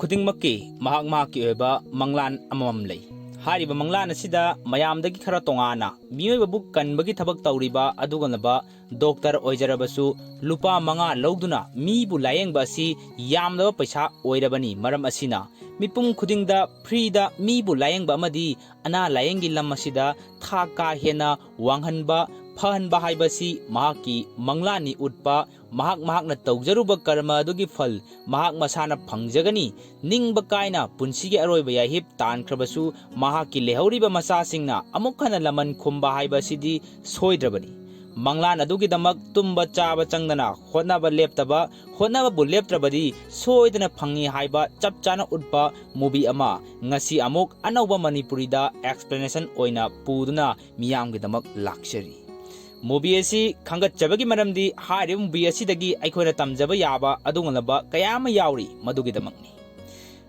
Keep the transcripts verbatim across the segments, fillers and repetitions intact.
ꯈꯨꯗꯤꯡꯃꯛꯀꯤ ꯃꯍꯥꯛ ꯃꯍꯥꯛꯀꯤ ꯑꯣꯏꯕ ꯃꯪꯂꯥꯟ ꯑꯃꯃꯝ ꯂꯩ꯫ ꯍꯥꯏꯔꯤꯕ ꯃꯪꯂꯥꯟ ꯑꯁꯤꯗ ꯃꯌꯥꯝꯗꯒꯤ ꯈꯔ ꯇꯣꯉꯥꯟꯅ ꯃꯤꯑꯣꯏꯕꯕꯨ ꯀꯟꯕꯒꯤ ꯊꯕꯛ ꯇꯧꯔꯤꯕ ꯑꯗꯨꯒꯨꯝꯂꯕ ꯗꯣꯛꯇꯔ ꯑꯣꯏꯖꯔꯕꯁꯨ ꯂꯨꯄꯥ ꯃꯉꯥ ꯂꯧꯗꯨꯅ ꯃꯤꯕꯨ ꯂꯥꯌꯦꯡꯕ ꯑꯁꯤ ꯌꯥꯝꯂꯕ ꯄꯩꯁꯥ ꯑꯣꯏꯔꯕꯅꯤ꯫ ꯃꯔꯝ ꯑꯁꯤꯅ ꯃꯤꯄꯨꯝ ꯈꯨꯗꯤꯡꯗ ꯐ꯭ꯔꯤꯗ ꯃꯤꯕꯨ ꯂꯥꯌꯦꯡꯕ ꯑꯃꯗꯤ ꯑꯅꯥ ꯂꯥꯌꯦꯡꯒꯤ ꯂꯝ ꯑꯁꯤꯗ ꯊꯥꯛ ꯀꯥ ꯍꯦꯟꯅ ꯋꯥꯡꯍꯟꯕ, ꯐꯍꯟꯕ ꯍꯥꯏꯕꯁꯤ ꯃꯍꯥꯛꯀꯤ ꯃꯪꯂꯥꯟꯅꯤ ꯎꯠꯄ꯫ ꯃꯍꯥꯛ ꯃꯍꯥꯛꯅ ꯇꯧꯖꯔꯨꯕ ꯀꯔꯃ ꯑꯗꯨꯒꯤ ꯐꯜ ꯃꯍꯥꯛ ꯃꯁꯥꯅ ꯐꯪꯖꯒꯅꯤ꯫ ꯅꯤꯡꯕ ꯀꯥꯏꯅ ꯄꯨꯟꯁꯤꯒꯤ ꯑꯔꯣꯏꯕ ꯌꯥꯏꯍꯤꯞ ꯇꯥꯟꯈ꯭ꯔꯕꯁꯨ ꯃꯍꯥꯛꯀꯤ ꯂꯩꯍꯧꯔꯤꯕ ꯃꯆꯥꯁꯤꯡꯅ ꯑꯃꯨꯛ ꯍꯟꯅ ꯂꯃꯟ ꯈꯨꯝꯕ ꯍꯥꯏꯕ ꯑꯁꯤꯗꯤ ꯁꯣꯏꯗ꯭ꯔꯕꯅꯤ꯫ ꯃꯪꯂꯥꯟ ꯑꯗꯨꯒꯤꯗꯃꯛ ꯇꯨꯝꯕ ꯆꯥꯕ ꯆꯪꯗꯅ ꯍꯣꯠꯅꯕ ꯂꯦꯞꯇꯕ, ꯍꯣꯠꯅꯕꯕꯨ ꯂꯦꯞꯇ꯭ꯔꯕꯗꯤ ꯁꯣꯏꯗꯅ ꯐꯪꯏ ꯍꯥꯏꯕ ꯆꯞ ꯆꯥꯅ ꯎꯠꯄ movie ꯑꯃ ꯉꯁꯤ ꯑꯃꯨꯛ ꯑꯅꯧꯕ ꯃꯅꯤꯄꯨꯔꯤꯗ explanation ꯑꯣꯏꯅ ꯄꯨꯗꯨꯅ ꯃꯤꯌꯥꯝꯒꯤꯗꯃꯛ ꯂꯥꯛꯆꯔꯤ꯫ Movie ꯑꯁꯤ ꯈꯪꯒꯠꯆꯕꯒꯤ ꯃꯔꯝꯗꯤ ꯍꯥꯏꯔꯤꯕ movie ꯑꯁꯤꯗꯒꯤ ꯑꯩꯈꯣꯏꯅ ꯇꯝꯖꯕ ꯌꯥꯕ ꯑꯗꯨꯒꯨꯝꯂꯕ ꯀꯌꯥ ꯑꯃ ꯌꯥꯎꯔꯤ, ꯃꯗꯨꯒꯤꯗꯃꯛꯅꯤ꯫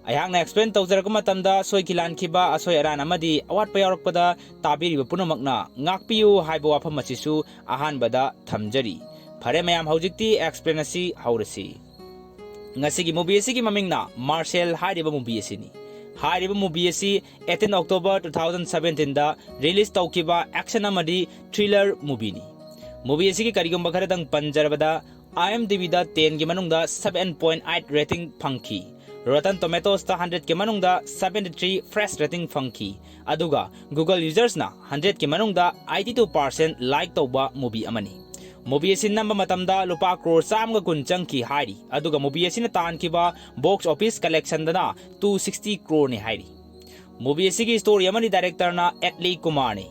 ꯑꯩꯍꯥꯛꯅ explain ꯇꯧꯖꯔꯛꯄ ꯃꯇꯝꯗ ꯁꯣꯏꯈꯤ ꯂꯥꯟꯈꯤꯕ, ꯑꯁꯣꯏ ꯑꯔꯥꯟ ꯑꯃꯗꯤ ꯑꯋꯥꯠꯄ ꯌꯥꯎꯔꯛꯄꯗ ꯇꯥꯕꯤꯔꯤꯕ ꯄꯨꯝꯅꯃꯛꯅ ꯉꯥꯛꯄꯤꯌꯨ ꯍꯥꯏꯕ ꯋꯥꯐꯝ ꯑꯁꯤꯁꯨ ꯑꯍꯥꯟꯕꯗ ꯊꯝꯖꯔꯤ꯫ ꯐꯔꯦ ꯃꯌꯥꯝ, ꯍꯧꯖꯤꯛꯇꯤ explain ꯑꯁꯤ ꯍꯧꯔꯁꯤ꯫ ꯉꯁꯤꯒꯤ movie ꯑꯁꯤꯒꯤ ꯃꯃꯤꯡꯅ Marshall ꯍꯥꯏꯔꯤꯕ movie ꯑꯁꯤꯅꯤ꯫ ꯍꯥꯏꯔꯤꯕ movie ꯑꯁꯤ eighteen October two thousand seventeen ꯗ release ꯇꯧꯈꯤꯕ action ꯑꯃꯗꯤ thriller movieꯅꯤ꯫ Movie ꯑꯁꯤꯒꯤ ꯀꯔꯤꯒꯨꯝꯕ ꯈꯔꯗꯪ ꯄꯟꯖꯔꯕꯗ, IMDb ꯗ ten ꯒꯤ ꯃꯅꯨꯡꯗ seven point eight rating ꯐꯪꯈꯤ꯫ Rotten Tomatoes ꯇ hundred ꯀꯤ ꯃꯅꯨꯡꯗ seventy three fresh rating ꯐꯪꯈꯤ꯫ ꯑꯗꯨꯒ Google users ꯅ hundred ꯀꯤ ꯃꯅꯨꯡꯗ eighty two percent like ꯇꯧꯕ movie ꯑꯃꯅꯤ꯫ Movie ꯑꯁꯤ ꯅꯝꯕ ꯃꯇꯝꯗ ꯂꯨꯄꯥ ꯀ꯭ꯔꯣꯔ ꯆꯥꯝꯃꯒ ꯀꯨꯟ ꯆꯪꯈꯤ ꯍꯥꯏꯔꯤ, ꯑꯗꯨꯒ movie ꯑꯁꯤꯅ ꯇꯥꯟꯈꯤꯕ box office collection ꯗꯅ two sixty ꯀ꯭ꯔꯣꯔꯅꯤ ꯍꯥꯏꯔꯤ꯫ Movie ꯑꯁꯤꯒꯤ story ꯑꯃꯗꯤ director ꯅ ꯑꯦꯠꯂꯤ ꯀꯨꯃꯥꯔꯅꯤ꯫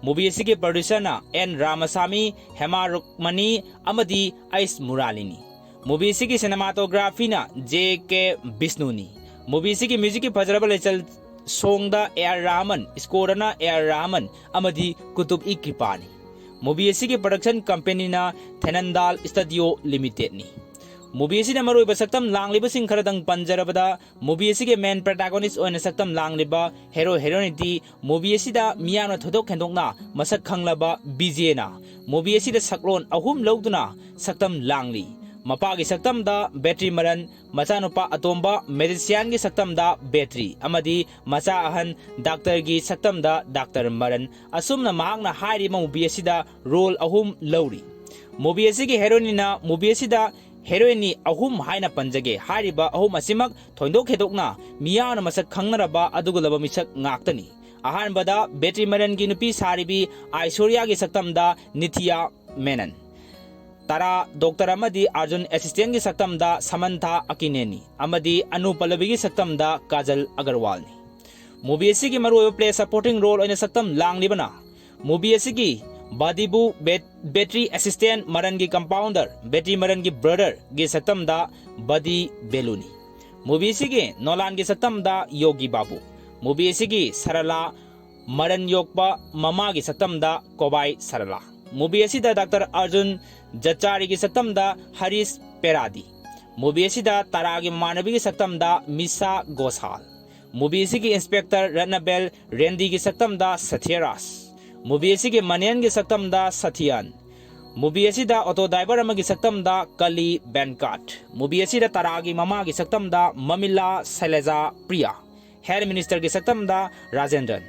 Movie ꯑꯁꯤꯒꯤ producer ꯅ ꯑꯦꯟ ꯔꯥꯃꯁꯥꯃꯤ, ꯍꯦꯃꯥ ꯔꯨꯛꯃꯅꯤ ꯑꯃꯗꯤ ꯑꯩꯁ ꯃꯨꯔꯥꯂꯤꯅꯤ꯫ Movie ꯑꯁꯤꯒꯤ cinematography ꯅ J K ꯕꯤꯁꯅꯨꯅꯤ꯫ Movie ꯑꯁꯤꯒꯤ music ꯀꯤ ꯐꯖꯔꯕ ꯂꯩꯆꯜ song the A R Rahman, score ꯅ ꯑꯦ ꯑꯥꯔ ꯔꯍꯃꯟ ꯑꯃꯗꯤ ꯀꯨꯇꯨꯕ ꯏ ꯀ꯭ꯔꯤꯄꯥꯅꯤ꯫ Movie ꯑꯁꯤꯒꯤ production company ꯅ ꯊꯦꯅꯟꯗꯥꯜ Studio Limited ꯅꯤ꯫ Movie ꯑꯁꯤꯗ ꯃꯔꯨꯑꯣꯏꯕ ꯁꯛꯇꯝ ꯂꯥꯡꯂꯤꯕꯁꯤꯡ ꯈꯔꯗꯪ ꯄꯟꯖꯔꯕꯗ, movie ꯑꯁꯤꯒꯤ main protagonist ꯑꯣꯏꯅ ꯁꯛꯇꯝ ꯂꯥꯡꯂꯤꯕ hero heroine ꯗꯤ movie ꯑꯁꯤꯗ ꯃꯤꯌꯥꯝꯅ ꯊꯣꯏꯗꯣꯛ ꯍꯦꯟꯗꯣꯛꯅ ꯃꯁꯛ ꯈꯪꯂꯕ ꯕꯤꯖꯦꯅ movie ꯑꯁꯤꯗ ꯁꯛꯂꯣꯟ ꯑꯍꯨꯝ ꯂꯧꯗꯨꯅ ꯁꯛꯇꯝ ꯂꯥꯡꯂꯤ꯫ ꯃꯄꯥꯒꯤ ꯁꯛꯇꯝꯗ ꯕꯦꯇ꯭ꯔꯤ ꯃꯔꯟ, ꯃꯆꯥꯅꯨꯄꯥ ꯑꯇꯣꯝꯕ ꯃꯦꯖꯤꯁꯤꯌꯥꯟꯒꯤ ꯁꯛꯇꯝꯗ ꯕꯦꯇ꯭ꯔꯤ, ꯑꯃꯗꯤ ꯃꯆꯥ ꯑꯍꯟ ꯗꯥꯛꯇꯔꯒꯤ ꯁꯛꯇꯝꯗ ꯗꯥꯛꯇꯔ ꯃꯔꯟ꯫ ꯑꯁꯨꯝꯅ ꯃꯍꯥꯛꯅ ꯍꯥꯏꯔꯤꯕ ꯃꯨꯚꯤ ꯑꯁꯤꯗ ꯔꯣꯜ ꯑꯍꯨꯝ ꯂꯧꯔꯤ꯫ ꯃꯨꯚꯤ ꯑꯁꯤꯒꯤ ꯍꯦꯔꯣꯏꯟꯅ ꯃꯨꯚꯤ ꯑꯁꯤꯗ ꯍꯦꯔꯣꯏꯟꯅꯤ ꯑꯍꯨꯝ ꯍꯥꯏꯅ ꯄꯟꯖꯒꯦ꯫ ꯍꯥꯏꯔꯤꯕ ꯑꯍꯨꯝ ꯑꯁꯤꯃꯛ ꯊꯣꯏꯗꯣꯛ ꯍꯦꯟꯗꯣꯛꯅ ꯃꯤꯌꯥꯝꯅ ꯃꯁꯛ ꯈꯪꯅꯔꯕ ꯑꯗꯨꯒꯨꯝꯂꯕ ꯃꯤꯁꯛ ꯉꯥꯛꯇꯅꯤ꯫ ꯑꯍꯥꯟꯕꯗ ꯕꯦꯇ꯭ꯔꯤ ꯃꯔꯟꯒꯤ ꯅꯨꯄꯤ ꯁꯥꯔꯤꯕꯤ ꯑꯥꯏꯁꯣꯔꯤꯌꯥꯒꯤ ꯁꯛꯇꯝꯗ ꯅꯤꯊꯤꯌꯥ ꯃꯦꯅꯟ, ꯇꯔꯥ ꯗꯣꯛꯇꯔ ꯑꯃꯗꯤ ꯑꯥꯔꯖꯨꯟ ꯑꯦꯁꯤꯁꯇꯦꯟꯒꯤ ꯁꯛꯇꯝꯗ ꯁꯃꯟꯊꯥ ꯑꯀꯤꯅꯦꯅꯤ ꯑꯃꯗꯤ ꯑꯅꯨ ꯄꯜꯂꯕꯤꯒꯤ ꯁꯛꯇꯝꯗ ꯀꯥꯖꯜ ꯑꯒꯔꯋꯥꯜꯅꯤ꯫ ꯃꯨꯚꯤ ꯑꯁꯤꯒꯤ ꯃꯔꯨꯑꯣꯏꯕ ꯄ꯭ꯂꯦ ꯁꯄꯣꯔꯇꯤꯡ ꯔꯣꯜ ꯑꯣꯏꯅ ꯁꯛꯇꯝ ꯂꯥꯡꯂꯤꯕꯅ ꯃꯨꯚꯤ ꯑꯁꯤꯒꯤ ꯕꯗꯤꯕꯨ ꯕꯦꯠ-, ꯕꯦꯇ꯭ꯔꯤ ꯑꯦꯁꯤꯁꯇꯦꯟ ꯃꯔꯟꯒꯤ ꯀꯝꯄꯥꯎꯟꯗꯔ, ꯕꯦꯇ꯭ꯔꯤ ꯃꯔꯟꯒꯤ ꯕ꯭ꯔꯗꯔꯒꯤ ꯁꯛꯇꯝꯗ ꯕꯗꯤ ꯕꯦꯂꯨꯅꯤ꯫ ꯃꯨꯚꯤ ꯑꯁꯤꯒꯤ ꯅꯣꯂꯥꯟꯒꯤ ꯁꯛꯇꯝꯗ ꯌꯣꯒꯤ ꯕꯥꯕꯨ꯫ ꯃꯨꯚꯤ ꯑꯁꯤꯒꯤ ꯁꯔꯂꯥ ꯃꯔꯟ ꯌꯣꯛꯄ ꯃꯃꯥꯒꯤ ꯁꯛꯇꯝꯗ ꯀꯣꯕꯥꯏ ꯁꯔꯂꯥ꯫ ꯃꯨꯚꯤ ꯑꯁꯤꯗ ꯗꯥꯛꯇꯔ ꯑꯔꯖꯨꯟ ꯖꯠꯆꯥꯔꯤꯒꯤ ꯁꯛꯇꯝꯗ ꯍꯔꯤꯁ ꯄꯦꯔꯥꯗꯤ꯫ ꯃꯨꯚꯤ ꯑꯁꯤꯗ ꯇꯥꯔꯥꯒꯤ ꯃꯃꯥꯟꯅꯕꯤꯒꯤ ꯁꯛꯇꯝꯗ ꯃꯤꯁꯥ ꯒꯣꯁꯥꯜ꯫ ꯃꯨꯚꯤ ꯑꯁꯤꯒꯤ ꯏꯟꯁꯄꯦꯛꯇꯔ ꯔꯠꯅꯕꯦꯜ ꯔꯦꯟꯗꯤꯒꯤ ꯁꯛꯇꯝꯗ ꯁꯊ꯭ꯌꯔꯥꯖ꯫ ꯃꯨꯚꯤ ꯑꯁꯤꯒꯤ ꯃꯅꯦꯟꯒꯤ ꯁꯛꯇꯝꯗ ꯁꯊꯤꯌꯥꯟ꯫ ꯃꯨꯚꯤ ꯑꯁꯤꯗ ꯑꯣꯇꯣ ꯗ꯭ꯔꯥꯏꯚꯔ ꯑꯃꯒꯤ ꯁꯛꯇꯝꯗ ꯀꯂꯤ ꯕꯦꯟꯀꯥꯠ꯫ ꯃꯨꯚꯤ ꯑꯁꯤꯗ ꯇꯥꯔꯥꯒꯤ ꯃꯃꯥꯒꯤ ꯁꯛꯇꯝꯗ ꯃꯃꯤꯂꯥ ꯁꯩꯂꯖꯥ ꯄ꯭ꯔꯤꯌꯥ꯫ ꯍꯦꯜꯊ ꯃꯤꯅꯤꯁꯇꯔꯒꯤ ꯁꯛꯇꯝꯗ ꯔꯥꯖꯦꯟꯗ꯭ꯔꯟ꯫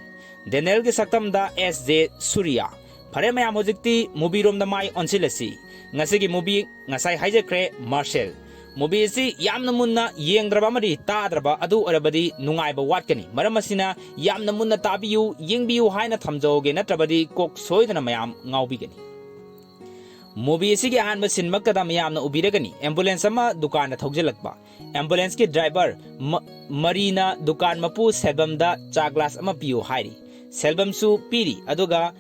ꯗꯦꯅꯦꯜꯒꯤ ꯁꯛꯇꯝꯗ ꯑꯦꯁ ꯖꯦ ꯁꯨꯔꯤꯌꯥ꯫ ꯐꯔꯦ ꯃꯌꯥꯝ, ꯍꯧꯖꯤꯛꯇꯤ ꯃꯨꯚꯤꯔꯣꯝꯗ ꯃꯥꯏ ꯑꯣꯟꯁꯤꯜꯂꯁꯤ꯫ ꯉꯁꯤꯒꯤ ꯃꯨꯚꯤ ꯉꯁꯥꯏ ꯍꯥꯏꯖꯈ꯭ꯔꯦ, ꯃꯥꯔꯁꯦꯜ꯫ ꯃꯨꯚꯤ ꯑꯁꯤ ꯌꯥꯝꯅ ꯃꯨꯟꯅ ꯌꯦꯡꯗ꯭ꯔꯕ ꯑꯃꯗꯤ ꯇꯥꯗ꯭ꯔꯕ ꯑꯗꯨ ꯑꯣꯏꯔꯕꯗꯤ ꯅꯨꯡꯉꯥꯏꯕ ꯋꯥꯠꯀꯅꯤ꯫ ꯃꯔꯝ ꯑꯁꯤꯅ ꯌꯥꯝꯅ ꯃꯨꯟꯅ ꯇꯥꯕꯤꯌꯨ, ꯌꯦꯡꯕꯤꯌꯨ ꯍꯥꯏꯅ ꯊꯝꯖꯧꯒꯦ, ꯅꯠꯇ꯭ꯔꯕꯗꯤ ꯀꯣꯛ ꯁꯣꯏꯗꯅ ꯃꯌꯥꯝ ꯉꯥꯎꯕꯤꯒꯅꯤ꯫ ꯃꯨꯚꯤ ꯑꯁꯤꯒꯤ ꯑꯍꯥꯟꯕ ꯁꯤꯟꯃꯛꯇꯗ ꯃꯌꯥꯝꯅ ꯎꯕꯤꯔꯒꯅꯤ, ꯑꯦꯝꯕꯨꯂꯦꯟꯁ ꯑꯃ ꯗꯨꯀꯥꯟꯗ ꯊꯧꯖꯤꯜꯂꯛꯄ꯫ ꯑꯦꯝꯕꯨꯂꯦꯟꯁꯀꯤ ꯗ꯭ꯔꯥꯏꯚꯔ ꯃ-, ꯃꯔꯤꯅ ꯗꯨꯀꯥꯟ ꯃꯄꯨ ꯁꯦꯜꯕꯝꯗ ꯆꯥ ꯒ꯭ꯂꯥꯁ ꯑꯃ ꯄꯤꯌꯨ ꯍꯥꯏꯔꯤ꯫ ꯁꯦꯜꯕꯝꯁꯨ ꯄꯤꯔꯤ, ꯑꯗꯨꯒ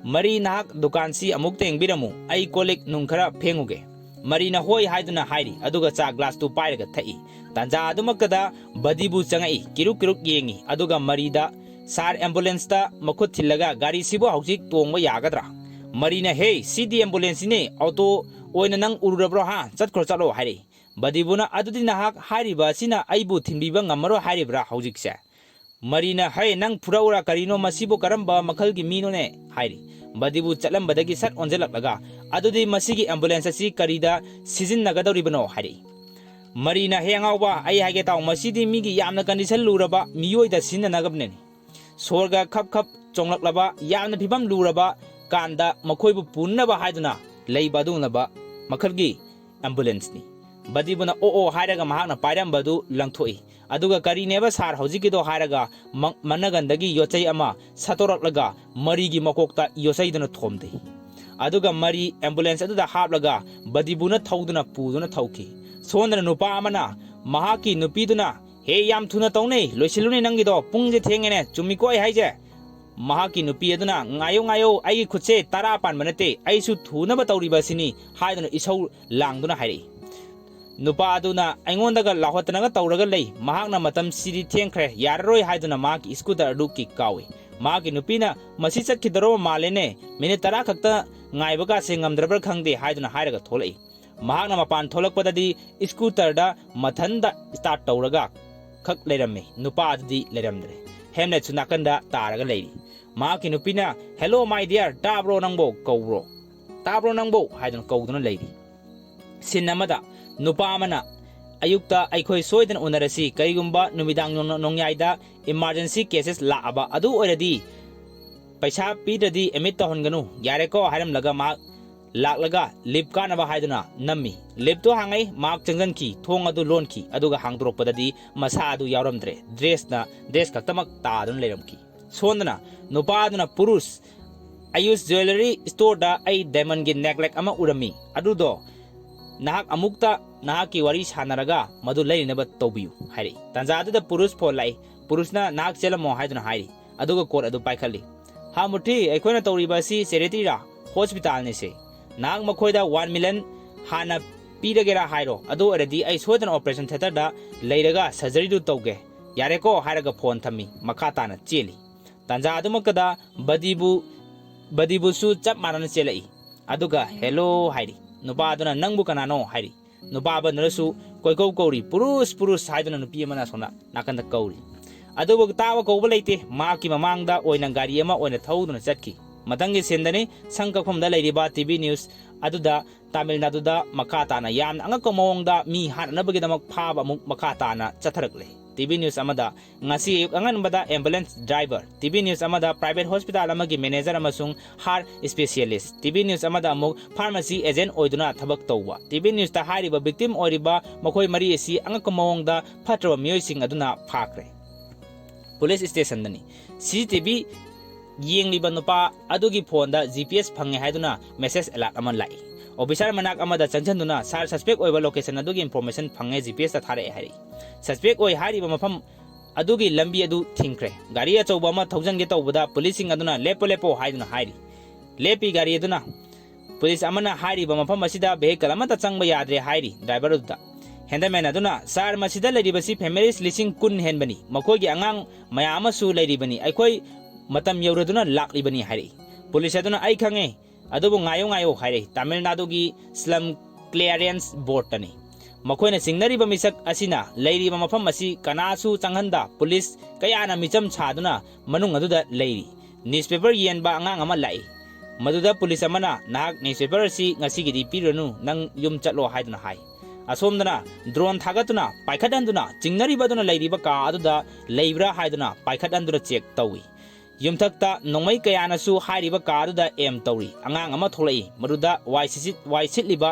"ꯃꯔꯤ, ꯅꯍꯥꯛ ꯗꯨꯀꯥꯟꯁꯤ ꯑꯃꯨꯛꯇ ꯌꯦꯡꯕꯤꯔꯝꯃꯨ, ꯑꯩ ꯀꯣꯜ ꯂꯤꯛ ꯅꯨꯡ ꯈꯔ ꯐꯦꯡꯉꯨꯒꯦ꯫" ꯃꯔꯤꯅ "ꯍꯣꯏ" ꯍꯥꯏꯗꯨꯅ ꯍꯥꯏꯔꯤ, ꯑꯗꯨꯒ ꯆꯥ ꯒ꯭ꯂꯥꯁꯇꯨ ꯄꯥꯏꯔꯒ ꯊꯛꯏ꯫ ꯇꯥꯟꯖꯥ ꯑꯗꯨꯃꯛꯇꯗ ꯕꯗꯤꯕꯨ ꯆꯪꯉꯛꯏ, ꯀꯤꯔꯨꯛ ꯀꯤꯔꯨꯛ ꯌꯦꯡꯉꯤ, ꯑꯗꯨꯒ ꯃꯔꯤꯗ, "ꯁꯥꯔ, ꯑꯦꯝꯕꯨꯂꯦꯟꯁꯇ ꯃꯈꯨꯠ ꯊꯤꯜꯂꯒ ꯒꯥꯔꯤꯁꯤꯕꯨ ꯍꯧꯖꯤꯛ ꯇꯣꯡꯕ ꯌꯥꯒꯗ꯭ꯔꯥ?" ꯃꯔꯤꯅ, "ꯍꯦ, ꯁꯤꯗꯤ ꯑꯦꯝꯕꯨꯂꯦꯟꯁꯁꯤꯅꯦ, ꯑꯣꯇꯣ ꯑꯣꯏꯅ ꯅꯪ ꯎꯔꯨꯔꯕ꯭ꯔꯣ, ꯍꯥ? ꯆꯠꯈ꯭ꯔꯣ, ꯆꯠꯂꯣ" ꯍꯥꯏꯔꯛꯏ꯫ ꯕꯗꯤꯕꯨꯅ, "ꯑꯗꯨꯗꯤ ꯅꯍꯥꯛ ꯍꯥꯏꯔꯤꯕ ꯑꯁꯤꯅ ꯑꯩꯕꯨ ꯊꯤꯟꯕꯤꯕ ꯉꯝꯃꯔꯣꯏ ꯍꯥꯏꯔꯤꯕ꯭ꯔꯥ ꯍꯧꯖꯤꯛꯁꯦ?" ꯃꯔꯤꯅ, "ꯍꯩ, ꯅꯪ ꯐꯨꯔꯛꯎꯔꯥ ꯀꯔꯤꯅꯣ? ꯃꯁꯤꯕꯨ ꯀꯔꯝꯕ ꯃꯈꯜꯒꯤ ꯃꯤꯅꯣꯅꯦ?" ꯍꯥꯏꯔꯤ꯫ ꯕꯗꯤꯕꯨ ꯆꯠꯂꯝꯕꯗꯒꯤ ꯁꯠ ꯑꯣꯟꯁꯤꯜꯂꯛꯂꯒ, "ꯑꯗꯨꯗꯤ ꯃꯁꯤꯒꯤ ambulance ꯑꯁꯤ ꯀꯔꯤꯗ ꯁꯤꯖꯤꯟꯅꯒꯗꯧꯔꯤꯕꯅꯣ?" ꯍꯥꯏꯔꯛꯏ꯫ "ꯃꯔꯤ, ꯅꯍꯦ ꯑꯉꯥꯎꯕ, ꯑꯩ ꯍꯥꯏꯒꯦ ꯇꯥꯎ, ꯃꯁꯤꯗꯤ ꯃꯤꯒꯤ ꯌꯥꯝꯅ condition ꯂꯨꯔꯕ ꯃꯤꯑꯣꯏꯗ ꯁꯤꯖꯤꯟꯅꯅꯕꯅꯤ꯫ ꯁꯣꯔꯒ ꯈꯞ ꯈꯞ ꯆꯣꯡꯂꯛꯂꯕ, ꯌꯥꯝꯅ ꯐꯤꯕꯝ ꯂꯨꯔꯕ ꯀꯥꯟꯗ ꯃꯈꯣꯏꯕꯨ ꯄꯨꯅꯕ ꯍꯥꯏꯗꯨꯅ ꯂꯩꯕ ꯑꯗꯨꯒꯨꯝꯂꯕ ꯃꯈꯜꯒꯤ ambulance ꯅꯤ꯫" ꯕꯗꯤꯕꯨꯅ "ꯑꯣ ꯑꯣ" ꯍꯥꯏꯔꯒ ꯃꯍꯥꯛꯅ ꯄꯥꯏꯔꯝꯕꯗꯨ ꯂꯪꯊꯣꯛꯏ꯫ ꯑꯗꯨꯒ "ꯀꯔꯤꯅꯦꯕ ꯁꯥꯔ ꯍꯧꯖꯤꯛꯀꯤꯗꯣ?" ꯍꯥꯏꯔꯒ ꯃ-, ꯃꯅꯒꯟꯗꯒꯤ ꯌꯣꯠꯆꯩ ꯑꯃ ꯁꯠꯇꯣꯔꯛꯂꯒ ꯃꯔꯤꯒꯤ ꯃꯀꯣꯛꯇ ꯌꯣꯠꯆꯩꯗꯨꯅ ꯊꯣꯝꯗꯩ꯫ ꯑꯗꯨꯒ ꯃꯔꯤ ambulance ꯑꯗꯨꯗ ꯍꯥꯞꯂꯒ ꯕꯗꯤꯕꯨꯅ ꯊꯧꯗꯨꯅ ꯄꯨꯗꯨꯅ ꯊꯧꯈꯤ꯫ ꯁꯣꯝꯗꯅ ꯅꯨꯄꯥ ꯑꯃꯅ ꯃꯍꯥꯛꯀꯤ ꯅꯨꯄꯤꯗꯨꯅ, "ꯍꯦ, ꯌꯥꯝ ꯊꯨꯅ ꯇꯧꯅꯦ, ꯂꯣꯏꯁꯤꯜꯂꯨꯅꯦ ꯅꯪꯒꯤꯗꯣ, ꯄꯨꯡꯁꯦ ꯊꯦꯡꯉꯦꯅꯦ, ꯆꯨꯝꯃꯤꯀꯣ ꯑꯩ ꯍꯥꯏꯁꯦ?" ꯃꯍꯥꯛꯀꯤ ꯅꯨꯄꯤ ꯑꯗꯨꯅ, "ꯉꯥꯏꯌꯣ, ꯉꯥꯏꯌꯣ, ꯑꯩꯒꯤ ꯈꯨꯠꯁꯦ ꯇꯔꯥ ꯄꯥꯟꯕ ꯅꯠꯇꯦ, ꯑꯩꯁꯨ ꯊꯨꯅꯕ ꯇꯧꯔꯤꯕ ꯑꯁꯤꯅꯤ" ꯍꯥꯏꯗꯨꯅ ꯏꯁꯧ ꯂꯥꯡꯗꯨꯅ ꯍꯥꯏꯔꯛꯏ꯫ ꯅꯨꯄꯥ ꯑꯗꯨꯅ ꯑꯩꯉꯣꯟꯗꯒ ꯂꯥꯎꯍꯠꯇꯅꯒ ꯇꯧꯔꯒ ꯂꯩ, ꯃꯍꯥꯛꯅ "ꯃꯇꯝꯁꯤꯗꯤ ꯊꯦꯡꯈ꯭ꯔꯦ, ꯌꯥꯔꯔꯣꯏ" ꯍꯥꯏꯗꯨꯅ ꯃꯍꯥꯛꯀꯤ scooter ꯑꯗꯨ kick ꯀꯥꯎꯏ꯫ ꯃꯍꯥꯛꯀꯤ ꯅꯨꯄꯤꯅ, "ꯃꯁꯤ ꯆꯠꯈꯤꯗꯧꯔꯕ ꯃꯥꯜꯂꯦꯅꯦ, ꯃꯤꯅꯤꯠ ꯇꯔꯥ ꯈꯛꯇ ꯉꯥꯏꯕꯒꯥꯁꯦ ꯉꯝꯗ꯭ꯔꯕ꯭ꯔꯥ ꯈꯪꯗꯦ" ꯍꯥꯏꯗꯨꯅ ꯍꯥꯏꯔꯒ ꯊꯣꯛꯂꯛꯏ꯫ ꯃꯍꯥꯛꯅ ꯃꯄꯥꯟ ꯊꯣꯛꯂꯛꯄꯗꯗꯤ scooter ꯗ ꯃꯊꯟꯗ start ꯇꯧꯔꯒ ꯈꯛ ꯂꯩꯔꯝꯃꯤ, ꯅꯨꯄꯥ ꯑꯗꯨꯗꯤ ꯂꯩꯔꯝꯗ꯭ꯔꯦ꯫ Helmet ꯁꯨ ꯅꯥꯀꯟꯗ ꯇꯥꯔꯒ ꯂꯩꯔꯤ꯫ ꯃꯍꯥꯛꯀꯤ ꯅꯨꯄꯤꯅ, "Hello my dear, ꯇꯥꯕ꯭ꯔꯣ ꯅꯪꯕꯣ?" ꯀꯧꯕ꯭ꯔꯣ? "ꯇꯥꯕ꯭ꯔꯣ ꯅꯪꯕꯣ?" ꯍꯥꯏꯗꯨꯅ ꯀꯧꯗꯨꯅ ꯂꯩꯔꯤ꯫ Scene ꯑꯃꯗ ꯅꯨꯄꯥ ꯑꯃꯅ, "ꯑꯌꯨꯛꯇ ꯑꯩꯈꯣꯏ ꯁꯣꯏꯗꯅ ꯎꯅꯔꯁꯤ, ꯀꯔꯤꯒꯨꯝꯕ ꯅꯨꯃꯤꯗꯥꯡ ꯅꯣꯡ-, ꯅꯣꯡꯌꯥꯏꯗ emergency cases ꯂꯥꯛꯑꯕ ꯑꯗꯨ ꯑꯣꯏꯔꯗꯤ ꯄꯩꯁꯥ ꯄꯤꯗ꯭ꯔꯗꯤ admit ꯇꯧꯍꯟꯒꯅꯨ, ꯌꯥꯔꯦꯀꯣ?" ꯍꯥꯏꯔꯝꯂꯒ ꯃꯍꯥꯛ ꯂꯥꯛꯂꯒ lift ꯀꯥꯅꯕ ꯍꯥꯏꯗꯨꯅ ꯅꯝꯃꯤ꯫ Lift ꯇꯨ ꯍꯥꯡꯉꯛꯏ, ꯃꯍꯥꯛ ꯆꯪꯁꯤꯟꯈꯤ, ꯊꯣꯡ ꯑꯗꯨ ꯂꯣꯟꯈꯤ, ꯑꯗꯨꯒ ꯍꯥꯡꯗꯣꯔꯛꯄꯗꯗꯤ ꯃꯁꯥ ꯑꯗꯨ ꯌꯥꯎꯔꯝꯗ꯭ꯔꯦ, dress ꯅ, dress ꯈꯛꯇꯃꯛ ꯇꯥꯗꯨꯅ ꯂꯩꯔꯝꯈꯤ꯫ ꯁꯣꯝꯗꯅ ꯅꯨꯄꯥ ꯑꯗꯨꯅ, "ꯄꯨꯔꯨꯁ, Ayush jewellery store ꯗ ꯑꯩ diamond ꯒꯤ necklace ꯑꯃ ꯎꯔꯝꯃꯤ, ꯑꯗꯨꯗꯣ ꯅꯍꯥꯛ ꯑꯃꯨꯛꯇ ꯅꯍꯥꯛꯀꯤ ꯋꯥꯔꯤ ꯁꯥꯟꯅꯔꯒ ꯃꯗꯨ ꯂꯩꯅꯅꯕ ꯇꯧꯕꯤꯌꯨ" ꯍꯥꯏꯔꯛꯏ꯫ ꯇꯥꯟꯖꯥ ꯑꯗꯨꯗ ꯄꯨꯔꯨꯁ phone ꯂꯥꯛꯏ꯫ ꯄꯨꯔꯨꯁꯅ, "ꯅꯍꯥꯛ ꯆꯦꯜꯂꯝꯃꯣ" ꯍꯥꯏꯗꯨꯅ ꯍꯥꯏꯔꯤ꯫ ꯑꯗꯨꯒ call ꯑꯗꯨ ꯄꯥꯏꯈꯠꯂꯤ꯫ "ꯍꯥ ꯃꯨꯔꯊꯤ, ꯑꯩꯈꯣꯏꯅ ꯇꯧꯔꯤꯕ ꯑꯁꯤ charity ꯔꯥ? Hospital ꯅꯤꯁꯦ꯫ ꯅꯍꯥꯛ ꯃꯈꯣꯏꯗ one million ꯍꯥꯟꯅ ꯄꯤꯔꯒꯦꯔꯥ ꯍꯥꯏꯔꯣ, ꯑꯗꯨ ꯑꯣꯏꯔꯗꯤ ꯑꯩ ꯁꯣꯏꯗꯅ operation theatre ꯗ ꯂꯩꯔꯒ surgery ꯗꯨ ꯇꯧꯒꯦ, ꯌꯥꯔꯦꯀꯣ?" ꯍꯥꯏꯔꯒ phone ꯊꯝꯃꯤ, ꯃꯈꯥ ꯇꯥꯅ ꯆꯦꯜꯂꯤ꯫ ꯇꯥꯟꯖꯥ ꯑꯗꯨꯃꯛꯇꯗ ꯕꯗꯤꯕꯨ, ꯕꯗꯤꯕꯨꯁꯨ ꯆꯞ ꯃꯥꯟꯅꯅ ꯆꯦꯜꯂꯛꯏ꯫ ꯑꯗꯨꯒ "Hello" ꯍꯥꯏꯔꯤ꯫ ꯅꯨꯄꯥ ꯑꯗꯨꯅ, "ꯅꯪꯕꯨ ꯀꯅꯥꯅꯣ?" ꯍꯥꯏꯔꯤ꯫ ꯅꯨꯄꯥ ꯑꯃꯗꯨꯅꯁꯨ ꯀꯣꯏꯀꯧ ꯀꯧꯔꯤ, "ꯄꯨꯔꯨꯁ, ꯄꯨꯔꯨꯁ" ꯍꯥꯏꯗꯨꯅ ꯅꯨꯄꯤ ꯑꯃꯅ ꯑꯁꯣꯝꯗ ꯅꯥꯀꯟꯗ ꯀꯧꯔꯤ꯫ ꯑꯗꯨꯕꯨ ꯇꯥꯕ ꯀꯧꯕ ꯂꯩꯇꯦ, ꯃꯍꯥꯛꯀꯤ ꯃꯃꯥꯡꯗ ꯑꯣꯏꯅ ꯒꯥꯔꯤ ꯑꯃ ꯑꯣꯏꯅ ꯊꯧꯗꯨꯅ ꯆꯠꯈꯤ꯫ ꯃꯊꯪꯒꯤ ꯁꯤꯟꯗꯅꯤ, ꯁꯪ ꯀꯛꯐꯝꯗ ꯂꯩꯔꯤꯕ ꯇꯤ ꯚꯤ ꯅ꯭ꯌꯨꯁ ꯑꯗꯨꯗ ꯇꯥꯃꯤꯜ ꯅꯥꯗꯨꯗ ꯃꯈꯥ ꯇꯥꯅ ꯌꯥꯝꯅ ꯑꯉꯛꯄ ꯃꯑꯣꯡꯗ ꯃꯤ ꯍꯥꯠꯅꯅꯕꯒꯤꯗꯃꯛ ꯐꯥꯕ ꯑꯃꯨꯛ ꯃꯈꯥ ꯇꯥꯅ ꯆꯠꯊꯔꯛꯂꯦ꯫ ꯇꯤ ꯚꯤ ꯅ꯭ꯌꯨꯁ ꯑꯃꯗ ꯉꯁꯤ ꯑꯌꯨꯛ ꯑꯉꯟꯕꯗ ambulance driver, T V news ꯑꯃꯗ ꯄ꯭ꯔꯥꯏꯚꯦꯠ ꯍꯣꯁꯄꯤꯇꯥꯜ ꯑꯃꯒꯤ ꯃꯦꯅꯦꯖꯔ ꯑꯃꯁꯨꯡ heart specialist, T V news ꯑꯃꯗ ꯑꯃꯨꯛ ꯐꯥꯔꯃꯥꯁꯤ ꯑꯦꯖꯦꯟ ꯑꯣꯏꯗꯨꯅ ꯊꯕꯛ ꯇꯧꯕ, ꯇꯤ ꯚꯤ ꯅ꯭ꯌꯨꯁꯇ ꯍꯥꯏꯔꯤꯕ ꯚꯤꯛꯇꯤꯝ ꯑꯣꯏꯔꯤꯕ ꯃꯈꯣꯏ ꯃꯔꯤ ꯑꯁꯤ ꯑꯉꯛꯄ ꯃꯑꯣꯡꯗ ꯐꯠꯇ꯭ꯔꯕ ꯃꯤꯑꯣꯏꯁꯤꯡ ꯑꯗꯨꯅ ꯐꯥꯈ꯭ꯔꯦ꯫ ꯄꯨꯂꯤꯁ ꯁ꯭ꯇꯦꯁꯟꯗꯅꯤ꯫ ꯁꯤ ꯁꯤ ꯇꯤ ꯚꯤ ꯌꯦꯡꯂꯤꯕ ꯅꯨꯄꯥ ꯑꯗꯨꯒꯤ ꯐꯣꯟꯗ ꯖꯤ ꯄꯤ ꯑꯦꯁ ꯐꯪꯉꯦ ꯍꯥꯏꯗꯨꯅ ꯃꯦꯁꯦꯖ ꯑꯦꯂꯥꯔꯠ ꯑꯃ ꯂꯥꯛꯏ꯫ ꯑꯣꯐꯤꯁꯥꯔ ꯃꯅꯥꯛ ꯑꯃꯗ ꯆꯪꯁꯤꯟꯗꯨꯅ, "ꯁꯥꯔ, ꯁꯁꯄꯦꯛ ꯑꯣꯏꯕ ꯂꯣꯀꯦꯁꯟ ꯑꯗꯨꯒꯤ ꯏꯟꯐꯣꯔꯃꯦꯁꯟ ꯐꯪꯉꯦ, ꯖꯤ ꯄꯤ ꯑꯦꯁꯇ ꯊꯥꯔꯛꯑꯦ" ꯍꯥꯏꯔꯛꯏ꯫ ꯁꯁꯄꯦꯛ ꯑꯣꯏ ꯍꯥꯏꯔꯤꯕ ꯃꯐꯝ ꯑꯗꯨꯒꯤ ꯂꯝꯕꯤ ꯑꯗꯨ ꯊꯤꯡꯈ꯭ꯔꯦ꯫ ꯒꯥꯔꯤ ꯑꯆꯧꯕ ꯑꯃ ꯊꯧꯖꯤꯟꯒꯦ ꯇꯧꯕꯗ ꯄꯨꯂꯤꯁꯁꯤꯡ ꯑꯗꯨꯅ "ꯂꯦꯞꯄꯣ, ꯂꯦꯞꯄꯣ" ꯍꯥꯏꯗꯨꯅ ꯍꯥꯏꯔꯤ꯫ ꯂꯦꯞꯄꯤ ꯒꯥꯔꯤ ꯑꯗꯨꯅ꯫ ꯄꯨꯂꯤꯁ ꯑꯃꯅ ꯍꯥꯏꯔꯤꯕ ꯃꯐꯝ ꯑꯁꯤꯗ ꯚꯦꯍꯤꯀꯜ ꯑꯃꯠꯇ ꯆꯪꯕ ꯌꯥꯗ꯭ꯔꯦ ꯍꯥꯏꯔꯤ ꯗ꯭ꯔꯥꯏꯚꯔ ꯑꯗꯨꯗ꯫ ꯍꯦꯟꯗꯃꯦꯟ ꯑꯗꯨꯅ, "ꯁꯥꯔ, ꯃꯁꯤꯗ ꯂꯩꯔꯤꯕꯁꯤ ꯐꯦꯃꯤꯂꯤꯁ ꯂꯤꯁꯤꯡ ꯀꯨꯟ ꯍꯦꯟꯕꯅꯤ, ꯃꯈꯣꯏꯒꯤ ꯑꯉꯥꯡ ꯃꯌꯥꯝ ꯑꯃꯁꯨ ꯂꯩꯔꯤꯕꯅꯤ, ꯑꯩꯈꯣꯏ ꯃꯇꯝ ꯌꯧꯔꯗꯨꯅ ꯂꯥꯛꯂꯤꯕꯅꯤ" ꯍꯥꯏꯔꯛꯏ꯫ ꯄꯨꯂꯤꯁ ꯑꯗꯨꯅ, "ꯑꯩ ꯈꯪꯉꯦ, ꯑꯗꯨꯕꯨ ꯉꯥꯏꯌꯨ, ꯉꯥꯏꯌꯨ" ꯍꯥꯏꯔꯛꯏ꯫ ꯇꯥꯃꯤꯜ ꯅꯥꯗꯨꯒꯤ ꯁ꯭ꯂꯝ ꯀ꯭ꯂꯤꯌꯥꯔꯦꯟꯁ ꯕꯣꯔꯗꯇꯅꯤ꯫ ꯃꯈꯣꯏꯅ ꯆꯤꯡꯅꯔꯤꯕ ꯃꯤꯁꯛ ꯑꯁꯤꯅ ꯂꯩꯔꯤꯕ ꯃꯐꯝ ꯑꯁꯤ ꯀꯅꯥꯁꯨ ꯆꯪꯍꯟꯗ ꯄꯨꯂꯤꯁ ꯀꯌꯥꯅ ꯃꯤꯆꯝ ꯁꯥꯗꯨꯅ ꯃꯅꯨꯡ ꯑꯗꯨꯗ ꯂꯩꯔꯤ꯫ ꯅ꯭ꯌꯨꯁꯄꯦꯄꯔ ꯌꯦꯟꯕ ꯑꯉꯥꯡ ꯑꯃ ꯂꯥꯛꯏ꯫ ꯃꯗꯨꯗ ꯄꯨꯂꯤꯁ ꯑꯃꯅ, "ꯅꯍꯥꯛ ꯅ꯭ꯌꯨꯁꯄꯦꯄꯔ ꯑꯁꯤ ꯉꯁꯤꯒꯤꯗꯤ ꯄꯤꯔꯨꯔꯅꯨ, ꯅꯪ ꯌꯨꯝ ꯆꯠꯂꯣ" ꯍꯥꯏꯗꯨꯅ ꯍꯥꯏ꯫ ꯑꯁꯣꯝꯗꯅ ꯗ꯭ꯔꯣꯟ ꯊꯥꯒꯠꯇꯨꯅ ꯄꯥꯏꯈꯠꯍꯟꯗꯨꯅ ꯆꯤꯡꯅꯔꯤꯕ ꯑꯗꯨꯅ ꯂꯩꯔꯤꯕ ꯀꯥ ꯑꯗꯨꯗ ꯂꯩꯕ꯭ꯔꯥ ꯍꯥꯏꯗꯨꯅ ꯄꯥꯏꯈꯠꯍꯟꯗꯨꯅ ꯆꯦꯛ ꯇꯧꯏ꯫ ꯌꯨꯝꯊꯛꯇ ꯅꯣꯡꯃꯩ ꯀꯌꯥꯅꯁꯨ ꯍꯥꯏꯔꯤꯕ ꯀꯥ ꯑꯗꯨꯗ ꯑꯦꯝ ꯇꯧꯔꯤ꯫ ꯑꯉꯥꯡ ꯑꯃ ꯊꯣꯛꯂꯛꯏ꯫ ꯃꯗꯨꯗ ꯋꯥꯏ ꯁꯤꯆꯤ-, ꯋꯥꯏ ꯁꯤꯠꯂꯤꯕ,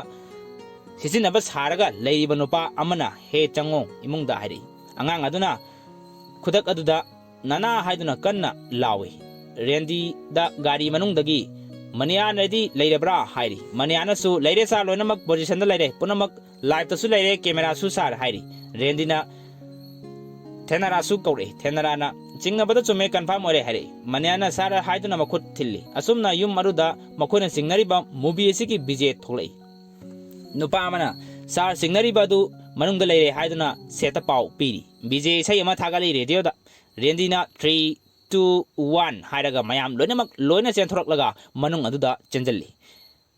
ꯁꯤꯖꯤꯟꯅꯕ ꯁꯥꯔꯒ ꯂꯩꯔꯤꯕ ꯅꯨꯄꯥ ꯑꯃꯅ, "ꯍꯦ, ꯆꯪꯉꯣ ꯏꯃꯨꯡꯗ" ꯍꯥꯏꯔꯛꯏ꯫ ꯑꯉꯥꯡ ꯑꯗꯨꯅ ꯈꯨꯗꯛ ꯑꯗꯨꯗ "ꯅꯅꯥ" ꯍꯥꯏꯗꯨꯅ ꯀꯟꯅ ꯂꯥꯎꯏ꯫ ꯔꯦꯟꯗꯤꯗ ꯒꯥꯔꯤ ꯃꯅꯨꯡꯗꯒꯤ, "ꯃꯅꯤꯌꯥꯟ ꯔꯦꯗꯤ ꯂꯩꯔꯕ꯭ꯔꯥ?" ꯍꯥꯏꯔꯤ꯫ ꯃꯅꯤꯌꯥꯟꯅꯁꯨ, "ꯂꯩꯔꯦ ꯁꯥꯔ, ꯂꯣꯏꯅꯃꯛ ꯄꯣꯖꯤꯁꯟꯗ ꯂꯩꯔꯦ, ꯄꯨꯝꯅꯃꯛ ꯂꯥꯏꯞꯇꯁꯨ ꯂꯩꯔꯦ, ꯀꯦꯃꯦꯔꯥꯁꯨ ꯁꯥꯔ" ꯍꯥꯏꯔꯤ꯫ ꯔꯦꯟꯗꯤꯅ ꯊꯦꯅꯔꯥꯁꯨ ꯀꯧꯔꯛꯏ꯫ ꯊꯦꯅꯔꯥꯅ, "ꯆꯤꯡꯅꯕꯗ ꯆꯨꯝꯃꯦ, ꯀꯟꯐꯥꯔꯝ ꯑꯣꯏꯔꯦ" ꯍꯥꯏꯔꯛꯏ꯫ ꯃꯅꯤꯌꯥꯟꯅ "ꯁꯥꯔ" ꯍꯥꯏꯗꯨꯅ ꯃꯈꯨꯠ ꯊꯤꯜꯂꯤ꯫ ꯑꯁꯨꯝꯅ ꯌꯨꯝ ꯑꯗꯨꯗ ꯃꯈꯣꯏꯅ ꯆꯤꯡꯅꯔꯤꯕ ꯃꯨꯚꯤ ꯑꯁꯤꯒꯤ ꯕꯤ ꯖꯦ ꯊꯣꯛꯂꯛꯏ꯫ ꯅꯨꯄꯥ ꯑꯃꯅ, "ꯁꯥꯔ, ꯆꯤꯡꯅꯔꯤꯕ ꯑꯗꯨ ꯃꯅꯨꯡꯗ ꯂꯩꯔꯦ" ꯍꯥꯏꯗꯨꯅ ꯁꯦꯠꯇ ꯄꯥꯎ ꯄꯤꯔꯤ꯫ ꯕꯤ ꯖꯦ ꯏꯁꯩ ꯑꯃ ꯊꯥꯒꯠꯂꯤ ꯔꯦꯗꯤꯑꯣꯗ꯫ ꯔꯦꯟꯗꯤꯅ "ꯊ꯭ꯔꯤ, ꯇꯨ, ꯋꯥꯟ" ꯍꯥꯏꯔꯒ ꯃꯌꯥꯝ ꯂꯣꯏꯅꯃꯛ ꯂꯣꯏꯅ ꯆꯦꯟꯊꯣꯔꯛꯂꯒ ꯃꯅꯨꯡ ꯑꯗꯨꯗ ꯆꯦꯟꯖꯜꯂꯤ꯫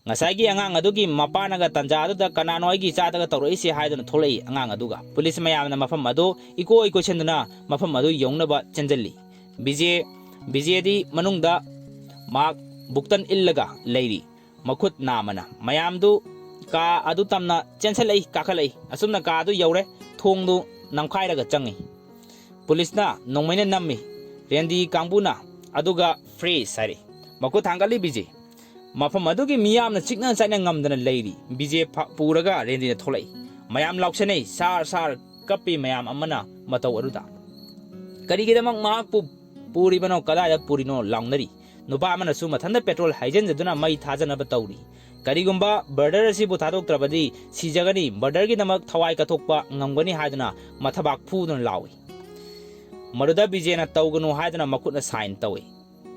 ꯉꯁꯥꯏꯒꯤ ꯑꯉꯥꯡ ꯑꯗꯨꯒꯤ ꯃꯄꯥꯅꯒ ꯇꯟꯖꯥ ꯑꯗꯨꯗ "ꯀꯅꯥꯅꯣ ꯑꯩꯒꯤ ꯏꯆꯥꯗꯒ ꯇꯧꯔꯛꯏꯁꯦ?" ꯍꯥꯏꯗꯨꯅ ꯊꯣꯛꯂꯛꯏ꯫ ꯑꯉꯥꯡ ꯑꯗꯨꯒ ꯄꯨꯂꯤꯁ ꯃꯌꯥꯝꯅ ꯃꯐꯝ ꯑꯗꯨ ꯏꯀꯣꯏ ꯀꯣꯏꯁꯤꯟꯗꯨꯅ ꯃꯐꯝ ꯑꯗꯨ ꯌꯧꯅꯕ ꯆꯦꯟꯖꯜꯂꯤ꯫ ꯕꯤ ꯖꯦ, ꯕꯤ ꯖꯦꯗꯤ ꯃꯅꯨꯡꯗ ꯃꯍꯥꯛ ꯕꯨꯛꯇꯟ ꯏꯜꯂꯒ ꯂꯩꯔꯤ꯫ ꯃꯈꯨꯠ ꯅꯥꯝꯃꯅ ꯃꯌꯥꯝꯗꯨ ꯀꯥ ꯑꯗꯨ ꯇꯝꯅ ꯆꯦꯟꯁꯤꯜꯂꯛꯏ, ꯀꯥꯈꯠꯂꯛꯏ꯫ ꯑꯁꯨꯝꯅ ꯀꯥ ꯑꯗꯨ ꯌꯧꯔꯦ, ꯊꯣꯡꯗꯨ ꯅꯝꯈꯥꯏꯔꯒ ꯆꯪꯉꯤ꯫ ꯄꯨꯂꯤꯁꯅ ꯅꯣꯡꯃꯩꯅ ꯅꯝꯃꯤ꯫ ꯔꯦꯟꯗꯤ ꯀꯥꯡꯕꯨꯅ ꯑꯗꯨꯒ "Freeze" ꯍꯥꯏꯔꯛꯏ꯫ ꯃꯈꯨꯠ ꯊꯥꯡꯒꯠꯂꯤ ꯕꯤꯖꯦ꯫ ꯃꯐꯝ ꯑꯗꯨꯒꯤ ꯃꯤꯌꯥꯝꯅ ꯆꯤꯛꯅ ꯆꯥꯏꯅ ꯉꯝꯗꯅ ꯂꯩꯔꯤ꯫ ꯕꯤꯖꯦ ꯐ-, ꯄꯨꯔꯒ ꯔꯦꯟꯗꯤꯅ ꯊꯣꯛꯂꯛꯏ꯫ ꯃꯌꯥꯝ ꯂꯥꯎꯁꯟꯅꯩ, "ꯁꯥꯔ, ꯁꯥꯔ!" ꯀꯞꯄꯤ ꯃꯌꯥꯝ ꯑꯃꯅ ꯃꯇꯧ ꯑꯗꯨꯗ꯫ ꯀꯔꯤꯒꯤꯗꯃꯛ ꯃꯍꯥꯛꯄꯨ ꯄꯨꯔꯤꯕꯅꯣ, ꯀꯗꯥꯏꯗ ꯄꯨꯔꯤꯅꯣ ꯂꯥꯎꯅꯔꯤ꯫ ꯅꯨꯄꯥ ꯑꯃꯅꯁꯨ ꯃꯊꯟꯇ ꯄꯦꯇ꯭ꯔꯣꯜ ꯍꯩꯖꯤꯟꯖꯗꯨꯅ ꯃꯩ ꯊꯥꯖꯅꯕ ꯇꯧꯔꯤ꯫ "ꯀꯔꯤꯒꯨꯝꯕ ꯕ꯭ꯔꯗꯔ ꯑꯁꯤꯕꯨ ꯊꯥꯗꯣꯛꯇ꯭ꯔꯕꯗꯤ ꯁꯤꯖꯒꯅꯤ, ꯕ꯭ꯔꯗꯔꯒꯤꯗꯃꯛ ꯊꯋꯥꯏ ꯀꯠꯊꯣꯛꯄ ꯉꯝꯒꯅꯤ" ꯍꯥꯏꯗꯨꯅ ꯃꯊꯕꯥꯛ ꯐꯨꯗꯨꯅ ꯂꯥꯎꯏ꯫ ꯃꯗꯨꯗ ꯕꯤꯖꯦꯅ "ꯇꯧꯒꯅꯨ" ꯍꯥꯏꯗꯨꯅ ꯃꯈꯨꯠꯅ ꯁꯥꯏꯟ ꯇꯧꯏ꯫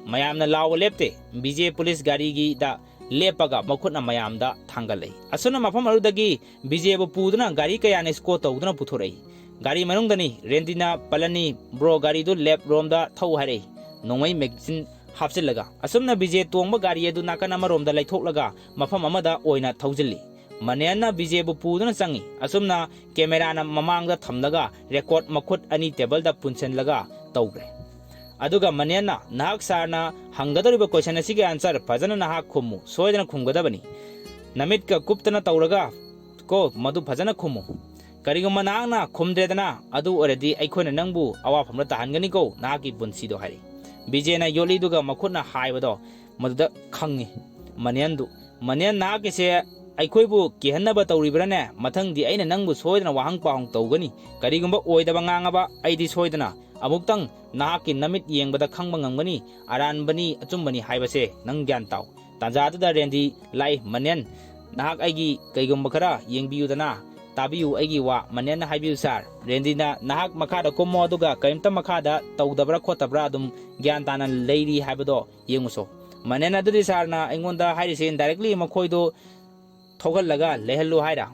ꯃꯌꯥꯝꯅ ꯂꯥꯎꯕ ꯂꯦꯞꯇꯦ꯫ ꯕꯤꯖꯦ ꯄꯨꯂꯤꯁ ꯒꯥꯔꯤꯒꯤꯗ ꯂꯦꯞꯄꯒ ꯃꯈꯨꯠꯅ ꯃꯌꯥꯝꯗ ꯊꯥꯡꯒꯠꯂꯛꯏ꯫ ꯑꯁꯨꯝꯅ ꯃꯐꯝ ꯑꯗꯨꯗꯒꯤ ꯕꯤꯖꯦꯕꯨ ꯄꯨꯗꯨꯅ ꯒꯥꯔꯤ ꯀꯌꯥꯅ ꯏꯁꯀꯣꯔꯠ ꯇꯧꯗꯨꯅ ꯄꯨꯊꯣꯔꯛꯏ꯫ ꯒꯥꯔꯤ ꯃꯅꯨꯡꯗꯅꯤ ꯔꯦꯟꯗꯤꯅ ꯄꯂꯟꯅꯤ, "ꯕ꯭ꯔꯣ, ꯒꯥꯔꯤꯗꯨ ꯂꯦꯞ ꯔꯣꯝꯗ ꯊꯧ" ꯍꯥꯏꯔꯛꯏ, ꯅꯣꯡꯃꯩ ꯃꯦꯒꯥꯖꯤꯟ ꯍꯥꯞꯆꯤꯜꯂꯒ꯫ ꯑꯁꯨꯝꯅ ꯕꯤꯖꯦ ꯇꯣꯡꯕ ꯒꯥꯔꯤ ꯑꯗꯨ ꯅꯥꯀꯟ ꯑꯃꯔꯣꯝꯗ ꯂꯩꯊꯣꯛꯂꯒ ꯃꯐꯝ ꯑꯃꯗ ꯑꯣꯏꯅ ꯊꯧꯖꯤꯜꯂꯤ꯫ ꯃꯅꯦꯟꯅ ꯕꯤꯖꯦꯕꯨ ꯄꯨꯗꯨꯅ ꯆꯪꯉꯤ꯫ ꯑꯁꯨꯝꯅ ꯀꯦꯃꯦꯔꯥꯅ ꯃꯃꯥꯡꯗ ꯊꯝꯂꯒ ꯔꯦꯀꯣꯔꯠ ꯃꯈꯨꯠ ꯑꯅꯤ ꯇꯦꯕꯜꯗ ꯄꯨꯟꯁꯤꯜꯂꯒ ꯇꯧꯈ꯭ꯔꯦ꯫ ꯑꯗꯨꯒ ꯃꯅꯦꯟꯅ, "ꯅꯍꯥꯛ ꯁꯥꯔꯅ ꯍꯪꯒꯗꯧꯔꯤꯕ ꯀꯣꯏꯁꯟ ꯑꯁꯤꯒꯤ ꯑꯟꯁꯔ ꯐꯖꯅ ꯅꯍꯥꯛ ꯈꯨꯝꯃꯨ, ꯁꯣꯏꯗꯅ ꯈꯨꯝꯒꯗꯕꯅꯤ꯫ ꯅꯃꯤꯠꯀ ꯀꯨꯞꯇꯅ ꯇꯧꯔꯒ ꯀꯣ, ꯃꯗꯨ ꯐꯖꯅ ꯈꯨꯝꯃꯨ꯫ ꯀꯔꯤꯒꯨꯝꯕ ꯅꯍꯥꯛꯅ ꯈꯨꯝꯗ꯭ꯔꯦꯗꯅ, ꯑꯗꯨ ꯑꯣꯏꯔꯗꯤ ꯑꯩꯈꯣꯏꯅ ꯅꯪꯕꯨ ꯑꯋꯥꯐꯝꯗ ꯇꯥꯍꯟꯒꯅꯤꯀꯣ, ꯅꯍꯥꯛꯀꯤ ꯄꯨꯟꯁꯤꯗꯣ" ꯍꯥꯏꯔꯤ꯫ ꯕꯤꯖꯦꯅ ꯌꯣꯠꯂꯤꯗꯨꯒ ꯃꯈꯨꯠꯅ ꯍꯥꯏꯕꯗꯣ ꯃꯗꯨꯗ ꯈꯪꯉꯤ ꯃꯅꯦꯟꯗꯨ꯫ "ꯃꯅꯦꯟ, ꯅꯍꯥꯛꯀꯤꯁꯦ ꯑꯩꯈꯣꯏꯕꯨ ꯀꯤꯍꯟꯅꯕ ꯇꯧꯔꯤꯕ꯭ꯔꯥꯅꯦ? ꯃꯊꯪꯗꯤ ꯑꯩꯅ ꯅꯪꯕꯨ ꯁꯣꯏꯗꯅ ꯋꯥꯍꯪ ꯄꯥꯎꯍꯪ ꯇꯧꯒꯅꯤ꯫ ꯀꯔꯤꯒꯨꯝꯕ ꯑꯣꯏꯗꯕ ꯉꯥꯡꯉꯕ ꯑꯩꯗꯤ ꯁꯣꯏꯗꯅ ꯑꯃꯨꯛꯇꯪ ꯅꯍꯥꯛꯀꯤ ꯅꯃꯤꯠ ꯌꯦꯡꯕꯗ ꯈꯪꯕ ꯉꯝꯒꯅꯤ, ꯑꯔꯥꯟꯕꯅꯤ ꯑꯆꯨꯝꯕꯅꯤ ꯍꯥꯏꯕꯁꯦ꯫ ꯅꯪ ꯒ꯭ꯌꯥꯟ ꯇꯥꯎ꯫" ꯇꯥꯟꯖꯥꯗꯨꯗ ꯔꯦꯟꯗꯤ ꯂꯥꯛꯏ꯫ "ꯃꯅꯦꯟ, ꯅꯍꯥꯛ ꯑꯩꯒꯤ ꯀꯩꯒꯨꯝꯕ ꯈꯔ ꯌꯦꯡꯕꯤꯌꯨꯗꯅ, ꯇꯥꯕꯤꯌꯨ ꯑꯩꯒꯤ ꯋꯥ꯫" ꯃꯅꯦꯟꯅ ꯍꯥꯏꯕꯤꯌꯨ, "ꯁꯥꯔ, ꯔꯦꯟꯗꯤꯅ ꯅꯍꯥꯛ ꯃꯈꯥꯗ ꯀꯨꯝꯃꯣ, ꯑꯗꯨꯒ ꯀꯔꯤꯝꯇ ꯃꯈꯥꯗ ꯇꯧꯗꯕ꯭ꯔꯥ ꯈꯣꯠꯇꯕ꯭ꯔꯥ ꯑꯗꯨꯝ ꯒ꯭ꯌꯥꯟ ꯇꯥꯅ ꯂꯩꯔꯤ ꯍꯥꯏꯕꯗꯣ ꯌꯦꯡꯉꯨꯁꯣ꯫" ꯃꯅꯦꯟꯅ, "ꯑꯗꯨꯗꯤ ꯁꯥꯔꯅ ꯑꯩꯉꯣꯟꯗ ꯍꯥꯏꯔꯤꯁꯦ ꯏꯟꯗꯥꯏꯔꯦꯛꯂꯤ ꯃꯈꯣꯏꯗꯣ ꯊꯣꯛꯍꯜꯂꯒ ꯂꯩꯍꯜꯂꯨ ꯍꯥꯏꯔ?"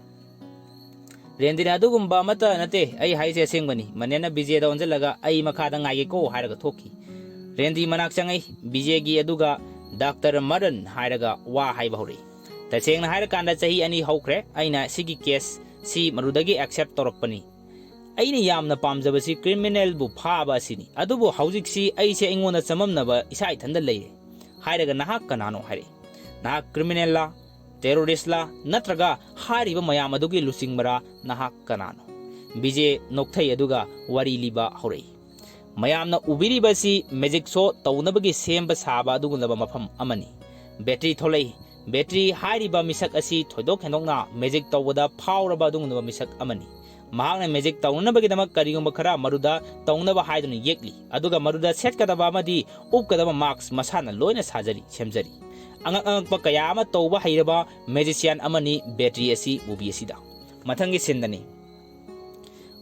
ꯔꯦꯟꯗꯤꯅ, "ꯑꯗꯨꯒꯨꯝꯕ ꯑꯃꯠꯇ ꯅꯠꯇꯦ, ꯑꯩ ꯍꯥꯏꯁꯦ ꯑꯁꯦꯡꯕꯅꯤ꯫" ꯃꯅꯦꯟꯅ ꯕꯤꯖꯦꯗ ꯑꯣꯟꯁꯤꯜꯂꯒ, "ꯑꯩ ꯃꯈꯥꯗ ꯉꯥꯏꯒꯦꯀꯣ" ꯍꯥꯏꯔꯒ ꯊꯣꯛꯈꯤ꯫ ꯔꯦꯟꯗꯤ ꯃꯅꯥꯛ ꯆꯪꯉꯛꯏ꯫ ꯕꯤꯖꯦꯒꯤ ꯑꯗꯨꯒ ꯗꯥꯛꯇꯔ ꯃꯔꯟ ꯍꯥꯏꯔꯒ ꯋꯥ ꯍꯥꯏꯕ ꯍꯧꯔꯛꯏ꯫ "ꯇꯁꯦꯡꯅ ꯍꯥꯏꯔꯀꯥꯟꯗ ꯆꯍꯤ ꯑꯅꯤ ꯍꯧꯈ꯭ꯔꯦ ꯑꯩꯅ ꯁꯤꯒꯤ ꯀꯦꯁ ꯁꯤ ꯃꯗꯨꯗꯒꯤ ꯑꯦꯛꯁꯦꯞ ꯇꯧꯔꯛꯄꯅꯤ꯫ ꯑꯩꯅ ꯌꯥꯝꯅ ꯄꯥꯝꯖꯕꯁꯤ ꯀ꯭ꯔꯤꯃꯤꯅꯦꯜꯕꯨ ꯐꯥꯕ ꯑꯁꯤꯅꯤ꯫ ꯑꯗꯨꯕꯨ ꯍꯧꯖꯤꯛꯁꯤ ꯑꯩꯁꯦ ꯑꯩꯉꯣꯟꯗ ꯆꯃꯝꯅꯕ ꯏꯁꯥ ꯏꯊꯟꯗ ꯂꯩꯔꯦ꯫ ꯍꯥꯏꯔꯒ ꯅꯍꯥꯛ ꯀꯅꯥꯅꯣ ꯍꯥꯏꯔꯛꯏ꯫ ꯅꯍꯥꯛ criminalꯂꯥ, terroristꯂꯥ, ꯅꯠꯇ꯭ꯔꯒ ꯍꯥꯏꯔꯤꯕ ꯃꯌꯥꯝ ꯑꯗꯨꯒꯤ ꯂꯨꯆꯤꯡꯕꯔꯥ? ꯅꯍꯥꯛ ꯀꯅꯥꯅꯣ? ꯕꯤꯖꯦ ꯅꯣꯛꯊꯩ ꯑꯗꯨꯒ ꯋꯥꯔꯤ ꯂꯤꯕ ꯍꯧꯔꯛꯏ꯫ ꯃꯌꯥꯝꯅ ꯎꯕꯤꯔꯤꯕ ꯑꯁꯤ magic show ꯇꯧꯅꯕꯒꯤ ꯁꯦꯝꯕ ꯁꯥꯕ ꯑꯗꯨꯒꯨꯝꯂꯕ ꯃꯐꯝ ꯑꯃꯅꯤ꯫ Battery ꯊꯣꯛꯂꯛꯏ꯫ Battery ꯍꯥꯏꯔꯤꯕ ꯃꯤꯁꯛ ꯑꯁꯤ ꯊꯣꯏꯗꯣꯛ ꯍꯦꯟꯗꯣꯛꯅ magic ꯇꯧꯕꯗ ꯐꯥꯎꯔꯕ ꯑꯗꯨꯒꯨꯝꯂꯕ ꯃꯤꯁꯛ ꯑꯃꯅꯤ꯫ ꯃꯍꯥꯛꯅ magic ꯇꯧꯅꯅꯕꯒꯤꯗꯃꯛ ꯀꯔꯤꯒꯨꯝꯕ ꯈꯔ ꯃꯗꯨꯗ ꯇꯧꯅꯕ ꯍꯥꯏꯗꯨꯅ ꯌꯦꯛꯂꯤ, ꯑꯗꯨꯒ ꯃꯗꯨꯗ ꯁꯦꯠꯀꯗꯕ ꯑꯃꯗꯤ ꯎꯞꯀꯗꯕ mask ꯃꯁꯥꯅ ꯂꯣꯏꯅ ꯁꯥꯖꯔꯤ, ꯁꯦꯝꯖꯔꯤ꯫ ꯑꯉꯛ ꯑꯉꯛꯄ ꯀꯌꯥ ꯑꯃ ꯇꯧꯕ ꯍꯩꯔꯕ magician ꯑꯃꯅꯤ Battery ꯑꯁꯤ movie ꯑꯁꯤꯗ꯫ ꯃꯊꯪꯒꯤ sceneꯗꯅꯤ꯫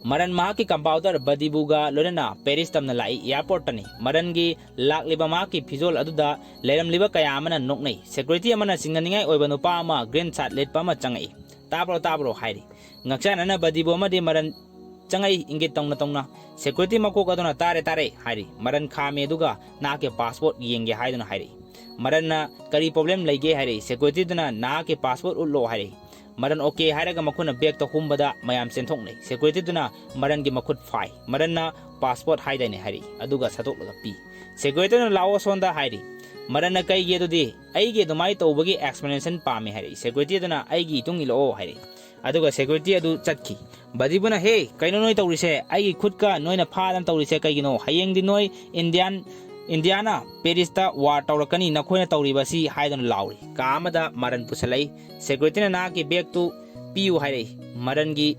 ꯃꯔꯟ ꯃꯍꯥꯛꯀꯤ compounder ꯕꯗꯤꯕꯨꯒ ꯂꯣꯏꯅꯅ Paris ꯇꯝꯅ ꯂꯥꯛꯏ꯫ Airportꯇꯅꯤ꯫ ꯃꯔꯟꯒꯤ ꯂꯥꯛꯂꯤꯕ ꯃꯍꯥꯛꯀꯤ ꯐꯤꯖꯣꯜ ꯑꯗꯨꯗ ꯂꯩꯔꯝꯂꯤꯕ ꯀꯌꯥ ꯑꯃꯅ ꯅꯣꯛꯅꯩ꯫ Security ꯑꯃꯅ ꯆꯤꯡꯅꯅꯤꯡꯉꯥꯏ ꯑꯣꯏꯕ ꯅꯨꯄꯥ ꯑꯃ green shirt ꯂꯤꯠꯄ ꯑꯃ ꯆꯪꯉꯛꯏ꯫ "ꯇꯥꯕ꯭ꯔꯣ, ꯇꯥꯕ꯭ꯔꯣ?" ꯍꯥꯏꯔꯤ꯫ ꯉꯛꯆꯥꯟꯅꯅ ꯕꯗꯤꯕꯨ ꯑꯃꯗꯤ ꯃꯔꯟ ꯆꯪꯉꯛꯏ, ꯏꯪꯒꯤꯠ ꯇꯧꯅ ꯇꯧꯅ꯫ Security ꯃꯀꯣꯛ ꯑꯗꯨꯅ "ꯇꯥꯔꯦ, ꯇꯥꯔꯦ" ꯍꯥꯏꯔꯤ꯫ ꯃꯔꯟ ꯈꯥꯝꯃꯤ ꯑꯗꯨꯒ "ꯅꯍꯥꯛꯀꯤ passport ꯌꯦꯡꯒꯦ" ꯍꯥꯏꯗꯨꯅ ꯍꯥꯏꯔꯛꯏ꯫ ꯃꯔꯟꯅ "ꯀꯔꯤ problem ꯂꯩꯒꯦ?" ꯍꯥꯏꯔꯛꯏ꯫ Securityꯗꯨꯅ "ꯅꯍꯥꯛꯀꯤ passport ꯎꯠꯂꯣ" ꯍꯥꯏꯔꯛꯏ꯫ ꯃꯔꯟ "Okay" ꯍꯥꯏꯔꯒ ꯃꯈꯨꯠꯅ bagꯇ ꯍꯨꯝꯕꯗ ꯃꯌꯥꯝ ꯆꯦꯟꯊꯣꯛꯅꯩ꯫ Securityꯗꯨꯅ ꯃꯔꯟꯒꯤ ꯃꯈꯨꯠ ꯐꯥꯏ꯫ ꯃꯔꯟꯅ "Passport ꯍꯥꯏꯗꯥꯏꯅꯦ?" ꯍꯥꯏꯔꯛꯏ, ꯑꯗꯨꯒ ꯁꯠꯇꯣꯛꯂꯒ ꯄꯤ꯫ Securityꯅ "ꯂꯥꯛꯑꯣ ꯁꯣꯝꯗ" ꯍꯥꯏꯔꯤ꯫ ꯃꯔꯟꯅ "ꯀꯩꯒꯤ ꯑꯗꯨꯗꯤ?" "ꯑꯩꯒꯤ ꯑꯗꯨꯃꯥꯏꯅ ꯇꯧꯕꯒꯤ explanation ꯄꯥꯝꯃꯤ" ꯍꯥꯏꯔꯛꯏ꯫ Securityꯗꯨꯅ "ꯑꯩꯒꯤ ꯏꯇꯨꯡ ꯏꯜꯂꯛꯑꯣ" ꯍꯥꯏꯔꯛꯏ꯫ ꯑꯗꯨꯒ security ꯑꯗꯨ ꯆꯠꯈꯤ꯫ ꯕꯗꯤꯕꯨꯅ, "ꯍꯦ, ꯀꯩꯅꯣ ꯅꯣꯏ ꯇꯧꯔꯤꯁꯦ? ꯑꯩꯒꯤ ꯈꯨꯠꯀ ꯅꯣꯏꯅ ꯐꯥꯗꯅ ꯇꯧꯔꯤꯁꯦ ꯀꯩꯒꯤꯅꯣ? ꯍꯌꯦꯡꯗꯤ ꯅꯣꯏ Indian, Indiaꯅ Parisꯇ war ꯇꯧꯔꯛꯀꯅꯤ, ꯅꯈꯣꯏꯅ ꯇꯧꯔꯤꯕ ꯑꯁꯤ" ꯍꯥꯏꯗꯨꯅ ꯂꯥꯎꯔꯤ꯫ ꯀꯥ ꯑꯃꯗ ꯃꯔꯟ ꯄꯨꯁꯜꯂꯛꯏ꯫ Securityꯅ "ꯅꯍꯥꯛꯀꯤ bagꯇꯨ ꯄꯤꯌꯨ" ꯍꯥꯏꯔꯛꯏ꯫ ꯃꯔꯟꯒꯤ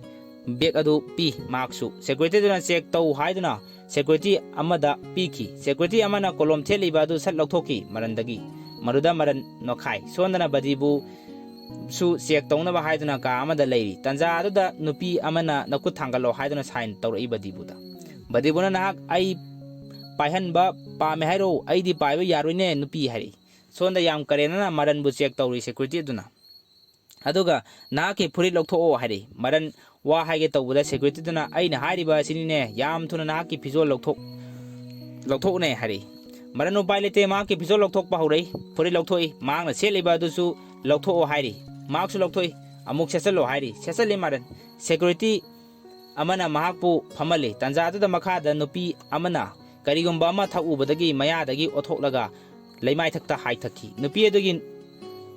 bag ꯑꯗꯨ ꯄꯤ꯫ Maskꯁꯨ꯫ Securityꯗꯨꯅ "Check ꯇꯧ" ꯍꯥꯏꯗꯨꯅ security ꯑꯃꯗ ꯄꯤꯈꯤ꯫ Security ꯑꯃꯅ ꯀꯣꯂꯣꯝ ꯊꯦꯠꯂꯤꯕ ꯑꯗꯨ ꯁꯠ ꯂꯧꯊꯣꯛꯈꯤ ꯃꯔꯟꯗꯒꯤ꯫ ꯃꯗꯨꯗ ꯃꯔꯟ ꯅꯣꯛꯈꯥꯏ꯫ ꯁꯣꯝꯗꯅ ꯕꯗꯤꯕꯨꯁꯨ check ꯇꯧꯅꯕ ꯍꯥꯏꯗꯨꯅ ꯀꯥ ꯑꯃꯗ ꯂꯩꯔꯤ꯫ ꯇꯟꯖꯥ ꯑꯗꯨꯗ ꯅꯨꯄꯤ ꯑꯃꯅ "ꯅꯈꯨꯠ ꯊꯥꯡꯒꯠꯂꯣ" ꯍꯥꯏꯗꯨꯅ sign ꯇꯧꯔꯛꯏ ꯕꯗꯤꯕꯨꯗ꯫ ꯕꯗꯤꯕꯨꯅ "ꯅꯍꯥꯛ ꯑꯩ ꯄꯥꯏꯍꯟꯕ ꯄꯥꯝꯃꯦ ꯍꯥꯏꯔꯣ? ꯑꯩꯗꯤ ꯄꯥꯏꯕ ꯌꯥꯔꯣꯏꯅꯦ, ꯅꯨꯄꯤ" ꯍꯥꯏꯔꯛꯏ꯫ ꯁꯣꯝꯗ ꯌꯥꯝ ꯀꯔꯦꯝꯅꯅ ꯃꯔꯟꯕꯨ check ꯇꯧꯔꯤ security ꯑꯗꯨꯅ꯫ ꯑꯗꯨꯒ "ꯅꯍꯥꯛꯀꯤ ꯐꯨꯔꯤꯠ ꯂꯧꯊꯣꯛꯑꯣ" ꯍꯥꯏꯔꯛꯏ꯫ ꯃꯔꯟ ꯋꯥ ꯍꯥꯏꯒꯦ ꯇꯧꯕꯗ securityꯗꯨꯅ "ꯑꯩꯅ ꯍꯥꯏꯔꯤꯕ ꯑꯁꯤꯅꯤꯅꯦ, ꯌꯥꯝ ꯊꯨꯅ ꯅꯍꯥꯛꯀꯤ ꯐꯤꯖꯣꯜ ꯂꯧꯊꯣꯛ-, ꯂꯧꯊꯣꯛꯎꯅꯦ" ꯍꯥꯏꯔꯛꯏ꯫ ꯃꯔꯟ ꯎꯄꯥꯏ ꯂꯩꯇꯦ, ꯃꯍꯥꯛꯀꯤ ꯐꯤꯖꯣꯜ ꯂꯧꯊꯣꯛꯄ ꯍꯧꯔꯛꯏ꯫ ꯐꯨꯔꯤꯠ ꯂꯧꯊꯣꯛꯏ꯫ ꯃꯍꯥꯛꯅ ꯁꯦꯠꯂꯤꯕ ꯑꯗꯨꯁꯨ ꯂꯧꯊꯣꯛꯑꯣ ꯍꯥꯏꯔꯤ꯫ Maskꯁꯨ ꯂꯧꯊꯣꯛꯏ꯫ "ꯑꯃꯨꯛ ꯁꯦꯠꯆꯜꯂꯣ" ꯍꯥꯏꯔꯤ꯫ ꯁꯦꯠꯆꯜꯂꯤ ꯃꯔꯟ꯫ Security ꯑꯃꯅ ꯃꯍꯥꯛꯄꯨ ꯐꯝꯍꯜꯂꯤ꯫ ꯇꯟꯖꯥ ꯑꯗꯨꯗ ꯃꯈꯥꯗ ꯅꯨꯄꯤ ꯑꯃꯅ ꯀꯔꯤꯒꯨꯝꯕ ꯑꯃ ꯊꯛꯎꯕꯗꯒꯤ ꯃꯌꯥꯗꯒꯤ ꯑꯣꯊꯣꯛꯂꯒ ꯂꯩꯃꯥꯏꯊꯛꯇ ꯍꯥꯏꯊꯈꯤ꯫ ꯅꯨꯄꯤ ꯑꯗꯨꯒꯤ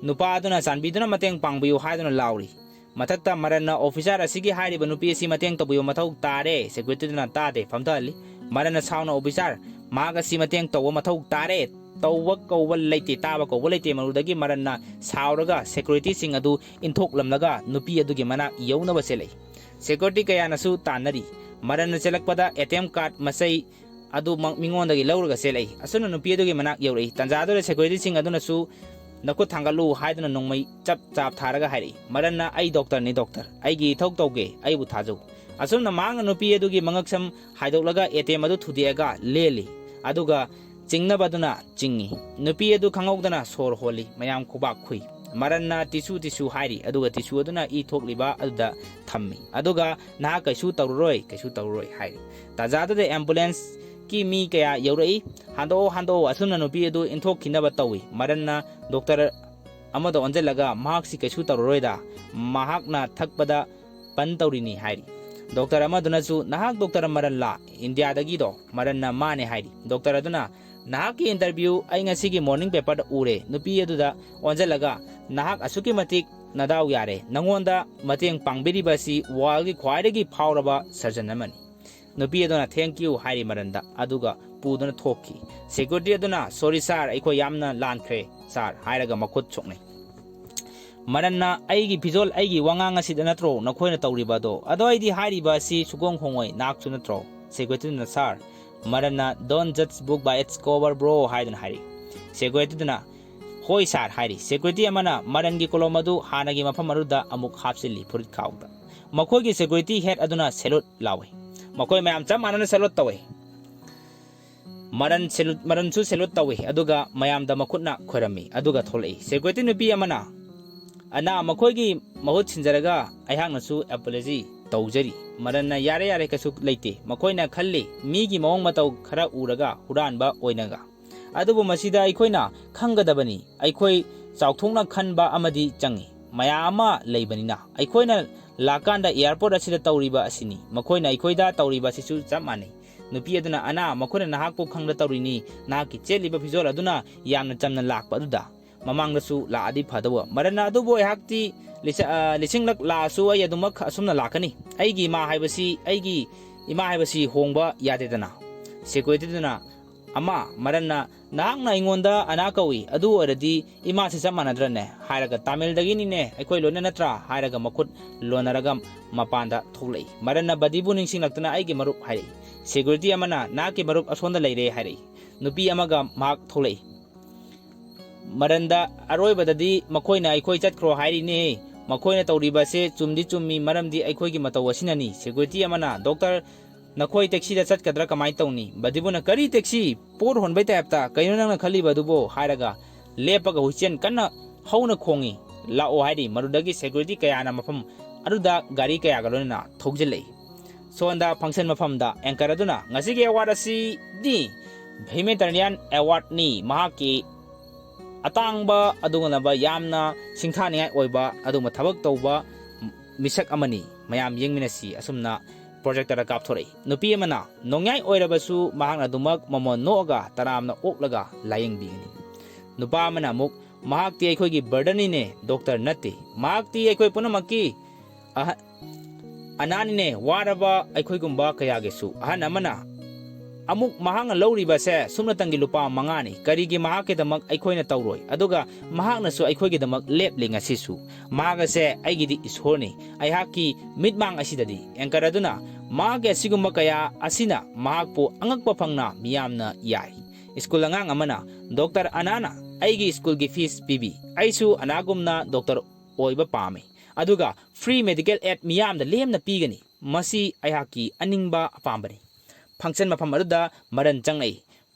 ꯅꯨꯄꯥ ꯑꯗꯨꯅ ꯆꯥꯟꯕꯤꯗꯨꯅ ꯃꯇꯦꯡ ꯄꯥꯡꯕꯤꯌꯨ ꯍꯥꯏꯗꯨꯅ ꯂꯥꯎꯔꯤ꯫ ꯃꯊꯛꯇ ꯃꯔꯟꯅ ꯑꯣꯐꯤꯁꯥꯔ ꯑꯁꯤꯒꯤ ꯍꯥꯏꯔꯤꯕ ꯅꯨꯄꯤ ꯑꯁꯤ ꯃꯇꯦꯡ ꯇꯧꯕꯤꯌꯨ ꯃꯊꯧ ꯇꯥꯔꯦ꯫ ꯁꯦꯀ꯭ꯌꯨꯔꯤꯇꯤꯗꯨꯅ ꯇꯥꯗꯦ, ꯐꯝꯊꯍꯜꯂꯤ꯫ ꯃꯔꯟꯅ ꯁꯥꯎꯅ, "ꯑꯣꯐꯤꯁꯥꯔ, ꯃꯍꯥꯛ ꯑꯁꯤ ꯃꯇꯦꯡ ꯇꯧꯕ ꯃꯊꯧ ꯇꯥꯔꯦ꯫ ꯇꯧꯕ ꯀꯧꯕ ꯂꯩꯇꯦ, ꯇꯥꯕ ꯀꯧꯕ ꯂꯩꯇꯦ"꯫ ꯃꯗꯨꯗꯒꯤ ꯃꯔꯟꯅ ꯁꯥꯎꯔꯒ ꯁꯦꯀ꯭ꯌꯨꯔꯤꯇꯤꯁꯤꯡ ꯑꯗꯨ ꯏꯟꯊꯣꯛꯂꯝꯂꯒ ꯅꯨꯄꯤ ꯑꯗꯨꯒꯤ ꯃꯅꯥꯛ ꯌꯧꯅꯕ ꯆꯦꯜꯂꯛꯏ꯫ ꯁꯦꯀ꯭ꯌꯨꯔꯤꯇꯤ ꯀꯌꯥꯅꯁꯨ ꯇꯥꯟꯅꯔꯤ꯫ ꯃꯔꯟꯅ ꯆꯦꯜꯂꯛꯄꯗ ꯑꯦ ꯇꯤ ꯑꯦꯝ ꯀꯥꯔꯗ ꯃꯆꯩ ꯑꯗꯨꯃꯛ ꯃꯤꯉꯣꯟꯗꯒꯤ ꯂꯧꯔꯒ ꯆꯦꯜꯂꯛꯏ꯫ ꯑꯁꯨꯝꯅ ꯅꯨꯄꯤ ꯑꯗꯨꯒꯤ ꯃꯅꯥꯛ ꯌꯧꯔꯛꯏ꯫ ꯇꯥꯟꯖꯥꯗꯨꯗ ꯁꯦꯀ꯭ꯌꯨꯔꯤꯇꯤꯁꯤꯡ ꯑꯗꯨꯅꯁꯨ "ꯅꯈꯨꯠ ꯊꯥꯡꯒꯠꯂꯨ" ꯍꯥꯏꯗꯨꯅ ꯅꯣꯡꯃꯩ ꯆꯞ ꯆꯥꯞ ꯊꯥꯔꯒ ꯍꯥꯏꯔꯛꯏ꯫ ꯃꯔꯟꯅ, "ꯑꯩ ꯗꯣꯛꯇꯔꯅꯤ, ꯗꯣꯛꯇꯔ꯫ ꯑꯩꯒꯤ ꯏꯊꯧ ꯇꯧꯒꯦ, ꯑꯩꯕꯨ ꯊꯥꯖꯧ"꯫ ꯑꯁꯨꯝꯅ ꯃꯍꯥꯛꯅ ꯅꯨꯄꯤ ꯑꯗꯨꯒꯤ ꯃꯉꯛꯁꯝ ꯍꯥꯏꯗꯣꯛꯂꯒ ꯑꯦ ꯇꯤ ꯑꯦꯝ ꯑꯗꯨ ꯊꯨꯗꯦꯛꯑꯒ ꯂꯦꯜꯂꯤ꯫ ꯑꯗꯨꯒ ꯆꯤꯡꯅꯕꯗꯨꯅ ꯆꯤꯡꯏ꯫ ꯅꯨꯄꯤ ꯑꯗꯨ ꯈꯪꯍꯧꯗꯅ ꯁꯣꯔ ꯍꯣꯜꯂꯤ꯫ ꯃꯌꯥꯝ ꯈꯨꯕꯥꯛ ꯈꯨꯏ꯫ ꯃꯔꯟꯅ "ꯇꯤꯁꯨ, ꯇꯤꯁꯨ" ꯍꯥꯏꯔꯤ, ꯑꯗꯨꯒ ꯇꯤꯁꯨ ꯑꯗꯨꯅ ꯏ ꯊꯣꯛꯂꯤꯕ ꯑꯗꯨꯗ ꯊꯝꯃꯤ꯫ ꯑꯗꯨꯒ "ꯅꯍꯥꯛ ꯀꯩꯁꯨ ꯇꯧꯔꯔꯣꯏ, ꯀꯩꯁꯨ ꯇꯧꯔꯔꯣꯏ" ꯍꯥꯏꯔꯤ꯫ ꯇꯥꯟꯖꯥꯗꯨꯗ ꯑꯦꯝꯕꯨꯂꯦꯟꯁꯀꯤ ꯃꯤ ꯀꯌꯥ ꯌꯧꯔꯛꯏ꯫ "ꯍꯟꯗꯣꯛꯑꯣ, ꯍꯟꯗꯣꯛꯑꯣ"꯫ ꯑꯁꯨꯝꯅ ꯅꯨꯄꯤ ꯑꯗꯨ ꯏꯟꯊꯣꯛꯈꯤꯅꯕ ꯇꯧꯏ꯫ ꯃꯔꯟꯅ ꯗꯣꯛꯇꯔ ꯑꯃꯗ ꯑꯣꯟꯁꯤꯜꯂꯒ, "ꯃꯍꯥꯛꯁꯤ ꯀꯩꯁꯨ ꯇꯧꯔꯔꯣꯏꯗ, ꯃꯍꯥꯛꯅ ꯊꯛꯄꯗ ꯄꯟ ꯇꯧꯔꯤꯅꯤ" ꯍꯥꯏꯔꯤ꯫ ꯗꯣꯛꯇꯔ ꯑꯃꯗꯨꯅꯁꯨ, "ꯅꯍꯥꯛ ꯗꯣꯛꯇꯔ ꯃꯔꯟꯂꯥ, ꯏꯟꯗꯤꯌꯥꯗꯒꯤꯗꯣ?" ꯃꯔꯟꯅ "ꯃꯥꯅꯦ" ꯍꯥꯏꯔꯤ꯫ ꯗꯣꯛꯇꯔ ꯑꯗꯨꯅ, "ꯅꯍꯥꯛꯀꯤ ꯏꯟꯇꯔꯚ꯭ꯌꯨ ꯑꯩ ꯉꯁꯤꯒꯤ ꯃꯣꯔꯅꯤꯡ ꯄꯦꯄꯔꯗ ꯎꯔꯦ"꯫ ꯅꯨꯄꯤ ꯑꯗꯨꯗ ꯑꯣꯟꯁꯤꯜꯂꯒ, "ꯅꯍꯥꯛ ꯑꯁꯨꯛꯀꯤ ꯃꯇꯤꯛ ꯅꯗꯥꯎ ꯌꯥꯔꯦ, ꯅꯉꯣꯟꯗ ꯃꯇꯦꯡ ꯄꯥꯡꯕꯤꯔꯤꯕ ꯑꯁꯤ ꯋꯥꯔꯜꯒꯤ ꯈ꯭ꯋꯥꯏꯗꯒꯤ ꯐꯥꯎꯔꯕ ꯁꯔꯖꯟ ꯑꯃꯅꯤ"꯫ ꯅꯨꯄꯤ ꯑꯗꯨꯅ "Thank you" ꯍꯥꯏꯔꯤ ꯃꯔꯟꯗ, ꯑꯗꯨꯒ ꯄꯨꯗꯨꯅ ꯊꯣꯛꯈꯤ꯫ ꯁꯦꯀ꯭ꯌꯨꯔꯤꯇꯤ ꯑꯗꯨꯅ, "Sorry sir, ꯑꯩꯈꯣꯏ ꯌꯥꯝꯅ ꯂꯥꯟꯈ꯭ꯔꯦ ꯁꯥꯔ" ꯍꯥꯏꯔꯒ ꯃꯈꯨꯠ ꯁꯣꯛꯅꯩ꯫ ꯃꯔꯟꯅ, "ꯑꯩꯒꯤ ꯐꯤꯖꯣꯜ, ꯑꯩꯒꯤ ꯋꯥꯉꯥꯡ ꯑꯁꯤꯗ ꯅꯠꯇ꯭ꯔꯣ ꯅꯈꯣꯏꯅ ꯇꯧꯔꯤꯕ ꯑꯗꯣ? ꯑꯗꯣ ꯑꯩꯗꯤ ꯍꯥꯏꯔꯤꯕ ꯑꯁꯤ ꯁꯨꯈꯣꯡ ꯈꯣꯡꯉꯣꯏ, ꯅꯍꯥꯛꯁꯨ ꯅꯠꯇ꯭ꯔꯣ?" ꯁꯦꯀ꯭ꯌꯨꯔꯤꯇꯤꯗꯨꯅ, "Sir", ꯃꯔꯟꯅ, "Don't judge book by its cover, bro" ꯍꯥꯏꯗꯨꯅ ꯍꯥꯏꯔꯤ꯫ ꯁꯦꯀ꯭ꯌꯨꯔꯤꯇꯤꯗꯨꯅ, "ꯍꯣꯏ ꯁꯥꯔ" ꯍꯥꯏꯔꯤ꯫ ꯁꯦꯀ꯭ꯌꯨꯔꯤꯇꯤ ꯑꯃꯅ ꯃꯔꯟꯒꯤ ꯀꯣꯂꯣꯝ ꯑꯗꯨ ꯍꯥꯟꯅꯒꯤ ꯃꯐꯝ ꯑꯗꯨꯗ ꯑꯃꯨꯛ ꯍꯥꯞꯆꯤꯜꯂꯤ ꯐꯨꯔꯤꯠ ꯈꯥꯎꯗ꯫ ꯃꯈꯣꯏꯒꯤ ꯁꯦꯀ꯭ꯌꯨꯔꯤꯇꯤ ꯍꯦꯗ ꯑꯗꯨꯅ ꯁꯦꯂꯨꯠ ꯂꯥꯎꯏ꯫ ꯃꯈꯣꯏ ꯃꯌꯥꯝ ꯆꯞ ꯃꯥꯟꯅꯅ ꯁꯦꯂꯨꯠ ꯇꯧꯏ꯫ ꯃꯔꯟ ꯁꯦꯂꯨꯠ, ꯃꯔꯟꯁꯨ ꯁꯦꯂꯨꯠ ꯇꯧꯏ, ꯑꯗꯨꯒ ꯃꯌꯥꯝꯗ ꯃꯈꯨꯠꯅ ꯈꯣꯏꯔꯝꯃꯤ, ꯑꯗꯨꯒ ꯊꯣꯛꯂꯛꯏ꯫ ꯁꯦꯀ꯭ꯌꯨꯔꯤꯇꯤ ꯅꯨꯄꯤ ꯑꯃꯅ, "ꯑꯅꯥ ꯃꯈꯣꯏꯒꯤ ꯃꯍꯨꯠ ꯁꯤꯟꯖꯔꯒ ꯑꯩꯍꯥꯛꯅꯁꯨ ꯑꯦꯄꯣꯂꯣꯖꯤ ꯇꯧꯖꯔꯤ"꯫ ꯃꯔꯟꯅ, "ꯌꯥꯔꯦ, ꯌꯥꯔꯦ, ꯀꯩꯁꯨ ꯂꯩꯇꯦ, ꯃꯈꯣꯏꯅ ꯈꯜꯂꯤ ꯃꯤꯒꯤ ꯃꯑꯣꯡ ꯃꯇꯧ ꯈꯔ ꯎꯔꯒ ꯍꯨꯔꯥꯟꯕ ꯑꯣꯏꯅꯒ꯫ ꯑꯗꯨꯕꯨ ꯃꯁꯤꯗ ꯑꯩꯈꯣꯏꯅ ꯈꯪꯒꯗꯕꯅꯤ, ꯑꯩꯈꯣꯏ ꯆꯥꯎꯊꯣꯛꯅ ꯈꯟꯕ ꯑꯃꯗꯤ ꯆꯪꯏ꯫ ꯃꯌꯥꯝ ꯑꯃ ꯂꯩꯕꯅꯤꯅ꯫ ꯑꯩꯈꯣꯏꯅ ꯂꯥꯛꯀꯥꯟꯗ ꯑꯦꯌꯥꯔꯄꯣꯔꯠ ꯑꯁꯤꯗ ꯇꯧꯔꯤꯕ ꯑꯁꯤꯅꯤ, ꯃꯈꯣꯏꯅ ꯑꯩꯈꯣꯏꯗ ꯇꯧꯔꯤꯕ ꯑꯁꯤꯁꯨ ꯆꯞ ꯃꯥꯟꯅꯩ꯫ ꯅꯨꯄꯤ ꯑꯗꯨꯅ, "ꯑꯅꯥ, ꯃꯈꯣꯏꯅ ꯅꯍꯥꯛꯄꯨ ꯈꯪꯗ ꯇꯧꯔꯤꯅꯤ, ꯅꯍꯥꯛꯀꯤ ꯆꯦꯠꯂꯤꯕ ꯐꯤꯖꯣꯜ ꯑꯗꯨꯅ ꯌꯥꯝꯅ ꯆꯝꯅ ꯂꯥꯛꯄ ꯑꯗꯨꯗ꯫ ꯃꯃꯥꯡꯗꯁꯨ ꯂꯥꯛꯑꯗꯤ ꯐꯗꯧꯕ꯫ ꯃꯔꯟꯅ ꯑꯗꯨꯕꯨ ꯑꯩꯍꯥꯛꯇꯤ ꯂꯤꯁ-, ꯑ, ꯂꯤꯁꯤꯡꯂꯛ ꯂꯥꯛꯑꯁꯨ ꯑꯩ ꯑꯗꯨꯃꯛ ꯑꯁꯨꯝꯅ ꯂꯥꯛꯀꯅꯤ꯫ ꯑꯩꯒꯤ ꯏꯃꯥ ꯍꯥꯏꯕꯁꯤ, ꯑꯩꯒꯤ ꯏꯃꯥ ꯍꯥꯏꯕꯁꯤ ꯍꯣꯡꯕ ꯌꯥꯗꯦꯗꯅ꯫" ꯁꯦꯀ꯭ꯌꯨꯔꯤꯇꯤꯗꯨꯅ, "ꯑꯃ, ꯃꯔꯟꯅ ꯅꯍꯥꯛꯅ ꯑꯩꯉꯣꯟꯗ ꯑꯅꯥ ꯀꯧꯏ, ꯑꯗꯨ ꯑꯣꯏꯔꯗꯤ ꯏꯃꯥꯁꯦ ꯆꯞ ꯃꯥꯟꯅꯗ꯭ꯔꯅꯦ?" ꯍꯥꯏꯔꯒ, "ꯇꯥꯃꯤꯜꯗꯒꯤꯅꯤꯅꯦ, ꯑꯩꯈꯣꯏ ꯂꯣꯏꯅ ꯅꯠꯇ꯭ꯔꯥ?" ꯍꯥꯏꯔꯒ ꯃꯈꯨꯠ ꯂꯣꯟꯅꯔꯒ ꯃꯄꯥꯟꯗ ꯊꯣꯛꯂꯛꯏ꯫ ꯃꯔꯟꯅ ꯕꯗꯤꯕꯨ ꯅꯤꯡꯁꯤꯡꯂꯛꯇꯅ, "ꯑꯩꯒꯤ ꯃꯔꯨꯞ", ꯍꯥꯏꯔꯛꯏ꯫ ꯁꯦꯀ꯭ꯌꯨꯔꯤꯇꯤ ꯑꯃꯅ, "ꯅꯍꯥꯛꯀꯤ ꯃꯔꯨꯞ ꯑꯁꯣꯝꯗ ꯂꯩꯔꯦ", ꯍꯥꯏꯔꯛꯏ꯫ ꯅꯨꯄꯤ ꯑꯃꯒ ꯃꯍꯥꯛ ꯊꯣꯛꯂꯛꯏ꯫ ꯃꯔꯟꯗ, "ꯑꯔꯣꯏꯕꯗꯗꯤ ꯃꯈꯣꯏꯅ ꯑꯩꯈꯣꯏ ꯆꯠꯈ꯭ꯔꯣ ꯍꯥꯏꯔꯤꯅꯦ꯫ ꯃꯈꯣꯏꯅ ꯇꯧꯔꯤꯕꯁꯦ ꯆꯨꯝꯗꯤ ꯆꯨꯝꯃꯤ, ꯃꯔꯝꯗꯤ ꯑꯩꯈꯣꯏꯒꯤ ꯃꯇꯧ ꯑꯁꯤꯅꯅꯤ꯫" ꯁꯦꯀ꯭ꯌꯨꯔꯤꯇꯤ ꯑꯃꯅ, "ꯗꯣꯛꯇꯔ, ꯅꯈꯣꯏ ꯇꯦꯛꯁꯤꯗ ꯆꯠꯀꯗ꯭ꯔꯥ ꯀꯃꯥꯏꯅ ꯇꯧꯅꯤ?" ꯕꯗꯤꯕꯨꯅ, "ꯀꯔꯤ ꯇꯦꯛꯁꯤ? ꯄꯣꯠ ꯍꯣꯟꯕꯩ ꯇꯥꯏꯞꯇ ꯀꯩꯅꯣ ꯅꯪꯅ ꯈꯜꯂꯤꯕ ꯑꯗꯨꯕꯣ?" ꯍꯥꯏꯔꯒ ꯂꯦꯞꯄꯒ ꯍꯨꯏꯆꯦꯟ ꯀꯟꯅ ꯍꯧꯅ ꯈꯣꯡꯏ꯫ "ꯂꯥꯛꯑꯣ" ꯍꯥꯏꯔꯤ꯫ ꯃꯗꯨꯗꯒꯤ ꯁꯦꯀ꯭ꯌꯨꯔꯤꯇꯤ ꯀꯌꯥꯅ ꯃꯐꯝ ꯑꯗꯨꯗ ꯒꯥꯔꯤ ꯀꯌꯥꯒ ꯂꯣꯏꯅꯅ ꯊꯧꯖꯤꯜꯂꯛꯏ꯫ ꯁꯣꯝꯗ ꯐꯪꯁꯟ ꯃꯐꯝꯗ ꯑꯦꯡꯀꯔ ꯑꯗꯨꯅ, "ꯉꯁꯤꯒꯤ ꯑꯦꯋꯥꯔꯗ ꯑꯁꯤꯗꯤ ꯍ꯭ꯌꯨꯃꯦꯅꯤꯇꯦꯔꯤꯌꯥꯟ ꯑꯦꯋꯥꯔꯗꯅꯤ꯫ ꯃꯍꯥꯛꯀꯤ ꯑꯇꯥꯡꯕ ꯑꯗꯨꯒꯨꯝꯂꯕ ꯌꯥꯝꯅ ꯁꯤꯡꯊꯥꯅꯤꯡꯉꯥꯏ ꯑꯣꯏꯕ ꯑꯗꯨꯒꯨꯝꯕ ꯊꯕꯛ ꯇꯧꯕ ꯃꯤꯁꯛ ꯑꯃꯅꯤ꯫ ꯃꯌꯥꯝ ꯌꯦꯡꯃꯤꯟꯅꯁꯤ꯫" ꯑꯁꯨꯝꯅ ꯄ꯭ꯔꯣꯖꯦꯛꯇꯔꯗ ꯀꯥꯞꯊꯣꯔꯛꯏ꯫ ꯅꯨꯄꯤ ꯑꯃꯅ, "ꯅꯣꯡꯌꯥꯏ ꯑꯣꯏꯔꯕꯁꯨ ꯃꯍꯥꯛꯅ ꯑꯗꯨꯃꯛ ꯃꯃꯣꯟ ꯅꯣꯛꯑꯒ ꯇꯔꯥꯝꯅ ꯑꯣꯛꯂꯒ ꯂꯥꯌꯦꯡꯕꯤꯒꯅꯤ꯫" ꯅꯨꯄꯥ ꯑꯃꯅ ꯑꯃꯨꯛ, "ꯃꯍꯥꯛꯇꯤ ꯑꯩꯈꯣꯏꯒꯤ ꯕꯔꯗꯟꯅꯤꯅꯦ, ꯗꯣꯛꯇꯔ ꯅꯠꯇꯦ꯫ ꯃꯍꯥꯛꯇꯤ ꯑꯩꯈꯣꯏ ꯄꯨꯝꯅꯃꯛꯀꯤ ꯑꯍ-, ꯑꯅꯥꯅꯤꯅꯦ, ꯋꯥꯔꯕ ꯑꯩꯈꯣꯏꯒꯨꯝꯕ ꯀꯌꯥꯒꯤꯁꯨ꯫" ꯑꯍꯟ ꯑꯃꯅ ꯑꯃꯨꯛ, "ꯃꯍꯥꯛꯅ ꯂꯧꯔꯤꯕꯁꯦ ꯁꯨꯞꯅꯇꯪꯒꯤ ꯂꯨꯄꯥ ꯃꯉꯥꯅꯤ꯫ ꯀꯔꯤꯒꯤ ꯃꯍꯥꯛꯀꯤꯗꯃꯛ ꯑꯩꯈꯣꯏꯅ ꯇꯧꯔꯣꯏ? ꯑꯗꯨꯒ ꯃꯍꯥꯛꯅꯁꯨ ꯑꯩꯈꯣꯏꯒꯤꯗꯃꯛ ꯂꯦꯞꯂꯤ ꯉꯁꯤꯁꯨ꯫ ꯃꯍꯥꯛ ꯑꯁꯦ ꯑꯩꯒꯤꯗꯤ ꯏꯁꯣꯔꯅꯤ, ꯑꯩꯍꯥꯛꯀꯤ ꯃꯤꯠꯃꯥꯡ ꯑꯁꯤꯗꯗꯤ꯫" ꯑꯦꯡꯀꯔ ꯑꯗꯨꯅ, "ꯃꯍꯥꯛꯀꯤ ꯑꯁꯤꯒꯨꯝꯕ ꯀꯌꯥ ꯑꯁꯤꯅ ꯃꯍꯥꯛꯄꯨ ꯑꯉꯛꯄ ꯐꯪꯅ ꯃꯤꯌꯥꯝꯅ ꯌꯥꯏ꯫" ꯁ꯭ꯀꯨꯜ ꯑꯉꯥꯡ ꯑꯃꯅ, "ꯗꯣꯛꯇꯔ ꯑꯅꯥꯅ ꯑꯩꯒꯤ ꯁ꯭ꯀꯨꯜꯒꯤ ꯐꯤꯁ ꯄꯤꯕꯤ꯫ ꯑꯩꯁꯨ ꯑꯅꯥꯒꯨꯝꯅ ꯗꯣꯛꯇꯔ ꯑꯣꯏꯕ ꯄꯥꯝꯃꯤ꯫ ꯑꯗꯨꯒ ꯐ꯭ꯔꯤ ꯃꯦꯗꯤꯀꯦꯜ ꯑꯦꯗ ꯃꯤꯌꯥꯝꯗ ꯂꯦꯝꯅ ꯄꯤꯒꯅꯤ꯫ ꯃꯁꯤ ꯑꯩꯍꯥꯛꯀꯤ ꯑꯅꯤꯡꯕ ꯑꯄꯥꯝꯕꯅꯤ꯫" ꯐꯪꯁꯟ ꯃꯐꯝ ꯑꯗꯨꯗ ꯃꯔꯟ ꯆꯪꯂꯛꯏ꯫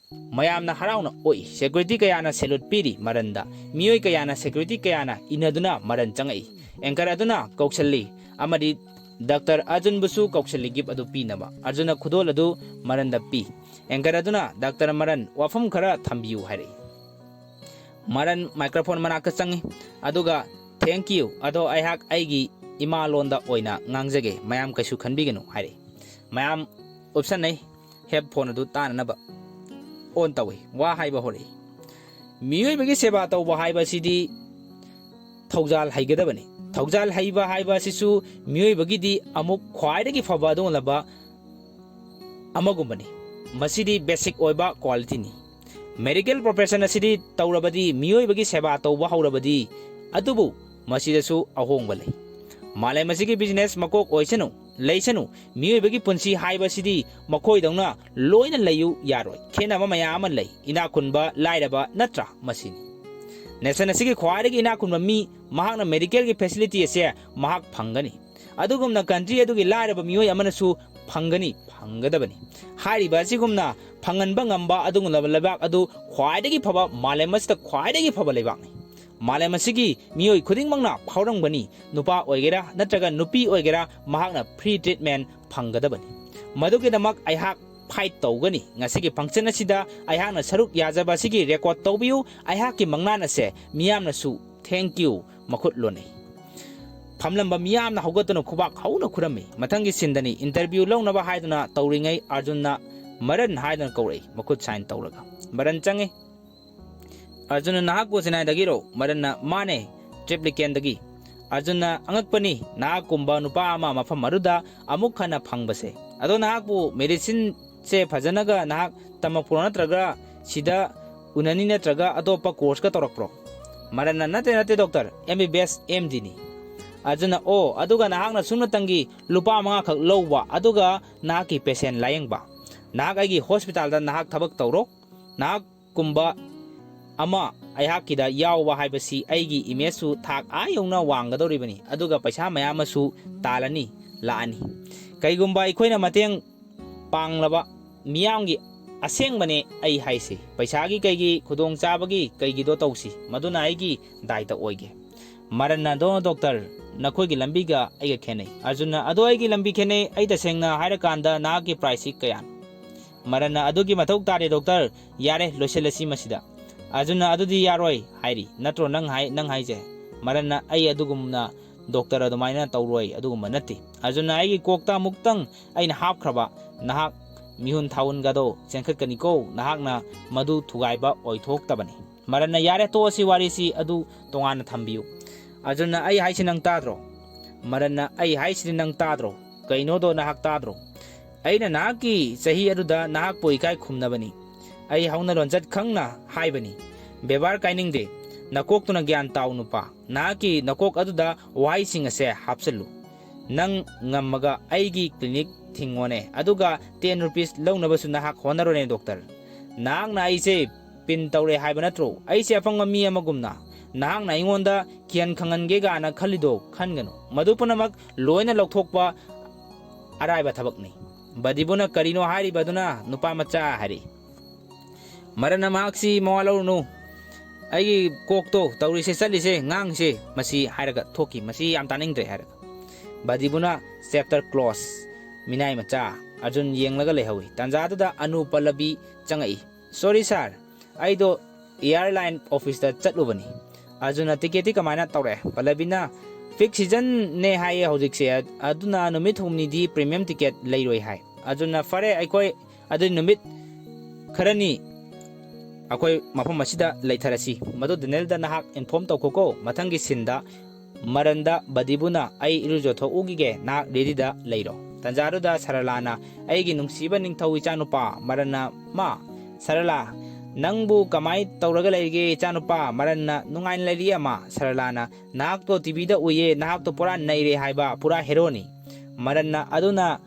ꯃꯌꯥꯝꯅ ꯍꯔꯥꯎꯅ ꯑꯣꯛꯏ꯫ ꯁꯦꯀ꯭ꯌꯨꯔꯤꯇꯤ ꯀꯌꯥꯅ ꯁꯦꯂꯨꯠ ꯄꯤꯔꯤ꯫ ꯃꯔꯟꯗ ꯃꯤꯑꯣꯏ ꯀꯌꯥꯅ, ꯁꯦꯀ꯭ꯌꯨꯔꯤꯇꯤ ꯀꯌꯥꯅ ꯏꯟꯅꯗꯨꯅ ꯃꯔꯟ ꯆꯪꯂꯛꯏ꯫ ꯑꯦꯡꯀꯔ ꯑꯗꯨꯅ ꯀꯧꯁꯜꯂꯤ ꯑꯃꯗꯤ ꯗꯥꯛꯇꯔ ꯑꯔꯖꯨꯟꯕꯨꯁꯨ ꯀꯧꯁꯜꯂꯤ ꯒꯤꯐ ꯑꯗꯨ ꯄꯤꯅꯕ꯫ ꯑꯔꯖꯨꯟꯅ ꯈꯨꯗꯣꯜ ꯑꯗꯨ ꯃꯔꯟꯗ ꯄꯤ꯫ ꯑꯦꯡꯀꯔ ꯑꯗꯨꯅ, "ꯗꯥꯛꯇꯔ ꯃꯔꯟ, ꯋꯥꯐꯝ ꯈꯔ ꯊꯝꯕꯤꯌꯨ" ꯍꯥꯏꯔꯛꯏ꯫ ꯃꯔꯟ ꯃꯥꯏꯀ꯭ꯔꯣꯐꯣꯟ ꯃꯅꯥꯛꯇ ꯆꯪꯏ, ꯑꯗꯨꯒ, "Thank you, ꯑꯗꯣ ꯑꯩꯍꯥꯛ ꯑꯩꯒꯤ ꯏꯃꯥ ꯂꯣꯟꯗ ꯑꯣꯏꯅ ꯉꯥꯡꯖꯒꯦ, ꯃꯌꯥꯝ ꯀꯩꯁꯨ ꯈꯟꯕꯤꯒꯅꯨ" ꯍꯥꯏꯔꯛꯏ꯫ ꯃꯌꯥꯝ ꯎꯞꯁꯟꯅꯩ꯫ ꯍꯦꯗꯐꯣꯟ ꯑꯗꯨ ꯇꯥꯅꯅꯕ ꯑꯣꯟ ꯇꯧꯏ꯫ ꯋꯥ ꯍꯥꯏꯕ ꯍꯧꯔꯛꯏ꯫ ꯃꯤꯑꯣꯏꯕꯒꯤ ꯁꯦꯕꯥ ꯇꯧꯕ ꯍꯥꯏꯕꯁꯤꯗꯤ ꯊꯧꯖꯥꯜ ꯍꯩꯒꯗꯕꯅꯤ꯫ ꯊꯧꯖꯥꯜ ꯍꯩꯕ ꯍꯥꯏꯕ ꯑꯁꯤꯁꯨ ꯃꯤꯑꯣꯏꯕꯒꯤꯗꯤ ꯑꯃꯨꯛ ꯈ꯭ꯋꯥꯏꯗꯒꯤ ꯐꯕ ꯑꯗꯨꯒꯨꯝꯂꯕ ꯑꯃꯒꯨꯝꯕꯅꯤ꯫ ꯃꯁꯤꯗꯤ ꯕꯦꯁꯤꯛ ꯑꯣꯏꯕ ꯀ꯭ꯋꯥꯂꯤꯇꯤꯅꯤ꯫ ꯃꯦꯗꯤꯀꯦꯜ ꯄ꯭ꯔꯣꯐꯦꯁꯟ ꯑꯁꯤꯗꯤ ꯇꯧꯔꯕꯗꯤ, ꯃꯤꯑꯣꯏꯕꯒꯤ ꯁꯦꯕꯥ ꯇꯧꯕ ꯍꯧꯔꯕꯗꯤ, ꯑꯗꯨꯕꯨ ꯃꯁꯤꯗꯁꯨ ꯑꯍꯣꯡꯕ ꯂꯩ꯫ ꯃꯥꯂꯦꯝ ꯑꯁꯤꯒꯤ ꯕꯤꯖꯤꯅꯦꯁ ꯃꯀꯣꯛ ꯑꯣꯏꯁꯅꯨ, ꯂꯩꯁꯅꯨ, ꯃꯤꯑꯣꯏꯕꯒꯤ ꯄꯨꯟꯁꯤ ꯍꯥꯏꯕꯁꯤꯗꯤ ꯃꯈꯣꯏꯗꯧꯅ ꯂꯣꯏꯅ ꯂꯩꯌꯨ ꯌꯥꯔꯣꯏ꯫ ꯈꯦꯠꯅꯕ ꯃꯌꯥꯝ ꯑꯃ ꯂꯩ꯫ ꯏꯅꯥꯛ ꯈꯨꯟꯕ, ꯂꯥꯏꯔꯕ ꯅꯠꯇ꯭ꯔꯥ? ꯃꯁꯤꯅꯤ꯫ ꯅꯦꯁꯟ ꯑꯁꯤꯒꯤ ꯈ꯭ꯋꯥꯏꯗꯒꯤ ꯏꯅꯥꯛ ꯈꯨꯟꯕ ꯃꯤ, ꯃꯍꯥꯛꯅ ꯃꯦꯗꯤꯀꯦꯜꯒꯤ ꯐꯦꯁꯤꯂꯤꯇꯤ ꯑꯁꯦ ꯃꯍꯥꯛ ꯐꯪꯒꯅꯤ꯫ ꯑꯗꯨꯒꯨꯝꯅ ꯀꯟꯇ꯭ꯔꯤ ꯑꯗꯨꯒꯤ ꯂꯥꯏꯔꯕ ꯃꯤꯑꯣꯏ ꯑꯃꯅꯁꯨ ꯐꯪꯒꯅꯤ, ꯐꯪꯒꯗꯕꯅꯤ꯫ ꯍꯥꯏꯔꯤꯕ ꯑꯁꯤꯒꯨꯝꯅ ꯐꯪꯍꯟꯕ ꯉꯝꯕ ꯑꯗꯨꯒꯨꯝꯂꯕ ꯂꯩꯕꯥꯛ ꯑꯗꯨ ꯈ꯭ꯋꯥꯏꯗꯒꯤ ꯐꯕ, ꯃꯥꯂꯦꯝ ꯑꯁꯤꯗ ꯈ꯭ꯋꯥꯏꯗꯒꯤ ꯐꯕ ꯂꯩꯕꯥꯛꯅꯤ꯫ ꯃꯥꯂꯦꯝ ꯑꯁꯤꯒꯤ ꯃꯤꯑꯣꯏ ꯈꯨꯗꯤꯡꯃꯛꯅ ꯐꯥꯎꯔꯝꯒꯅꯤ, ꯅꯨꯄꯥ ꯑꯣꯏꯒꯦꯔꯥ ꯅꯠꯇ꯭ꯔꯒ ꯅꯨꯄꯤ ꯑꯣꯏꯒꯦꯔꯥ, ꯃꯍꯥꯛꯅ ꯐ꯭ꯔꯤ ꯇ꯭ꯔꯤꯠꯃꯦꯟ ꯐꯪꯒꯗꯕꯅꯤ꯫ ꯃꯗꯨꯒꯤꯗꯃꯛ ꯑꯩꯍꯥꯛ ꯐꯥꯏꯠ ꯇꯧꯒꯅꯤ꯫ ꯉꯁꯤꯒꯤ ꯐꯪꯁꯟ ꯑꯁꯤꯗ ꯑꯩꯍꯥꯛꯅ ꯁꯔꯨꯛ ꯌꯥꯖꯕ ꯑꯁꯤꯒꯤ ꯔꯦꯀꯣꯔꯗ ꯇꯧꯕꯤꯌꯨ꯫ ꯑꯩꯍꯥꯛꯀꯤ ꯃꯪꯂꯥꯟ ꯑꯁꯦ ꯃꯤꯌꯥꯝꯅꯁꯨ "Thank you" ꯃꯈꯨꯠ ꯂꯣꯟꯅꯩ꯫ ꯐꯝꯂꯝꯕ ꯃꯤꯌꯥꯝꯅ ꯍꯧꯒꯠꯇꯨꯅ ꯈꯨꯕꯥꯛ ꯍꯧꯅ ꯈꯨꯔꯝꯃꯤ꯫ ꯃꯊꯪꯒꯤ ꯁꯤꯟꯗꯅꯤ, ꯏꯟꯇꯔꯚ꯭ꯌꯨ ꯂꯧꯅꯕ ꯍꯥꯏꯗꯨꯅ ꯇꯧꯔꯤꯉꯩ ꯑꯥꯔꯖꯨꯟꯅ "ꯃꯔꯟ" ꯍꯥꯏꯗꯨꯅ ꯀꯧꯔꯛꯏ꯫ ꯃꯈꯨꯠ ꯁꯥꯏꯟ ꯇꯧꯔꯒ ꯃꯔꯟ ꯆꯪꯉꯤ꯫ "ꯑꯥꯔꯖꯨꯟꯅ ꯅꯍꯥꯛꯄꯨ ꯆꯦꯟꯅꯥꯏꯗꯒꯤꯔꯣ?" ꯃꯔꯟꯅ "ꯃꯥꯅꯦ, ꯇ꯭ꯔꯤꯄ꯭ꯂꯤꯀꯦꯟꯗꯒꯤ꯫" ꯑꯥꯔꯖꯨꯟꯅ "ꯑꯉꯛꯄꯅꯤ, ꯅꯍꯥꯛꯀꯨꯝꯕ ꯅꯨꯄꯥ ꯑꯃ ꯃꯐꯝ ꯑꯗꯨꯗ ꯑꯃꯨꯛ ꯍꯟꯅ ꯐꯪꯕꯁꯦ꯫ ꯑꯗꯣ ꯅꯍꯥꯛꯄꯨ ꯃꯦꯗꯤꯁꯤꯟꯁꯦ ꯐꯖꯅꯒ ꯅꯍꯥꯛ ꯇꯝꯃꯛꯄ꯭ꯔꯣ, ꯅꯠꯇ꯭ꯔꯒ ꯁꯤꯗ ꯎꯅꯅꯤ, ꯅꯠꯇ꯭ꯔꯒ ꯑꯇꯣꯞꯄ ꯀꯣꯔꯁꯀ ꯇꯧꯔꯛꯄ꯭ꯔꯣ?" ꯃꯔꯟꯅ "ꯅꯠꯇꯦ, ꯅꯠꯇꯦ ꯗꯣꯛꯇꯔ, ꯑꯦꯝ ꯕꯤ ꯕꯤ ꯑꯦꯁ, ꯑꯦꯝ ꯗꯤꯅꯤ꯫" ꯑꯥꯔꯖꯨꯟꯅ "ꯑꯣ, ꯑꯗꯨꯒ ꯅꯍꯥꯛꯅ ꯁꯨꯞꯅꯇꯪꯒꯤ ꯂꯨꯄꯥ ꯃꯉꯥꯈꯛ ꯂꯧꯕ, ꯑꯗꯨꯒ ꯅꯍꯥꯛꯀꯤ ꯄꯦꯁꯦꯟ ꯂꯥꯌꯦꯡꯕ꯫ ꯅꯍꯥꯛ ꯑꯩꯒꯤ ꯍꯣꯁꯄꯤꯇꯥꯜꯗ ꯅꯍꯥꯛ ꯊꯕꯛ ꯇꯧꯔꯣ꯫ ꯅꯍꯥꯛ ꯀꯨꯝꯕ ꯑꯃ ꯑꯩꯍꯥꯛꯀꯤꯗ ꯌꯥꯎꯕ ꯍꯥꯏꯕꯁꯤ ꯑꯩꯒꯤ ꯏꯃꯦꯖꯁꯨ ꯊꯥꯛ ꯑꯥ ꯌꯧꯅ ꯋꯥꯡꯒꯗꯧꯔꯤꯕꯅꯤ, ꯑꯗꯨꯒ ꯄꯩꯁꯥ ꯃꯌꯥꯝ ꯑꯃꯁꯨ ꯇꯥꯜꯂꯅꯤ, ꯂꯥꯛꯑꯅꯤ꯫ ꯀꯩꯒꯨꯝꯕ ꯑꯩꯈꯣꯏꯅ ꯃꯇꯦꯡ ꯄꯥꯡꯂꯕ ꯃꯤꯌꯥꯝꯒꯤ ꯑꯁꯦꯡꯕꯅꯦ ꯑꯩ ꯍꯥꯏꯁꯤ꯫ ꯄꯩꯁꯥꯒꯤ ꯀꯩꯒꯤ ꯈꯨꯗꯣꯡꯆꯥꯕꯒꯤ ꯀꯩꯒꯤꯗꯣ ꯇꯧꯁꯤ, ꯃꯗꯨꯅ ꯑꯩꯒꯤ ꯗꯥꯏꯇ ꯑꯣꯏꯒꯦ꯫" ꯃꯔꯟꯅ "ꯑꯗꯣ ꯗꯣꯛꯇꯔ, ꯅꯈꯣꯏꯒꯤ ꯂꯝꯕꯤꯒ ꯑꯩꯒ ꯈꯦꯠꯅꯩ꯫" ꯑꯥꯔꯖꯨꯟꯅ "ꯑꯗꯣ ꯑꯩꯒꯤ ꯂꯝꯕꯤ ꯈꯦꯠꯅꯩ, ꯑꯩ ꯇꯁꯦꯡꯅ ꯍꯥꯏꯔꯀꯥꯟꯗ ꯅꯍꯥꯛꯀꯤ ꯄ꯭ꯔꯥꯏꯁꯁꯤ ꯀꯌꯥꯅꯣ?" ꯃꯔꯟꯅ "ꯑꯗꯨꯒꯤ ꯃꯊꯧ ꯇꯥꯗꯦ ꯗꯣꯛꯇꯔ, ꯌꯥꯔꯦ, ꯂꯣꯏꯁꯤꯜꯂꯁꯤ ꯃꯁꯤꯗ꯫" ꯑꯥꯔꯖꯨꯟꯅ "ꯑꯗꯨꯗꯤ ꯌꯥꯔꯣꯏ ꯍꯥꯏꯔꯤ ꯅꯠꯇ꯭ꯔꯣ ꯅꯪ ꯍꯥꯏ-, ꯅꯪ ꯍꯥꯏꯁꯦ?" ꯃꯔꯟꯅ "ꯑꯩ ꯑꯗꯨꯒꯨꯝꯅ ꯗꯣꯛꯇꯔ ꯑꯗꯨꯃꯥꯏꯅ ꯇꯧꯔꯣꯏ, ꯑꯗꯨꯒꯨꯝꯕ ꯅꯠꯇꯦ꯫" ꯑꯥꯔꯖꯨꯟꯅ "ꯑꯩꯒꯤ ꯀꯣꯛꯇ ꯑꯃꯨꯛꯇꯪ ꯑꯩꯅ ꯍꯥꯞꯈ꯭ꯔꯕ, ꯅꯍꯥꯛ ꯃꯤꯍꯨꯟ ꯊꯥꯍꯨꯟꯒꯗꯣ ꯆꯦꯟꯈꯠꯀꯅꯤꯀꯣ, ꯅꯍꯥꯛꯅ ꯃꯗꯨ ꯊꯨꯒꯥꯏꯕ ꯑꯣꯏꯊꯣꯛꯇꯕꯅꯤ꯫ ꯃꯔꯟꯅ, "ꯌꯥꯔꯦ, ꯇꯣꯛꯑꯁꯤ, ꯋꯥꯔꯤꯁꯤ ꯑꯗꯨ ꯇꯣꯉꯥꯟꯅ ꯊꯝꯕꯤꯌꯨ"꯫ ꯑꯔꯖꯨꯟꯅ, "ꯑꯩ ꯍꯥꯏꯁꯤ ꯅꯪ ꯇꯥꯗ꯭ꯔꯣ?" ꯃꯔꯟꯅ, "ꯑꯩ ꯍꯥꯏꯁꯤꯗꯤ ꯅꯪ ꯇꯥꯗ꯭ꯔꯣ? ꯀꯩꯅꯣꯗꯣ ꯅꯍꯥꯛ ꯇꯥꯗ꯭ꯔꯣ? ꯑꯩꯅ ꯅꯍꯥꯛꯀꯤ ꯆꯍꯤ ꯑꯗꯨꯗ ꯅꯍꯥꯛꯄꯨ ꯏꯀꯥꯏ ꯈꯨꯝꯅꯕꯅꯤ꯫ ꯑꯩ ꯍꯧꯅ ꯂꯣꯟꯆꯠ ꯈꯪꯅ ꯍꯥꯏꯕꯅꯤ꯫ ꯕꯦꯕꯥꯔ ꯀꯥꯏꯅꯤꯡꯗꯦ꯫ ꯅꯀꯣꯛꯇꯨꯅ ꯒ꯭ꯌꯥꯟ ꯇꯥꯎ ꯅꯨꯄꯥ꯫ ꯅꯍꯥꯛꯀꯤ ꯅꯀꯣꯛ ꯑꯗꯨꯗ ꯋꯥꯍꯩꯁꯤꯡ ꯑꯁꯦ ꯍꯥꯞꯆꯤꯜꯂꯨ꯫ ꯅꯪ ꯉꯝꯃꯒ ꯑꯩꯒꯤ clinic ꯊꯤꯡꯉꯣꯅꯦ, ꯑꯗꯨꯒ ten rupees ꯂꯧꯅꯕꯁꯨ ꯅꯍꯥꯛ ꯍꯣꯠꯅꯔꯣꯅꯦ doctor꯫ ꯅꯍꯥꯛꯅ ꯑꯩꯁꯦ pin ꯇꯧꯔꯦ ꯍꯥꯏꯕ ꯅꯠꯇ꯭ꯔꯣ? ꯑꯩꯁꯦ ꯑꯄꯪꯕ ꯃꯤ ꯑꯃꯒꯨꯝꯅ ꯅꯍꯥꯛꯅ ꯑꯩꯉꯣꯟꯗ ꯀꯤꯍꯟ ꯈꯪꯍꯟꯒꯦ ꯀꯥꯏꯅ ꯈꯜꯂꯤꯗꯣ ꯈꯟꯒꯅꯨ꯫ ꯃꯗꯨ ꯄꯨꯝꯅꯃꯛ ꯂꯣꯏꯅ ꯂꯧꯊꯣꯛꯄ ꯑꯔꯥꯏꯕ ꯊꯕꯛꯅꯤ"꯫ ꯕꯗꯤꯕꯨꯅ, "ꯀꯔꯤꯅꯣ ꯍꯥꯏꯔꯤꯕꯗꯨꯅ, ꯅꯨꯄꯥ ꯃꯆꯥ?" ꯍꯥꯏꯔꯛꯏ꯫ ꯃꯔꯟꯅ, "ꯃꯍꯥꯛꯁꯤ ꯃꯋꯥ ꯂꯧꯔꯨꯅꯨ, ꯑꯩꯒꯤ ꯀꯣꯛꯇꯣ ꯇꯧꯔꯤꯁꯦ, ꯆꯠꯂꯤꯁꯦ, ꯉꯥꯡꯉꯤꯁꯦ ꯃꯁꯤ" ꯍꯥꯏꯔꯒ ꯊꯣꯛꯈꯤ꯫ "ꯃꯁꯤ ꯌꯥꯝ ꯇꯥꯅꯤꯡꯗ꯭ꯔꯦ" ꯍꯥꯏꯔꯒ꯫ ꯕꯗꯤꯕꯨꯅ, "Chapter close"꯫ ꯃꯤꯅꯥꯏ ꯃꯆꯥ꯫ ꯑꯔꯖꯨꯟ ꯌꯦꯡꯂꯒ ꯂꯩꯍꯧꯏ꯫ ꯇꯥꯟꯖꯥꯗꯨꯗ ꯑꯅꯨ ꯄꯜꯂꯕꯤ ꯆꯪꯉꯛꯏ꯫ "Sorry sir, ꯑꯩꯗꯣ airline officeꯇ ꯆꯠꯂꯨꯕꯅꯤ"꯫ ꯑꯔꯖꯨꯟꯅ, "Ticketꯇꯤ ꯀꯃꯥꯏꯅ ꯇꯧꯔꯛꯑꯦ?" ꯄꯜꯂꯕꯤꯅ, "Fifth seasonꯅꯦ ꯍꯥꯏꯌꯦ ꯍꯧꯖꯤꯛꯁꯦ, ꯑꯗꯨꯅ ꯅꯨꯃꯤꯠ ꯍꯨꯝꯅꯤꯗꯤ premium ticket ꯂꯩꯔꯣꯏ" ꯍꯥꯏ꯫ ꯑꯔꯖꯨꯟꯅ, "ꯐꯔꯦ, ꯑꯩꯈꯣꯏ ꯑꯗꯨꯗꯤ ꯅꯨꯃꯤꯠ ꯈꯔꯅꯤ ꯑꯩꯈꯣꯏ ꯃꯐꯝ ꯑꯁꯤꯗ ꯂꯩꯊꯔꯁꯤ꯫ ꯃꯗꯨ ꯗꯦꯅꯦꯜꯗ ꯅꯍꯥꯛ inform ꯇꯧꯈꯣꯀꯣ꯫ ꯃꯊꯪꯒꯤ sceneꯗ ꯃꯔꯟꯗ ꯕꯗꯤꯕꯨꯅ, ꯑꯩ ꯏꯔꯨꯖꯊꯣꯛꯎꯈꯤꯒꯦ, ꯅꯍꯥꯛ readyꯗ ꯂꯩꯔꯣ"꯫ ꯇꯥꯟꯖꯥꯗꯨꯗ ꯁꯔꯂꯥꯅ, "ꯑꯩꯒꯤ ꯅꯨꯡꯁꯤꯕ ꯅꯤꯡꯊꯧ ꯏꯆꯥꯅꯨꯄꯥ"꯫ ꯃꯔꯟꯅ, "ꯃꯥ"꯫ ꯁꯔꯂꯥ, "ꯅꯪꯕꯨ ꯀꯃꯥꯏ ꯇꯧꯔꯒ ꯂꯩꯔꯤꯒꯦ ꯏꯆꯥꯅꯨꯄꯥ?" ꯃꯔꯟꯅ, "ꯅꯨꯡꯉꯥꯏꯅ ꯂꯩꯔꯤꯌꯦ ꯑꯃ"꯫ ꯁꯔꯂꯥꯅ, "ꯅꯍꯥꯛꯇꯣ TVꯗ ꯎꯏꯌꯦ, ꯅꯍꯥꯛꯇꯣ ꯄꯨꯔꯥ ꯅꯩꯔꯦ ꯍꯥꯏꯕ, ꯄꯨꯔꯥ heroꯅꯤ"꯫ ꯃꯔꯟꯅ, "ꯑꯗꯨꯅ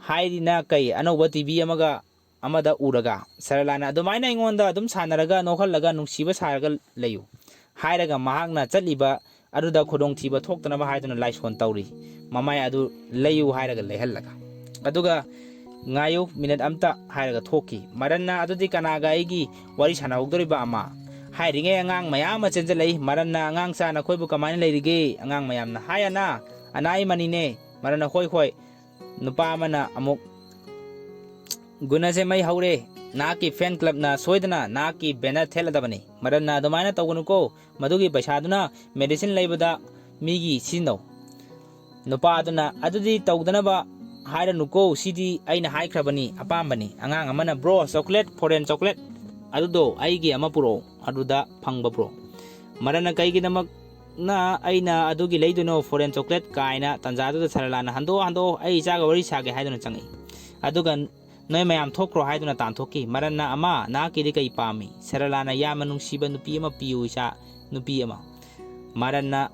ꯍꯥꯏꯔꯤꯅ ꯀꯩ? ꯑꯅꯧꯕ TV ꯑꯃꯒ ꯑꯃꯗ ꯎꯔꯒ?" ꯁꯔꯂꯥꯅ, "ꯑꯗꯨꯃꯥꯏꯅ ꯑꯩꯉꯣꯟꯗ ꯑꯗꯨꯝ ꯁꯥꯟꯅꯔꯒ, ꯅꯣꯛꯍꯜꯂꯒ, ꯅꯨꯡꯁꯤꯕ ꯁꯥꯔꯒ ꯂꯩꯌꯨ" ꯍꯥꯏꯔꯒ ꯃꯍꯥꯛꯅ ꯆꯠꯂꯤꯕ ꯑꯗꯨꯗ ꯈꯨꯗꯣꯡꯊꯤꯕ ꯊꯣꯛꯇꯅꯕ ꯍꯥꯏꯗꯨꯅ ꯂꯥꯏꯁꯣꯟ ꯇꯧꯔꯤ꯫ ꯃꯃꯥꯏ ꯑꯗꯨ ꯂꯩꯌꯨ ꯍꯥꯏꯔꯒ ꯂꯩꯍꯜꯂꯒ꯫ ꯑꯗꯨꯒ "ꯉꯥꯏꯌꯨ, minute ꯑꯝꯇ" ꯍꯥꯏꯔꯒ ꯊꯣꯛꯈꯤ꯫ ꯃꯔꯟꯅ, "ꯑꯗꯨꯗꯤ ꯀꯅꯥꯒ ꯑꯩꯒꯤ ꯋꯥꯔꯤ ꯁꯥꯟꯅꯍꯧꯗꯣꯔꯤꯕ ꯑꯃ?" ꯍꯥꯏꯔꯤꯉꯩ ꯑꯉꯥꯡ ꯃꯌꯥꯝ ꯑꯃ ꯆꯦꯟꯖꯜꯂꯛꯏ꯫ ꯃꯔꯟꯅ, "ꯑꯉꯥꯡꯁꯥ, ꯅꯈꯣꯏꯕꯨ ꯀꯃꯥꯏꯅ ꯂꯩꯔꯤꯒꯦ?" ꯑꯉꯥꯡ ꯃꯌꯥꯝꯅ, "ꯍꯥꯏ ꯑꯅꯥ, ꯑꯅꯥ ꯑꯩ ꯃꯅꯤꯅꯦ"꯫ ꯃꯔꯟꯅ, "ꯍꯣꯏ, ꯍꯣꯏ"꯫ ꯅꯨꯄꯥ ꯑꯃꯅ ꯑꯃꯨꯛ, "ꯒꯨꯅꯁꯦ ꯃꯩ ꯍꯧꯔꯦ, ꯅꯍꯥꯛꯀꯤ fan clubꯅ ꯁꯣꯏꯗꯅ ꯅꯍꯥꯛꯀꯤ banner ꯊꯦꯠꯂꯗꯕꯅꯤ"꯫ ꯃꯔꯟꯅ, "ꯑꯗꯨꯃꯥꯏꯅ ꯇꯧꯒꯅꯨꯀꯣ, ꯃꯗꯨꯒꯤ ꯄꯩꯁꯥꯗꯨꯅ medicine ꯂꯩꯕꯗ ꯃꯤꯒꯤ ꯁꯤꯖꯤꯟꯅꯧ"꯫ ꯅꯨꯄꯥ ꯑꯗꯨꯅ, "ꯑꯗꯨꯗꯤ ꯇꯧꯗꯅꯕ ꯍꯥꯏꯔꯅꯨꯀꯣ, ꯁꯤꯗꯤ ꯑꯩꯅ ꯍꯥꯏꯈ꯭ꯔꯕꯅꯤ, ꯑꯄꯥꯝꯕꯅꯤ꯫ ꯑꯉꯥꯡ ꯑꯃꯅ, "Bro, chocolate, foreign chocolate ꯑꯗꯨꯗꯣ ꯑꯩꯒꯤ ꯑꯃ ꯄꯨꯔꯛꯑꯣ, ꯑꯗꯨꯗ ꯐꯪꯕ ꯄꯨꯔꯛꯑꯣ"꯫ ꯃꯔꯟꯅ, "ꯀꯩꯒꯤꯗꯃꯛꯅ ꯑꯩꯅ ꯑꯗꯨꯒꯤ ꯂꯩꯗꯣꯏꯅꯣ, foreign chocolate?" ꯀꯥꯏꯅ ꯇꯥꯟꯖꯥꯗꯨꯗ ꯁꯔꯂꯥꯅ, "ꯍꯟꯗꯣꯛꯑꯣ, ꯍꯟꯗꯣꯛꯑꯣ, ꯑꯩ ꯏꯆꯥꯒ ꯋꯥꯔꯤ ꯁꯥꯒꯦ" ꯍꯥꯏꯗꯨꯅ ꯆꯪꯉꯛꯏ꯫ ꯑꯗꯨꯒ "ꯅꯣꯏ ꯃꯌꯥꯝ ꯊꯣꯛꯈ꯭ꯔꯣ" ꯍꯥꯏꯗꯨꯅ ꯇꯥꯟꯊꯣꯛꯈꯤ꯫ ꯃꯔꯟꯅ, "ꯑꯃ, ꯅꯍꯥꯛꯀꯤꯗꯤ ꯀꯩ ꯄꯥꯝꯃꯤ?" ꯁꯔꯂꯥꯅ, "ꯌꯥꯝꯅ ꯅꯨꯡꯁꯤꯕ ꯅꯨꯄꯤ ꯑꯃ ꯄꯤꯌꯨ, ꯏꯆꯥ ꯅꯨꯄꯤ ꯑꯃ"꯫ ꯃꯔꯟꯅ,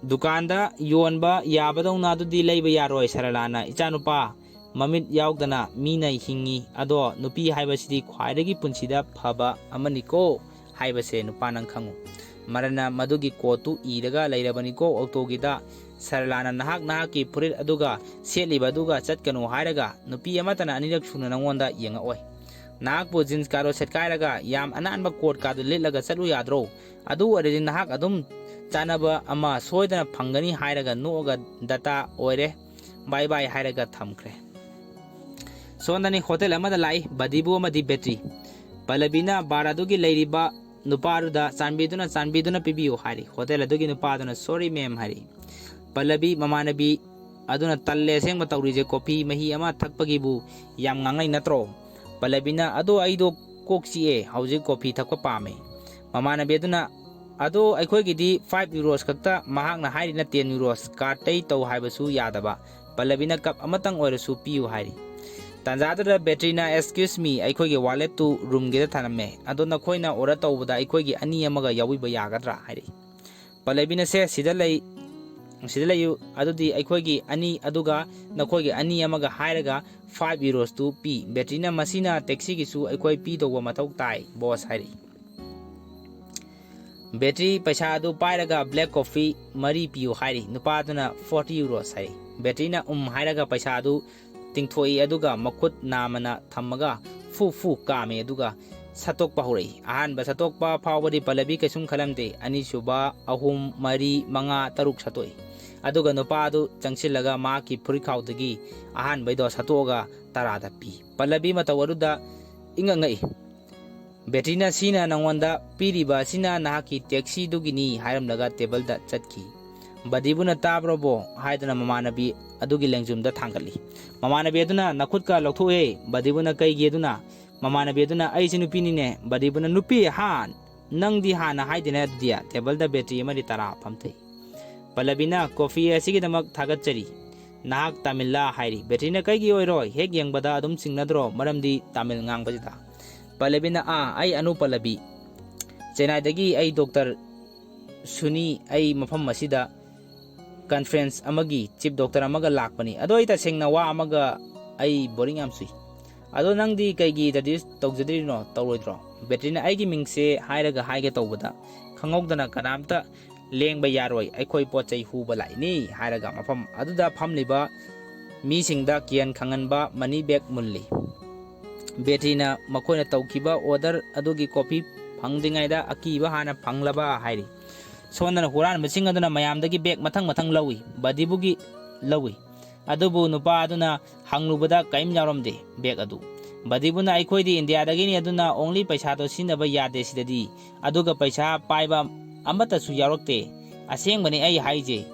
"ꯗꯨꯀꯥꯟꯗ ꯌꯣꯟꯕ ꯌꯥꯕꯗꯧꯅ ꯑꯗꯨꯗꯤ ꯂꯩꯕ ꯌꯥꯔꯣꯏ ꯁꯔꯂꯥꯅ꯫ ꯏꯆꯥꯅꯨꯄꯥ, ꯃꯃꯤꯠ ꯌꯥꯎꯗꯅ ꯃꯤꯅ ꯍꯤꯡꯉꯤ, ꯑꯗꯣ ꯅꯨꯄꯤ ꯍꯥꯏꯕꯁꯤꯗꯤ ꯈ꯭ꯋꯥꯏꯗꯒꯤ ꯄꯨꯟꯁꯤꯗ ꯐꯕ ꯑꯃꯅꯤꯀꯣ ꯍꯥꯏꯕꯁꯦ ꯅꯨꯄꯥ ꯅꯪ ꯈꯪꯉꯨ"꯫ ꯃꯔꯟꯅ ꯃꯗꯨꯒꯤ ꯀꯣꯠꯇꯨ ꯏꯔꯒ ꯂꯩꯔꯕꯅꯤꯀꯣ ꯑꯣꯛꯇꯣꯒꯤꯗ꯫ ꯁꯔꯂꯥꯅ, "ꯅꯍꯥꯛ ꯅꯍꯥꯛꯀꯤ ꯐꯨꯔꯤꯠ ꯑꯗꯨꯒ ꯁꯦꯠꯂꯤꯕ ꯑꯗꯨꯒ ꯆꯠꯀꯅꯨ ꯍꯥꯏꯔꯒ ꯅꯨꯄꯤ ꯑꯃꯠꯇꯅ ꯑꯅꯤꯔꯛ ꯁꯨꯅ ꯅꯉꯣꯟꯗ ꯌꯦꯡꯉꯛꯑꯣꯏ꯫ ꯅꯍꯥꯛꯄꯨ ꯖꯤꯟꯁ ꯀꯥꯗꯣ ꯁꯦꯠꯀꯥꯏꯔꯒ ꯌꯥꯝ ꯑꯅꯥꯟꯕ ꯀꯣꯠ ꯀꯥꯗꯨ ꯂꯤꯠꯂꯒ ꯆꯠꯂꯨ ꯌꯥꯗ꯭ꯔꯣ? ꯑꯗꯨ ꯑꯣꯏꯔꯗꯤ ꯅꯍꯥꯛ ꯑꯗꯨꯝ ꯆꯥꯅꯕ ꯑꯃ ꯁꯣꯏꯗꯅ ꯐꯪꯒꯅꯤ" ꯍꯥꯏꯔꯒ ꯅꯣꯛꯑꯒ ꯗꯇꯥ ꯑꯣꯏꯔꯦ꯫ ꯕꯥꯏ ꯕꯥꯏ ꯍꯥꯏꯔꯒ ꯊꯝꯈ꯭ꯔꯦ꯫ ꯁꯣꯝꯗꯅꯤ ꯍꯣꯇꯦꯜ ꯑꯃꯗ ꯂꯥꯛꯏ ꯕꯗꯤꯕꯨ ꯑꯃꯗꯤ ꯕꯦꯇ꯭ꯔꯤ꯫ ꯄꯜꯂꯕꯤꯅ ꯕꯥꯔ ꯑꯗꯨꯒꯤ ꯂꯩꯔꯤꯕ ꯅꯨꯄꯥꯗꯨꯗ, "ꯆꯥꯟꯕꯤꯗꯨꯅ, ꯆꯥꯟꯕꯤꯗꯨꯅ ꯄꯤꯕꯤꯌꯨ" ꯍꯥꯏꯔꯤ꯫ ꯍꯣꯇꯦꯜ ꯑꯗꯨꯒꯤ ꯅꯨꯄꯥꯗꯨꯅ, "Sorry ma'am" ꯍꯥꯏꯔꯤ꯫ ꯄꯜꯂꯕꯤ ꯃꯃꯥꯟꯅꯕꯤ ꯑꯗꯨꯅ, "ꯇꯜꯂꯦ ꯑꯁꯦꯡꯕ ꯇꯧꯔꯤꯁꯦ, ꯀꯣꯐꯤ ꯃꯍꯤ ꯑꯃ ꯊꯛꯄꯒꯤꯕꯨ ꯌꯥꯝ ꯉꯥꯡꯅꯩ ꯅꯠꯇ꯭ꯔꯣ?" ꯄꯜꯂꯕꯤꯅ, "ꯑꯗꯣ ꯑꯩꯗꯣ ꯀꯣꯛ ꯆꯤꯛꯑꯦ, ꯍꯧꯖꯤꯛ ꯀꯣꯐꯤ ꯊꯛꯄ ꯄꯥꯝꯃꯦ"꯫ ꯃꯃꯥꯟꯅꯕꯤ ꯑꯗꯨꯅ, "ꯑꯗꯣ ꯑꯩꯈꯣꯏꯒꯤꯗꯤ five euros ꯈꯛꯇ, ꯃꯍꯥꯛꯅ ꯍꯥꯏꯔꯤꯅ ten euros, cardꯇꯩ ꯇꯧ ꯍꯥꯏꯕꯁꯨ ꯌꯥꯗꯕ"꯫ ꯄꯜꯂꯕꯤꯅ, "ꯀꯞ ꯑꯃꯇꯪ ꯑꯣꯏꯔꯁꯨ ꯄꯤꯌꯨ" ꯍꯥꯏꯔꯤ꯫ ꯇꯥꯟꯖꯥꯗꯨꯗ ꯕꯦꯇ꯭ꯔꯤꯅ, "Excuse me, ꯑꯩꯈꯣꯏꯒꯤ walletꯇꯨ ꯔꯨꯝꯒꯤꯗ ꯊꯅꯝꯃꯦ, ꯑꯗꯣ ꯅꯈꯣꯏꯅ order ꯇꯧꯕꯗ ꯑꯩꯈꯣꯏꯒꯤ ꯑꯅꯤ ꯑꯃꯒ ꯌꯥꯎꯕꯤꯕ ꯌꯥꯒꯗ꯭ꯔꯥ?" ꯍꯥꯏꯔꯛꯏ꯫ ꯄꯜꯂꯕꯤꯅ, "ꯁꯦ, ꯁꯤꯗ ꯂꯩ, ꯁꯤꯗ ꯂꯩꯌꯨ, ꯑꯗꯨꯗꯤ ꯑꯩꯈꯣꯏꯒꯤ ꯑꯅꯤ ꯑꯗꯨꯒ ꯅꯈꯣꯏꯒꯤ ꯑꯅꯤ ꯑꯃꯒ" ꯍꯥꯏꯔꯒ five eurosꯇꯨ ꯄꯤ꯫ ꯕꯦꯇ꯭ꯔꯤꯅ, "ꯃꯁꯤꯅ taxiꯒꯤꯁꯨ ꯑꯩꯈꯣꯏ ꯄꯤꯗꯧꯕ ꯃꯊꯧ ꯇꯥꯏ, boss" ꯍꯥꯏꯔꯛꯏ꯫ ꯕꯦꯇ꯭ꯔꯤ ꯄꯩꯁꯥ ꯑꯗꯨ ꯄꯥꯏꯔꯒ black coffee ꯃꯔꯤ ꯄꯤꯌꯨ ꯍꯥꯏꯔꯤ꯫ ꯅꯨꯄꯥꯗꯨꯅ, "Forty euros" ꯍꯥꯏꯔꯤ꯫ ꯕꯦꯇ꯭ꯔꯤꯅ "ꯎꯝ" ꯍꯥꯏꯔꯒ ꯄꯩꯁꯥ ꯑꯗꯨ ꯇꯤꯡꯊꯣꯛꯏ, ꯑꯗꯨꯒ ꯃꯈꯨꯠ ꯅꯥꯝꯃꯅ ꯊꯝꯃꯒ ꯐꯨ ꯐꯨ ꯀꯥꯝꯃꯤ, ꯑꯗꯨꯒ ꯁꯠꯇꯣꯛꯄ ꯍꯧꯔꯛꯏ꯫ ꯑꯍꯥꯟꯕ ꯁꯠꯇꯣꯛꯄ ꯐꯥꯎꯕꯗꯤ ꯄꯜꯂꯕꯤ ꯀꯩꯁꯨꯝ ꯈꯜꯂꯝꯗꯦ꯫ ꯑꯅꯤꯁꯨꯕ, ꯑꯍꯨꯝ, ꯃꯔꯤ, ꯃꯉꯥ, ꯇꯔꯨꯛ ꯁꯠꯇꯣꯛꯏ꯫ ꯑꯗꯨꯒ ꯅꯨꯄꯥ ꯑꯗꯨ ꯆꯪꯁꯤꯜꯂꯒ ꯃꯍꯥꯛꯀꯤ ꯐꯨꯔꯤꯠꯈꯥꯎꯗꯒꯤ ꯑꯍꯥꯟꯕꯩꯗꯣ ꯁꯠꯇꯣꯛꯑꯒ ꯇꯔꯥꯗ ꯄꯤ꯫ ꯄꯜꯂꯕꯤ ꯃꯇꯧ ꯑꯗꯨꯗ ꯏꯉꯛ ꯉꯛꯏ꯫ ꯕꯦꯇ꯭ꯔꯤꯅ, "ꯁꯤꯅ ꯅꯉꯣꯟꯗ ꯄꯤꯔꯤꯕ ꯑꯁꯤꯅ ꯅꯍꯥꯛꯀꯤ taxiꯗꯨꯒꯤꯅꯤ" ꯍꯥꯏꯔꯝꯂꯒ tableꯗ ꯆꯠꯈꯤ꯫ ꯕꯗꯤꯕꯨꯅ "ꯇꯥꯕ꯭ꯔꯣꯕꯣ?" ꯍꯥꯏꯗꯨꯅ ꯃꯃꯥꯟꯅꯕꯤ ꯑꯗꯨꯒꯤ ꯂꯦꯡꯖꯨꯝꯗ ꯊꯥꯡꯒꯠꯂꯤ꯫ ꯃꯃꯥꯟꯅꯕꯤ ꯑꯗꯨꯅ "ꯅꯈꯨꯠꯀ ꯂꯧꯊꯣꯛꯑꯦ"꯫ ꯕꯗꯤꯕꯨꯅ "ꯀꯩꯒꯤ?" ꯑꯗꯨꯅ ꯃꯃꯥꯟꯅꯕꯤ ꯑꯗꯨꯅ "ꯑꯩꯁꯦ ꯅꯨꯄꯤꯅꯤꯅꯦ"꯫ ꯕꯗꯤꯕꯨꯅ "ꯅꯨꯄꯤ? ꯍꯥ? ꯅꯪꯗꯤ ꯍꯥꯟꯅ ꯍꯥꯏꯗꯦꯅꯦ ꯑꯗꯨꯗꯤ"꯫ ꯇꯦꯕꯜꯗ ꯕꯦꯇ꯭ꯔꯤ ꯑꯃꯗꯤ ꯇꯔꯥ ꯐꯝꯊꯩ꯫ ꯄꯜꯂꯕꯤꯅ "ꯀꯣꯐꯤ ꯑꯁꯤꯒꯤꯗꯃꯛ ꯊꯥꯒꯠꯆꯔꯤ꯫ ꯅꯍꯥꯛ ꯇꯥꯃꯤꯜꯂꯥ?" ꯍꯥꯏꯔꯤ꯫ ꯕꯦꯇ꯭ꯔꯤꯅ "ꯀꯩꯒꯤ ꯑꯣꯏꯔꯣꯏ? ꯍꯦꯛ ꯌꯦꯡꯕꯗ ꯑꯗꯨꯝ ꯆꯤꯡꯅꯗ꯭ꯔꯣ? ꯃꯔꯝꯗꯤ ꯇꯥꯃꯤꯜ ꯉꯥꯡꯕꯁꯤꯗ"꯫ ꯄꯜꯂꯕꯤꯅ "ꯑꯥ, ꯑꯩ ꯑꯅꯨ ꯄꯜꯂꯕꯤ꯫ ꯆꯦꯟꯅꯥꯏꯗꯒꯤ ꯑꯩ ꯗꯣꯛꯇꯔ ꯁꯨꯅꯤ꯫ ꯑꯩ ꯃꯐꯝ ꯑꯁꯤꯗ ꯀꯟꯐ꯭ꯔꯦꯟꯁ ꯑꯃꯒꯤ ꯆꯤꯞ ꯗꯣꯛꯇꯔ ꯑꯃꯒ ꯂꯥꯛꯄꯅꯤ꯫ ꯑꯗꯣ ꯑꯩ ꯇꯁꯦꯡꯅ ꯋꯥ ꯑꯃꯒ, ꯑꯩ ꯕꯣꯔꯤꯡ ꯌꯥꯝ ꯆꯨꯏ꯫ ꯑꯗꯣ ꯅꯪꯗꯤ ꯀꯩꯒꯤ ꯏꯟꯇ꯭ꯔꯣꯗ꯭ꯌꯨꯁ ꯇꯧꯖꯗ꯭ꯔꯤꯅꯣ? ꯇꯧꯔꯣꯏꯗ꯭ꯔꯣ?" ꯕꯦꯇ꯭ꯔꯤꯅ "ꯑꯩꯒꯤ ꯃꯤꯡꯁꯦ ꯍꯥꯏꯔꯒ ꯍꯥꯏꯒꯦ ꯇꯧꯕꯗ ꯈꯪꯍꯧꯗꯅ ꯀꯅꯥꯝꯇ ꯂꯦꯡꯕ ꯌꯥꯔꯣꯏ, ꯑꯩꯈꯣꯏ ꯄꯣꯠ ꯆꯩ ꯍꯨꯕ ꯂꯥꯛꯏꯅꯤ" ꯍꯥꯏꯔꯒ ꯃꯐꯝ ꯑꯗꯨꯗ ꯐꯝꯂꯤꯕ ꯃꯤꯁꯤꯡꯗ ꯀꯤꯌꯟ ꯈꯪꯍꯟꯕ ꯃꯅꯤ ꯕꯦꯒ ꯃꯨꯜꯂꯤ꯫ ꯕꯦꯇ꯭ꯔꯤꯅ ꯃꯈꯣꯏꯅ ꯇꯧꯈꯤꯕ ꯑꯣꯔꯗꯔ ꯑꯗꯨꯒꯤ ꯀꯣꯄꯤ ꯐꯪꯗ꯭ꯔꯤꯉꯩꯗ ꯑꯀꯤꯕ ꯍꯥꯟꯅ ꯐꯪꯂꯕ ꯍꯥꯏꯔꯤ꯫ ꯁꯣꯝꯗꯅ ꯍꯨꯔꯥꯟꯕꯁꯤꯡ ꯑꯗꯨꯅ ꯃꯌꯥꯝꯗꯒꯤ ꯕꯦꯒ ꯃꯊꯪ ꯃꯊꯪ ꯂꯧꯏ꯫ ꯕꯗꯤꯕꯨꯒꯤ ꯂꯧꯏ꯫ ꯑꯗꯨꯕꯨ ꯅꯨꯄꯥ ꯑꯗꯨꯅ ꯍꯪꯂꯨꯕꯗ ꯀꯔꯤꯝ ꯌꯥꯎꯔꯝꯗꯦ ꯕꯦꯒ ꯑꯗꯨ꯫ ꯕꯗꯤꯕꯨꯅ "ꯑꯩꯈꯣꯏꯗꯤ ꯏꯟꯗꯤꯌꯥꯗꯒꯤꯅꯤ, ꯑꯗꯨꯅ only ꯄꯩꯁꯥꯗꯣ ꯁꯤꯖꯤꯟꯅꯕ ꯌꯥꯗꯦ ꯁꯤꯗꯗꯤ꯫ ꯑꯗꯨꯒ ꯄꯩꯁꯥ ꯄꯥꯏꯕ ꯑꯃꯠꯇꯁꯨ ꯌꯥꯎꯔꯛꯇꯦ꯫ ꯑꯁꯦꯡꯕꯅꯤ ꯑꯩ ꯍꯥꯏꯁꯦ꯫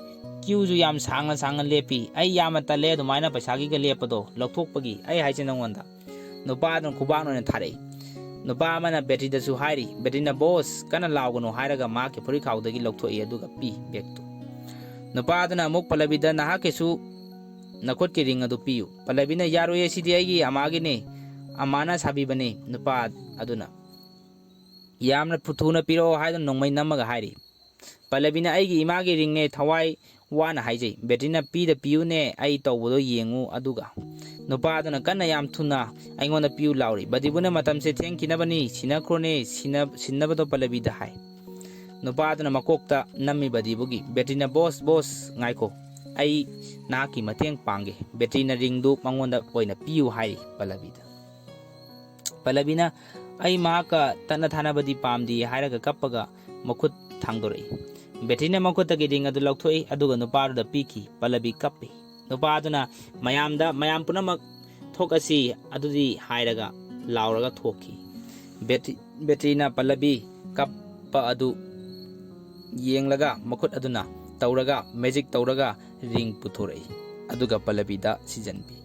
ꯀ꯭ꯌꯨꯁꯨ ꯌꯥꯝ ꯁꯥꯡꯅ ꯁꯥꯡꯅ ꯂꯦꯞꯄꯤ꯫ ꯑꯩ ꯌꯥꯝꯅ ꯇꯜꯂꯦ ꯑꯗꯨꯃꯥꯏꯅ ꯄꯩꯁꯥꯒꯤꯒ ꯂꯦꯞꯄꯗꯣ, ꯂꯧꯊꯣꯛꯄꯒꯤ꯫ ꯑꯩ ꯍꯥꯏꯁꯦ ꯅꯉꯣꯟꯗ"꯫ ꯅꯨꯄꯥ ꯑꯗꯨꯅ ꯈꯨꯕꯥꯛꯅ ꯑꯣꯏꯅ ꯊꯥꯔꯛꯏ꯫ ꯅꯨꯄꯥ ꯑꯃꯅ ꯕꯦꯇ꯭ꯔꯤꯗꯁꯨ ꯍꯥꯏꯔꯤ꯫ ꯕꯦꯇ꯭ꯔꯤꯅ "ꯕꯣꯁ, ꯀꯟꯅ ꯂꯥꯎꯒꯅꯨ" ꯍꯥꯏꯔꯒ ꯃꯍꯥꯛꯀꯤ ꯐꯨꯔꯤꯠꯈꯥꯎꯗꯒꯤ ꯂꯧꯊꯣꯛꯏ ꯑꯗꯨꯒ ꯄꯤ ꯕꯦꯒꯇꯨ꯫ ꯅꯨꯄꯥ ꯑꯗꯨꯅ ꯑꯃꯨꯛ ꯄꯜꯂꯕꯤꯗ "ꯅꯍꯥꯛꯀꯤꯁꯨ ꯅꯈꯨꯠꯀꯤ ꯔꯤꯡ ꯑꯗꯨ ꯄꯤꯌꯨ"꯫ ꯄꯜꯂꯕꯤꯅ "ꯌꯥꯔꯣꯏꯌꯦ, ꯁꯤꯗꯤ ꯑꯩꯒꯤ ꯑꯃꯥꯒꯤꯅꯦ, ꯑꯃꯥꯅ ꯁꯥꯕꯤꯕꯅꯦ"꯫ ꯅꯨꯄꯥ ꯑꯗꯨꯅ "ꯌꯥꯝꯅ ꯊꯨꯅ ꯄꯤꯔꯛꯑꯣ" ꯍꯥꯏꯗꯨꯅ ꯅꯣꯡꯃꯩ ꯅꯝꯃꯒ ꯍꯥꯏꯔꯤ꯫ ꯄꯜꯂꯕꯤꯅ "ꯑꯩꯒꯤ ꯏꯃꯥꯒꯤ ꯔꯤꯡꯅꯦ, ꯊꯋꯥꯏ ꯋꯥꯅ ꯍꯥꯏꯖꯩ"꯫ ꯕꯦꯇ꯭ꯔꯤꯅ "ꯄꯤꯗ ꯄꯤꯌꯨꯅꯦ, ꯑꯩ ꯇꯧꯕꯗꯣ ꯌꯦꯡꯉꯨ ꯑꯗꯨꯒ"꯫ ꯅꯨꯄꯥ ꯑꯗꯨꯅ ꯀꯟꯅ "ꯌꯥꯝ ꯊꯨꯅ ꯑꯩꯉꯣꯟꯗ ꯄꯤꯌꯨ" ꯂꯥꯎꯔꯤ꯫ ꯕꯗꯤꯕꯨꯅ "ꯃꯇꯝꯁꯦ ꯊꯦꯡꯈꯤꯅꯕꯅꯤ, ꯁꯤꯟꯅꯈ꯭ꯔꯣꯅꯦ, ꯁꯤꯟꯅ-, ꯁꯤꯟꯅꯕꯗꯣ ꯄꯜꯂꯕꯤꯗ" ꯍꯥꯏ꯫ ꯅꯨꯄꯥ ꯑꯗꯨꯅ ꯃꯀꯣꯛꯇ ꯅꯝꯃꯤ ꯕꯗꯤꯕꯨꯒꯤ꯫ ꯕꯦꯇ꯭ꯔꯤꯅ "ꯕꯣꯁ, ꯕꯣꯁ, ꯉꯥꯏꯈꯣ, ꯑꯩ ꯅꯍꯥꯛꯀꯤ ꯃꯇꯦꯡ ꯄꯥꯡꯒꯦ"꯫ ꯕꯦꯇ꯭ꯔꯤꯅ ꯔꯤꯡꯗꯨ ꯃꯉꯣꯟꯗ ꯑꯣꯏꯅ ꯄꯤꯌꯨ ꯍꯥꯏꯔꯤ ꯄꯜꯂꯕꯤꯗ꯫ ꯄꯜꯂꯕꯤꯅ "ꯑꯩ ꯃꯍꯥꯛꯀ ꯇꯠꯅ ꯊꯥꯅꯕꯗꯤ ꯄꯥꯝꯗꯦ" ꯍꯥꯏꯔꯒ ꯀꯞꯄꯒ ꯃꯈꯨꯠ ꯊꯥꯡꯗꯣꯔꯛꯏ꯫ ꯕꯦꯇ꯭ꯔꯤꯅ ꯃꯈꯨꯠꯇꯒꯤ ꯔꯤꯡ ꯑꯗꯨ ꯂꯧꯊꯣꯛꯏ, ꯑꯗꯨꯒ ꯅꯨꯄꯥꯗꯨꯗ ꯄꯤꯈꯤ꯫ ꯄꯜꯂꯕꯤ ꯀꯞꯄꯤ꯫ ꯅꯨꯄꯥ ꯑꯗꯨꯅ ꯃꯌꯥꯝꯗ "ꯃꯌꯥꯝ ꯄꯨꯝꯅꯃꯛ ꯊꯣꯛꯑꯁꯤ ꯑꯗꯨꯗꯤ" ꯍꯥꯏꯔꯒ ꯂꯥꯎꯔꯒ ꯊꯣꯛꯈꯤ꯫ ꯕꯦꯇ꯭ꯔꯤ-, ꯕꯦꯇ꯭ꯔꯤꯅ ꯄꯜꯂꯕꯤ ꯀꯞꯄ ꯑꯗꯨ ꯌꯦꯡꯂꯒ ꯃꯈꯨꯠ ꯑꯗꯨꯅ ꯇꯧꯔꯒ, ꯃꯦꯖꯤꯛ ꯇꯧꯔꯒ ꯔꯤꯡ ꯄꯨꯊꯣꯔꯛꯏ꯫ ꯑꯗꯨꯒ ꯄꯜꯂꯕꯤꯗ ꯁꯤꯖꯟꯕꯤ꯫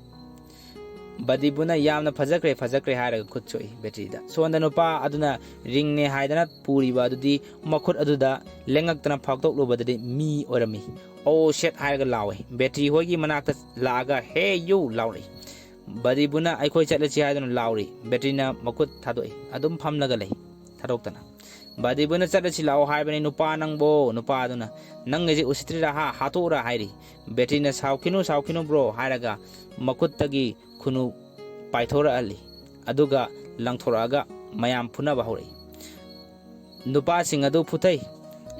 ꯕꯗꯤꯕꯨꯅ "ꯌꯥꯝꯅ ꯐꯖꯈ꯭ꯔꯦ, ꯐꯖꯈ꯭ꯔꯦ" ꯍꯥꯏꯔꯒ ꯈꯨꯠ ꯁꯣꯛꯏ ꯕꯦꯇ꯭ꯔꯤꯗ꯫ ꯁꯣꯝꯗ ꯅꯨꯄꯥ ꯑꯗꯨꯅ ꯔꯤꯡꯅꯦ ꯍꯥꯏꯗꯅ ꯄꯨꯔꯤꯕ ꯑꯗꯨꯗꯤ ꯃꯈꯨꯠ ꯑꯗꯨꯗ ꯂꯦꯡꯉꯛꯇꯅ ꯐꯥꯛꯇꯣꯛꯂꯨꯕꯗꯗꯤ ꯃꯤ ꯑꯣꯏꯔꯝꯃꯤ꯫ "ꯑꯣ ꯁꯦꯠ" ꯍꯥꯏꯔꯒ ꯂꯥꯎꯏ꯫ ꯕꯦꯇ꯭ꯔꯤ ꯍꯣꯏꯒꯤ ꯃꯅꯥꯛꯇ ꯂꯥꯛꯑꯒ "ꯍꯦ ꯌꯨ" ꯂꯥꯎꯔꯛꯏ꯫ ꯕꯗꯤꯕꯨꯅ "ꯑꯩꯈꯣꯏ ꯆꯠꯂꯁꯤ" ꯍꯥꯏꯗꯨꯅ ꯂꯥꯎꯔꯤ꯫ ꯕꯦꯇ꯭ꯔꯤꯅ ꯃꯈꯨꯠ ꯊꯥꯗꯣꯛꯏ꯫ ꯑꯗꯨꯝ ꯐꯝꯂꯒ ꯂꯩ, ꯊꯥꯗꯣꯛꯇꯅ꯫ ꯕꯗꯤꯕꯨꯅ "ꯆꯠꯂꯁꯤ ꯂꯥꯛꯑꯣ" ꯍꯥꯏꯕꯅꯤ ꯅꯨꯄꯥ ꯅꯪꯕꯣ꯫ ꯅꯨꯄꯥ ꯑꯗꯨꯅ "ꯅꯪ ꯑꯩꯁꯦ ꯎꯁꯤꯠꯇ꯭ꯔꯤꯔꯥ ꯍꯥ? ꯍꯥꯠꯇꯣꯛꯎꯔꯥ" ꯍꯥꯏꯔꯤ꯫ ꯕꯦꯇ꯭ꯔꯤꯅ "ꯁꯥꯎꯈꯤꯅꯨ, ꯁꯥꯎꯈꯤꯅꯨ ꯕ꯭ꯔꯣ" ꯍꯥꯏꯔꯒ ꯃꯈꯨꯠꯇꯒꯤ ꯈꯨꯅꯨ ꯄꯥꯏꯊꯣꯔꯛꯍꯜꯂꯤ꯫ ꯑꯗꯨꯒ ꯂꯪꯊꯣꯔꯛꯑꯒ ꯃꯌꯥꯝ ꯐꯨꯅꯕ ꯍꯧꯔꯛꯏ꯫ ꯅꯨꯄꯥꯁꯤꯡ ꯑꯗꯨ ꯐꯨꯊꯩ꯫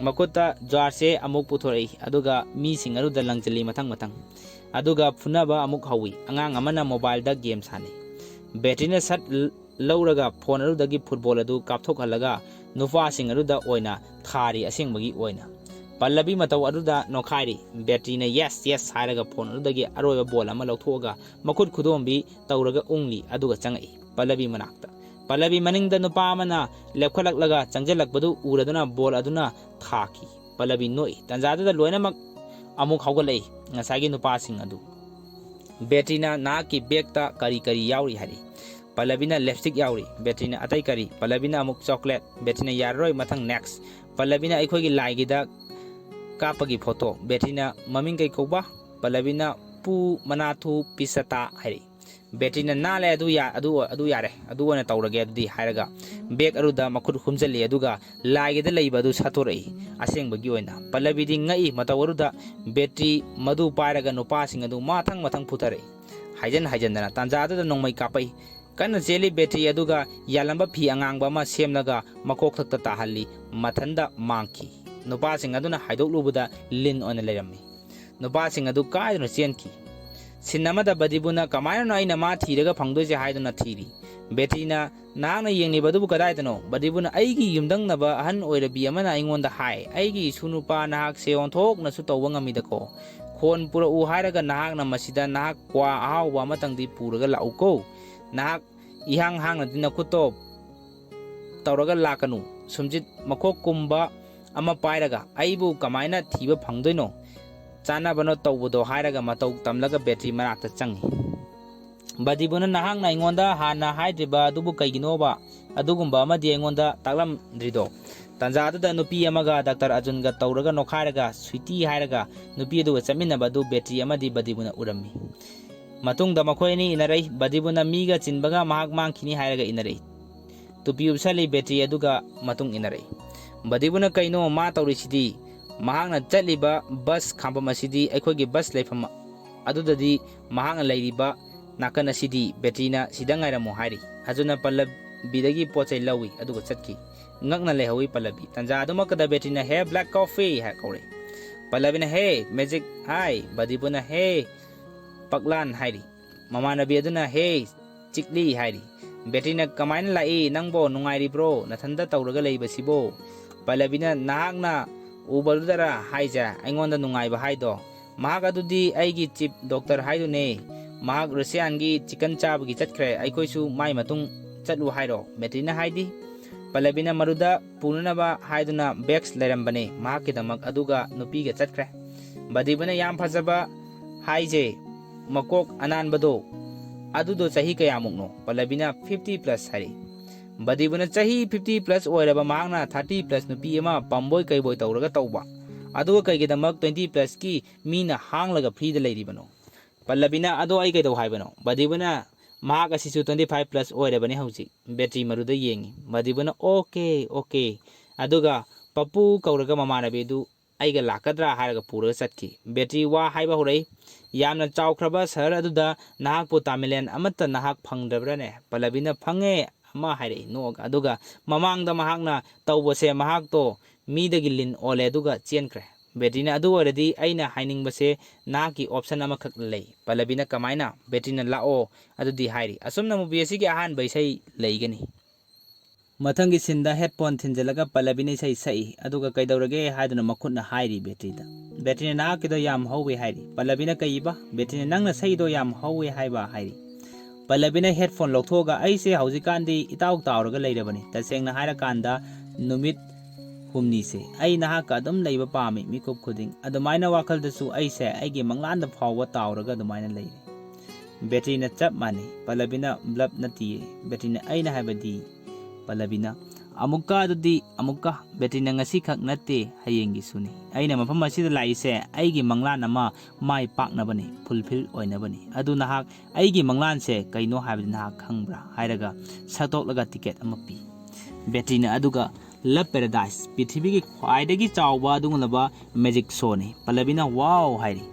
ꯃꯈꯨꯠꯇ ꯖ꯭ꯋꯥꯔꯁꯦ ꯑꯃꯨꯛ ꯄꯨꯊꯣꯔꯛꯏ꯫ ꯑꯗꯨꯒ ꯃꯤꯁꯤꯡ ꯑꯗꯨꯗ ꯂꯪꯁꯤꯜꯂꯤ ꯃꯊꯪ ꯃꯊꯪ꯫ ꯑꯗꯨꯒ ꯐꯨꯅꯕ ꯑꯃꯨꯛ ꯍꯧꯏ꯫ ꯑꯉꯥꯡ ꯑꯃꯅ ꯃꯣꯕꯥꯏꯜꯗ ꯒꯦꯝ ꯁꯥꯟꯅꯩ꯫ ꯕꯦꯇ꯭ꯔꯤꯅ ꯁꯠ ꯂꯧꯔꯒ ꯐꯣꯟ ꯑꯗꯨꯗꯒꯤ ꯐꯨꯠꯕꯣꯜ ꯑꯗꯨ ꯀꯥꯞꯊꯣꯛꯍꯜꯂꯒ ꯅꯨꯄꯥꯁꯤꯡ ꯑꯗꯨꯗ ꯑꯣꯏꯅ ꯊꯥꯔꯤ ꯑꯁꯦꯡꯕꯒꯤ ꯑꯣꯏꯅ꯫ ꯄꯜꯂꯕꯤ ꯃꯇꯧ ꯑꯗꯨꯗ ꯅꯣꯛꯈꯥꯏꯔꯤ꯫ ꯕꯦꯇ꯭ꯔꯤꯅ "ꯌꯦꯁ, ꯌꯦꯁ" ꯍꯥꯏꯔꯒ ꯐꯣꯟ ꯑꯗꯨꯗꯒꯤ ꯑꯔꯣꯏꯕ ꯕꯣꯜ ꯑꯃ ꯂꯧꯊꯣꯛꯑꯒ ꯃꯈꯨꯠ ꯈꯨꯗꯣꯝꯕꯤ ꯇꯧꯔꯒ ꯎꯪꯂꯤ꯫ ꯑꯗꯨꯒ ꯆꯪꯉꯛꯏ ꯄꯜꯂꯕꯤ ꯃꯅꯥꯛꯇ꯫ ꯄꯜꯂꯕꯤ ꯃꯅꯤꯡꯗ ꯅꯨꯄꯥ ꯑꯃꯅ ꯂꯦꯞꯈꯠꯂꯛꯂꯒ ꯆꯪꯁꯤꯜꯂꯛꯄꯗꯨ ꯎꯔꯗꯨꯅ ꯕꯣꯜ ꯑꯗꯨꯅ ꯊꯥꯈꯤ꯫ ꯄꯜꯂꯕꯤ ꯅꯣꯛꯏ꯫ ꯇꯥꯟꯖꯥꯗꯨꯗ ꯂꯣꯏꯅꯃꯛ ꯑꯃꯨꯛ ꯍꯧꯒꯠꯂꯛꯏ꯫ ꯉꯁꯥꯏꯒꯤ ꯅꯨꯄꯥꯁꯤꯡ ꯑꯗꯨ꯫ ꯕꯦꯇ꯭ꯔꯤꯅ "ꯅꯍꯥꯛꯀꯤ ꯕꯦꯒꯇ ꯀꯔꯤ ꯀꯔꯤ ꯌꯥꯎꯔꯤ?" ꯍꯥꯏꯔꯤ꯫ ꯄꯜꯂꯕꯤꯅ "ꯂꯤꯞꯁꯇꯤꯛ ꯌꯥꯎꯔꯤ"꯫ ꯕꯦꯇ꯭ꯔꯤꯅ "ꯑꯇꯩ ꯀꯔꯤ?" ꯄꯜꯂꯕꯤꯅ ꯑꯃꯨꯛ "ꯆꯣꯀ꯭ꯂꯦꯠ"꯫ ꯕꯦꯇ꯭ꯔꯤꯅ "ꯌꯥꯔꯔꯣꯏ, ꯃꯊꯪ, ꯅꯦꯛꯁ"꯫ ꯄꯜꯂꯕꯤꯅ "ꯑꯩꯈꯣꯏꯒꯤ ꯂꯥꯏꯒꯤꯗ ꯀꯥꯞꯄꯒꯤ ꯐꯣꯇꯣ"꯫ ꯕꯦꯇ꯭ꯔꯤꯅ "ꯃꯃꯤꯡ ꯀꯩ ꯀꯧꯕ?" ꯄꯜꯂꯕꯤꯅ "ꯄꯨ ꯃꯅꯥꯊꯨ ꯄꯤꯁꯇꯥ" ꯍꯥꯏꯔꯤ꯫ ꯕꯦꯇ꯭ꯔꯤꯅ "ꯅꯥꯜꯂꯦ, ꯑꯗꯨ ꯌꯥ-, ꯑꯗꯨ, ꯑꯗꯨ ꯌꯥꯔꯦ, ꯑꯗꯨ ꯑꯣꯏꯅ ꯇꯧꯔꯒꯦ ꯑꯗꯨꯗꯤ" ꯍꯥꯏꯔꯒ ꯕꯦꯒ ꯑꯗꯨꯗ ꯃꯈꯨꯠ ꯍꯨꯝꯖꯤꯜꯂꯤ, ꯑꯗꯨꯒ ꯂꯥꯏꯒꯤꯗ ꯂꯩꯕ ꯑꯗꯨ ꯁꯠꯇꯣꯔꯛꯏ꯫ ꯑꯁꯦꯡꯕꯒꯤ ꯑꯣꯏꯅ ꯄꯜꯂꯕꯤꯗꯤ ꯉꯛꯏ꯫ ꯃꯇꯧ ꯑꯗꯨꯗ ꯕꯦꯇ꯭ꯔꯤ ꯃꯗꯨ ꯄꯥꯏꯔꯒ ꯅꯨꯄꯥꯁꯤꯡ ꯑꯗꯨ ꯃꯊꯪ ꯃꯊꯪ ꯐꯨꯊꯔꯛꯏ꯫ ꯍꯥꯏꯖꯟ ꯍꯥꯏꯖꯟꯗꯅ ꯇꯥꯟꯖꯥꯗꯨꯗ ꯅꯣꯡꯃꯩ ꯀꯥꯞꯄꯛꯏ꯫ ꯀꯟꯅ ꯆꯦꯜꯂꯤ ꯕꯦꯇ꯭ꯔꯤ ꯑꯗꯨꯒ ꯌꯥꯜꯂꯝꯕ ꯐꯤ ꯑꯉꯥꯡꯕ ꯑꯃ ꯁꯦꯝꯂꯒ ꯃꯀꯣꯛꯊꯛꯇ ꯇꯥꯍꯜꯂꯤ꯫ ꯃꯊꯟꯇ ꯃꯥꯡꯈꯤ꯫ ꯅꯨꯄꯥꯁꯤꯡ ꯑꯗꯨꯅ ꯍꯥꯏꯗꯣꯛꯂꯨꯕꯗ ꯂꯤꯟ ꯑꯣꯏꯅ ꯂꯩꯔꯝꯃꯤ꯫ ꯅꯨꯄꯥꯁꯤꯡ ꯑꯗꯨ ꯀꯥꯏꯗꯨꯅ ꯆꯦꯟꯈꯤ꯫ ꯁꯤꯟ ꯑꯃꯗ ꯕꯗꯤꯕꯨꯅ "ꯀꯃꯥꯏꯅꯅꯣ ꯑꯩꯅ ꯃꯥ ꯊꯤꯔꯒ ꯐꯪꯗꯣꯏꯁꯦ?" ꯍꯥꯏꯗꯨꯅ ꯊꯤꯔꯤ꯫ ꯕꯦꯇ꯭ꯔꯤꯅ "ꯅꯍꯥꯛꯅ ꯌꯦꯡꯂꯤꯕ ꯑꯗꯨꯕꯨ ꯀꯗꯥꯏꯗꯅꯣ?" ꯕꯗꯤꯕꯨꯅ "ꯑꯩꯒꯤ ꯌꯨꯝꯊꯪꯅꯕ ꯑꯍꯟ ꯑꯣꯏꯔꯕꯤ ꯑꯃꯅ ꯑꯩꯉꯣꯟꯗ ꯍꯥꯏ, ꯑꯩꯒꯤ ꯏꯁꯨ ꯅꯨꯄꯥ ꯅꯍꯥꯛꯁꯦ ꯑꯣꯟꯊꯣꯛꯅꯁꯨ ꯇꯧꯕ ꯉꯝꯃꯤꯗꯀꯣ꯫ ꯈꯣꯟ ꯄꯨꯔꯛꯎ ꯍꯥꯏꯔꯒ ꯅꯍꯥꯛꯅ ꯃꯁꯤꯗ ꯅꯍꯥꯛ ꯀ꯭ꯋꯥ ꯑꯍꯥꯎꯕ ꯑꯃꯇꯪꯗꯤ ꯄꯨꯔꯒ ꯂꯥꯛꯎꯀꯣ꯫ ꯅꯍꯥꯛ ꯏꯍꯥꯡ ꯍꯥꯡꯅꯗꯤ ꯅꯈꯨꯠꯇꯣ ꯇꯧꯔꯒ ꯂꯥꯛꯀꯅꯨ꯫ ꯁꯨꯝꯖꯤꯠ ꯃꯈꯣꯛ ꯀꯨꯝꯕ ꯑꯃ ꯄꯥꯏꯔꯒ ꯑꯩꯕꯨ ꯀꯃꯥꯏꯅ ꯊꯤꯕ ꯐꯪꯗꯣꯏꯅꯣ? ꯆꯥꯅꯕꯅꯣ ꯇꯧꯕꯗꯣ ꯍꯥꯏꯔꯒ ꯃꯇꯧ ꯇꯝꯂꯒ ꯕꯦꯇ꯭ꯔꯤ ꯃꯅꯥꯛꯇ ꯆꯪꯉꯤ꯫ ꯕꯗꯤꯕꯨꯅ ꯅꯍꯥꯛꯅ ꯑꯩꯉꯣꯟꯗ ꯍꯥꯟꯅ ꯍꯥꯏꯗ꯭ꯔꯤꯕ ꯑꯗꯨꯕꯨ ꯀꯩꯒꯤꯅꯣꯕ? ꯑꯗꯨꯒꯨꯝꯕ ꯑꯃꯗꯤ ꯑꯩꯉꯣꯟꯗ ꯇꯥꯛꯂꯝꯗ꯭ꯔꯤꯗꯣ? ꯇꯥꯟꯖꯥ ꯑꯗꯨꯗ ꯅꯨꯄꯤ ꯑꯃꯒ ꯗꯥꯛꯇꯔ ꯑꯔꯖꯨꯟꯒ ꯇꯧꯔꯒ ꯅꯣꯈꯥꯏꯔꯒ ꯁ꯭ꯋꯤꯇꯤ ꯍꯥꯏꯔꯒ ꯅꯨꯄꯤ ꯑꯗꯨꯒ ꯆꯠꯃꯤꯟꯅꯕ ꯑꯗꯨ ꯕꯦꯇ꯭ꯔꯤ ꯑꯃꯗꯤ ꯕꯗꯤꯕꯨꯅ ꯎꯔꯝꯃꯤ꯫ ꯃꯇꯨꯡꯗ ꯃꯈꯣꯏ ꯑꯅꯤ ꯏꯟꯅꯔꯛꯏ꯫ ꯕꯗꯤꯕꯨꯅ ꯃꯤꯒ ꯆꯤꯟꯕꯒ ꯃꯍꯥꯛ ꯃꯥꯡꯈꯤꯅꯤ ꯍꯥꯏꯔꯒ ꯏꯟꯅꯔꯛꯏ꯫ ꯇꯨꯄꯤ ꯎꯞꯁꯜꯂꯤ ꯕꯦꯇ꯭ꯔꯤ ꯑꯗꯨꯒ ꯃꯇꯨꯡ ꯏꯟꯅꯔꯛꯏ꯫ ꯕꯗꯤꯕꯨꯅ ꯀꯩꯅꯣ ꯃꯥ ꯇꯧꯔꯤꯁꯤꯗꯤ? ꯃꯍꯥꯛꯅ ꯆꯠꯂꯤꯕ ꯕꯁ ꯈꯥꯝꯕꯝ ꯑꯁꯤꯗꯤ ꯑꯩꯈꯣꯏꯒꯤ ꯕꯁ ꯂꯩꯐꯝ ꯑꯗꯨꯗꯗꯤ ꯃꯍꯥꯛꯅ ꯂꯩꯔꯤꯕ ꯅꯥꯀꯟ ꯑꯁꯤꯗꯤ ꯕꯦꯇ꯭ꯔꯤꯅ ꯁꯤꯗ ꯉꯥꯏꯔꯝꯃꯣ ꯍꯥꯏꯔꯤ꯫ ꯑꯔꯖꯨꯟꯅ ꯄꯜꯂꯕꯤꯗꯒꯤ ꯄꯣꯠ ꯆꯩ ꯂꯧꯏ ꯑꯗꯨꯒ ꯆꯠꯈꯤ꯫ ꯉꯛꯅ ꯂꯩꯍꯧꯏ ꯄꯜꯂꯕꯤ꯫ ꯇꯥꯟꯖꯥ ꯑꯗꯨꯃꯛꯇꯗ ꯕꯦꯇ꯭ꯔꯤꯅ "ꯍꯦ ꯕ꯭ꯂꯦꯛ ꯀꯣꯐꯤ" ꯍꯥꯏ ꯀꯧꯔꯛꯏ꯫ ꯄꯜꯂꯕꯤꯅ "ꯍꯦ ꯃꯦꯖꯤꯛ" ꯍꯥꯏ꯫ ꯕꯗꯤꯕꯨꯅ "ꯍꯦ ꯄꯛꯂꯥꯟ" ꯍꯥꯏꯔꯤ꯫ ꯃꯃꯥꯟꯅꯕꯤ ꯑꯗꯨꯅ "ꯍꯦ ꯆꯤꯛꯂꯤ" ꯍꯥꯏꯔꯤ꯫ ꯕꯦꯇ꯭ꯔꯤꯅ "ꯀꯃꯥꯏꯅ ꯂꯥꯛꯏ? ꯅꯪꯕꯣ ꯅꯨꯡꯉꯥꯏꯔꯤꯕ꯭ꯔꯣ? ꯅꯊꯟꯇ ꯇꯧꯔꯒ ꯂꯩꯕꯁꯤꯕꯣ?" ꯄꯜꯂꯕꯤꯅ "ꯅꯍꯥꯛꯅ ꯎꯕꯗꯨꯗꯔ ꯍꯥꯏꯁꯦ ꯑꯩꯉꯣꯟꯗ ꯅꯨꯡꯉꯥꯏꯕ ꯍꯥꯏꯗꯣ? ꯃꯍꯥꯛ ꯑꯗꯨꯗꯤ ꯑꯩꯒꯤ ꯆꯤꯞ ꯗꯣꯛꯇꯔ ꯍꯥꯏꯗꯨꯅꯦ꯫ ꯃꯍꯥꯛ ꯔꯁꯤꯌꯥꯟꯒꯤ ꯆꯤꯀꯟ ꯆꯥꯕꯒꯤ ꯆꯠꯈ꯭ꯔꯦ꯫ ꯑꯩꯈꯣꯏꯁꯨ ꯃꯥꯏ ꯃꯇꯨꯡ ꯆꯠꯂꯨ ꯍꯥꯏꯔꯣ?" ꯕꯦꯇ꯭ꯔꯤꯅ ꯍꯥꯏꯗꯤ꯫ ꯄꯜꯂꯕꯤꯅ ꯃꯔꯨꯗ ꯄꯨꯅꯅꯕ ꯍꯥꯏꯗꯨꯅ ꯕꯦꯒꯁ ꯂꯩꯔꯝꯕꯅꯦ ꯃꯍꯥꯛꯀꯤꯗꯃꯛ, ꯑꯗꯨꯒ ꯅꯨꯄꯤꯒ ꯆꯠꯈ꯭ꯔꯦ꯫ ꯕꯗꯤꯕꯨꯅ "ꯌꯥꯝ ꯐꯖꯕ ꯍꯥꯏꯁꯦ ꯃꯀꯣꯛ ꯑꯅꯥꯟꯕꯗꯣ, ꯑꯗꯨꯗꯣ ꯆꯍꯤ ꯀꯌꯥꯃꯨꯛꯅꯣ?" ꯄꯜꯂꯕꯤꯅ "ꯐꯤꯐꯇꯤ ꯄ꯭ꯂꯁ" ꯍꯥꯏꯔꯤ꯫ ꯕꯗꯤꯕꯨꯅ "ꯆꯍꯤ ꯐꯤꯐꯇꯤ ꯄ꯭ꯂꯁ ꯑꯣꯏꯔꯕ ꯃꯍꯥꯛꯅ ꯊꯥꯔꯇꯤ ꯄ꯭ꯂꯁ ꯅꯨꯄꯤ ꯑꯃ ꯄꯥꯝꯕꯣꯏ ꯀꯩꯕꯣꯏ ꯇꯧꯔꯒ ꯇꯧꯕ, ꯑꯗꯨꯒ ꯀꯩꯒꯤꯗꯃꯛ ꯇ꯭ꯋꯦꯟꯇꯤ ꯄ꯭ꯂꯁꯀꯤ ꯃꯤꯅ ꯍꯥꯡꯂꯒ ꯐ꯭ꯔꯤꯗ ꯂꯩꯔꯤꯕꯅꯣ?" ꯄꯜꯂꯕꯤꯅ "ꯑꯗꯣ ꯑꯩ ꯀꯩꯗꯧ ꯍꯥꯏꯕꯅꯣ?" ꯕꯗꯤꯕꯨꯅ "ꯃꯍꯥꯛ ꯑꯁꯤꯁꯨ ꯇ꯭ꯋꯦꯟꯇꯤ ꯐꯥꯏꯚ ꯄ꯭ꯂꯁ ꯑꯣꯏꯔꯕꯅꯤ ꯍꯧꯖꯤꯛ"꯫ ꯕꯦꯇ꯭ꯔꯤ ꯃꯔꯨꯗ ꯌꯦꯡꯉꯤ꯫ ꯕꯗꯤꯕꯨꯅ "ꯑꯣꯀꯦ, ꯑꯣꯀꯦ"꯫ ꯑꯗꯨꯒ ꯄꯞꯄꯨ ꯀꯧꯔꯒ ꯃꯃꯥꯟꯅꯕꯤꯗꯨ "ꯑꯩꯒ ꯂꯥꯛꯀꯗ꯭ꯔꯥ?" ꯍꯥꯏꯔꯒ ꯄꯨꯔꯒ ꯆꯠꯈꯤ꯫ ꯕꯦꯇ꯭ꯔꯤ ꯋꯥ ꯍꯥꯏꯕ ꯍꯧꯔꯛꯏ꯫ "ꯌꯥꯝꯅ ꯆꯥꯎꯈ꯭ꯔꯕ ꯁꯍꯔ ꯑꯗꯨꯗ ꯅꯍꯥꯛꯄꯨ ꯇꯥꯃꯤꯂꯦꯟ ꯑꯃꯠꯇ ꯅꯍꯥꯛ ꯐꯪꯗ꯭ꯔꯕ꯭ꯔꯥꯅꯦ?" ꯄꯜꯂꯕꯤꯅ "ꯐꯪꯉꯦ" ꯑꯃ ꯍꯥꯏꯔꯛꯏ ꯅꯣꯛꯑꯒ꯫ ꯑꯗꯨꯒ ꯃꯃꯥꯡꯗ ꯃꯍꯥꯛꯅ ꯇꯧꯕꯁꯦ ꯃꯍꯥꯛꯇꯣ ꯃꯤꯗꯒꯤ ꯂꯤꯟ ꯑꯣꯜꯂꯦ ꯑꯗꯨꯒ ꯆꯦꯟꯈ꯭ꯔꯦ꯫ ꯕꯦꯇ꯭ꯔꯤꯅ "ꯑꯗꯨ ꯑꯣꯏꯔꯗꯤ ꯑꯩꯅ ꯍꯥꯏꯅꯤꯡꯕꯁꯦ ꯅꯍꯥꯛꯀꯤ ꯑꯣꯞꯁꯟ ꯑꯃꯈꯛ ꯂꯩ"꯫ ꯄꯜꯂꯕꯤꯅ "ꯀꯃꯥꯏꯅ?" ꯕꯦꯇ꯭ꯔꯤꯅ "ꯂꯥꯛꯑꯣ ꯑꯗꯨꯗꯤ" ꯍꯥꯏꯔꯤ꯫ ꯑꯁꯨꯝꯅ ꯃꯨꯚꯤ ꯑꯁꯤꯒꯤ ꯑꯍꯥꯟꯕ ꯏꯁꯩ ꯂꯩꯒꯅꯤ꯫ ꯃꯊꯪꯒꯤ ꯁꯤꯟꯗ ꯍꯦꯠꯐꯣꯟ ꯊꯤꯟꯖꯤꯜꯂꯒ ꯄꯜꯂꯕꯤꯅ ꯏꯁꯩ ꯁꯛꯏ, ꯑꯗꯨꯒ "ꯀꯩꯗꯧꯔꯒꯦ?" ꯍꯥꯏꯗꯨꯅ ꯃꯈꯨꯠꯅ ꯍꯥꯏꯔꯤ ꯕꯦꯇ꯭ꯔꯤꯗ꯫ ꯕꯦꯇ꯭ꯔꯤꯅ "ꯅꯍꯥꯛꯀꯤꯗꯣ ꯌꯥꯝ ꯍꯧꯋꯦ" ꯍꯥꯏꯔꯤ꯫ ꯄꯜꯂꯕꯤꯅ "ꯀꯩꯕ?" ꯕꯦꯇ꯭ꯔꯤꯅ "ꯅꯪꯅ ꯁꯛꯏꯗꯣ ꯌꯥꯝ ꯍꯧꯋꯦ ꯍꯥꯏꯕ" ꯍꯥꯏꯔꯤ꯫ ꯄꯜꯂꯕꯤꯅ ꯍꯦꯠꯐꯣꯟ ꯂꯧꯊꯣꯛꯑꯒ "ꯑꯩꯁꯦ ꯍꯧꯖꯤꯛꯀꯥꯟꯗꯤ ꯏꯇꯥꯎ ꯇꯥꯎꯔꯒ ꯂꯩꯔꯕꯅꯤ꯫ ꯇꯁꯦꯡꯅ ꯍꯥꯏꯔꯀꯥꯟꯗ ꯅꯨꯃꯤꯠ ꯍꯨꯝꯅꯤꯁꯦ ꯑꯩ ꯅꯍꯥꯛꯀ ꯑꯗꯨꯝ ꯂꯩꯕ ꯄꯥꯝꯃꯤ ꯃꯤꯀꯨꯞ ꯈꯨꯗꯤꯡ꯫ ꯑꯗꯨꯃꯥꯏꯅ ꯋꯥꯈꯜꯗꯁꯨ ꯑꯩꯁꯦ ꯑꯩꯒꯤ ꯃꯪꯂꯥꯟꯗ ꯐꯥꯎꯕ ꯇꯥꯎꯔꯒ ꯑꯗꯨꯃꯥꯏꯅ ꯂꯩꯔꯦ꯫ ꯕꯦꯇ꯭ꯔꯤꯅ ꯆꯞ ꯃꯥꯟꯅꯩ꯫ ꯄꯜꯂꯕꯤꯅ ꯕ꯭ꯂꯞ ꯅꯠꯇꯤꯌꯦ꯫ ꯕꯦꯇ꯭ꯔꯤꯅ ꯑꯩꯅ ꯍꯥꯏꯕꯗꯤ꯫ ꯄꯜꯂꯕꯤꯅ ꯑꯃꯨꯛꯀ ꯑꯗꯨꯗꯤ ꯑꯃꯨꯛꯀ꯫ ꯕꯦꯇ꯭ꯔꯤꯅ ꯉꯁꯤꯈꯛ ꯅꯠꯇꯦ, ꯍꯌꯦꯡꯒꯤꯁꯨꯅꯤ꯫ ꯑꯩꯅ ꯃꯐꯝ ꯑꯁꯤꯗ ꯂꯥꯛꯏꯁꯦ ꯑꯩꯒꯤ ꯃꯪꯂꯥꯟ ꯑꯃ ꯃꯥꯏ ꯄꯥꯛꯅꯕꯅꯤ, ꯐꯨꯜꯐꯤꯜ ꯑꯣꯏꯅꯕꯅꯤ꯫ ꯑꯗꯨ ꯅꯍꯥꯛ ꯑꯩꯒꯤ ꯃꯪꯂꯥꯟꯁꯦ ꯀꯩꯅꯣ ꯍꯥꯏꯕꯗꯤ ꯅꯍꯥꯛ ꯈꯪꯕ꯭ꯔꯥ ꯍꯥꯏꯔꯒ ꯁꯠꯇꯣꯛꯂꯒ ꯇꯤꯀꯦꯠ ꯑꯃ ꯄꯤ꯫ ꯕꯦꯇ꯭ꯔꯤꯅ ꯑꯗꯨꯒ ꯂꯞ ꯄꯦꯔꯥꯗꯥꯏꯁ, ꯄ꯭ꯔꯤꯊꯤꯕꯤꯒꯤ ꯈ꯭ꯋꯥꯏꯗꯒꯤ ꯆꯥꯎꯕ ꯑꯗꯨꯒꯨꯝꯂꯕ ꯃꯦꯖꯤꯛ ꯁꯣꯅꯤ꯫ ꯄꯜꯂꯕꯤꯅ ꯋꯥꯎ ꯍꯥꯏꯔꯤ꯫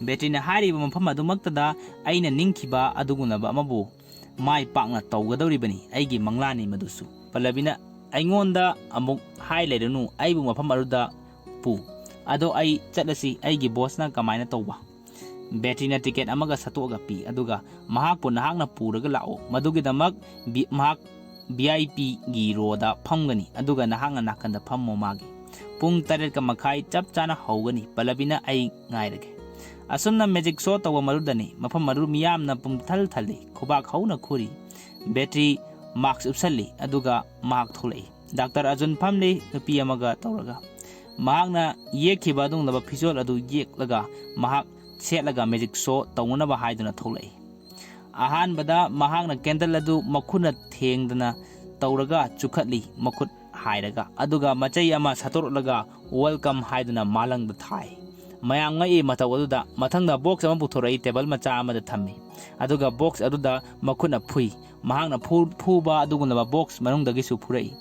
ꯕꯦꯇ꯭ꯔꯤꯅ ꯍꯥꯏꯔꯤꯕ ꯃꯐꯝ ꯑꯗꯨꯃꯛꯇꯗ ꯑꯩꯅ ꯅꯤꯡꯈꯤꯕ ꯑꯗꯨꯒꯨꯝꯂꯕ ꯑꯃꯕꯨ ꯃꯥꯏ ꯄꯥꯛꯅ ꯇꯧꯒꯗꯧꯔꯤꯕꯅꯤ꯫ ꯑꯩꯒꯤ ꯃꯪꯂꯥꯟꯅꯤ ꯃꯗꯨꯁꯨ꯫ ꯄꯜꯂꯕꯤꯅ ꯑꯩꯉꯣꯟꯗ ꯑꯃꯨꯛ ꯍꯥꯏ ꯂꯩꯔꯅꯨ, ꯑꯩꯕꯨ ꯃꯐꯝ ꯑꯗꯨꯗ ꯄꯨ꯫ ꯑꯗꯣ ꯑꯩ ꯆꯠꯂꯁꯤ, ꯑꯩꯒꯤ ꯕꯣꯁꯅ ꯀꯃꯥꯏꯅ ꯇꯧꯕ? ꯕꯦꯇ꯭ꯔꯤꯅ ꯇꯤꯀꯦꯠ ꯑꯃꯒ ꯁꯠꯇꯣꯛꯑꯒ ꯄꯤ, ꯑꯗꯨꯒ ꯃꯍꯥꯛꯄꯨ ꯅꯍꯥꯛꯅ ꯄꯨꯔꯒ ꯂꯥꯛꯑꯣ꯫ ꯃꯗꯨꯒꯤꯗꯃꯛ ꯚꯤ-, ꯃꯍꯥꯛ ꯚꯤ ꯑꯥꯏ ꯄꯤꯒꯤ ꯔꯣꯗ ꯐꯝꯒꯅꯤ, ꯑꯗꯨꯒ ꯅꯍꯥꯛꯅ ꯅꯥꯀꯟꯗ ꯐꯝꯃꯣ ꯃꯥꯒꯤ꯫ ꯄꯨꯡ ꯇꯔꯦꯠꯀ ꯃꯈꯥꯏ ꯆꯞ ꯆꯥꯅ ꯍꯧꯒꯅꯤ꯫ ꯄꯜꯂꯕꯤꯅ ꯑꯩ ꯉꯥꯏꯔꯒꯦ꯫ ꯑꯁꯨꯝꯅ ꯃꯦꯖꯤꯛ ꯁꯣ ꯇꯧꯕ ꯃꯔꯨꯗꯅꯤ꯫ ꯃꯐꯝ ꯑꯗꯨ ꯃꯤꯌꯥꯝꯅ ꯄꯨꯝꯊꯜ ꯊꯜꯂꯤ, ꯈꯨꯕꯥꯛ ꯍꯧꯅ ꯈꯨꯔꯤ꯫ ꯕꯦꯇ꯭ꯔꯤ ꯃꯥꯛꯁ ꯎꯞꯁꯜꯂꯤ, ꯑꯗꯨꯒ ꯃꯍꯥꯛ ꯊꯣꯛꯂꯛꯏ꯫ ꯗꯥꯛꯇꯔ ꯑꯔꯖꯨꯟ ꯐꯝꯂꯤ, ꯅꯨꯄꯤ ꯑꯃꯒ ꯇꯧꯔꯒ꯫ ꯃꯍꯥꯛꯅ ꯌꯦꯛꯈꯤꯕ ꯑꯗꯨꯒꯨꯝꯂꯕ ꯐꯤꯖꯣꯜ ꯑꯗꯨ ꯌꯦꯛꯂꯒ ꯃꯍꯥꯛ ꯁꯦꯠꯂꯒ ꯃꯦꯖꯤꯛ ꯁꯣ ꯇꯧꯅꯅꯕ ꯍꯥꯏꯗꯨꯅ ꯊꯣꯛꯂꯛꯏ꯫ ꯑꯍꯥꯟꯕꯗ ꯃꯍꯥꯛꯅ ꯀꯦꯟꯗꯜ ꯑꯗꯨ ꯃꯈꯨꯠꯅ ꯊꯦꯡꯗꯅ ꯇꯧꯔꯒ ꯆꯨꯈꯠꯂꯤ, ꯃꯈꯨꯠ ꯍꯥꯏꯔꯒ, ꯑꯗꯨꯒ ꯃꯆꯩ ꯑꯃ ꯁꯠꯇꯣꯔꯛꯂꯒ "ꯋꯦꯜꯀꯝ" ꯍꯥꯏꯗꯨꯅ ꯃꯥꯂꯪꯗ ꯊꯥꯏ꯫ ꯃꯌꯥꯝ ꯉꯛꯏ ꯃꯇꯧ ꯑꯗꯨꯗ꯫ ꯃꯊꯪꯗ ꯕꯣꯛꯁ ꯑꯃ ꯄꯨꯊꯣꯔꯛꯏ, ꯇꯦꯕꯜ ꯃꯆꯥ ꯑꯃꯗ ꯊꯝꯃꯤ, ꯑꯗꯨꯒ ꯕꯣꯛꯁ ꯑꯗꯨꯗ ꯃꯈꯨꯠꯅ ꯐꯨꯏ꯫ ꯃꯍꯥꯛꯅ ꯐꯨ-, ꯐꯨꯕ ꯑꯗꯨꯒꯨꯝꯂꯕ ꯕꯣꯛꯁ ꯃꯅꯨꯡꯗꯒꯤꯁꯨ ꯐꯨꯔꯛꯏ꯫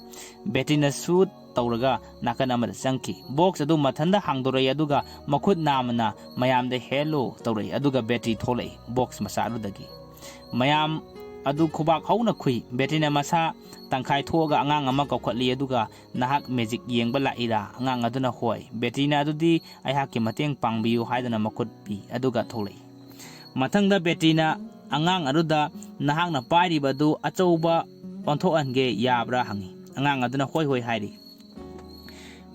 ꯕꯦꯇ꯭ꯔꯤꯅ ꯁꯨꯠ ꯇꯧꯔꯒ ꯅꯥꯀꯟ ꯑꯃꯗ ꯆꯪꯈꯤ꯫ ꯕꯣꯛꯁ ꯑꯗꯨ ꯃꯊꯟꯇ ꯍꯥꯡꯗꯣꯔꯛꯏ, ꯑꯗꯨꯒ ꯃꯈꯨꯠ ꯅꯥꯝꯃꯅ ꯃꯌꯥꯝꯗ "ꯍꯦꯜꯂꯣ" ꯇꯧꯔꯛꯏ, ꯑꯗꯨꯒ ꯕꯦꯇ꯭ꯔꯤ ꯊꯣꯛꯂꯛꯏ ꯕꯣꯛꯁ ꯃꯆꯥ ꯑꯗꯨꯗꯒꯤ꯫ ꯃꯌꯥꯝ ꯑꯗꯨ ꯈꯨꯕꯥꯛ ꯍꯧꯅ ꯈꯨꯏ꯫ ꯕꯦꯇ꯭ꯔꯤꯅ ꯃꯁꯥ ꯇꯪꯈꯥꯏ ꯊꯣꯛꯑꯒ ꯑꯉꯥꯡ ꯑꯃ ꯀꯧꯈꯠꯂꯤ, ꯑꯗꯨꯒ "ꯅꯍꯥꯛ ꯃꯦꯖꯤꯛ ꯌꯦꯡꯕ ꯂꯥꯛꯏꯔꯥ?" ꯑꯉꯥꯡ ꯑꯗꯨꯅ "ꯍꯣꯏ"꯫ ꯕꯦꯇ꯭ꯔꯤꯅ "ꯑꯗꯨꯗꯤ ꯑꯩꯍꯥꯛꯀꯤ ꯃꯇꯦꯡ ꯄꯥꯡꯕꯤꯌꯨ" ꯍꯥꯏꯗꯨꯅ ꯃꯈꯨꯠ ꯄꯤ, ꯑꯗꯨꯒ ꯊꯣꯛꯂꯛꯏ꯫ ꯃꯊꯪꯗ ꯕꯦꯇ꯭ꯔꯤꯅ ꯑꯉꯥꯡ ꯑꯗꯨꯗ "ꯅꯍꯥꯛꯅ ꯄꯥꯏꯔꯤꯕ ꯑꯗꯨ ꯑꯆꯧꯕ ꯑꯣꯟꯊꯣꯛꯍꯟꯒꯦ ꯌꯥꯕ꯭ꯔꯥ?" ꯍꯪꯉꯤ꯫ ꯑꯉꯥꯡ ꯑꯗꯨꯅ "ꯍꯣꯏ, ꯍꯣꯏ" ꯍꯥꯏꯔꯤ꯫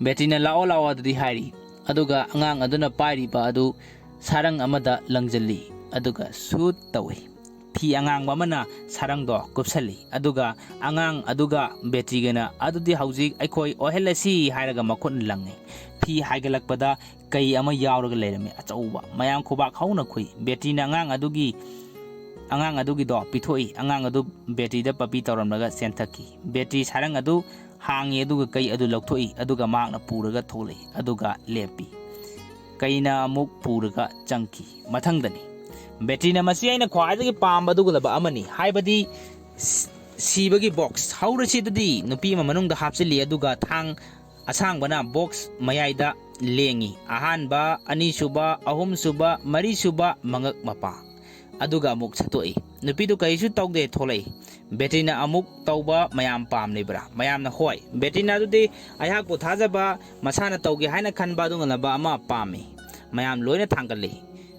ꯕꯦꯇ꯭ꯔꯤꯅ "ꯂꯥꯛꯑꯣ, ꯂꯥꯛꯑꯣ" ꯑꯗꯨꯗꯤ ꯍꯥꯏꯔꯤ, ꯑꯗꯨꯒ ꯑꯉꯥꯡ ꯑꯗꯨꯅ ꯄꯥꯏꯔꯤꯕ ꯑꯗꯨ ꯁꯥꯔꯪ ꯑꯃꯗ ꯂꯪꯖꯜꯂꯤ, ꯑꯗꯨꯒ ꯁꯨꯠ ꯇꯧꯏ꯫ ꯐꯤ ꯑꯉꯥꯡꯕ ꯑꯃꯅ ꯁꯥꯔꯪꯗꯣ ꯀꯨꯞꯁꯜꯂꯤ꯫ ꯑꯗꯨꯒ ꯑꯉꯥꯡ ꯑꯗꯨꯒ ꯕꯦꯇꯤꯒꯅ "ꯑꯗꯨꯗꯤ ꯍꯧꯖꯤꯛ ꯑꯩꯈꯣꯏ ꯑꯣꯏꯍꯜꯂꯁꯤ" ꯍꯥꯏꯔꯒ ꯃꯈꯨꯠꯅ ꯂꯪꯉꯤ꯫ ꯐꯤ ꯍꯥꯏꯒꯠꯂꯛꯄꯗ ꯀꯩ ꯑꯃ ꯌꯥꯎꯔꯒ ꯂꯩꯔꯝꯃꯤ, ꯑꯆꯧꯕ, ꯃꯌꯥꯝ ꯈꯨꯕꯥꯛ ꯍꯧꯅ ꯈꯨꯏ꯫ ꯕꯦꯇꯤꯅ ꯑꯉꯥꯡ ꯑꯗꯨꯒꯤ, ꯑꯉꯥꯡ ꯑꯗꯨꯒꯤꯗꯣ ꯄꯤꯊꯣꯛꯏ꯫ ꯑꯉꯥꯡ ꯑꯗꯨ ꯕꯦꯇꯤꯗ ꯄꯞꯄꯤ ꯇꯧꯔꯝꯂꯒ ꯆꯦꯟꯊꯈꯤ꯫ ꯕꯦꯇꯤ ꯁꯥꯔꯪ ꯑꯗꯨ ꯍꯥꯡꯉꯤ, ꯑꯗꯨꯒ ꯀꯩ ꯑꯗꯨ ꯂꯧꯊꯣꯛꯏ, ꯑꯗꯨꯒ ꯃꯍꯥꯛꯅ ꯄꯨꯔꯒ ꯊꯣꯛꯂꯛꯏ, ꯑꯗꯨꯒ ꯂꯦꯞꯄꯤ꯫ ꯀꯩꯅ ꯑꯃꯨꯛ ꯄꯨꯔꯒ ꯆꯪꯈꯤ꯫ ꯃꯊꯪꯗꯅꯤ꯫ ꯕꯦꯇꯤꯅ "ꯃꯁꯤ ꯑꯩꯅ ꯈ꯭ꯋꯥꯏꯗꯒꯤ ꯄꯥꯝꯕ ꯑꯗꯨꯒꯨꯝꯂꯕ ꯑꯃꯅꯤ", ꯍꯥꯏꯕꯗꯤ ꯁꯤ-, ꯁꯤꯕꯒꯤ ꯕꯣꯛꯁ꯫ "ꯍꯧꯔꯁꯤ ꯑꯗꯨꯗꯤ", ꯅꯨꯄꯤ ꯑꯃ ꯃꯅꯨꯡꯗ ꯍꯥꯞꯆꯤꯜꯂꯤ, ꯑꯗꯨꯒ ꯊꯥꯡ ꯑꯁꯥꯡꯕꯅ ꯕꯣꯛꯁ ꯃꯌꯥꯏꯗ ꯂꯦꯡꯉꯤ꯫ ꯑꯍꯥꯟꯕ, ꯑꯅꯤꯁꯨꯕ, ꯑꯍꯨꯝꯁꯨꯕ, ꯃꯔꯤꯁꯨꯕ, ꯃꯉꯛ ꯃꯄꯥ꯫ ꯑꯗꯨꯒ ꯑꯃꯨꯛ ꯁꯠꯇꯣꯛꯏ꯫ ꯅꯨꯄꯤꯗꯨ ꯀꯔꯤꯁꯨ ꯇꯧꯗꯦ, ꯊꯣꯛꯂꯛꯏ꯫ ꯕꯦꯇꯤꯅ ꯑꯃꯨꯛ ꯇꯧꯕ ꯃꯌꯥꯝ ꯄꯥꯝꯂꯤꯕ꯭ꯔꯥ? ꯃꯌꯥꯝꯅ "ꯍꯣꯏ"꯫ ꯕꯦꯇꯤꯅ "ꯑꯗꯨꯗꯤ ꯑꯩꯍꯥꯛꯄꯨ ꯊꯥꯖꯕ, ꯃꯁꯥꯅ ꯇꯧꯒꯦ ꯍꯥꯏꯅ ꯈꯟꯕ ꯑꯗꯨꯒꯨꯝꯂꯕ ꯑꯃ ꯄꯥꯝꯃꯤ"꯫ ꯃꯌꯥꯝ ꯂꯣꯏꯅ ꯊꯥꯡꯒꯠꯂꯤ꯫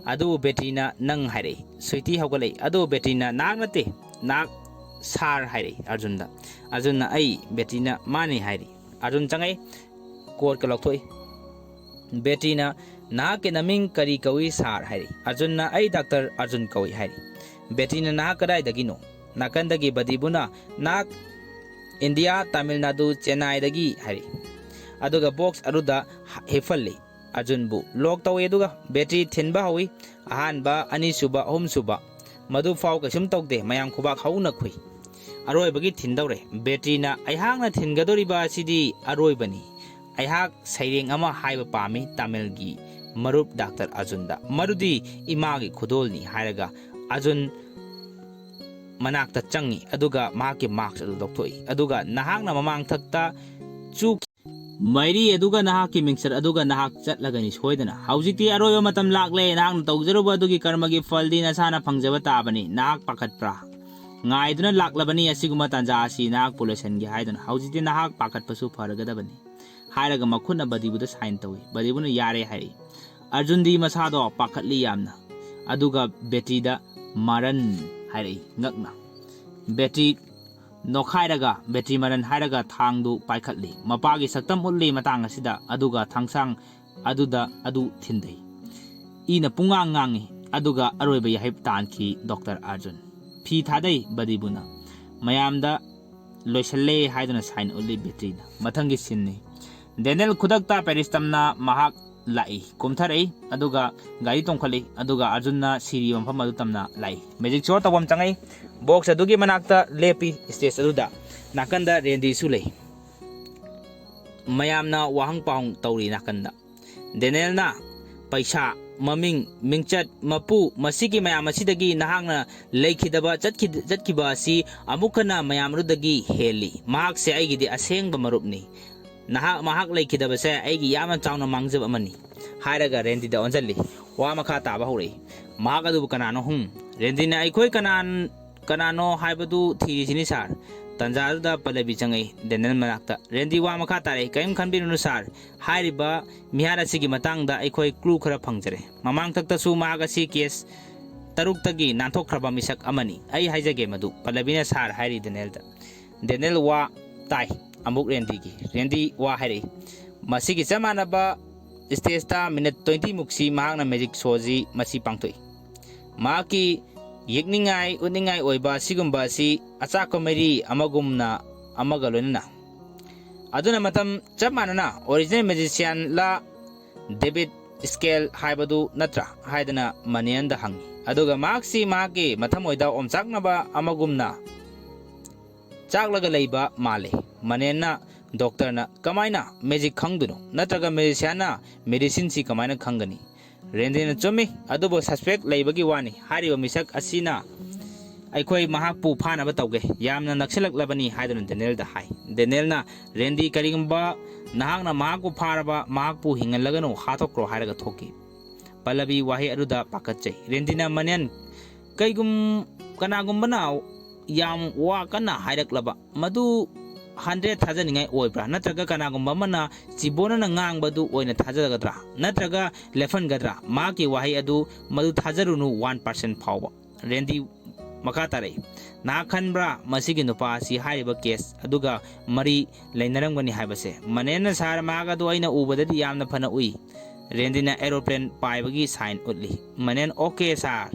ꯑꯗꯨꯕꯨ ꯕꯦꯇꯤꯅ "ꯅꯪ" ꯍꯥꯏꯔꯛꯏ꯫ ꯁ꯭ꯋꯤꯇꯤ ꯍꯧꯒꯠꯂꯛꯏ꯫ ꯑꯗꯨꯕꯨ ꯕꯦꯇꯤꯅ "ꯅꯍꯥꯛ ꯅꯠꯇꯦ, ꯅꯍꯥꯛ ꯁꯥꯔ" ꯍꯥꯏꯔꯛꯏ ꯑꯔꯖꯨꯟꯗ꯫ ꯑꯔꯖꯨꯟꯅ "ꯑꯩ"꯫ ꯕꯦꯇꯤꯅ "ꯃꯥꯅꯤ" ꯍꯥꯏꯔꯤ꯫ ꯑꯔꯖꯨꯟ ꯆꯪꯉꯛꯏ꯫ ꯀꯣꯠꯀ ꯂꯧꯊꯣꯛꯏ꯫ ꯕꯦꯇꯤꯅ "ꯅꯍꯥꯛꯀꯤ ꯅꯃꯤꯡ ꯀꯔꯤ ꯀꯧꯏ ꯁꯥꯔ?" ꯍꯥꯏꯔꯤ꯫ ꯑꯔꯖꯨꯟꯅ "ꯑꯩ ꯗꯥꯛꯇꯔ ꯑꯔꯖꯨꯟ ꯀꯧꯏ" ꯍꯥꯏꯔꯤ꯫ ꯕꯦꯇꯤꯅ "ꯅꯍꯥꯛ ꯀꯗꯥꯏꯗꯒꯤꯅꯣ?" ꯅꯥꯀꯟꯗꯒꯤ ꯕꯗꯤꯕꯨꯅ "ꯅꯍꯥꯛ ꯏꯟꯗꯤꯌꯥ, ꯇꯥꯃꯤꯜ ꯅꯥꯗꯨ, ꯆꯦꯟꯅꯥꯏꯗꯒꯤ" ꯍꯥꯏꯔꯤ꯫ ꯑꯗꯨꯒ ꯕꯣꯛꯁ ꯑꯗꯨꯗ ꯍꯤꯞꯍꯜꯂꯤ꯫ ꯑꯔꯖꯨꯟꯕꯨ ꯂꯣꯛ ꯇꯧꯏ, ꯑꯗꯨꯒ ꯕꯦꯇꯤ ꯊꯤꯟꯕ ꯍꯧꯏ꯫ ꯑꯍꯥꯟꯕ, ꯑꯅꯤꯁꯨꯕ, ꯑꯍꯨꯝꯁꯨꯕ, ꯃꯗꯨꯐꯥꯎ ꯀꯩꯁꯨꯝ ꯇꯧꯗꯦ, ꯃꯌꯥꯝ ꯈꯨꯕꯥꯛ ꯍꯧꯅ ꯈꯨꯏ꯫ ꯑꯔꯣꯏꯕꯒꯤ ꯊꯤꯟꯗꯧꯔꯦ꯫ ꯕꯦꯇꯤꯅ "ꯑꯩꯍꯥꯛꯅ ꯊꯤꯟꯒꯗꯧꯔꯤꯕ ꯑꯁꯤꯗꯤ ꯑꯔꯣꯏꯕꯅꯤ꯫ ꯑꯩꯍꯥꯛ ꯁꯩꯔꯦꯡ ꯑꯃ ꯍꯥꯏꯕ ꯄꯥꯝꯃꯤ ꯇꯥꯃꯤꯜꯒꯤ ꯃꯔꯨꯞ ꯗꯥꯛꯇꯔ ꯑꯔꯖꯨꯟꯗ, ꯃꯗꯨꯗꯤ ꯏꯃꯥꯒꯤ ꯈꯨꯗꯣꯜꯅꯤ" ꯍꯥꯏꯔꯒ ꯑꯔꯖꯨꯟ ꯃꯅꯥꯛꯇ ꯆꯪꯉꯤ, ꯑꯗꯨꯒ ꯃꯍꯥꯛꯀꯤ ꯃꯥꯛꯁ ꯑꯗꯨ ꯂꯧꯊꯣꯛꯏ꯫ ꯑꯗꯨꯒ "ꯅꯍꯥꯛꯅ ꯃꯃꯥꯡꯊꯛꯇ ꯆꯨ ꯃꯩꯔꯤ ꯑꯗꯨꯒ ꯅꯍꯥꯛꯀꯤ ꯃꯤꯡꯆꯠ ꯑꯗꯨꯒ ꯅꯍꯥꯛ ꯆꯠꯂꯒꯅꯤ ꯁꯣꯏꯗꯅ꯫ ꯍꯧꯖꯤꯛꯇꯤ ꯑꯔꯣꯏꯕ ꯃꯇꯝ ꯂꯥꯛꯂꯦ꯫ ꯅꯍꯥꯛꯅ ꯇꯧꯖꯔꯨꯕ ꯑꯗꯨꯒꯤ ꯀꯔꯃꯒꯤ ꯐꯜꯗꯤ ꯅꯁꯥꯅ ꯐꯪꯖꯕ ꯇꯥꯕꯅꯤ꯫ ꯅꯍꯥꯛ ꯄꯥꯈꯠꯄ꯭ꯔꯥ? ꯉꯥꯏꯗꯨꯅ ꯂꯥꯛꯂꯕꯅꯤ ꯑꯁꯤꯒꯨꯝꯕ ꯇꯥꯟꯖꯥ ꯑꯁꯤ ꯅꯍꯥꯛꯄꯨ ꯂꯣꯏꯁꯤꯟꯒꯦ ꯍꯥꯏꯗꯨꯅ꯫ ꯍꯧꯖꯤꯛꯇꯤ ꯅꯍꯥꯛ ꯄꯥꯈꯠꯄꯁꯨ ꯐꯔꯒꯗꯕꯅꯤ" ꯍꯥꯏꯔꯒ ꯃꯈꯨꯠꯅ ꯕꯗꯤꯕꯨꯗ ꯁꯥꯏꯟ ꯇꯧꯏ꯫ ꯕꯗꯤꯕꯨꯅ "ꯌꯥꯔꯦ" ꯍꯥꯏꯔꯛꯏ꯫ ꯑꯔꯖꯨꯟꯗꯤ ꯃꯁꯥꯗꯣ ꯄꯥꯈꯠꯂꯤ ꯌꯥꯝꯅ꯫ ꯑꯗꯨꯒ ꯕꯦꯇꯤꯗ "ꯃꯔꯟ" ꯍꯥꯏꯔꯛꯏ ꯉꯛꯅ꯫ ꯕꯦꯇꯤ ꯅꯣꯛꯈꯥꯏꯔꯒ "ꯕꯦꯇꯤ ꯃꯔꯟ" ꯍꯥꯏꯔꯒ ꯊꯥꯡꯗꯨ ꯄꯥꯏꯈꯠꯂꯤ꯫ ꯃꯄꯥꯒꯤ ꯁꯛꯇꯝ ꯎꯠꯂꯤ ꯃꯇꯥꯡ ꯑꯁꯤꯗ, ꯑꯗꯨꯒ ꯊꯥꯡꯁꯥꯡ ꯑꯗꯨꯗ ꯑꯗꯨ ꯊꯤꯟꯊꯩ꯫ ꯏꯅ ꯄꯨꯡꯉꯥꯡ ꯉꯥꯡꯉꯤ, ꯑꯗꯨꯒ ꯑꯔꯣꯏꯕ ꯌꯥꯍꯤꯞ ꯇꯥꯟꯈꯤ ꯗꯣꯛꯇꯔ ꯑꯔꯖꯨꯟ꯫ ꯐꯤ ꯊꯥꯗꯩ ꯕꯗꯤꯕꯨꯅ꯫ ꯃꯌꯥꯝꯗ ꯂꯣꯏꯁꯜꯂꯦ ꯍꯥꯏꯗꯨꯅ ꯁꯥꯏꯟ ꯎꯠꯂꯤ ꯕꯦꯇ꯭ꯔꯤꯅ꯫ ꯃꯊꯪꯒꯤ ꯁꯤꯟꯅꯤ꯫ ꯗꯦꯅꯦꯜ ꯈꯨꯗꯛꯇ ꯄꯦꯔꯤꯁ ꯇꯝꯅ ꯃꯍꯥꯛ ꯂꯥꯛꯏ, ꯀꯨꯝꯊꯔꯛꯏ, ꯑꯗꯨꯒ ꯒꯥꯔꯤ ꯇꯣꯡꯈꯠꯂꯤ, ꯑꯗꯨꯒ ꯑꯥꯔꯖꯨꯟꯅ ꯁꯤꯔꯤꯕ ꯃꯐꯝ ꯑꯗꯨ ꯇꯝꯅ ꯂꯥꯛꯏ꯫ ꯃꯦꯖꯤꯛ ꯁꯣ ꯇꯧꯐꯝ ꯆꯪꯉꯛꯏ꯫ ꯕꯣꯛꯁ ꯑꯗꯨꯒꯤ ꯃꯅꯥꯛꯇ ꯂꯦꯞꯄꯤ, ꯁ꯭ꯇꯦꯖ ꯑꯗꯨꯗ꯫ ꯅꯥꯀꯟꯗ ꯔꯦꯟꯗꯤꯁꯨ ꯂꯩ꯫ ꯃꯌꯥꯝꯅ ꯋꯥꯍꯪ ꯄꯥꯎꯍꯪ ꯇꯧꯔꯤ ꯅꯥꯀꯟꯗ꯫ ꯗꯦꯅꯦꯜꯅ, "ꯄꯩꯁꯥ, ꯃꯃꯤꯡ, ꯃꯤꯡꯆꯠ, ꯃꯄꯨ, ꯃꯁꯤꯒꯤ ꯃꯌꯥꯝ ꯑꯁꯤꯗꯒꯤ ꯅꯍꯥꯛꯅ ꯂꯩꯈꯤꯗꯕ, ꯆꯠꯈꯤ-, ꯆꯠꯈꯤꯕ ꯑꯁꯤ ꯑꯃꯨꯛ ꯍꯟꯅ ꯃꯌꯥꯝ ꯑꯗꯨꯗꯒꯤ ꯍꯦꯜꯂꯤ꯫ ꯃꯍꯥꯛꯁꯦ ꯑꯩꯒꯤꯗꯤ ꯑꯁꯦꯡꯕ ꯃꯔꯨꯞꯅꯤ꯫ ꯅꯍꯥꯛ, ꯃꯍꯥꯛ ꯂꯩꯈꯤꯗꯕꯁꯦ ꯑꯩꯒꯤ ꯌꯥꯝꯅ ꯆꯥꯎꯅ ꯃꯥꯡꯖꯕ ꯑꯃꯅꯤ" ꯍꯥꯏꯔꯒ ꯔꯦꯟꯗꯤꯗ ꯑꯣꯟꯁꯤꯜꯂꯤ꯫ ꯋꯥ ꯃꯈꯥ ꯇꯥꯕ ꯍꯧꯔꯛꯏ꯫ "ꯃꯍꯥꯛ ꯑꯗꯨꯕꯨ ꯀꯅꯥꯅꯣ?" "ꯍꯨꯝ, ꯔꯦꯟꯗꯤꯅ ꯑꯩꯈꯣꯏ ꯀꯅꯥ-, ꯀꯅꯥꯅꯣ ꯍꯥꯏꯕꯗꯨ ꯊꯤꯔꯤꯁꯤꯅꯤ, ꯁꯥꯔ"꯫ ꯇꯟꯖꯥ ꯑꯗꯨꯗ ꯄꯜꯂꯕꯤ ꯆꯪꯉꯛꯏ ꯗꯦꯅꯦꯜ ꯃꯅꯥꯛꯇ꯫ ꯔꯦꯟꯗꯤ ꯋꯥ ꯃꯈꯥ ꯇꯥꯔꯛꯏ꯫ "ꯀꯔꯤꯝ ꯈꯟꯕꯤꯔꯨꯅꯨ, ꯁꯥꯔ꯫ ꯍꯥꯏꯔꯤꯕ ꯃꯤꯍꯥꯠ ꯑꯁꯤꯒꯤ ꯃꯇꯥꯡꯗ ꯑꯩꯈꯣꯏ ꯀ꯭ꯂꯨ ꯈꯔ ꯐꯪꯖꯔꯦ꯫ ꯃꯃꯥꯡꯊꯛꯇꯁꯨ ꯃꯍꯥꯛ ꯑꯁꯤ ꯀꯦꯁ ꯇꯔꯨꯛꯇꯒꯤ ꯅꯥꯟꯊꯣꯛꯈ꯭ꯔꯕ ꯃꯤꯁꯛ ꯑꯃꯅꯤ꯫ ꯑꯩ ꯍꯥꯏꯖꯒꯦ ꯃꯗꯨ"꯫ ꯄꯜꯂꯕꯤꯅ "ꯁꯥꯔ" ꯍꯥꯏꯔꯤ ꯗꯦꯅꯦꯜꯗ꯫ ꯗꯦꯅꯦꯜ ꯋꯥ ꯇꯥꯏ ꯑꯃꯨꯛ ꯔꯦꯟꯗꯤꯒꯤ꯫ ꯔꯦꯟꯗꯤ ꯋꯥ ꯍꯥꯏꯔꯛꯏ꯫ "ꯃꯁꯤꯒꯤ ꯆꯞ ꯃꯥꯟꯅꯕ ꯁ꯭ꯇꯦꯖꯇ ꯃꯤꯅꯠ ꯇ꯭ꯋꯦꯟꯇꯤ ꯃꯨꯛꯁꯤ ꯃꯍꯥꯛꯅ ꯃꯦꯖꯤꯛ ꯁꯣꯁꯤ ꯃꯁꯤ ꯄꯥꯡꯊꯣꯛꯏ꯫ ꯃꯍꯥꯛꯀꯤ ꯌꯦꯛꯅꯤꯡꯉꯥꯏ, ꯎꯠꯅꯤꯡꯉꯥꯏ ꯑꯣꯏꯕ ꯁꯤꯒꯨꯝꯕ ꯑꯁꯤ ꯑꯆꯥꯛꯄ ꯃꯩꯔꯤ ꯑꯃꯒꯨꯝꯅ ꯑꯃꯒ ꯂꯣꯏꯅꯅ꯫ ꯑꯗꯨꯅ ꯃꯇꯝ ꯆꯞ ꯃꯥꯟꯅꯅ ꯑꯣꯔꯤꯖꯤꯅꯦꯜ ꯃꯦꯖꯤꯁꯤꯌꯥꯟꯂ ꯗꯦꯕꯤꯠ ꯁ꯭ꯀꯦꯜ ꯍꯥꯏꯕꯗꯨ ꯅꯠꯇ꯭ꯔꯥ?" ꯍꯥꯏꯗꯅ ꯃꯅꯦꯟꯗ ꯍꯪꯉꯤ꯫ ꯑꯗꯨꯒ ꯃꯍꯥꯛꯁꯤ ꯃꯍꯥꯛꯀꯤ ꯃꯊꯃꯣꯏꯗ ꯑꯣꯝꯆꯥꯛꯅꯕ ꯑꯃꯒꯨꯝꯅ ꯆꯥꯛꯂꯒ ꯂꯩꯕ ꯃꯥꯜꯂꯤ꯫ ꯃꯅꯦꯟꯅ, "ꯗꯣꯛꯇꯔꯅ ꯀꯃꯥꯏꯅ ꯃꯦꯖꯤꯛ ꯈꯪꯗꯣꯏꯅꯣ? ꯅꯠꯇ꯭ꯔꯒ ꯃꯦꯖꯤꯁꯤꯌꯥꯟꯅ ꯃꯦꯗꯤꯁꯤꯟꯁꯤ ꯀꯃꯥꯏꯅ ꯈꯪꯒꯅꯤ?" ꯔꯦꯟꯗꯤꯅ, "ꯆꯨꯝꯃꯤ, ꯑꯗꯨꯕꯨ ꯁꯁꯄꯦꯛ ꯂꯩꯕꯒꯤ ꯋꯥꯅꯤ꯫ ꯍꯥꯏꯔꯤꯕ ꯃꯤꯁꯛ ꯑꯁꯤꯅ ꯑꯩꯈꯣꯏ ꯃꯍꯥꯛꯄꯨ ꯐꯥꯅꯕ ꯇꯧꯒꯦ꯫ ꯌꯥꯝꯅ ꯅꯛꯁꯤꯜꯂꯛꯂꯕꯅꯤ" ꯍꯥꯏꯗꯨꯅ ꯗꯦꯅꯦꯜꯗ ꯍꯥꯏ꯫ ꯗꯦꯅꯦꯜꯅ, "ꯔꯦꯟꯗꯤ, ꯀꯔꯤꯒꯨꯝꯕ ꯅꯍꯥꯛꯅ ꯃꯍꯥꯛꯄꯨ ꯐꯥꯔꯕ, ꯃꯍꯥꯛꯄꯨ ꯍꯤꯡꯍꯜꯂꯒꯅꯨ, ꯍꯥꯠꯇꯣꯛꯈ꯭ꯔꯣ" ꯍꯥꯏꯔꯒ ꯊꯣꯛꯈꯤ꯫ ꯄꯜꯂꯕꯤ ꯋꯥꯍꯩ ꯑꯗꯨꯗ ꯄꯥꯈꯠꯆꯩ꯫ ꯔꯦꯟꯗꯤꯅ, "ꯃꯅꯦꯟ, ꯀꯩꯒꯨꯝ-, ꯀꯅꯥꯒꯨꯝꯕꯅ ꯌꯥꯝ ꯋꯥ ꯀꯟꯅ ꯍꯥꯏꯔꯛꯂꯕ, ꯃꯗꯨ ꯍꯟꯗ꯭ꯔꯦꯠ ꯊꯥꯖꯅꯤꯡꯉꯥꯏ ꯑꯣꯏꯕ꯭ꯔꯥ? ꯅꯠꯇ꯭ꯔꯒ ꯀꯅꯥꯒꯨꯝꯕ ꯑꯃꯅ ꯆꯤꯕꯣꯅꯅ ꯉꯥꯡꯕꯗꯨ ꯑꯣꯏꯅ ꯊꯥꯖꯒꯗ꯭ꯔꯥ? ꯅꯠꯇ꯭ꯔꯒ ꯂꯦꯞꯍꯟꯒꯗ꯭ꯔꯥ? ꯃꯍꯥꯛꯀꯤ ꯋꯥꯍꯩ ꯑꯗꯨ, ꯃꯗꯨ ꯊꯥꯖꯔꯨꯅꯨ ꯋꯥꯟ ꯄꯥꯔꯁꯦꯟ ꯐꯥꯎꯕ"꯫ ꯔꯦꯟꯗꯤ ꯃꯈꯥ ꯇꯥꯔꯛꯏ꯫ "ꯅꯍꯥꯛ ꯈꯟꯕ꯭ꯔꯥ ꯃꯁꯤꯒꯤ ꯅꯨꯄꯥ ꯑꯁꯤ ꯍꯥꯏꯔꯤꯕ ꯀꯦꯁ ꯑꯗꯨꯒ ꯃꯔꯤ ꯂꯩꯅꯔꯝꯒꯅꯤ ꯍꯥꯏꯕꯁꯦ?" ꯃꯅꯦꯟꯅ, "ꯁꯥꯔ, ꯃꯍꯥꯛ ꯑꯗꯨ ꯑꯩꯅ ꯎꯕꯗꯗꯤ ꯌꯥꯝꯅ ꯐꯅ ꯎꯏ"꯫ ꯔꯦꯟꯗꯤꯅ ꯑꯦꯔꯣꯄ꯭ꯂꯦꯟ ꯄꯥꯏꯕꯒꯤ ꯁꯥꯏꯟ ꯎꯠꯂꯤ꯫ ꯃꯅꯦꯟ, "ꯑꯣꯀꯦ ꯁꯥꯔ,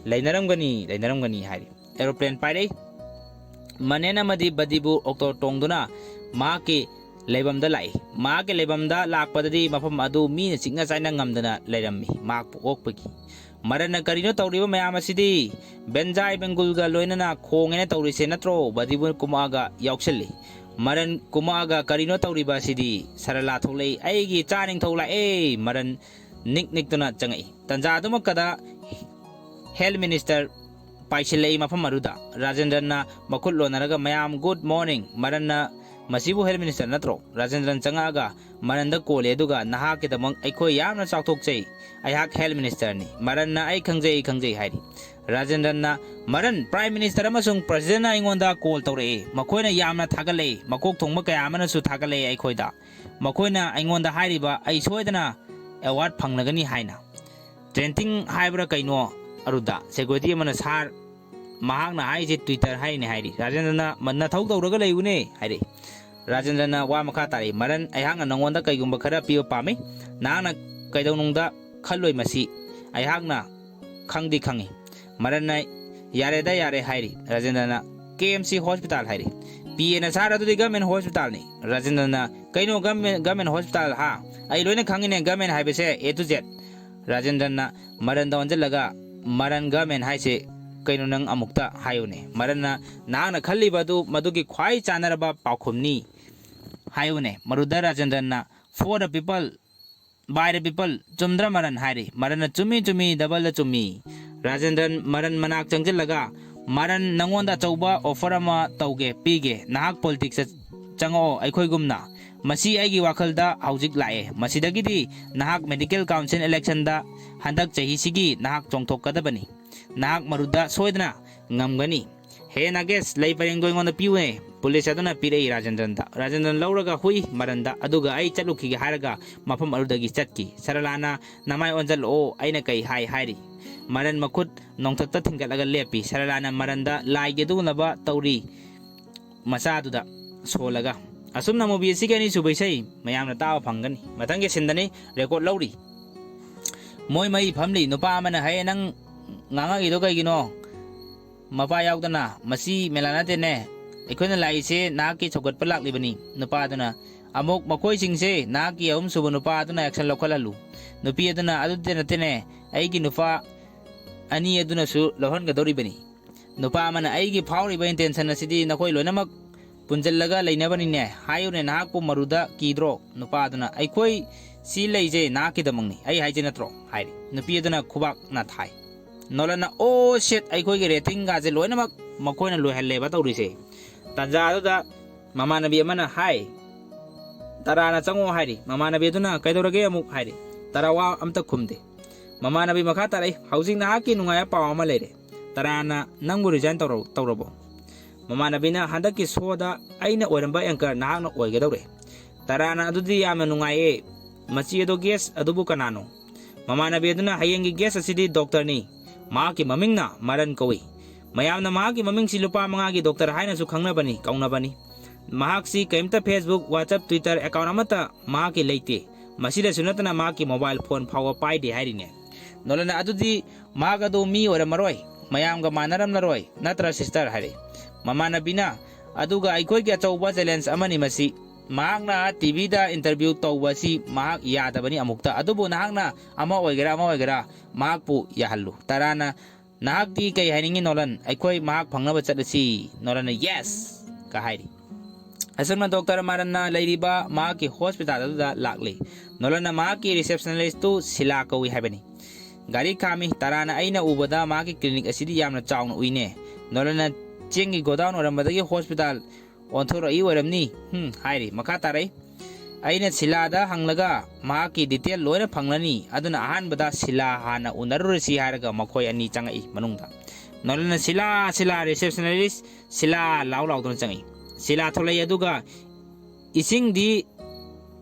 ꯂꯩꯅꯔꯝꯒꯅꯤ, ꯂꯩꯅꯔꯝꯒꯅꯤ" ꯍꯥꯏꯔꯤ꯫ ꯑꯦꯔꯣꯄ꯭ꯂꯦꯟ ꯄꯥꯏꯔꯛꯏ꯫ ꯃꯅꯦꯟ ꯑꯃꯗꯤ ꯕꯗꯤꯕꯨ ꯑꯣꯛꯇꯣ ꯇꯣꯡꯗꯨꯅ ꯃꯍꯥꯛꯀꯤ ꯂꯩꯐꯝꯗ ꯂꯥꯛꯏ꯫ ꯃꯍꯥꯛꯀꯤ ꯂꯩꯐꯝꯗ ꯂꯥꯛꯄꯗꯗꯤ ꯃꯐꯝ ꯑꯗꯨ ꯃꯤꯅ ꯆꯤꯛꯅ ꯆꯥꯏꯅ ꯉꯝꯗꯅ ꯂꯩꯔꯝꯃꯤ꯫ ꯃꯍꯥꯛꯄꯨ ꯑꯣꯛꯄꯒꯤ ꯃꯔꯟꯅ "ꯀꯔꯤꯅꯣ ꯇꯧꯔꯤꯕ ꯃꯌꯥꯝ ꯑꯁꯤꯗꯤ? ꯕꯦꯟꯖꯥꯏ ꯕꯦꯡꯒꯨꯜꯒ ꯂꯣꯏꯅꯅ ꯈꯣꯡꯉꯦꯅ ꯇꯧꯔꯤꯁꯦ ꯅꯠꯇ꯭ꯔꯣ?" ꯕꯗꯤꯕꯨ ꯀꯨꯝꯃꯛꯑꯒ ꯌꯥꯎꯁꯜꯂꯤ꯫ ꯃꯔꯟ ꯀꯨꯝꯃꯛꯑꯒ "ꯀꯔꯤꯅꯣ ꯇꯧꯔꯤꯕ ꯑꯁꯤꯗꯤ? ꯁꯔꯂꯥ ꯊꯣꯛꯂꯛꯏ꯫ ꯑꯩꯒꯤ ꯏꯆꯥ ꯅꯤꯡꯊꯧ ꯂꯥꯛꯑꯦ!" ꯃꯔꯟ ꯅꯤꯛ ꯅꯤꯛꯇꯨꯅ ꯆꯪꯉꯛꯏ꯫ ꯇꯟꯖꯥ ꯑꯗꯨꯃꯛꯀꯗ ꯍꯦꯜꯊ ꯃꯤꯅꯤꯁꯇꯔ ꯄꯥꯏꯁꯤꯜꯂꯛꯏ ꯃꯐꯝ ꯑꯗꯨꯗ꯫ ꯔꯥꯖꯦꯟꯗ꯭ꯔꯟꯅ ꯃꯈꯨꯠ ꯂꯣꯟꯅꯔꯒ, "ꯃꯌꯥꯝ, ꯒꯨꯗ ꯃꯣꯔꯅꯤꯡ!" ꯃꯔꯟꯅ, "ꯃꯁꯤꯕꯨ ꯍꯦꯜꯊ ꯃꯤꯅꯤꯁꯇꯔ ꯅꯠꯇ꯭ꯔꯣ?" ꯔꯥꯖꯦꯟꯗ꯭ꯔꯟ ꯆꯪꯉꯛꯑꯒ ꯃꯔꯟꯗ ꯀꯣꯜꯂꯤ, ꯑꯗꯨꯒ, "ꯅꯍꯥꯛꯀꯤꯗꯃꯛ ꯑꯩꯈꯣꯏ ꯌꯥꯝꯅ ꯆꯥꯎꯊꯣꯛꯆꯩ꯫ ꯑꯩꯍꯥꯛ ꯍꯦꯜꯊ ꯃꯤꯅꯤꯁꯇꯔꯅꯤ꯫" ꯃꯔꯟꯅ, "ꯑꯩ ꯈꯪꯖꯩ, ꯑꯩ ꯈꯪꯖꯩ" ꯍꯥꯏꯔꯤ꯫ ꯔꯥꯖꯦꯟꯗ꯭ꯔꯟꯅ, "ꯃꯔꯟ, ꯄ꯭ꯔꯥꯏꯝ ꯃꯤꯅꯤꯁꯇꯔ ꯑꯃꯁꯨꯡ ꯄ꯭ꯔꯁꯤꯗꯦꯟꯅ ꯑꯩꯉꯣꯟꯗ ꯀꯣꯜ ꯇꯧꯔꯛꯑꯦ꯫ ꯃꯈꯣꯏꯅ ꯌꯥꯝꯅ ꯊꯥꯒꯠꯂꯛꯑꯦ꯫ ꯃꯀꯣꯛ ꯊꯣꯡꯕ ꯀꯌꯥ ꯑꯃꯅꯁꯨ ꯊꯥꯒꯠꯂꯛꯑꯦ ꯑꯩꯈꯣꯏꯗ꯫ ꯃꯈꯣꯏꯅ ꯑꯩꯉꯣꯟꯗ ꯍꯥꯏꯔꯤꯕ ꯑꯩ ꯁꯣꯏꯗꯅ ꯑꯦꯋꯥꯔꯗ ꯐꯪꯂꯒꯅꯤ ꯍꯥꯏꯅ꯫" ꯇ꯭ꯔꯦꯟꯇꯤꯡ ꯍꯥꯏꯕ꯭ꯔꯥ ꯀꯩꯅꯣ ꯑꯗꯨꯗ ꯁꯦꯀ꯭ꯌꯨꯔꯤꯇꯤ ꯑꯃꯅ, "ꯁꯥꯔ, ꯃꯍꯥꯛꯅ ꯍꯥꯏꯔꯤꯁꯦ ꯇ꯭ꯋꯤꯇꯔ ꯍꯥꯏꯔꯤꯅꯦ" ꯍꯥꯏꯔꯤ꯫ ꯔꯥꯖꯦꯟꯗ꯭ꯔꯅ, "ꯃ-, ꯅꯊꯧ ꯇꯧꯔꯒ ꯂꯩꯌꯨꯅꯦ" ꯍꯥꯏꯔꯤ꯫ ꯔꯥꯖꯦꯟꯗ꯭ꯔꯅ ꯋꯥ ꯃꯈꯥ ꯇꯥꯔꯤ, "ꯃꯔꯟ, ꯑꯩꯍꯥꯛꯅ ꯅꯉꯣꯟꯗ ꯀꯩꯒꯨꯝꯕ ꯈꯔ ꯄꯤꯕ ꯄꯥꯝꯃꯤ꯫ ꯅꯍꯥꯛꯅ ꯀꯩꯗꯧꯅꯨꯡꯗ ꯈꯜꯂꯣꯏ ꯃꯁꯤ꯫ ꯑꯩꯍꯥꯛꯅ ꯈꯪꯗꯤ ꯈꯪꯉꯤ꯫" ꯃꯔꯟꯅ, "ꯌꯥꯔꯦꯗ, ꯌꯥꯔꯦ" ꯍꯥꯏꯔꯤ꯫ ꯔꯥꯖꯦꯟꯗ꯭ꯔꯅ, "ꯀꯦ ꯑꯦꯝ ꯁꯤ ꯍꯣꯁꯄꯤꯇꯥꯜ" ꯍꯥꯏꯔꯤ꯫ "ꯄꯤ ꯑꯦꯅ ꯁꯥꯔ, ꯑꯗꯨꯗꯤ ꯒꯃꯦꯟ ꯍꯣꯁꯄꯤꯇꯥꯜꯅꯤ꯫" ꯔꯥꯖꯦꯟꯗ꯭ꯔꯅ, "ꯀꯩꯅꯣ ꯒꯃꯦꯟ, ꯒꯃꯦꯟ ꯍꯣꯁꯄꯤꯇꯥꯜ ꯍꯥ? ꯑꯩ ꯂꯣꯏꯅ ꯈꯪꯉꯤꯅꯦ ꯒꯃꯦꯟ ꯍꯥꯏꯕꯁꯦ, ꯑꯦ ꯇꯨ ꯖꯦꯠ꯫" ꯔꯥꯖꯦꯟꯗ꯭ꯔꯅ ꯃꯔꯟꯗ ꯑꯣꯟꯁꯤꯜꯂꯒ, "ꯃꯔꯟ, ꯒꯃꯦꯟ ꯍꯥꯏꯁꯦ ꯀꯩꯅꯣ ꯅꯪ ꯑꯃꯨꯛꯇ ꯍꯥꯏꯌꯨꯅꯦ?" ꯃꯔꯟꯅ, "ꯅꯍꯥꯛꯅ ꯈꯜꯂꯤꯕ ꯑꯗꯨ ꯃꯗꯨꯒꯤ ꯈ꯭ꯋꯥꯏ ꯆꯥꯟꯅꯔꯕ ꯄꯥꯎꯈꯨꯝꯅꯤ ꯍꯥꯏꯌꯨꯅꯦ꯫" ꯃꯔꯨꯗ ꯔꯥꯖꯦꯟꯗ꯭ꯔꯅ, "For the people, by the people, ꯆꯨꯝꯗ꯭ꯔ ꯃꯔꯟ?" ꯍꯥꯏꯔꯤ꯫ ꯃꯔꯟꯅ, "ꯆꯨꯝꯃꯤ, ꯆꯨꯝꯃꯤ, ꯗꯕꯜꯗ ꯆꯨꯝꯃꯤ꯫" ꯔꯥꯖꯦꯟꯗ꯭ꯔꯟ ꯃꯔꯟ ꯃꯅꯥꯛ ꯆꯪꯁꯤꯜꯂꯒ, "ꯃꯔꯟ, ꯅꯉꯣꯟꯗ ꯑꯆꯧꯕ ꯑꯣꯐꯔ ꯑꯃ ꯇꯧꯒꯦ, ꯄꯤꯒꯦ꯫ ꯅꯍꯥꯛ ꯄꯣꯂꯤꯇꯤꯛꯁꯇ ꯆꯪꯉꯛꯑꯣ ꯑꯩꯈꯣꯏꯒꯨꯝꯅ꯫ ꯃꯁꯤ ꯑꯩꯒꯤ ꯋꯥꯈꯜꯗ ꯍꯧꯖꯤꯛ ꯂꯥꯛꯑꯦ꯫ ꯃꯁꯤꯗꯒꯤꯗꯤ ꯅꯍꯥꯛ ꯃꯦꯗꯤꯀꯦꯜ ꯀꯥꯎꯟꯁꯤꯜ ꯏꯂꯦꯛꯁꯟꯗ ꯍꯟꯗꯛ ꯆꯍꯤꯁꯤꯒꯤ ꯅꯍꯥꯛ ꯆꯣꯡꯊꯣꯛꯀꯗꯕꯅꯤ꯫ ꯅꯍꯥꯛ ꯃꯔꯨꯗ ꯁꯣꯏꯗꯅ ꯉꯝꯒꯅꯤ꯫ ꯍꯦ ꯅꯥꯒꯦꯁ, ꯂꯩ ꯄꯔꯦꯡꯗꯣ ꯑꯩꯉꯣꯟꯗ ꯄꯤꯌꯨꯅꯦ꯫" ꯄꯨꯂꯤꯁ ꯑꯗꯨꯅ ꯄꯤꯔꯛꯏ ꯔꯥꯖꯦꯟꯗ꯭ꯔꯟꯗ꯫ ꯔꯥꯖꯦꯟꯗ꯭ꯔꯟ ꯂꯧꯔꯒ ꯍꯨꯏ ꯃꯔꯟꯗ, ꯑꯗꯨꯒ ꯑꯩ ꯆꯠꯂꯨꯈꯤꯒꯦ ꯍꯥꯏꯔꯒ ꯃꯐꯝ ꯑꯗꯨꯗꯒꯤ ꯆꯠꯈꯤ꯫ ꯁꯔꯂꯥꯅ, "ꯅꯃꯥꯏ ꯑꯣꯟꯁꯤꯜꯂꯛꯑꯣ, ꯑꯩꯅ ꯀꯩ ꯍꯥꯏ ꯍꯥꯏꯔꯤ?" ꯃꯔꯟ ꯃꯈꯨꯠ ꯅꯣꯡꯊꯛꯇ ꯊꯤꯡꯒꯠꯂꯒ ꯂꯦꯞꯄꯤ꯫ ꯁꯔꯂꯥꯅ ꯃꯔꯟꯗ ꯂꯥꯏꯒꯤ ꯑꯗꯨꯒꯨꯝꯂꯕ ꯇꯧꯔꯤ ꯃꯆꯥꯗꯨꯗ ꯁꯣꯜꯂꯒ꯫ ꯑꯁꯨꯝꯅ movie ꯑꯁꯤꯒꯤ ꯑꯅꯤꯁꯨꯕ ꯏꯁꯩ ꯃꯌꯥꯝꯅ ꯇꯥꯕ ꯐꯪꯒꯅꯤ꯫ ꯃꯊꯪꯒꯤ ꯁꯤꯟꯗꯅꯤ ꯔꯦꯀꯣꯔꯠ ꯂꯧꯔꯤ꯫ ꯃꯣꯏ ꯃꯔꯤ ꯐꯝꯂꯤ꯫ ꯅꯨꯄꯥ ꯑꯃꯅ, "ꯍꯦ, ꯅꯪ ꯉꯥꯡꯉꯛꯏꯗꯣ ꯀꯩꯒꯤꯅꯣ? ꯃꯄꯥ ꯌꯥꯎꯗꯅ꯫ "ꯃꯁꯤ ꯃꯦꯂꯥ ꯅꯠꯇꯦꯅꯦ, ꯑꯩꯈꯣꯏꯅ ꯂꯥꯛꯏꯁꯦ ꯅꯍꯥꯛꯀꯤ ꯁꯧꯒꯠꯄ ꯂꯥꯛꯂꯤꯕꯅꯤ"꯫ ꯅꯨꯄꯥ ꯑꯗꯨꯅ ꯑꯃꯨꯛ, "ꯃꯈꯣꯏꯁꯤꯡꯁꯦ ꯅꯍꯥꯛꯀꯤ ꯑꯍꯨꯝꯁꯨꯕ ꯅꯨꯄꯥ ꯑꯗꯨꯅ action ꯂꯧꯈꯠꯍꯜꯂꯨ"꯫ ꯅꯨꯄꯤ ꯑꯗꯨꯅ, "ꯑꯗꯨꯗꯤ ꯅꯠꯇꯦꯅꯦ, ꯑꯩꯒꯤ ꯅꯨꯄꯥ ꯑꯅꯤ ꯑꯗꯨꯅꯁꯨ ꯂꯧꯍꯟꯒꯗꯧꯔꯤꯕꯅꯤ"꯫ ꯅꯨꯄꯥ ꯑꯃꯅ, "ꯑꯩꯒꯤ ꯐꯥꯎꯔꯤꯕ intention ꯑꯁꯤꯗꯤ ꯅꯈꯣꯏ ꯂꯣꯏꯅꯃꯛ ꯄꯨꯟꯖꯜꯂꯒ ꯂꯩꯅꯕꯅꯤꯅꯦ, ꯍꯥꯏꯌꯨꯅꯦ, ꯅꯍꯥꯛꯄꯨ ꯃꯔꯨꯗ ꯀꯤꯗ꯭ꯔꯣ?" ꯅꯨꯄꯥ ꯑꯗꯨꯅ, "ꯑꯩꯈꯣꯏ ꯁꯤ ꯂꯩꯖꯦ ꯅꯍꯥꯛꯀꯤꯗꯃꯛꯅꯤ, ꯑꯩ ꯍꯥꯏꯖꯦ ꯅꯠꯇ꯭ꯔꯣ?" ꯍꯥꯏꯔꯤ꯫ ꯅꯨꯄꯤ ꯑꯗꯨꯅ ꯈꯨꯕꯥꯛꯅ ꯊꯥꯏ꯫ ꯅꯣꯂꯟꯅ, "ꯑꯣ ꯁꯦꯠ, ꯑꯩꯈꯣꯏꯒꯤ ꯔꯦꯇꯤꯡꯒꯥꯁꯦ ꯂꯣꯏꯅꯃꯛ ꯃꯈꯣꯏꯅ ꯂꯣꯏꯍꯜꯂꯦꯕ ꯇꯧꯔꯤꯁꯦ"꯫ ꯇꯥꯟꯖꯥ ꯑꯗꯨꯗ ꯃꯃꯥꯟꯅꯕꯤ ꯑꯃꯅ ꯍꯥꯏ, "ꯇꯔꯥꯅ ꯆꯪꯉꯣ" ꯍꯥꯏꯔꯤ꯫ ꯃꯃꯥꯟꯅꯕꯤ ꯑꯗꯨꯅ, "ꯀꯩꯗꯧꯔꯒꯦ?" ꯑꯃꯨꯛ ꯍꯥꯏꯔꯤ꯫ ꯇꯔꯥ ꯋꯥ ꯑꯝꯇ ꯈꯨꯝꯗꯦ꯫ ꯃꯃꯥꯟꯅꯕꯤ ꯃꯈꯥ ꯇꯥꯔꯛꯏ, "ꯍꯧꯖꯤꯛ ꯅꯍꯥꯛꯀꯤ ꯅꯨꯡꯉꯥꯏꯕ ꯄꯥꯎ ꯑꯃ ꯂꯩꯔꯦ꯫ ꯇꯔꯥꯅ ꯅꯪꯕꯨ resign ꯇꯧꯔ-, ꯇꯧꯔꯕꯣ?" ꯃꯃꯥꯟꯅꯕꯤꯅ, "ꯍꯟꯗꯛꯀꯤ ꯁꯣꯗ ꯑꯩꯅ ꯑꯣꯏꯔꯝꯕ anchor ꯅꯍꯥꯛꯅ ꯑꯣꯏꯒꯗꯧꯔꯦ"꯫ ꯇꯔꯥꯅ, "ꯑꯗꯨꯗꯤ ꯌꯥꯝꯅ ꯅꯨꯡꯉꯥꯏꯌꯦ꯫ ꯃꯆꯤ ꯑꯗꯣ guest ꯑꯗꯨꯕꯨ ꯀꯅꯥꯅꯣ?" ꯃꯃꯥꯟꯅꯕꯤ ꯑꯗꯨꯅ, "ꯍꯌꯦꯡꯒꯤ guest ꯑꯁꯤꯗꯤ doctorꯅꯤ꯫ ꯃꯍꯥꯛꯀꯤ ꯃꯃꯤꯡꯅ ꯃꯔꯟ ꯀꯧꯏ꯫ ꯃꯌꯥꯝꯅ ꯃꯍꯥꯛꯀꯤ ꯃꯃꯤꯡꯁꯤ ꯂꯨꯄꯥ ꯃꯉꯥꯒꯤ doctor ꯍꯥꯏꯅꯁꯨ ꯈꯪꯅꯕꯅꯤ, ꯀꯧꯅꯕꯅꯤ꯫ ꯃꯍꯥꯛꯁꯤ ꯀꯔꯤꯝꯇ Facebook, WhatsApp, Twitter account ꯑꯃꯠꯇ ꯃꯍꯥꯛꯀꯤ ꯂꯩꯇꯦ꯫ ꯃꯁꯤꯗꯁꯨ ꯅꯠꯇꯅ ꯃꯍꯥꯛꯀꯤ mobile phone ꯐꯥꯎꯕ ꯄꯥꯏꯗꯦ" ꯍꯥꯏꯔꯤꯅꯦ꯫ ꯅꯣꯂꯟꯅ, "ꯑꯗꯨꯗꯤ ꯃꯍꯥꯛ ꯑꯗꯨ ꯃꯤ ꯑꯣꯏꯔꯝꯃꯔꯣꯏ, ꯃꯌꯥꯝꯒ ꯃꯥꯟꯅꯔꯝꯂꯔꯣꯏ, ꯅꯠꯇ꯭ꯔ sister?" ꯍꯥꯏꯔꯛꯏ꯫ ꯃꯃꯥꯟꯅꯕꯤꯅ, "ꯑꯗꯨꯒ ꯑꯩꯈꯣꯏꯒꯤ ꯑꯆꯧꯕ challenge ꯑꯃꯅꯤ ꯃꯁꯤ꯫ ꯃꯍꯥꯛꯅ TVꯗ interview ꯇꯧꯕꯁꯤ ꯃꯍꯥꯛ ꯌꯥꯗꯕꯅꯤ ꯑꯃꯨꯛꯇ꯫ ꯑꯗꯨꯕꯨ ꯅꯍꯥꯛꯅ ꯑꯃ ꯑꯣꯏꯒꯦꯔꯥ ꯑꯃ ꯑꯣꯏꯒꯦꯔꯥ ꯃꯍꯥꯛꯄꯨ ꯌꯥꯍꯜꯂꯨ"꯫ ꯇꯔꯥꯅ, "ꯅꯍꯥꯛꯇꯤ ꯀꯩ ꯍꯥꯏꯅꯤꯡꯉꯤ ꯅꯣꯂꯟ? ꯑꯩꯈꯣꯏ ꯃꯍꯥꯛ ꯐꯪꯅꯕ ꯆꯠꯂꯁꯤ"꯫ ꯅꯣꯂꯟꯅ, "Yes" ꯀ ꯍꯥꯏꯔꯤ꯫ ꯑꯁꯨꯝꯅ doctor ꯃꯔꯟꯅ ꯂꯩꯔꯤꯕ ꯃꯍꯥꯛꯀꯤ hospital ꯑꯗꯨꯗ ꯂꯥꯛꯂꯤ꯫ ꯅꯣꯂꯟꯅ ꯃꯍꯥꯛꯀꯤ receptionistꯇꯨ ꯁꯤꯂꯥ ꯀꯧꯏ ꯍꯥꯏꯕꯅꯤ꯫ ꯒꯥꯔꯤ ꯈꯥꯝꯃꯤ꯫ ꯇꯔꯥꯅ, "ꯑꯩꯅ ꯎꯕꯗ ꯃꯍꯥꯛꯀꯤ clinic ꯑꯁꯤꯗꯤ ꯌꯥꯝꯅ ꯆꯥꯎꯅ ꯎꯏꯅꯦ"꯫ ꯅꯣꯂꯟꯅ, "ꯆꯦꯡꯒꯤ godown ꯑꯣꯏꯔꯝꯕꯗꯒꯤ hospital ꯑꯣꯟꯊꯣꯔꯛꯏ ꯑꯣꯏꯔꯝꯅꯤ꯫ ꯍꯨꯝ" ꯍꯥꯏꯔꯤ꯫ ꯃꯈꯥ ꯇꯥꯔꯛꯏ, "ꯑꯩꯅ ꯁꯤꯂꯥꯗ ꯍꯪꯂꯒ ꯃꯍꯥꯛꯀꯤ detail ꯂꯣꯏꯅ ꯐꯪꯂꯅꯤ꯫ ꯑꯗꯨꯅ ꯑꯍꯥꯟꯕꯗ ꯁꯤꯂꯥ ꯍꯥꯟꯅ ꯎꯅꯔꯨꯔꯁꯤ" ꯍꯥꯏꯔꯒ ꯃꯈꯣꯏ ꯑꯅꯤ ꯆꯪꯉꯛꯏ ꯃꯅꯨꯡꯗ꯫ ꯅꯣꯂꯟꯅ, "ꯁꯤꯂꯥ, ꯁꯤꯂꯥ, receptionist ꯁꯤꯂꯥ" ꯂꯥꯎ ꯂꯥꯎꯗꯨꯅ ꯆꯪꯉꯛꯏ꯫ ꯁꯤꯂꯥ ꯊꯣꯛꯂꯛꯏ ꯑꯗꯨꯒ, "ꯏꯁꯤꯡꯗꯤ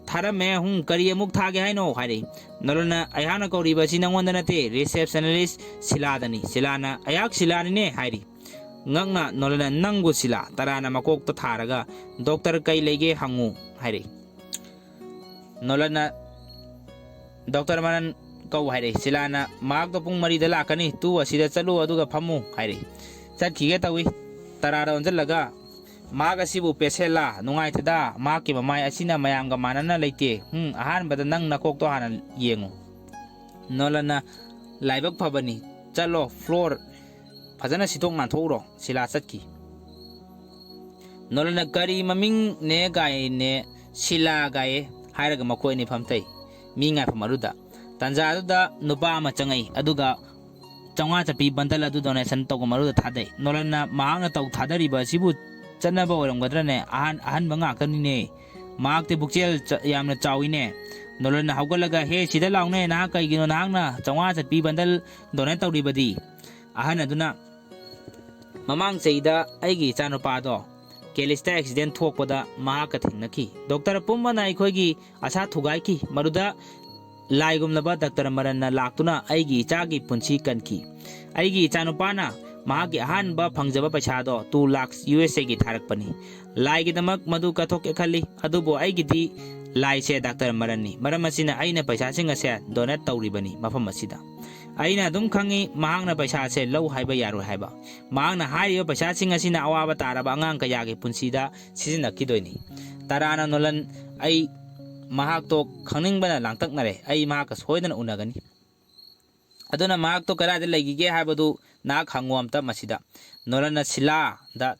ꯊꯥꯔꯝꯃꯦ, ꯍꯨꯝ, ꯀꯔꯤ ꯑꯃꯨꯛ ꯊꯥꯒꯦ ꯍꯥꯏꯅꯣ?" ꯍꯥꯏꯔꯛꯏ꯫ ꯅꯣꯂꯟꯅ, "ꯑꯩꯍꯥꯛꯅ ꯀꯧꯔꯤꯕ ꯑꯁꯤ ꯅꯪꯉꯣꯟꯗ ꯅꯠꯇꯦ, receptionist ꯁꯤꯂꯥꯗꯅꯤ"꯫ ꯁꯤꯂꯥꯅ, "ꯑꯩꯍꯥꯛ ꯁꯤꯂꯥꯅꯤꯅꯦ" ꯍꯥꯏꯔꯤ꯫ ꯉꯛꯅ ꯅꯣꯂꯟꯅ, "ꯅꯪꯕꯨ ꯁꯤꯂꯥ?" ꯇꯔꯥꯅ ꯃꯀꯣꯛꯇ ꯊꯥꯔꯒ, "Doctor ꯀꯩ ꯂꯩꯒꯦ ꯍꯪꯉꯨ" ꯍꯥꯏꯔꯛꯏ꯫ ꯅꯣꯂꯟꯅ, "Doctor ꯃꯔꯟ ꯀꯧ" ꯍꯥꯏꯔꯛꯏ꯫ ꯁꯤꯂꯥꯅ, "ꯃꯍꯥꯛꯇꯣ ꯄꯨꯡ ꯃꯔꯤꯗ ꯂꯥꯛꯀꯅꯤ, ꯇꯨ ꯑꯁꯤꯗ ꯆꯠꯂꯨ ꯑꯗꯨꯒ ꯐꯝꯃꯨ" ꯍꯥꯏꯔꯛꯏ꯫ ꯆꯠꯈꯤꯒꯦ ꯇꯧꯏ꯫ ꯇꯔꯥꯗ ꯑꯣꯟꯁꯤꯜꯂꯒ, "ꯃꯍꯥꯛ ꯑꯁꯤꯕꯨ ꯄꯦꯁꯦꯟꯂꯥ? ꯅꯨꯡꯉꯥꯏꯇꯦꯗ, ꯃꯍꯥꯛꯀꯤ ꯃꯃꯥꯏ ꯑꯁꯤꯅ ꯃꯌꯥꯝꯒ ꯃꯥꯟꯅꯅ ꯂꯩꯇꯦ꯫ ꯎꯝ, ꯑꯍꯥꯟꯕꯗ ꯅꯪ ꯅꯀꯣꯛꯇꯣ ꯍꯥꯟꯅ ꯌꯦꯡꯉꯨ꯫" ꯅꯣꯂꯟꯅ, "ꯂꯥꯏꯕꯛ ꯐꯕꯅꯤ, ꯆꯠꯂꯣ, ꯐ꯭ꯂꯣꯔ ꯐꯖꯅ ꯁꯤꯠꯇꯣꯛ ꯅꯥꯟꯊꯣꯛꯎꯔꯣ꯫" ꯁꯤꯂꯥ ꯆꯠꯈꯤ꯫ ꯅꯣꯂꯟꯅ, "ꯀꯔꯤ ꯃꯃꯤꯡꯅꯦ ꯒꯥꯏꯅꯦ, ꯁꯤꯂꯥ ꯒꯥꯏꯌꯦ?" ꯍꯥꯏꯔꯒ ꯃꯈꯣꯏ ꯑꯅꯤ ꯐꯝꯊꯩ꯫ ꯃꯤ ꯉꯥꯏꯐꯝ ꯑꯗꯨꯗ, ꯇꯥꯟꯖꯥ ꯑꯗꯨꯗ ꯅꯨꯄꯥ ꯑꯃ ꯆꯪꯉꯛꯏ, ꯑꯗꯨꯒ ꯆꯥꯝꯃꯉꯥ ꯆꯠꯄꯤ ꯕꯟꯗꯜ ꯑꯗꯨ ꯗꯣꯅꯦꯁꯟ ꯇꯧꯐꯝ ꯑꯗꯨꯗ ꯊꯥꯗꯩ꯫ ꯅꯣꯂꯟꯅ, "ꯃꯍꯥꯛꯅ ꯇꯧ ꯊꯥꯗꯔꯤꯕ ꯑꯁꯤꯕꯨ ꯆꯠꯅꯕ ꯑꯣꯏꯔꯝꯒꯗ꯭ꯔꯅꯦ? ꯑꯍꯟ, ꯑꯍꯟꯕ ꯉꯥꯛꯇꯅꯤꯅꯦ꯫ ꯃꯍꯥꯛꯇꯤ ꯄꯨꯛꯆꯦꯜ ꯆ-, ꯌꯥꯝꯅ ꯆꯥꯎꯏꯅꯦ꯫" ꯅꯣꯂꯟꯅ ꯍꯧꯒꯠꯂꯒ, "ꯍꯦ, ꯁꯤꯗ ꯂꯥꯎꯅꯦ, ꯅꯍꯥꯛ ꯀꯩꯒꯤꯅꯣ ꯅꯍꯥꯛꯅ ꯆꯥꯝꯃꯉꯥ ꯆꯠꯄꯤ ꯕꯟꯗꯜ ꯗꯣꯅꯦꯠ ꯇꯧꯔꯤꯕꯗꯤ?" ꯑꯍꯟ ꯑꯗꯨꯅ, "ꯃꯃꯥꯡ ꯆꯍꯤꯗ ꯑꯩꯒꯤ ꯏꯆꯥꯅꯨꯄꯥꯗꯣ ꯀꯦꯂꯤꯁꯇ ꯑꯦꯛꯁꯤꯗꯦꯟ ꯊꯣꯛꯄꯗ ꯃꯍꯥꯛꯀ ꯊꯦꯡꯅꯈꯤ꯫ ꯗꯣꯛꯇꯔ ꯄꯨꯝꯕꯅ ꯑꯩꯈꯣꯏꯒꯤ ꯑꯁꯥ ꯊꯨꯒꯥꯏꯈꯤ꯫ ꯃꯗꯨꯗ ꯂꯥꯏꯒꯨꯝꯂꯕ ꯗꯥꯛꯇꯔ ꯃꯔꯟꯅ ꯂꯥꯛꯇꯨꯅ ꯑꯩꯒꯤ ꯏꯆꯥꯒꯤ ꯄꯨꯟꯁꯤ ꯀꯟꯈꯤ꯫ ꯑꯩꯒꯤ ꯏꯆꯥꯅꯨꯄꯥꯅ ꯃꯍꯥꯛꯀꯤ ꯑꯍꯥꯟꯕ ꯐꯪꯖꯕ ꯄꯩꯁꯥꯗꯣ two lakhs U S A ꯒꯤ ꯊꯥꯔꯛꯄꯅꯤ꯫ ꯂꯥꯏꯒꯤꯗꯃꯛ ꯃꯗꯨ ꯀꯠꯊꯣꯛꯀꯦ ꯈꯜꯂꯤ, ꯑꯗꯨꯕꯨ ꯑꯩꯒꯤꯗꯤ ꯂꯥꯏꯁꯦ ꯗꯥꯛꯇꯔ ꯃꯔꯟꯅꯤ꯫ ꯃꯔꯝ ꯑꯁꯤꯅ ꯑꯩꯅ ꯄꯩꯁꯥꯁꯤꯡ ꯑꯁꯦ ꯗꯣꯅꯦꯠ ꯇꯧꯔꯤꯕꯅꯤ ꯃꯐꯝ ꯑꯁꯤꯗ꯫ ꯑꯩꯅ ꯑꯗꯨꯝ ꯈꯪꯏ, ꯃꯍꯥꯛꯅ ꯄꯩꯁꯥꯁꯦ ꯂꯧ ꯍꯥꯏꯕ ꯌꯥꯔꯣꯏ ꯍꯥꯏꯕ꯫ ꯃꯍꯥꯛꯅ ꯍꯥꯏꯔꯤꯕ ꯄꯩꯁꯥꯁꯤꯡ ꯑꯁꯤꯅ ꯑꯋꯥꯕ ꯇꯥꯔꯕ ꯑꯉꯥꯡ ꯀꯌꯥꯒꯤ ꯄꯨꯟꯁꯤꯗ ꯁꯤꯖꯤꯟꯅꯈꯤꯗꯣꯏꯅꯤ꯫" ꯇꯔꯥꯅ, "ꯅꯣꯂꯟ, ꯑꯩ ꯃꯍꯥꯛꯇꯣ ꯈꯪꯅꯤꯡꯕꯅ ꯂꯥꯡꯇꯛꯅꯔꯦ꯫ ꯑꯩ ꯃꯍꯥꯛꯀ ꯁꯣꯏꯗꯅ ꯎꯅꯒꯅꯤ꯫ ꯑꯗꯨꯅ ꯃꯍꯥꯛꯇꯣ ꯀꯗꯥꯏꯗ ꯂꯩꯈꯤꯒꯦ ꯍꯥꯏꯕꯗꯨ ꯅꯍꯥꯛ ꯍꯪꯉꯨ ꯑꯝꯇ ꯃꯁꯤꯗ꯫" ꯅꯣꯂꯟꯅ ꯁꯤꯂꯥꯗ,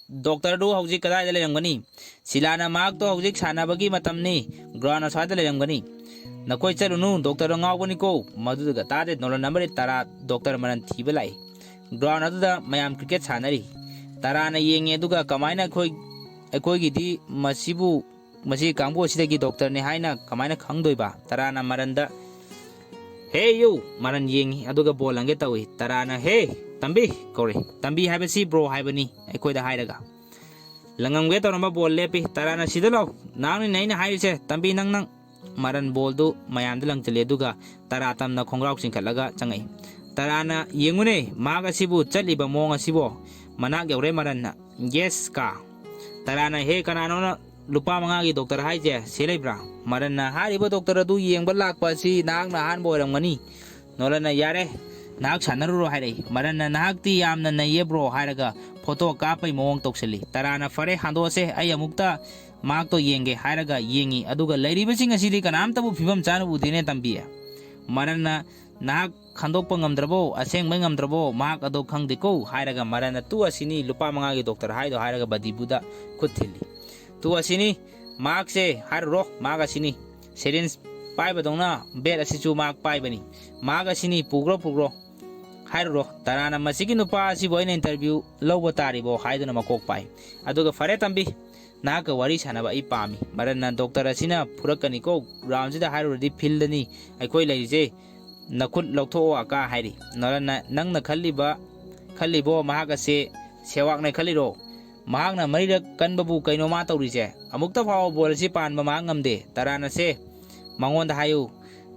"ꯗꯣꯛꯇꯔꯗꯨ ꯍꯧꯖꯤꯛ ꯀꯗꯥꯏꯗ ꯂꯩꯔꯝꯒꯅꯤ?" ꯁꯤꯂꯥꯅ, "ꯃꯍꯥꯛꯇꯣ ꯍꯧꯖꯤꯛ ꯁꯥꯟꯅꯕꯒꯤ ꯃꯇꯝꯅꯤ, ꯒ꯭ꯔꯥꯎꯟ ꯑꯁ꯭ꯋꯥꯏꯗ ꯂꯩꯔꯝꯒꯅꯤ꯫" "ꯅꯈꯣꯏ ꯆꯠꯂꯨꯅꯨ, ꯗꯣꯛꯇꯔꯗꯣ ꯉꯥꯎꯕꯅꯤꯀꯣ꯫" ꯃꯗꯨꯗ ꯇꯥꯗꯦ, ꯅꯣꯂꯟ ꯑꯃꯗꯤ ꯇꯔꯥ ꯗꯣꯛꯇꯔ ꯃꯔꯟ ꯊꯤꯕ ꯂꯥꯛꯏ꯫ ꯒ꯭ꯔꯥꯎꯟ ꯑꯗꯨꯗ ꯃꯌꯥꯝ ꯀ꯭ꯔꯤꯀꯦꯠ ꯁꯥꯟꯅꯔꯤ꯫ ꯇꯔꯥꯅ ꯌꯦꯡꯉꯤ, ꯑꯗꯨꯒ, "ꯀꯃꯥꯏꯅ ꯑꯩꯈꯣꯏ, ꯑꯩꯈꯣꯏꯒꯤꯗꯤ ꯃꯁꯤꯕꯨ, ꯃꯁꯤ ꯀꯥꯡꯕꯨ ꯑꯁꯤꯗꯒꯤ ꯗꯣꯛꯇꯔꯅꯤ ꯍꯥꯏꯅ ꯀꯃꯥꯏꯅ ꯈꯪꯗꯣꯏꯕ?" ꯇꯔꯥꯅ ꯃꯔꯟꯗ, "ꯍꯦ ꯌꯨ!" ꯃꯔꯟ ꯌꯦꯡꯉꯤ, ꯑꯗꯨꯒ ꯕꯣꯜ ꯂꯪꯒꯦ ꯇꯧꯏ꯫ ꯇꯔꯥꯅ, "ꯍꯦ, ꯇꯝꯕꯤ!" ꯀꯧꯔꯦ꯫ "ꯇꯝꯕꯤ ꯍꯥꯏꯕꯁꯤ ꯕ꯭ꯔꯣ ꯍꯥꯏꯕꯅꯤ ꯑꯩꯈꯣꯏꯗ ꯍꯥꯏꯔꯒ꯫" ꯂꯪꯉꯝꯒꯦ ꯇꯧꯔꯝꯕ ꯕꯣꯜ ꯂꯦꯞꯄꯤ꯫ ꯇꯔꯥꯅ, "ꯁꯤꯗ ꯂꯥꯎ, ꯅꯍꯥꯛꯅꯤꯅꯦ ꯑꯩꯅ ꯍꯥꯏꯔꯤꯁꯦ, ꯇꯝꯕꯤ, ꯅꯪ, ꯅꯪ!" ꯃꯔꯟ ꯕꯣꯜꯗꯨ ꯃꯌꯥꯝꯗ ꯂꯪꯁꯤꯜꯂꯤ, ꯑꯗꯨꯒ ꯇꯔꯥ ꯇꯝꯅ ꯈꯣꯡꯒ꯭ꯔꯥꯎ ꯆꯤꯡꯈꯠꯂꯒ ꯆꯪꯉꯛꯏ꯫ ꯇꯔꯥꯅ, "ꯌꯦꯡꯉꯨꯅꯦ, ꯃꯍꯥꯛ ꯑꯁꯤꯕꯨ ꯆꯠꯂꯤꯕ ꯃꯑꯣꯡ ꯑꯁꯤꯕꯣ!" ꯃꯅꯥꯛ ꯌꯧꯔꯦ ꯃꯔꯟꯅ꯫ "ꯌꯦꯁ, ꯀꯥ!" ꯇꯔꯥꯅ, "ꯍꯦ, ꯀꯅꯥꯅꯣꯅ ꯂꯨꯄꯥ ꯃꯉꯥꯒꯤ ꯗꯣꯛꯇꯔ ꯍꯥꯏꯁꯦ? ꯁꯤ ꯂꯩꯕ꯭ꯔꯥ?" ꯃꯔꯟꯅ, "ꯍꯥꯏꯔꯤꯕ ꯗꯣꯛꯇꯔ ꯑꯗꯨ ꯌꯦꯡꯕ ꯂꯥꯛꯄ ꯑꯁꯤ ꯅꯍꯥꯛꯅ ꯑꯍꯥꯟꯕ ꯑꯣꯏꯔꯝꯒꯅꯤ꯫" ꯅꯣꯂꯟꯅ, "ꯌꯥꯔꯦ, ꯅꯍꯥꯛ ꯁꯥꯟꯅꯔꯨꯔꯣ ꯍꯥꯏꯔꯛꯏ꯫ ꯃꯔꯟꯅ, "ꯅꯍꯥꯛꯇꯤ ꯌꯥꯝꯅ ꯅꯩꯌꯦ bro" ꯍꯥꯏꯔꯒ ꯐꯣꯇꯣ ꯀꯥꯞꯄꯩ ꯃꯑꯣꯡ ꯇꯧꯁꯜꯂꯤ꯫ ꯇꯔꯥꯅ, "ꯐꯔꯦ, ꯍꯟꯗꯣꯛꯑꯁꯦ, ꯑꯩ ꯑꯃꯨꯛꯇ ꯃꯍꯥꯛꯇꯣ ꯌꯦꯡꯒꯦ" ꯍꯥꯏꯔꯒ ꯌꯦꯡꯉꯤ꯫ ꯑꯗꯨꯒ ꯂꯩꯔꯤꯕꯁꯤꯡ ꯑꯁꯤꯗꯤ ꯀꯅꯥꯝꯇꯕꯨ ꯐꯤꯕꯝ ꯆꯥꯅ ꯎꯗꯦꯅꯦ, ꯇꯝꯕꯤ꯫ ꯃꯔꯟꯅ, "ꯅꯍꯥꯛ ꯈꯟꯗꯣꯛꯄ ꯉꯝꯗ꯭ꯔꯕꯣ? ꯑꯁꯦꯡꯕꯩ ꯉꯝꯗ꯭ꯔꯕꯣ? ꯃꯍꯥꯛ ꯑꯗꯣ ꯈꯪꯗꯦꯀꯣ" ꯍꯥꯏꯔꯒ ꯃꯔꯟꯅ, "ꯇꯨ ꯑꯁꯤꯅꯤ, ꯂꯨꯄꯥ ꯃꯉꯥꯒꯤ ꯗꯣꯛꯇꯔ ꯍꯥꯏꯗꯣ" ꯍꯥꯏꯔꯒ ꯕꯗꯤꯕꯨꯗ ꯈꯨꯠ ꯊꯤꯜꯂꯤ꯫ "ꯇꯨ ꯑꯁꯤꯅꯤ, ꯃꯍꯥꯛꯁꯦ ꯍꯥꯏꯔꯨꯔꯣ, ꯃꯍꯥꯛ ꯑꯁꯤꯅꯤ꯫ ꯁꯦꯔꯤꯟꯁ ꯄꯥꯏꯕꯗꯧꯅ ꯕꯦꯠ ꯑꯁꯤꯁꯨ ꯃꯍꯥꯛ ꯄꯥꯏꯕꯅꯤ꯫ ꯃꯍꯥꯛ ꯑꯁꯤꯅꯤ, ꯄꯨꯈ꯭ꯔꯣ, ꯄꯨꯈ꯭ꯔꯣ꯫ ꯍꯥꯏꯔꯨꯔꯣ, ꯇꯔꯥꯅ, ꯃꯁꯤꯒꯤ ꯅꯨꯄꯥ ꯑꯁꯤꯕꯨ ꯑꯩꯅ ꯏꯟꯇꯔꯚ꯭ꯌꯨ ꯂꯧꯕ ꯇꯥꯔꯤꯕꯣ?" ꯍꯥꯏꯗꯨꯅ ꯃꯀꯣꯛ ꯄꯥꯏ꯫ ꯑꯗꯨꯒ, "ꯐꯔꯦ ꯇꯝꯕꯤ, ꯅꯍꯥꯛꯀ ꯋꯥꯔꯤ ꯁꯥꯟꯅꯕ ꯑꯩ ꯄꯥꯝꯃꯤ꯫ ꯃꯔꯟꯅ, ꯗꯣꯛꯇꯔ ꯑꯁꯤꯅ ꯐꯨꯔꯛꯀꯅꯤꯀꯣ, ꯒ꯭ꯔꯥꯎꯟꯁꯤꯗ ꯍꯥꯏꯔꯨꯔꯗꯤ ꯐꯤꯜꯗꯅꯤ ꯑꯩꯈꯣꯏ ꯂꯩꯔꯤꯁꯦ꯫ ꯅꯈꯨꯠ ꯂꯧꯊꯣꯛꯑꯣ ꯑꯀꯥ" ꯍꯥꯏꯔꯤ꯫ ꯅꯣꯂꯟꯅ, "ꯅꯪꯅ ꯈꯜꯂꯤꯕ, ꯈꯜꯂꯤꯕꯣ ꯃꯍꯥꯛ ꯑꯁꯦ ꯁꯦꯋꯥꯛꯅꯦ ꯈꯜꯂꯤꯔꯣ? ꯃꯍꯥꯛꯅ ꯃꯔꯤꯔꯛ ꯀꯟꯕꯕꯨ ꯀꯩꯅꯣ ꯃꯥ ꯇꯧꯔꯤꯁꯦ? ꯑꯃꯨꯛꯇ ꯐꯥꯎꯕ ꯕꯣꯜ ꯑꯁꯤ ꯄꯥꯟꯕ ꯃꯍꯥꯛ ꯉꯝꯗꯦ꯫ ꯇꯔꯥꯅ, ꯁꯦ, ꯃꯉꯣꯟꯗ ꯍꯥꯏꯌꯨ,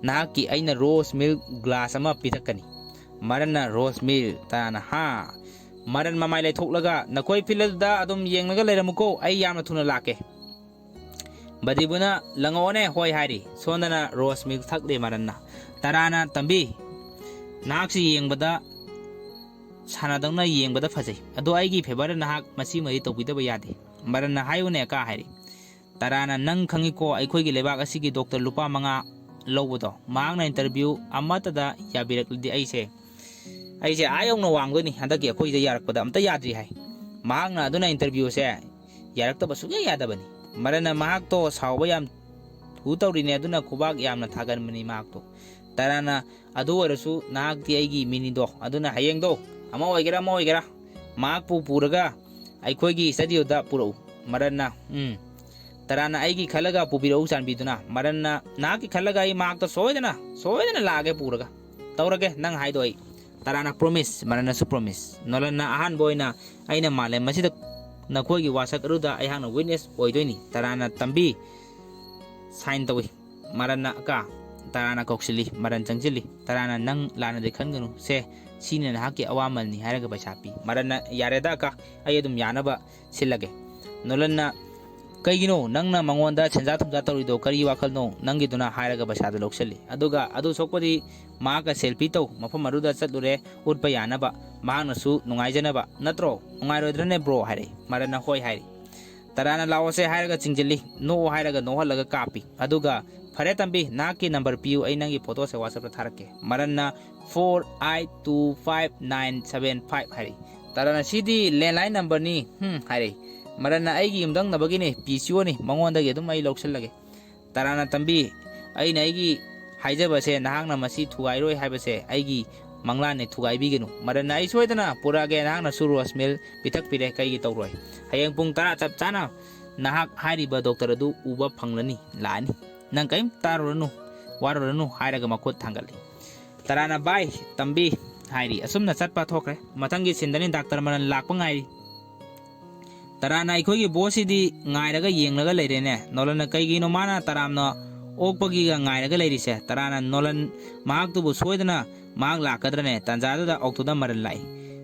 ꯅꯍꯥꯛꯀꯤ ꯑꯩꯅ ꯔꯣꯁ ꯃꯤꯜꯛ ꯒ꯭ꯂꯥꯁ ꯑꯃ ꯄꯤꯊꯛꯀꯅꯤ꯫" ꯃꯔꯟꯅ, "ꯔꯣꯁ ꯃꯤꯜꯛ?" ꯇꯔꯥꯅ, "ꯍꯥ?" ꯃꯔꯟ ꯃꯃꯥꯏ ꯂꯩꯊꯣꯛꯂꯒ, "ꯅꯈꯣꯏ ꯐꯤꯜ ꯑꯗꯨꯗ ꯑꯗꯨꯝ ꯌꯦꯡꯂꯒ ꯂꯩꯔꯝꯃꯨꯀꯣ, ꯑꯩ ꯌꯥꯝꯅ ꯊꯨꯅ ꯂꯥꯛꯀꯦ꯫" ꯕꯗꯤꯕꯨꯅ, "ꯂꯪꯉꯛꯑꯣꯅꯦ, ꯍꯣꯏ" ꯍꯥꯏꯔꯤ꯫ ꯁꯣꯝꯗꯅ ꯔꯣꯁ ꯃꯤꯜꯛ ꯊꯛꯂꯦ ꯃꯔꯟꯅ꯫ ꯇꯔꯥꯅ, "ꯇꯝꯕꯤ, ꯅꯍꯥꯛꯁꯤ ꯌꯦꯡꯕꯗ ꯁꯥꯟꯅꯗꯧꯅ ꯌꯦꯡꯕꯗ ꯐꯖꯩ꯫ ꯑꯗꯣ ꯑꯩꯒꯤ ꯐꯦꯚꯔꯗ ꯅꯍꯥꯛ ꯃꯁꯤꯃꯗꯤ ꯇꯧꯕꯤꯗꯕ ꯌꯥꯗꯦ꯫" ꯃꯔꯟꯅ, "ꯍꯥꯏꯌꯨꯅꯦ ꯑꯀꯥ" ꯍꯥꯏꯔꯤ꯫ ꯇꯔꯥꯅ, "ꯅꯪ ꯈꯪꯉꯤꯀꯣ ꯑꯩꯈꯣꯏꯒꯤ ꯂꯩꯕꯥꯛ ꯑꯁꯤꯒꯤ ꯗꯣꯛꯇꯔ ꯂꯨꯄꯥ ꯃꯉꯥ ꯂꯧꯕꯗꯣ? ꯃꯍꯥꯛꯅ ꯏꯟꯇꯔꯚ꯭ꯌꯨ ꯑꯃꯠꯇꯗ ꯌꯥꯕꯤꯔꯛꯂꯗꯤ ꯑꯩꯁꯦ, ꯑꯩꯁꯦ ꯑꯥ ꯌꯧꯅ ꯋꯥꯡꯗꯣꯏꯅꯤ, ꯍꯟꯗꯛꯀꯤ ꯑꯩꯈꯣꯏꯗ ꯌꯥꯔꯛꯄꯗ ꯑꯝꯇ ꯌꯥꯗ꯭ꯔꯤ" ꯍꯥꯏ꯫ ꯃꯍꯥꯛꯅ ꯑꯗꯨꯅ ꯏꯟꯇꯔꯚ꯭ꯌꯨꯁꯦ ꯌꯥꯔꯛꯇꯕ ꯁꯨꯛꯌꯥ ꯌꯥꯗꯕꯅꯤ꯫ ꯃꯔꯟꯅ, "ꯃꯍꯥꯛꯇꯣ ꯁꯥꯎꯕ ꯌꯥꯝ ꯊꯨ ꯇꯧꯔꯤꯅꯦ, ꯑꯗꯨꯅ ꯈꯨꯕꯥꯛ ꯌꯥꯝꯅ ꯊꯥꯒꯟꯕꯅꯤ ꯃꯍꯥꯛꯇꯣ꯫" ꯇꯔꯥꯅ, "ꯑꯗꯨ ꯑꯣꯏꯔꯁꯨ ꯅꯍꯥꯛꯇꯤ ꯑꯩꯒꯤ ꯃꯤꯅꯤꯗꯣ, ꯑꯗꯨꯅ ꯍꯌꯦꯡꯗꯣ ꯑꯃ ꯑꯣꯏꯒꯦꯔꯥ ꯑꯃ ꯑꯣꯏꯒꯦꯔꯥ ꯃꯍꯥꯛꯄꯨ ꯄꯨꯔꯒ ꯑꯩꯈꯣꯏꯒꯤ ꯁ꯭ꯇꯗꯤꯑꯣꯗ ꯄꯨꯔꯛꯎ꯫" ꯃꯔꯟꯅ, "ꯎꯝ꯫" ꯇꯔꯥꯅ, "ꯑꯩꯒꯤ ꯈꯜꯂꯒ ꯄꯨꯕꯤꯔꯛꯎ ꯆꯥꯟꯕꯤꯗꯨꯅ꯫" ꯃꯔꯟꯅ, "ꯅꯍꯥꯛꯀꯤ ꯈꯜꯂꯒ ꯑꯩ ꯃꯍꯥꯛꯇ ꯁꯣꯏꯗꯅ, ꯁꯣꯏꯗꯅ ꯂꯥꯛꯑꯒꯦ ꯄꯨꯔꯒ꯫ ꯇꯧꯔꯒꯦ, ꯅꯪ ꯍꯥꯏꯗꯣ ꯑꯩ꯫" ꯇꯔꯥꯅ, "ꯄ꯭ꯔꯣꯃꯤꯁ꯫" ꯃꯔꯟꯅꯁꯨ, "ꯄ꯭ꯔꯣꯃꯤꯁ꯫" ꯅꯣꯂꯟꯅ, "ꯑꯍꯥꯟꯕ ꯑꯣꯏꯅ ꯑꯩꯅ ꯃꯥꯂꯦꯝ ꯑꯁꯤꯗ ꯅꯈꯣꯏꯒꯤ ꯋꯥꯁꯛ ꯑꯗꯨꯗ ꯑꯩꯍꯥꯛꯅ ꯋꯤꯠꯅꯦꯁ ꯑꯣꯏꯗꯣꯏꯅꯤ꯫" ꯇꯔꯥꯅ, "ꯇꯝꯕꯤ, ꯁꯥꯏꯟ ꯇꯧꯏ꯫" ꯃꯔꯟꯅ, "ꯑꯀꯥ꯫" ꯇꯔꯥꯅ ꯀꯧꯁꯤꯜꯂꯤ꯫ ꯃꯔꯟ ꯆꯪꯁꯤꯜꯂꯤ꯫ ꯇꯔꯥꯅ, "ꯅꯪ ꯂꯥꯟꯅꯗꯤ ꯈꯟꯒꯅꯨ꯫ ꯁꯦ, ꯁꯤꯅ ꯅꯍꯥꯛꯀꯤ ꯑꯋꯥꯃꯜꯅꯤ" ꯍꯥꯏꯔꯒ ꯄꯩꯁꯥ ꯄꯤ꯫ ꯃꯔꯟꯅ, "ꯌꯥꯔꯦꯗ ꯑꯀꯥ, ꯑꯩ ꯑꯗꯨꯝ ꯌꯥꯅꯕ ꯁꯤꯜꯂꯒꯦ꯫" ꯅꯣꯂꯟꯅ, "ꯀꯩꯒꯤꯅꯣ ꯅꯪꯅ ꯃꯉꯣꯟꯗ ꯁꯦꯟꯖꯥ ꯊꯨꯝꯖꯥ ꯇꯧꯔꯤꯗꯣ? ꯀꯔꯤ ꯋꯥꯈꯜꯅꯣ?" ꯅꯪꯒꯤꯗꯨꯅ ꯍꯥꯏꯔꯒ ꯄꯩꯁꯥꯗꯨ ꯂꯧꯁꯤꯜꯂꯤ꯫ ꯑꯗꯨꯒ ꯑꯗꯨ ꯁꯣꯛꯄꯗꯤ ꯃꯍꯥꯛꯀ ꯁꯦꯜꯐꯤ ꯇꯧ, ꯃꯐꯝ ꯑꯗꯨꯗ ꯆꯠꯂꯨꯔꯦ, ꯎꯠꯄ ꯌꯥꯅꯕ, ꯃꯍꯥꯛꯅꯁꯨ ꯅꯨꯡꯉꯥꯏꯖꯅꯕ꯫ "ꯅꯠꯇ꯭ꯔꯣ? ꯅꯨꯡꯉꯥꯏꯔꯣꯏꯗ꯭ꯔꯅꯦ ꯕ꯭ꯔꯣ?" ꯍꯥꯏꯔꯛꯏ꯫ ꯃꯔꯟꯅ "ꯍꯣꯏ" ꯍꯥꯏꯔꯤ꯫ ꯇꯔꯥꯅ "ꯂꯥꯛꯑꯣꯁꯦ" ꯍꯥꯏꯔꯒ ꯆꯤꯡꯁꯤꯜꯂꯤ, "ꯅꯣꯛꯑꯣ" ꯍꯥꯏꯔꯒ ꯅꯣꯛꯍꯜꯂꯒ ꯀꯥꯞꯄꯤ꯫ ꯑꯗꯨꯒ "ꯐꯔꯦ ꯇꯝꯕꯤ, ꯅꯍꯥꯛꯀꯤ ꯅꯝꯕꯔ ꯄꯤꯌꯨ, ꯑꯩ ꯅꯪꯒꯤ ꯐꯣꯇꯣꯁꯦ ꯋꯥꯆꯞꯇ ꯊꯥꯔꯛꯀꯦ"꯫ ꯃꯔꯟꯅ "four eight two five nine seven five" ꯍꯥꯏꯔꯛꯏ꯫ ꯇꯔꯥꯅ "ꯁꯤꯗꯤ ꯂꯦꯟꯂꯥꯏꯟ ꯅꯝꯕꯔꯅꯤ, ꯍꯨꯝ" ꯍꯥꯏꯔꯛꯏ꯫ ꯃꯔꯟꯅ "ꯑꯩꯒꯤ ꯌꯨꯝꯊꯪꯅꯕꯒꯤꯅꯤ, ꯄꯤ ꯁꯤ ꯑꯣꯅꯤ, ꯃꯉꯣꯟꯗꯒꯤ ꯑꯗꯨꯝ ꯑꯩ ꯂꯧꯁꯤꯜꯂꯒꯦ"꯫ ꯇꯔꯥꯅ "ꯇꯝꯕꯤ, ꯑꯩꯅ ꯑꯩꯒꯤ ꯍꯥꯏꯖꯕꯁꯦ ꯅꯍꯥꯛꯅ ꯃꯁꯤ ꯊꯨꯒꯥꯏꯔꯣꯏ ꯍꯥꯏꯕꯁꯦ ꯑꯩꯒꯤ ꯃꯪꯂꯥꯟꯅꯦ, ꯊꯨꯒꯥꯏꯕꯤꯒꯅꯨ"꯫ ꯃꯔꯟꯅ "ꯑꯩ ꯁꯣꯏꯗꯅ ꯄꯨꯔꯛꯑꯒꯦ, ꯅꯍꯥꯛꯅꯁꯨ ꯔꯣꯁ ꯃꯤꯜ ꯄꯤꯊꯛꯄꯤꯔꯦ, ꯀꯩꯒꯤ ꯇꯧꯔꯣꯏ? ꯍꯌꯦꯡ ꯄꯨꯡ ꯇꯔꯥ ꯆꯞ ꯆꯥꯅ ꯅꯍꯥꯛ ꯍꯥꯏꯔꯤꯕ ꯗꯣꯛꯇꯔ ꯑꯗꯨ ꯎꯕ ꯐꯪꯂꯅꯤ, ꯂꯥꯛꯑꯅꯤ꯫ ꯅꯪ ꯀꯔꯤꯝ ꯇꯥꯔꯨꯔꯅꯨ, ꯋꯥꯔꯨꯔꯅꯨ" ꯍꯥꯏꯔꯒ ꯃꯈꯨꯠ ꯊꯥꯡꯒꯠꯂꯤ꯫ ꯇꯔꯥꯅ "ꯕꯥꯏ, ꯇꯝꯕꯤ" ꯍꯥꯏꯔꯤ꯫ ꯑꯁꯨꯝꯅ ꯆꯠꯄ ꯊꯣꯛꯈ꯭ꯔꯦ꯫ ꯃꯊꯪꯒꯤ ꯁꯤꯟꯗꯅꯤ ꯗꯥꯛꯇꯔ ꯃꯔꯟ ꯂꯥꯛꯄ ꯉꯥꯏꯔꯤ꯫ ꯇꯔꯥꯅ "ꯑꯩꯈꯣꯏꯒꯤ ꯕꯣꯁꯁꯤꯗꯤ ꯉꯥꯏꯔꯒ ꯌꯦꯡꯂꯒ ꯂꯩꯔꯦꯅꯦ"꯫ ꯅꯣꯂꯟꯅ "ꯀꯩꯒꯤꯅꯣ ꯃꯥꯅ ꯇꯔꯥꯝꯅ ꯑꯣꯛꯄꯒꯤꯒ ꯉꯥꯏꯔꯒ ꯂꯩꯔꯤꯁꯦ?" ꯇꯔꯥꯅ "ꯅꯣꯂꯟ ꯃꯍꯥꯛꯇꯨꯕꯨ ꯁꯣꯏꯗꯅ ꯃꯍꯥꯛ ꯂꯥꯛꯀꯗ꯭ꯔꯅꯦ?" ꯇꯥꯟꯖꯥꯗꯨꯗ ꯑꯣꯛꯇꯣꯗ ꯃꯔꯟ ꯂꯥꯛꯏ꯫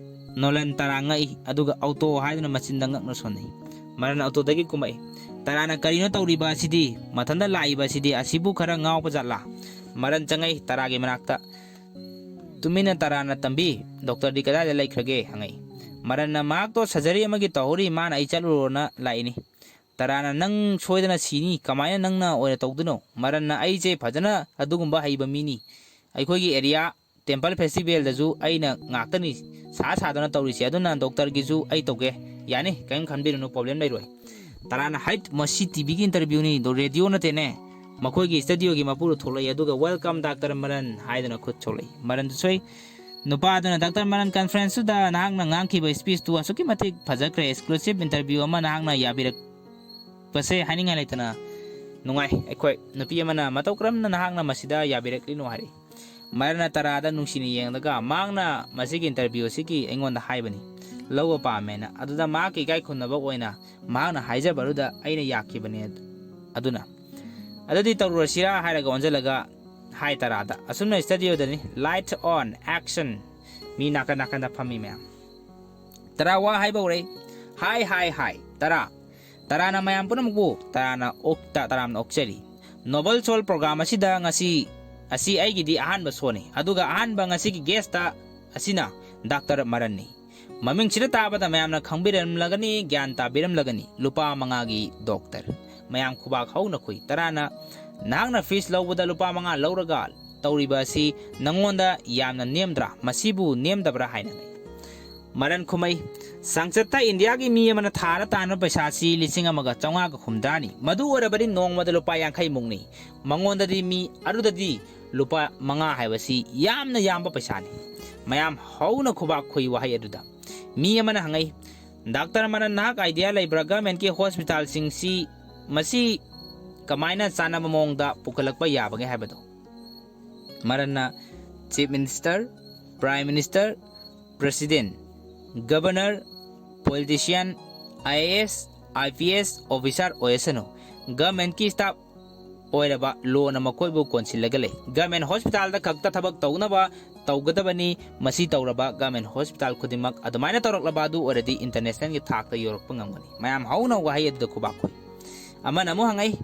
ꯅꯣꯂꯟ ꯇꯔꯥ ꯉꯛꯏ, ꯑꯗꯨꯒ "ꯑꯣꯛꯇꯣ" ꯍꯥꯏꯗꯨꯅ ꯃꯆꯤꯟꯗ ꯉꯛꯅ ꯁꯣꯟꯅꯩ꯫ ꯃꯔꯟ ꯑꯣꯛꯇꯣꯗꯒꯤ ꯀꯨꯝꯃꯛꯏ꯫ ꯇꯔꯥꯅ "ꯀꯔꯤꯅꯣ ꯇꯧꯔꯤꯕ ꯑꯁꯤꯗꯤ? ꯃꯊꯟꯇ ꯂꯥꯛꯏꯕ ꯑꯁꯤꯗꯤ? ꯑꯁꯤꯕꯨ ꯈꯔ ꯉꯥꯎꯕ ꯖꯥꯠꯂꯥ?" ꯃꯔꯟ ꯆꯪꯉꯛꯏ ꯇꯔꯥꯒꯤ ꯃꯅꯥꯛꯇ꯫ ꯇꯨꯃꯤꯟꯅ ꯇꯔꯥꯅ "ꯇꯝꯕꯤ, ꯗꯣꯛꯇꯔꯗꯤ ꯀꯗꯥꯏꯗ ꯂꯩꯈ꯭ꯔꯒꯦ?" ꯍꯪꯉꯛꯏ꯫ ꯃꯔꯟꯅ "ꯃꯍꯥꯛꯇꯣ ꯁꯔꯖꯔꯤ ꯑꯃꯒꯤ ꯇꯧꯍꯧꯔꯤ, ꯃꯥꯅ ꯑꯩ ꯆꯠꯂꯨꯔꯣꯅ ꯂꯥꯛꯏꯅꯤ"꯫ ꯇꯔꯥꯅ "ꯅꯪ ꯁꯣꯏꯗꯅ ꯁꯤꯅꯤ, ꯀꯃꯥꯏꯅ ꯅꯪꯅ ꯑꯣꯏꯅ ꯇꯧꯗꯣꯏꯅꯣ?" ꯃꯔꯟꯅ "ꯑꯩꯁꯦ ꯐꯖꯅ ꯑꯗꯨꯒꯨꯝꯕ ꯍꯩꯕ ꯃꯤꯅꯤ, ꯑꯩꯈꯣꯏꯒꯤ ꯑꯦꯔꯤꯌꯥ ꯇꯦꯝꯄꯜ ꯐꯦꯁꯇꯤꯚꯦꯜꯗꯁꯨ ꯑꯩꯅ ꯉꯥꯛꯇꯅꯤ ꯁꯥ ꯁꯥꯗꯅ ꯇꯧꯔꯤꯁꯦ, ꯑꯗꯨꯅ ꯗꯣꯛꯇꯔꯒꯤꯁꯨ ꯑꯩ ꯇꯧꯒꯦ, ꯌꯥꯅꯤ, ꯀꯔꯤꯝ ꯈꯟꯕꯤꯔꯨꯅꯨ, ꯄ꯭ꯔꯣꯕ꯭ꯂꯦꯝ ꯂꯩꯔꯣꯏ"꯫ ꯇꯔꯥꯅ "ꯍꯩꯠ, ꯃꯁꯤ ꯇꯤ ꯚꯤꯒꯤ ꯏꯟꯇꯔꯚ꯭ꯌꯨꯅꯤ, ꯔꯦꯗꯤꯑꯣ ꯅꯠꯇꯦꯅꯦ"꯫ ꯃꯈꯣꯏꯒꯤ ꯁ꯭ꯇꯨꯗꯤꯑꯣꯒꯤ ꯃꯄꯨꯗꯨ ꯊꯣꯛꯂꯛꯏ, ꯑꯗꯨꯒ "Welcome, ꯗꯥꯛꯇꯔ ꯃꯔꯟ" ꯍꯥꯏꯗꯨꯅ ꯈꯨꯠ ꯁꯣꯛꯂꯛꯏ꯫ ꯃꯔꯟꯗꯨ ꯁꯣꯏ꯫ ꯅꯨꯄꯥ ꯑꯗꯨꯅ, "ꯗꯥꯛꯇꯔ ꯃꯔꯟ, ꯀꯟꯐ꯭ꯔꯦꯟꯁꯇꯨꯗ ꯅꯍꯥꯛꯅ ꯉꯥꯡꯈꯤꯕ ꯁ꯭ꯄꯤꯆꯇꯨ ꯑꯁꯨꯛꯀꯤ ꯃꯇꯤꯛ ꯐꯖꯈ꯭ꯔꯦ, ꯑꯦꯛꯁꯀ꯭ꯂꯨꯁꯤꯞ ꯏꯟꯇꯔꯚ꯭ꯌꯨ ꯑꯃ ꯅꯍꯥꯛꯅ ꯌꯥꯕꯤꯔꯛꯄꯁꯦ ꯍꯥꯏꯅꯤꯡꯉꯥꯏ ꯂꯩꯇꯅ ꯅꯨꯡꯉꯥꯏ꯫ ꯑꯩꯈꯣꯏ ꯅꯨꯄꯤ ꯑꯃꯅ ꯃꯇꯧ ꯀꯔꯝꯅ ꯅꯍꯥꯛꯅ ꯃꯁꯤꯗ ꯌꯥꯕꯤꯔꯛꯂꯤꯅꯣ?" ꯍꯥꯏꯔꯛꯏ꯫ ꯃꯔꯟꯅ ꯇꯔꯥꯗ ꯅꯨꯡꯁꯤꯅ ꯌꯦꯡꯂꯒ, "ꯃꯍꯥꯛꯅ ꯃꯁꯤꯒꯤ ꯏꯟꯇꯔꯚ꯭ꯌꯨ ꯑꯁꯤꯒꯤ ꯑꯩꯉꯣꯟꯗ ꯍꯥꯏꯕꯅꯤ, ꯂꯧꯕ ꯄꯥꯝꯃꯦꯅ꯫ ꯑꯗꯨꯗ ꯃꯍꯥꯛꯀꯤ ꯏꯀꯥꯏ ꯈꯨꯝꯅꯕ ꯑꯣꯏꯅ ꯃꯍꯥꯛꯅ ꯍꯥꯏꯖꯕꯗꯨꯗ ꯑꯩꯅ ꯌꯥꯈꯤꯕꯅꯦ꯫ ꯑꯗꯨꯅ, ꯑꯗꯨꯗꯤ ꯇꯧꯔꯨꯔꯁꯤꯔꯥ?" ꯍꯥꯏꯔꯒ ꯑꯣꯟꯁꯤꯜꯂꯒ ꯍꯥꯏ ꯇꯔꯥꯗ꯫ ꯑꯁꯨꯝꯅ ꯁ꯭ꯇꯨꯗꯤꯑꯣꯗꯅꯤ, light on, action꯫ ꯃꯤ ꯅꯥꯀꯟ ꯅꯥꯀꯟꯗ ꯐꯝꯃꯤ ꯃꯌꯥꯝ꯫ ꯇꯔꯥ ꯋꯥ ꯍꯥꯏꯕ ꯍꯧꯔꯛꯏ꯫ "ꯍꯥꯏ, ꯍꯥꯏ, ꯍꯥꯏ, ꯇꯔꯥ, ꯇꯔꯥꯅ ꯃꯌꯥꯝ ꯄꯨꯝꯅꯃꯛꯄꯨ ꯇꯔꯥꯅ ꯑꯣꯛ-, ꯇ-, ꯇꯔꯥꯝꯅ ꯑꯣꯛꯆꯔꯤ꯫ Novel Soul program ꯑꯁꯤꯗ ꯉꯁꯤ ꯑꯁꯤ ꯑꯩꯒꯤꯗꯤ ꯑꯍꯥꯟꯕ showꯅꯤ, ꯑꯗꯨꯒ ꯑꯍꯥꯟꯕ ꯉꯁꯤꯒꯤ guest ꯑꯁꯤꯅ ꯗꯥꯛꯇꯔ ꯃꯔꯟꯅꯤ꯫ ꯃꯃꯤꯡꯁꯤꯗ ꯇꯥꯕꯗ ꯃꯌꯥꯝꯅ ꯈꯪꯕꯤꯔꯝꯂꯒꯅꯤ, ꯒ꯭ꯌꯥꯟ ꯇꯥꯕꯤꯔꯝꯂꯒꯅꯤ, ꯂꯨꯄꯥ ꯃꯉꯥꯒꯤ ꯗꯣꯛꯇꯔ꯫ ꯃꯌꯥꯝ ꯈꯨꯕꯥꯛ ꯍꯧꯅ ꯈꯨꯏ꯫ ꯇꯔꯥꯅ ꯅꯍꯥꯛꯅ fees ꯂꯧꯕꯗ ꯂꯨꯄꯥ ꯃꯉꯥ ꯂꯧꯔꯒ ꯇꯧꯔꯤꯕ ꯑꯁꯤ ꯅꯪꯉꯣꯟꯗ ꯌꯥꯝꯅ ꯅꯦꯝꯗ꯭ꯔꯥ? ꯃꯁꯤꯕꯨ ꯅꯦꯝꯗꯕ꯭ꯔꯥ ꯍꯥꯏꯅ ꯍꯪꯉꯤ꯫ ꯃꯔꯟ ꯈꯨꯝꯃꯩ, ꯆꯥꯡꯆꯠꯇ ꯏꯟꯗꯤꯌꯥꯒꯤ ꯃꯤ ꯑꯃꯅ ꯊꯥꯗ ꯇꯥꯟꯕ ꯄꯩꯁꯥ ꯑꯁꯤ ꯂꯤꯁꯤꯡ ꯑꯃꯒ ꯆꯥꯝꯃꯉꯥꯒ ꯍꯨꯝꯗ꯭ꯔꯥꯅꯤ꯫ ꯃꯗꯨ ꯑꯣꯏꯔꯕꯗꯤ ꯅꯣꯡꯃꯗ ꯂꯨꯄꯥ ꯌꯥꯡꯈꯩ ꯃꯨꯛꯅꯤ꯫ ꯃꯉꯣꯟꯗꯗꯤ, ꯃꯤ ꯑꯗꯨꯗꯗꯤ ꯂꯨꯄꯥ ꯃꯉꯥ ꯍꯥꯏꯕꯁꯤ ꯌꯥꯝꯅ ꯌꯥꯝꯕ ꯄꯩꯁꯥꯅꯤ꯫ ꯃꯌꯥꯝ ꯍꯧꯅ ꯈꯨꯕꯥꯛ ꯈꯨꯏ ꯋꯥꯍꯩ ꯑꯗꯨꯗ꯫ ꯃꯤ ꯑꯃꯅ ꯍꯪꯉꯛꯏ, "ꯗꯥꯛꯇꯔ ꯃꯅꯟ, ꯅꯍꯥꯛ idea ꯂꯩꯕ꯭ꯔꯥ ꯒꯚꯔꯟꯃꯦꯟꯠꯀꯤ ꯍꯣꯁꯄꯤꯇꯥꯜꯁꯤꯡꯁꯤ ꯃꯁꯤ ꯀꯃꯥꯏꯅ ꯆꯥꯟꯅꯕ ꯃꯑꯣꯡꯗ ꯄꯨꯈꯠꯂꯛꯄ ꯌꯥꯕꯒꯦ ꯍꯥꯏꯕꯗꯣ?" ꯃꯔꯟꯅ, "Chief Minister, Prime Minister, President, Governor, politician, IAS, IPS officer ꯑꯣꯏꯔꯁꯅꯨ, ꯒꯚꯔꯟꯃꯦꯟꯠꯀꯤ staff ꯑꯣꯏꯔꯕ ꯂꯣꯅ ꯃꯈꯣꯏꯕꯨ ꯀꯣꯟꯁꯤꯜꯂꯒ ꯂꯩ꯫ ꯒꯚꯔꯟꯃꯦꯟꯠ ꯍꯣꯁꯄꯤꯇꯥꯜꯗ ꯈꯛꯇ ꯊꯕꯛ ꯇꯧꯅꯕ ꯇꯧꯒꯗꯕꯅꯤ꯫ ꯃꯁꯤ ꯇꯧꯔꯕ ꯒꯚꯔꯟꯃꯦꯟꯠ ꯍꯣꯁꯄꯤꯇꯥꯜ ꯈꯨꯗꯤꯡꯃꯛ ꯑꯗꯨꯃꯥꯏꯅ ꯇꯧꯔꯛꯂꯕ ꯑꯗꯨ ꯑꯣꯏꯔꯗꯤ internationalꯒꯤ ꯊꯥꯛꯇ ꯌꯧꯔꯛꯄ ꯉꯝꯒꯅꯤ꯫" ꯃꯌꯥꯝ ꯍꯧꯅ ꯋꯥꯍꯩ ꯑꯗꯨꯗ ꯈꯨꯕꯥꯛ ꯈꯨꯏ꯫ ꯑꯃꯅ ꯑꯃꯨꯛ ꯍꯪꯉꯛꯏ,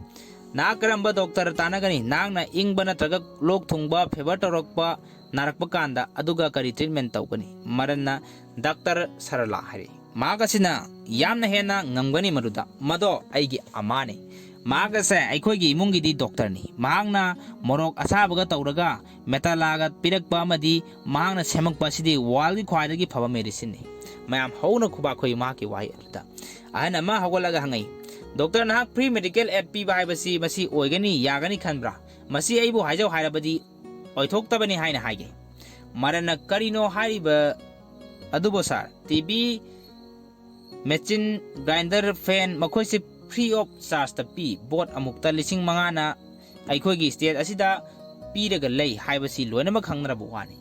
"ꯅꯍꯥꯛ ꯀꯔꯝꯕ ꯗꯣꯛꯇꯔ ꯇꯥꯟꯅꯒꯅꯤ? ꯅꯍꯥꯛꯅ ꯏꯪꯕ ꯅꯠꯇ꯭ꯔꯒ ꯂꯣꯛ ꯊꯨꯡꯕ, fever ꯇꯧꯔꯛꯄ, ꯅꯥꯔꯛꯄ ꯀꯥꯟꯗ ꯑꯗꯨꯒ ꯀꯔꯤ treatment ꯇꯧꯒꯅꯤ?" ꯃꯔꯟꯅ, "ꯗꯥꯛꯇꯔ ꯁꯔꯂꯥ" ꯍꯥꯏꯔꯛꯏ꯫ ꯃꯍꯥꯛ ꯑꯁꯤꯅ ꯌꯥꯝꯅ ꯍꯦꯟꯅ ꯉꯝꯒꯅꯤ ꯃꯗꯨꯗ꯫ ꯃꯗꯣ ꯑꯩꯒꯤ ꯑꯃꯥꯅꯤ꯫ ꯃꯍꯥꯛ ꯑꯁꯦ ꯑꯩꯈꯣꯏꯒꯤ ꯏꯃꯨꯡꯒꯤꯗꯤ ꯗꯣꯛꯇꯔꯅꯤ꯫ ꯃꯍꯥꯛꯅ ꯃꯣꯔꯣꯛ ꯑꯁꯥꯕꯒ ꯇꯧꯔꯒ ꯃꯦꯇꯥꯂꯥꯒ ꯄꯤꯔꯛꯄ ꯑꯃꯗꯤ ꯃꯍꯥꯛꯅ ꯁꯦꯝꯃꯛꯄ ꯑꯁꯤꯗꯤ worldꯒꯤ ꯈ꯭ꯋꯥꯏꯗꯒꯤ ꯐꯕ medicineꯅꯤ꯫ ꯃꯌꯥꯝ ꯍꯧꯅ ꯈꯨꯕꯥꯛ ꯈꯨꯏ ꯃꯍꯥꯛꯀꯤ ꯋꯥꯍꯩ ꯑꯗꯨꯗ꯫ ꯑꯍꯟ ꯑꯃ ꯍꯧꯒꯠꯂꯒ ꯍꯪꯉꯛꯏ, "ꯗꯣꯛꯇꯔ, ꯅꯍꯥꯛ free medical aid ꯄꯤꯕ ꯍꯥꯏꯕꯁꯤ ꯃꯁꯤ ꯑꯣꯏꯒꯅꯤ, ꯌꯥꯒꯅꯤ ꯈꯟꯕ꯭ꯔꯥ? ꯃꯁꯤ ꯑꯩꯕꯨ ꯍꯥꯏꯖꯧ ꯍꯥꯏꯔꯕꯗꯤ ꯑꯣꯏꯊꯣꯛꯇꯕꯅꯤ ꯍꯥꯏꯅ ꯍꯥꯏꯒꯦ꯫" ꯃꯔꯟꯅ, "ꯀꯔꯤꯅꯣ ꯍꯥꯏꯔꯤꯕ ꯑꯗꯨꯕꯨ ꯁꯥꯔ? ꯇꯤ ꯚꯤ, ꯃꯦꯆꯤꯟ, ꯒ꯭ꯔꯥꯏꯟꯗꯔ, ꯐꯦꯟ, ꯃꯈꯣꯏꯁꯤ free of chargeꯇ ꯄꯤ꯫ ꯚꯣꯠ ꯑꯃꯨꯛꯇ ꯂꯤꯁꯤꯡ ꯃꯉꯥꯅ ꯑꯩꯈꯣꯏꯒꯤ state ꯑꯁꯤꯗ ꯄꯤꯔꯒ ꯂꯩ ꯍꯥꯏꯕꯁꯤ ꯂꯣꯏꯅꯃꯛ ꯈꯪꯅꯔꯕ ꯋꯥꯅꯤ꯫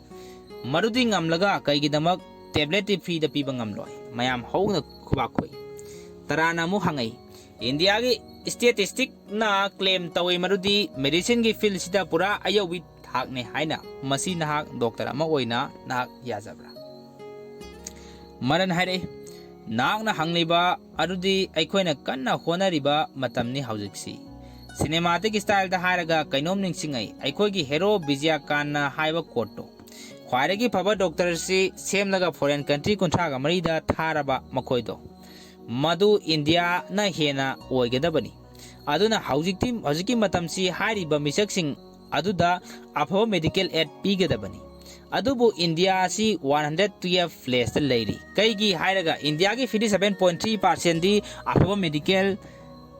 ꯃꯗꯨꯗꯤ ꯉꯝꯂꯒ ꯀꯩꯒꯤꯗꯃꯛ tabletꯇꯤ freeꯗ ꯄꯤꯕ ꯉꯝꯂꯣꯏ?" ꯃꯌꯥꯝ ꯍꯧꯅ ꯈꯨꯕꯥꯛ ꯈꯨꯏ꯫ ꯇꯔꯥꯅ ꯑꯃꯨꯛ ꯍꯪꯉꯛꯏ, "ꯏꯟꯗꯤꯌꯥꯒꯤ statisticꯅ claim ꯇꯧꯏ ꯃꯗꯨꯗꯤ medicineꯒꯤ fieldꯁꯤꯗ ꯄꯨꯔꯥ ꯑꯌꯧꯕꯤ ꯊꯥꯛꯅꯤ ꯍꯥꯏꯅ꯫ ꯃꯁꯤ ꯅꯍꯥꯛ ꯗꯣꯛꯇꯔ ꯑꯃ ꯑꯣꯏꯅ ꯅꯍꯥꯛ ꯌꯥꯖꯕ꯭ꯔꯥ?" ꯃꯔꯟ ꯍꯥꯏꯔꯛꯏ, ꯅꯍꯥꯛꯅ ꯍꯪꯂꯤꯕ ꯑꯗꯨꯗꯤ ꯑꯩꯈꯣꯏꯅ ꯀꯟꯅ ꯍꯣꯠꯅꯔꯤꯕ ꯃꯇꯝꯅꯤ ꯍꯧꯖꯤꯛꯁꯤ꯫ ꯁꯤꯅꯦꯃꯥꯇꯤꯛ ꯁ꯭ꯇꯥꯏꯜꯗ ꯍꯥꯏꯔꯒ ꯀꯩꯅꯣꯝ ꯅꯤꯡꯁꯤꯡꯉꯩ, ꯑꯩꯈꯣꯏꯒꯤ ꯍꯦꯔꯣ ꯕꯤꯖꯌꯀꯥꯟꯅ ꯍꯥꯏꯕ ꯀꯣꯠꯇꯣ, "ꯈ꯭ꯋꯥꯏꯗꯒꯤ ꯐꯕ ꯗꯣꯛꯇꯔꯁꯤ ꯁꯦꯝꯂꯒ ꯐꯣꯔꯦꯟ ꯀꯟꯇ꯭ꯔꯤ ꯀꯨꯟꯊ꯭ꯔꯥꯒ ꯃꯔꯤꯗ ꯊꯥꯔꯕ ꯃꯈꯣꯏꯗꯣ, ꯃꯗꯨ ꯏꯟꯗꯤꯌꯥꯅ ꯍꯦꯟꯅ ꯑꯣꯏꯒꯗꯕꯅꯤ"꯫ ꯑꯗꯨꯅ ꯍꯧꯖꯤꯛꯇꯤ, ꯍꯧꯖꯤꯛꯀꯤ ꯃꯇꯝꯁꯤ ꯍꯥꯏꯔꯤꯕ ꯃꯤꯁꯛꯁꯤꯡ ꯑꯗꯨꯗ ꯑꯐꯕ ꯃꯦꯗꯤꯀꯦꯜ ꯑꯦꯗ ꯄꯤꯒꯗꯕꯅꯤ꯫ ꯑꯗꯨꯕꯨ ꯏꯟꯗꯤꯌꯥ ꯑꯁꯤ ꯋꯥꯟ ꯍꯟꯗ꯭ꯔꯦꯠ ꯇꯨꯌꯦꯜꯐ ꯄ꯭ꯂꯦꯁꯇ ꯂꯩꯔꯤ꯫ ꯀꯩꯒꯤ ꯍꯥꯏꯔꯒ ꯏꯟꯗꯤꯌꯥꯒꯤ ꯐꯤꯐꯇꯤ ꯁꯚꯦꯟ ꯄꯣꯏꯟ ꯊ꯭ꯔꯤ ꯄꯥꯔꯁꯦꯟꯗꯤ ꯑꯐꯕ ꯃꯦꯗꯤꯀꯦꯜ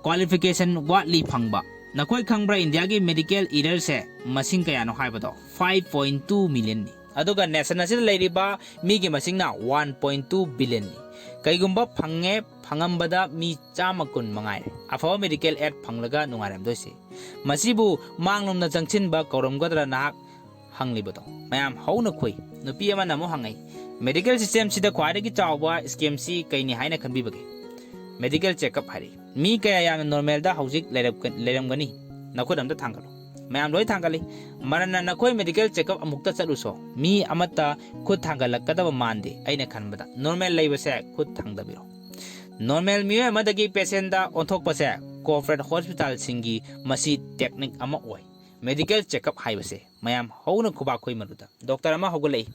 ꯀ꯭ꯋꯥꯂꯤꯐꯤꯀꯦꯁꯟ ꯋꯥꯠꯂꯤ ꯐꯪꯕ꯫ ꯅꯈꯣꯏ ꯈꯪꯕ꯭ꯔꯥ ꯏꯟꯗꯤꯌꯥꯒꯤ ꯃꯦꯗꯤꯀꯦꯜ ꯏꯔꯔꯁꯦ ꯃꯁꯤꯡ ꯀꯌꯥꯅꯣ ꯍꯥꯏꯕꯗꯣ? ꯐꯥꯏꯚ ꯄꯣꯏꯟ ꯇꯨ ꯃꯤꯂꯤꯌꯟꯅꯤ꯫ ꯑꯗꯨꯒ ꯅꯦꯁꯟ ꯑꯁꯤꯗ ꯂꯩꯔꯤꯕ ꯃꯤꯒꯤ ꯃꯁꯤꯡꯅ ꯋꯥꯟ ꯄꯣꯏꯟ ꯇꯨ ꯕꯤꯂꯤꯌꯟꯅꯤ꯫ ꯀꯩꯒꯨꯝꯕ ꯐꯪꯉꯦ, ꯐꯪꯉꯝꯕꯗ ꯃꯤ ꯆꯥꯝꯃ ꯀꯨꯟ ꯃꯉꯥꯏꯔꯦ꯫ ꯑꯐꯕ ꯃꯦꯗꯤꯀꯦꯜ ꯑꯦꯗ ꯐꯪꯂꯒ ꯅꯨꯡꯉꯥꯏꯔꯝꯗꯣꯏꯁꯦ꯫ ꯃꯁꯤꯕꯨ ꯃꯥꯡꯂꯣꯝꯗ ꯆꯪꯁꯤꯟꯕ ꯀꯧꯔꯝꯒꯗ꯭ꯔꯥ ꯅꯍꯥꯛ ꯍꯪꯂꯤꯕꯗꯣ? ꯃꯌꯥꯝ ꯍꯧꯅ ꯈꯨꯏ꯫ ꯅꯨꯄꯤ ꯑꯃꯅ ꯑꯃꯨꯛ ꯍꯪꯉꯛꯏ, "ꯃꯦꯗꯤꯀꯦꯜ ꯁꯤꯁꯇꯦꯝꯁꯤꯗ ꯈ꯭ꯋꯥꯏꯗꯒꯤ ꯆꯥꯎꯕ ꯁ꯭ꯀꯦꯝꯁꯤ ꯀꯩꯅꯤ ꯍꯥꯏꯅ ꯈꯟꯕꯤꯕꯒꯦ?" "ꯃꯦꯗꯤꯀꯦꯜ ꯆꯦꯛꯑꯞ" ꯍꯥꯏꯔꯛꯏ꯫ "ꯃꯤ ꯀꯌꯥ ꯌꯥꯝꯅ ꯅꯣꯔꯃꯦꯜꯗ ꯍꯧꯖꯤꯛ ꯂꯩꯔꯝꯒ-, ꯂꯩꯔꯝꯒꯅꯤ? ꯅꯈꯨꯠ ꯑꯝꯇ ꯊꯥꯡꯒꯠꯂꯨ꯫" ꯃꯌꯥꯝ ꯂꯣꯏ ꯊꯥꯡꯒꯠꯂꯤ꯫ ꯃꯔꯝꯅ ꯅꯈꯣꯏ ꯃꯦꯗꯤꯀꯦꯜ ꯆꯦꯛꯑꯞ ꯑꯃꯨꯛꯇ ꯆꯠꯂꯨꯁꯣ꯫ ꯃꯤ ꯑꯃꯠꯇ ꯈꯨꯠ ꯊꯥꯡꯒꯠꯂꯛꯀꯗꯕ ꯃꯥꯟꯗꯦ꯫ ꯑꯩꯅ ꯈꯟꯕꯗ ꯅꯣꯔꯃꯦꯜ ꯂꯩꯕꯁꯦ ꯈꯨꯠ ꯊꯥꯡꯗꯕꯤꯔꯣ꯫ ꯅꯣꯔꯃꯦꯜ ꯃꯤꯑꯣꯏ ꯑꯃꯗꯒꯤ ꯄꯦꯁꯦꯟꯗ ꯑꯣꯟꯊꯣꯛꯄꯁꯦ ꯀꯣꯔꯄꯣꯔꯦꯠ ꯍꯣꯁꯄꯤꯇꯥꯜꯁꯤꯡꯒꯤ ꯃꯁꯤ ꯇꯦꯛꯅꯤꯛ ꯑꯃ ꯑꯣꯏ꯫ ꯃꯦꯗꯤꯀꯦꯜ ꯆꯦꯛꯑꯞ ꯍꯥꯏꯕꯁꯦ꯫ ꯃꯌꯥꯝ ꯍꯧꯅ ꯈꯨꯕꯥꯛ ꯈꯨꯏ ꯃꯗꯨꯗ꯫ ꯗꯣꯛꯇꯔ ꯑꯃ ꯍꯧꯒꯠꯂꯛꯏ꯫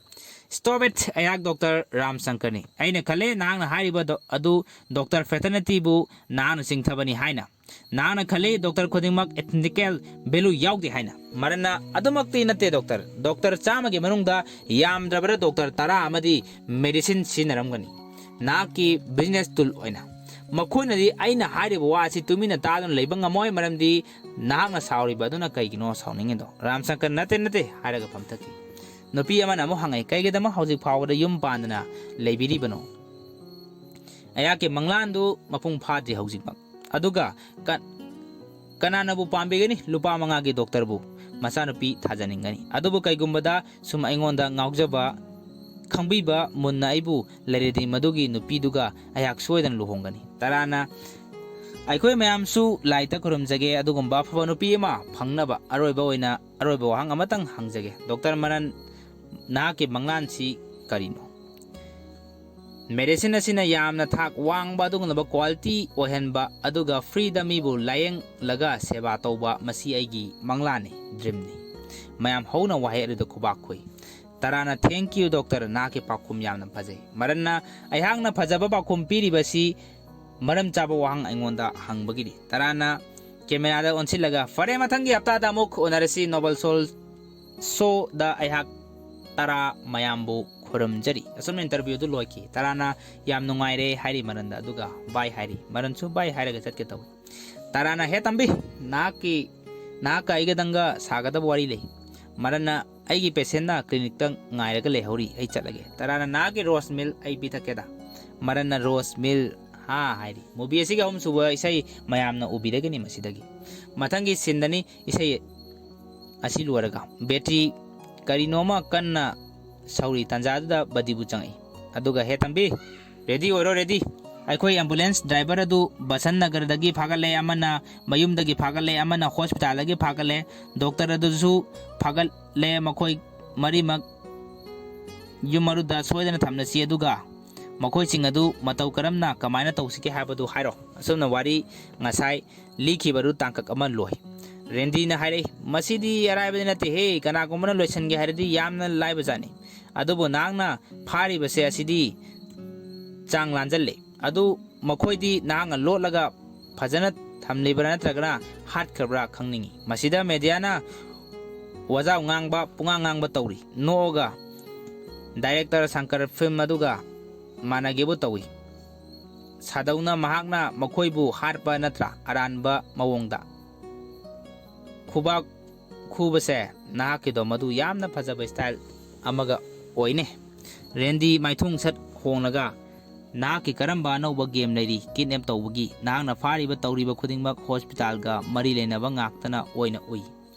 "Stop it! ꯑꯩꯍꯥꯛ ꯗꯣꯛꯇꯔ ꯔꯥꯝ ꯁꯪꯀꯔꯅꯤ꯫ ꯑꯩꯅ ꯈꯜꯂꯦ ꯅꯍꯥꯛꯅ ꯍꯥꯏꯔꯤꯕ ꯗꯣ-, ꯑꯗꯨ ꯗꯣꯛꯇꯔ ꯐ꯭ꯔꯦꯇꯔꯅꯤꯇꯤꯕꯨ ꯅꯍꯥꯛꯅ ꯆꯤꯡꯊꯕꯅꯤ ꯍꯥꯏꯅ꯫ ꯅꯍꯥꯛꯅ ꯈꯜꯂꯤ ꯗꯣꯛꯇꯔ ꯈꯨꯗꯤꯡꯃꯛ ethical value ꯌꯥꯎꯗꯦ ꯍꯥꯏꯅ꯫" ꯃꯔꯟꯅ, "ꯑꯗꯨꯃꯛꯇꯤ ꯅꯠꯇꯦ ꯗꯣꯛꯇꯔ꯫ ꯗꯣꯛꯇꯔ ꯆꯥꯝꯃꯒꯤ ꯃꯅꯨꯡꯗ ꯌꯥꯝꯗ꯭ꯔꯕꯗ ꯗꯣꯛꯇꯔ ꯇꯔꯥ ꯑꯃꯗꯤ ꯃꯦꯗꯤꯁꯤꯟ ꯁꯤꯖꯤꯟꯅꯔꯝꯒꯅꯤ ꯅꯍꯥꯛꯀꯤ ꯕꯤꯖꯤꯅꯦꯁ ꯇꯨꯜ ꯑꯣꯏꯅ꯫ ꯃꯈꯣꯏꯅꯗꯤ ꯑꯩꯅ ꯍꯥꯏꯔꯤꯕ ꯋꯥ ꯑꯁꯤ ꯇꯨꯃꯤꯟꯅ ꯇꯥꯗꯨꯅ ꯂꯩꯕ ꯉꯝꯃꯣꯏ, ꯃꯔꯝꯗꯤ ꯅꯍꯥꯛꯅ ꯁꯥꯎꯔꯤꯕ ꯑꯗꯨꯅ ꯀꯩꯒꯤꯅꯣ ꯁꯥꯎꯅꯤꯡꯉꯤꯗꯣ?" ꯔꯥꯝ ꯁꯪꯀꯔ "ꯅꯠꯇꯦ, ꯅꯠꯇꯦ" ꯍꯥꯏꯔꯒ ꯐꯝꯊꯈꯤ꯫ ꯅꯨꯄꯤ ꯑꯃꯅ ꯑꯃꯨꯛ ꯍꯪꯉꯛꯏ, "ꯀꯩꯒꯤꯗꯃꯛ ꯍꯧꯖꯤꯛ ꯐꯥꯎꯕꯗ ꯌꯨꯝ ꯄꯥꯟꯗꯅ ꯂꯩꯕꯤꯔꯤꯕꯅꯣ?" "ꯑꯩꯍꯥꯛꯀꯤ ꯃꯪꯂꯥꯟꯗꯨ ꯃꯄꯨꯡ ꯐꯥꯗ꯭ꯔꯤ ꯍꯧꯖꯤꯛꯃꯛ꯫ ꯑꯗꯨꯒ ꯀ-, ꯀꯅꯥꯅꯕꯨ ꯄꯥꯝꯕꯤꯒꯅꯤ ꯂꯨꯄꯥ ꯃꯉꯥꯒꯤ ꯗꯣꯛꯇꯔꯕꯨ? ꯃꯆꯥꯅꯨꯄꯤ ꯊꯥꯖꯅꯤꯡꯒꯅꯤ꯫ ꯑꯗꯨꯕꯨ ꯀꯩꯒꯨꯝꯕꯗ ꯁꯨꯝ ꯑꯩꯉꯣꯟꯗ ꯉꯥꯎꯖꯕ, ꯈꯪꯕꯤꯕ ꯃꯨꯟꯅ ꯑꯩꯕꯨ ꯂꯩꯔꯗꯤ ꯃꯗꯨꯒꯤ ꯅꯨꯄꯤꯗꯨꯒ ꯑꯩꯍꯥꯛ ꯁꯣꯏꯗꯅ ꯂꯨꯍꯣꯡꯒꯅꯤ꯫" ꯇꯔꯥꯅ, "ꯑꯩꯈꯣꯏ ꯃꯌꯥꯝꯁꯨ ꯂꯥꯏꯗ ꯈꯨꯔꯨꯝꯖꯒꯦ, ꯑꯗꯨꯒꯨꯝꯕ ꯑꯐꯕ ꯅꯨꯄꯤ ꯑꯃ ꯐꯪꯅꯕ꯫ ꯑꯔꯣꯏꯕ ꯑꯣꯏꯅ ꯑꯔꯣꯏꯕ ꯋꯥꯍꯪ ꯑꯃꯇꯪ ꯍꯪꯖꯒꯦ꯫ ꯗꯣꯛꯇꯔ ꯃꯔꯟ, ꯅꯍꯥꯛꯀꯤ ꯃꯪꯂꯥꯟꯁꯤ ꯀꯔꯤꯅꯣ?" Medicine ꯑꯁꯤꯅ ꯌꯥꯝꯅ ꯊꯥꯛ ꯋꯥꯡꯕ ꯑꯗꯨꯒꯨꯝꯂꯕ quality ꯑꯣꯏꯍꯟꯕ, ꯑꯗꯨꯒ free ꯗ ꯃꯤꯕꯨ ꯂꯥꯌꯦꯡꯂꯒ ꯁꯦꯕꯥ ꯇꯧꯕ, ꯃꯁꯤ ꯑꯩꯒꯤ ꯃꯪꯂꯥꯟꯅꯤ, dream ꯅꯤ꯫ ꯃꯌꯥꯝ ꯍꯧꯅ ꯋꯥꯍꯩ ꯑꯗꯨꯗ ꯈꯨꯕꯥꯛ ꯈꯨꯏ꯫ ꯇꯔꯥꯅ, "Thank you, doctor, ꯅꯍꯥꯛꯀꯤ ꯄꯥꯎꯈꯨꯝ ꯌꯥꯝꯅ ꯐꯖꯩ꯫" ꯃꯔꯟꯅ, "ꯑꯩꯍꯥꯛꯅ ꯐꯖꯕ ꯄꯥꯎꯈꯨꯝ ꯄꯤꯔꯤꯕꯁꯤ ꯃꯔꯝ ꯆꯥꯕ ꯋꯥꯍꯪ ꯑꯩꯉꯣꯟꯗ ꯍꯪꯕꯒꯤꯅꯤ꯫" ꯇꯔꯥꯅ camera ꯗ ꯑꯣꯟꯁꯤꯜꯂꯒ, "ꯐꯔꯦ, ꯃꯊꯪꯒꯤ ꯍꯞꯇꯥꯗ ꯑꯃꯨꯛ ꯎꯅꯔꯁꯤ꯫ Noble Soul Show ꯗ ꯑꯩꯍꯥꯛ ꯇꯔꯥ ꯃꯌꯥꯝꯕꯨ ꯈꯨꯔꯨꯝꯖꯔꯤ꯫" ꯑꯁꯨꯝꯅ interview ꯗꯨ ꯂꯣꯏꯈꯤ꯫ ꯇꯔꯥꯅ, "ꯌꯥꯝ ꯅꯨꯡꯉꯥꯏꯔꯦ" ꯍꯥꯏꯔꯤ ꯃꯔꯟꯗ, ꯑꯗꯨꯒ "Bye" ꯍꯥꯏꯔꯤ꯫ ꯃꯔꯟꯁꯨ "Bye" ꯍꯥꯏꯔꯒ ꯆꯠꯀꯦ ꯇꯧꯏ꯫ ꯇꯔꯥꯅ, "ꯍꯦ ꯇꯝꯕꯤ, ꯅꯍꯥꯛꯀꯤ, ꯅꯍꯥꯛꯀ ꯑꯩꯒꯗꯪꯒ ꯁꯥꯒꯗꯕ ꯋꯥꯔꯤ ꯂꯩ꯫" ꯃꯔꯟꯅ, "ꯑꯩꯒꯤ patient ꯅ clinic ꯇ ꯉꯥꯏꯔꯒ ꯂꯩꯍꯧꯔꯤ, ꯑꯩ ꯆꯠꯂꯒꯦ꯫" ꯇꯔꯥꯅ, "ꯅꯍꯥꯛꯀꯤ rose milk ꯑꯩ ꯄꯤꯊꯛꯀꯦꯗ꯫" ꯃꯔꯟꯅ, "Rose milk, ꯍꯥ?" ꯍꯥꯏꯔꯤ꯫ Movie ꯑꯁꯤꯒꯤ ꯑꯍꯨꯝꯁꯨꯕ ꯏꯁꯩ ꯃꯌꯥꯝꯅ ꯎꯕꯤꯔꯒꯅꯤ ꯃꯁꯤꯗꯒꯤ꯫ ꯃꯊꯪꯒꯤ scene ꯗꯅꯤ ꯏꯁꯩ ꯑꯁꯤ ꯂꯣꯏꯔꯒ꯫ ꯕꯦꯇ꯭ꯔꯤ ꯀꯔꯤꯅꯣꯃ ꯀꯟꯅ ꯁꯧꯔꯤ ꯇꯥꯟꯖꯥꯗꯨꯗ ꯕꯗꯤꯕꯨ ꯆꯪꯉꯛꯏ꯫ ꯑꯗꯨꯒ, "ꯍꯦ ꯇꯝꯕꯤ, ready ꯑꯣꯏꯔꯣ, ready꯫ ꯑꯩꯈꯣꯏ ambulance driver ꯑꯗꯨ ꯕꯁꯟ ꯅꯒꯔꯗꯒꯤ ꯐꯥꯒꯠꯂꯦ, ꯑꯃꯅ ꯃꯌꯨꯝꯗꯒꯤ ꯐꯥꯒꯠꯂꯦ, ꯑꯃꯅ hospital ꯗꯒꯤ ꯐꯥꯒꯠꯂꯦ, doctor ꯑꯗꯨꯁꯨ ꯐꯥꯒꯠꯂꯦ꯫ ꯃꯈꯣꯏ ꯃꯔꯤꯃꯛ ꯌꯨꯝ ꯃꯔꯨꯗ ꯁꯣꯏꯗꯅ ꯊꯝꯂꯁꯤ, ꯑꯗꯨꯒ ꯃꯈꯣꯏꯁꯤꯡ ꯑꯗꯨ ꯃꯇꯧ ꯀꯔꯝꯅ, ꯀꯃꯥꯏꯅ ꯇꯧꯁꯤꯒꯦ ꯍꯥꯏꯕꯗꯨ ꯍꯥꯏꯔꯣ꯫" ꯑꯁꯨꯝꯅ ꯋꯥꯔꯤ ꯉꯁꯥꯏ ꯂꯤꯈꯤꯕꯗꯨ ꯇꯥꯡꯀꯛ ꯑꯃ ꯂꯣꯏ꯫ ꯔꯦꯟꯗꯤꯅ ꯍꯥꯏꯔꯛꯏ, "ꯃꯁꯤꯗꯤ ꯑꯔꯥꯏꯕꯗꯤ ꯅꯠꯇꯦꯍꯦ, ꯀꯅꯥꯒꯨꯝꯕꯅ ꯂꯣꯏꯁꯤꯟꯒꯦ ꯍꯥꯏꯔꯗꯤ ꯌꯥꯝꯅ ꯂꯥꯏꯕꯖꯥꯠꯅꯤ꯫ ꯑꯗꯨꯕꯨ ꯅꯍꯥꯛꯅ ꯐꯥꯔꯤꯕꯁꯦ ꯑꯁꯤꯗꯤ ꯆꯥꯡ ꯂꯥꯟꯖꯜꯂꯦ꯫ ꯑꯗꯨ ꯃꯈꯣꯏꯗꯤ ꯅꯍꯥꯛꯅ ꯂꯣꯠꯂꯒ ꯐꯖꯅ ꯊꯝꯂꯤꯕ꯭ꯔꯥ ꯅꯠꯇ꯭ꯔꯒꯅ ꯍꯥꯠꯈ꯭ꯔꯕ꯭ꯔꯥ ꯈꯪꯅꯤꯡꯏ꯫" ꯃꯁꯤꯗ media ꯅ ꯋꯥꯖꯥꯎ ꯉꯥꯡꯕ, ꯄꯨꯡꯉꯥꯡ ꯉꯥꯡꯕ ꯇꯧꯔꯤ꯫ ꯅꯣꯛꯑꯒ director ꯁꯪꯀꯔ film ꯑꯗꯨꯒ ꯃꯥꯟꯅꯒꯦꯕꯨ ꯇꯧꯏ꯫ ꯁꯥꯗꯧꯅ ꯃꯍꯥꯛꯅ ꯃꯈꯣꯏꯕꯨ ꯍꯥꯠꯄ ꯅꯠꯇ꯭ꯔꯥ ꯑꯔꯥꯟꯕ ꯃꯑꯣꯡꯗ ꯈꯨꯕꯥꯛ ꯈꯨꯕꯁꯦ ꯅꯍꯥꯛꯀꯤꯗꯣ ꯃꯗꯨ ꯌꯥꯝꯅ ꯐꯖꯕ style ꯑꯃꯒ ꯑꯣꯏꯅꯦ꯫ ꯔꯦꯟꯗꯤ ꯃꯥꯏꯊꯣꯡ ꯁꯠ ꯍꯣꯡꯂꯒ, "ꯅꯍꯥꯛꯀꯤ ꯀꯔꯝꯕ ꯑꯅꯧꯕ game ꯂꯩꯔꯤ? Kidnap ꯇꯧꯕꯒꯤ ꯅꯍꯥꯛꯅ ꯐꯥꯔꯤꯕ ꯇꯧꯔꯤꯕ ꯈꯨꯗꯤꯡꯃꯛ hospital ꯒ ꯃꯔꯤ ꯂꯩꯅꯕ ꯉꯥꯛꯇꯅ ꯑꯣꯏꯅ ꯎꯏ꯫"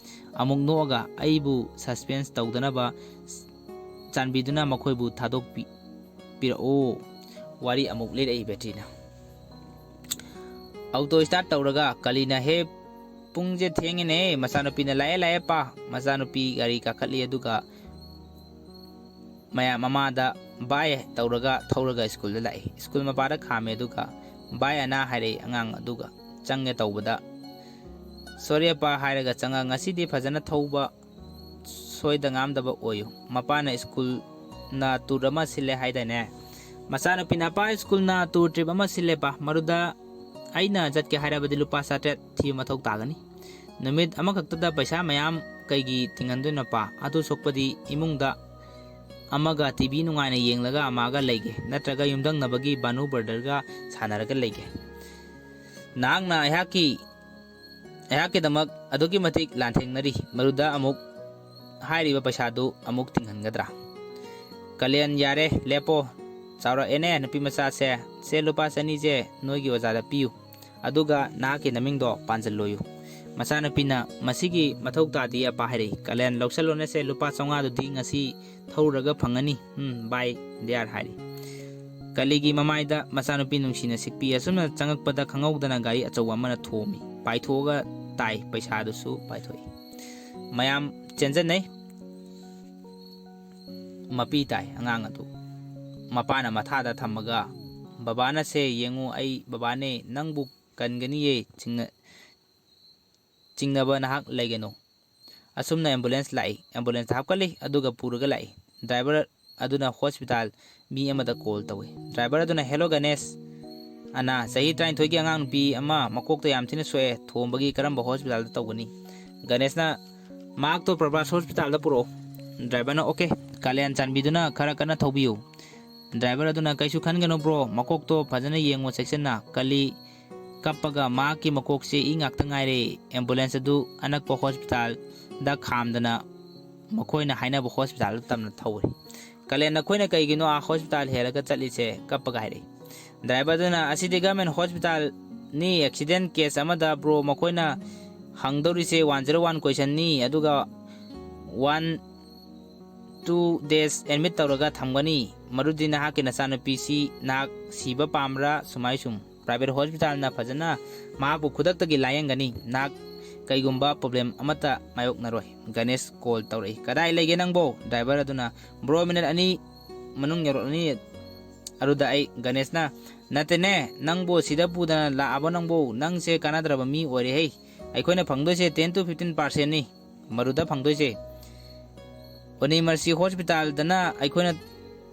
ꯑꯃꯨꯛ ꯅꯣꯛꯑꯒ, "ꯑꯩꯕꯨ suspense ꯇꯧꯗꯅꯕ ꯆꯥꯟꯕꯤꯗꯨꯅ ꯃꯈꯣꯏꯕꯨ ꯊꯥꯗꯣꯛꯄꯤ-, ꯄꯤꯔꯛꯑꯣ꯫" ꯋꯥꯔꯤ ꯑꯃꯨꯛ ꯂꯤꯔꯛꯏ ꯕꯦꯇ꯭ꯔꯤꯅ꯫ Auto start ꯇꯧꯔꯒ ꯀꯂꯤꯅ, "ꯍꯦ, ꯄꯨꯡꯁꯦ ꯊꯦꯡꯉꯦꯅꯦ, ꯃꯆꯥꯅꯨꯄꯤꯅ ꯂꯥꯛꯑꯦ, ꯂꯥꯛꯑꯦ, ꯄꯥ꯫" ꯃꯆꯥꯅꯨꯄꯤ ꯒꯥꯔꯤ ꯀꯥꯈꯠꯂꯤ, ꯑꯗꯨꯒ ꯃꯌꯥꯝ ꯃꯃꯥꯗ ꯕꯥꯏ ꯇꯧꯔꯒ ꯊꯧꯔꯒ ꯁ꯭ꯀꯨꯜꯗ ꯂꯥꯛꯏ꯫ ꯁ꯭ꯀꯨꯜ ꯃꯄꯥꯗ ꯈꯥꯝꯃꯦ, ꯑꯗꯨꯒ "ꯕꯥꯏ ꯑꯅꯥ" ꯍꯥꯏꯔꯛꯏ ꯑꯉꯥꯡ ꯑꯗꯨꯒ꯫ ꯆꯪꯒꯦ ꯇꯧꯕꯗ "ꯁꯣꯔꯤ ꯑꯄꯥ" ꯍꯥꯏꯔꯒ ꯆꯪꯉ "ꯉꯁꯤꯗꯤ ꯐꯖꯅ ꯊꯧꯕ, ꯁꯣꯏꯗ ꯉꯥꯝꯗꯕ ꯑꯣꯏꯌꯨ꯫ ꯃꯄꯥꯅ ꯁ꯭ꯀꯨꯜꯅ ꯇꯨꯔ ꯑꯃ ꯁꯤꯜꯂꯦ ꯍꯥꯏꯗꯥꯏꯅꯦ?" ꯃꯆꯥꯅꯨꯄꯤꯅ "ꯑꯄꯥ, ꯁ꯭ꯀꯨꯜꯅ ꯇꯨꯔ ꯇ꯭ꯔꯤꯞ ꯑꯃ ꯁꯤꯜꯂꯦ ꯄꯥ, ꯃꯗꯨꯗ ꯑꯩꯅ ꯆꯠꯀꯦ ꯍꯥꯏꯔꯕꯗꯤ ꯂꯨꯄꯥ ꯆꯥꯇ꯭ꯔꯦꯠ ꯊꯤꯕ ꯃꯊꯧ ꯇꯥꯒꯅꯤ꯫ ꯅꯨꯃꯤꯠ ꯑꯃꯈꯛꯇꯗ ꯄꯩꯁꯥ ꯃꯌꯥꯝ ꯀꯩꯒꯤ ꯇꯤꯡꯍꯟꯗꯣꯏꯅꯣ ꯄꯥ? ꯑꯗꯨ ꯁꯣꯛꯄꯗꯤ ꯏꯃꯨꯡꯗ ꯑꯃꯒ ꯇꯤ ꯚꯤ ꯅꯨꯡꯉꯥꯏꯅ ꯌꯦꯡꯂꯒ ꯑꯃꯒ ꯂꯩꯒꯦ, ꯅꯠꯇ꯭ꯔꯒ ꯌꯨꯝꯊꯪꯅꯕꯒꯤ ꯕꯥꯅꯨ ꯕ꯭ꯔꯗꯔꯒ ꯁꯥꯟꯅꯔꯒ ꯂꯩꯒꯦ꯫ ꯅꯍꯥꯛꯅ ꯑꯩꯍꯥꯛꯀꯤ, ꯑꯩꯍꯥꯛꯀꯤꯗꯃꯛ ꯑꯗꯨꯛꯀꯤ ꯃꯇꯤꯛ ꯂꯥꯟꯊꯦꯡꯅꯔꯤ, ꯃꯗꯨꯗ ꯑꯃꯨꯛ ꯍꯥꯏꯔꯤꯕ ꯄꯩꯁꯥꯗꯨ ꯑꯃꯨꯛ ꯇꯤꯡꯍꯟꯒꯗ꯭ꯔꯥ?" "ꯀꯥꯂꯦꯟ, ꯌꯥꯔꯦ, ꯂꯦꯞꯄꯣ꯫ ꯆꯥꯎꯔꯛꯑꯦꯅꯦ ꯅꯨꯄꯤ ꯃꯆꯥꯁꯦ꯫ ꯁꯦ, ꯂꯨꯄꯥ ꯆꯅꯤꯁꯦ ꯅꯣꯏꯒꯤ ꯑꯣꯖꯥꯗ ꯄꯤꯌꯨ, ꯑꯗꯨꯒ ꯅꯍꯥꯛꯀꯤ ꯅꯃꯤꯡꯗꯣ ꯄꯥꯟꯁꯤꯜꯂꯣꯌꯨ꯫" ꯃꯆꯥꯅꯨꯄꯤꯅ "ꯃꯁꯤꯒꯤ ꯃꯊꯧ ꯇꯥꯗꯦ ꯑꯄꯥ" ꯍꯥꯏꯔꯛꯏ꯫ "ꯀꯥꯂꯦꯟ, ꯂꯧꯁꯜꯂꯣꯅꯦꯁꯦ, ꯂꯨꯄꯥ ꯆꯥꯝꯃꯉꯥꯗꯨꯗꯤ ꯉꯁꯤ ꯊꯧꯔꯨꯔꯒ ꯐꯪꯉꯅꯤ꯫ ꯎꯝ, ꯕꯥꯏ ꯗꯤꯌꯥꯔ" ꯍꯥꯏꯔꯤ꯫ ꯀꯂꯤꯒꯤ ꯃꯃꯥꯏꯗ ꯃꯆꯥꯅꯨꯄꯤ ꯅꯨꯡꯁꯤꯅ ꯁꯤꯛꯄꯤ꯫ ꯑꯁꯨꯝꯅ ꯆꯪꯉꯛꯄꯗ ꯈꯪꯍꯧꯗꯅ ꯒꯥꯔꯤ ꯑꯆꯧꯕ ꯑꯃꯅ ꯊꯣꯝꯃꯤ꯫ ꯄꯥꯏꯊꯣꯛꯑꯒ ꯇꯥꯏ, ꯄꯩꯁꯥꯗꯨꯁꯨ ꯄꯥꯏꯊꯣꯛꯏ꯫ ꯃꯌꯥꯝ ꯆꯦꯟꯖꯟꯅꯩ꯫ ꯃꯄꯤ ꯇꯥꯏ ꯑꯉꯥꯡ ꯑꯗꯨ꯫ ꯃꯄꯥꯅ ꯃꯊꯥꯗ ꯊꯝꯃꯒ, "ꯕꯕꯥꯅ ꯁꯦ ꯌꯦꯡꯉꯨ, ꯑꯩ ꯕꯕꯥꯅꯦ, ꯅꯪꯕꯨ ꯀꯟꯒꯅꯤꯌꯦ, ꯆꯤꯡꯅ-, ꯆꯤꯡꯅꯕ ꯅꯍꯥꯛ ꯂꯩꯒꯅꯨ꯫" ꯑꯁꯨꯝꯅ ꯑꯦꯝꯕꯨꯂꯦꯟꯁ ꯂꯥꯛꯏ꯫ ꯑꯦꯝꯕꯨꯂꯦꯟꯁꯇ ꯍꯥꯞꯀꯠꯂꯤ, ꯑꯗꯨꯒ ꯄꯨꯔꯒ ꯂꯥꯛꯏ꯫ ꯗ꯭ꯔꯥꯏꯚꯔ ꯑꯗꯨꯅ ꯍꯣꯁꯄꯤꯇꯥꯜ ꯃꯤ ꯑꯃꯗ ꯀꯣꯜ ꯇꯧꯏ꯫ ꯗ꯭ꯔꯥꯏꯚꯔ ꯑꯗꯨꯅ, "ꯍꯦꯂꯣ ꯒꯅꯦꯁ, ꯑꯅꯥ ꯆꯍꯤ ꯇꯔꯥꯅꯤꯊꯣꯏꯒꯤ ꯑꯉꯥꯡ ꯅꯨꯄꯤ ꯑꯃ ꯃꯀꯣꯛꯇ ꯌꯥꯝ ꯊꯤꯅ ꯁꯣꯛꯑꯦ, ꯊꯣꯝꯕꯒꯤ ꯀꯔꯝꯕ ꯍꯣꯁꯄꯤꯇꯥꯜꯗ ꯇꯧꯒꯅꯤ?" ꯒꯅꯦꯁꯅ, "ꯃꯍꯥꯛꯇꯣ ꯄ꯭ꯔꯚꯥꯁ ꯍꯣꯁꯄꯤꯇꯥꯜꯗ ꯄꯨꯔꯛꯑꯣ꯫" ꯗ꯭ꯔꯥꯏꯚꯔꯅ, "ꯑꯣꯀꯦ, ꯀꯥꯂꯦꯟ, ꯆꯥꯟꯕꯤꯗꯨꯅ ꯈꯔ ꯀꯟꯅ ꯊꯧꯕꯤꯌꯨ꯫" ꯗ꯭ꯔꯥꯏꯚꯔ ꯑꯗꯨꯅ, "ꯀꯩꯁꯨ ꯈꯟꯒꯅꯨ ꯕ꯭ꯔꯣ, ꯃꯀꯣꯛꯇꯣ ꯐꯖꯅ ꯌꯦꯡꯉꯣ ꯆꯦꯛꯁꯤꯟꯅ꯫" ꯀꯂꯤ ꯀꯞꯄꯒ, "ꯃꯍꯥꯛꯀꯤ ꯃꯀꯣꯛꯁꯦ ꯏ ꯉꯥꯛꯇ ꯉꯥꯏꯔꯦ꯫" ꯑꯦꯝꯕꯨꯂꯦꯟꯁ ꯑꯗꯨ ꯑꯅꯛꯄ ꯍꯣꯁꯄꯤꯇꯥꯜꯗ ꯈꯥꯝꯗꯅ ꯃꯈꯣꯏꯅ ꯍꯥꯏꯅꯕ ꯍꯣꯁꯄꯤꯇꯥꯜꯗ ꯇꯝꯅ ꯊꯧꯏ꯫ "ꯀꯥꯂꯦꯟ, ꯅꯈꯣꯏꯅ ꯀꯩꯒꯤꯅꯣ ꯑꯥ ꯍꯣꯁꯄꯤꯇꯥꯜ ꯍꯦꯜꯂꯒ ꯆꯠꯂꯤꯁꯦ?" ꯀꯞꯄꯒ ꯍꯥꯏꯔꯛꯏ꯫ ꯗ꯭ꯔꯥꯏꯚꯔ ꯑꯗꯨꯅ, "ꯑꯁꯤꯗꯤ ꯒꯚꯔꯟꯃꯦꯟ ꯍꯣꯁꯄꯤꯇꯥꯜꯅꯤ, ꯑꯦꯛꯁꯤꯗꯦꯟ ꯀꯦꯁ ꯑꯃꯗ ꯕ꯭ꯔꯣ ꯃꯈꯣꯏꯅ ꯍꯪꯗꯧꯔꯤꯁꯦ ꯋꯥꯟ ꯖꯦꯔꯣ ꯋꯥꯟ ꯀꯣꯏꯁꯟꯅꯤ, ꯑꯗꯨꯒ ꯋꯥꯟ ꯇꯨ ꯗꯦꯖ ꯑꯦꯗꯃꯤꯠ ꯇꯧꯔꯒ ꯊꯝꯒꯅꯤ꯫ ꯃꯗꯨꯗꯤ ꯅꯍꯥꯛꯀꯤ ꯅꯆꯥꯅꯨꯄꯤꯁꯤ ꯅꯍꯥꯛ ꯁꯤꯕ ꯄꯥꯝꯕ꯭ꯔꯥ?" ꯁꯨꯃꯥꯏ ꯁꯨꯝ꯫ "ꯄ꯭ꯔꯥꯏꯚꯦꯠ ꯍꯣꯁꯄꯤꯇꯥꯜꯅ ꯐꯖꯅ ꯃꯍꯥꯛꯄꯨ ꯈꯨꯗꯛꯇꯒꯤ ꯂꯥꯌꯦꯡꯒꯅꯤ꯫ ꯅꯍꯥꯛ ꯀꯩꯒꯨꯝꯕ problem ꯑꯃꯠꯇ ꯃꯥꯌꯣꯛꯅꯔꯣꯏ꯫ ꯒꯅꯦꯁ call ꯇꯧꯔꯛꯏ꯫ "ꯀꯗꯥꯏ ꯂꯩꯒꯦ ꯅꯪꯕꯣ?" Driver ꯑꯗꯨꯅ, "Bro, minute ꯑꯅꯤ ꯃꯅꯨꯡ ꯌꯧꯔꯛꯂꯅꯤ ꯑꯗꯨꯗ ꯑꯩ꯫" ꯒꯅꯦꯁꯅ, "ꯅꯠꯇꯦꯅꯦ, ꯅꯪꯕꯨ ꯁꯤꯗ ꯄꯨꯗꯅ ꯂꯥꯛꯑꯕ ꯅꯪꯕꯨ? ꯅꯪꯁꯦ ꯀꯥꯟꯅꯗ꯭ꯔꯕ ꯃꯤ ꯑꯣꯏꯔꯦꯍꯦ꯫ ꯑꯩꯈꯣꯏꯅ ꯐꯪꯗꯣꯏꯁꯦ ten to fifteen percentꯅꯤ ꯃꯗꯨꯗ ꯐꯪꯗꯣꯏꯁꯦ꯫ Only Mercy Hospitalꯗꯅ ꯑꯩꯈꯣꯏꯅ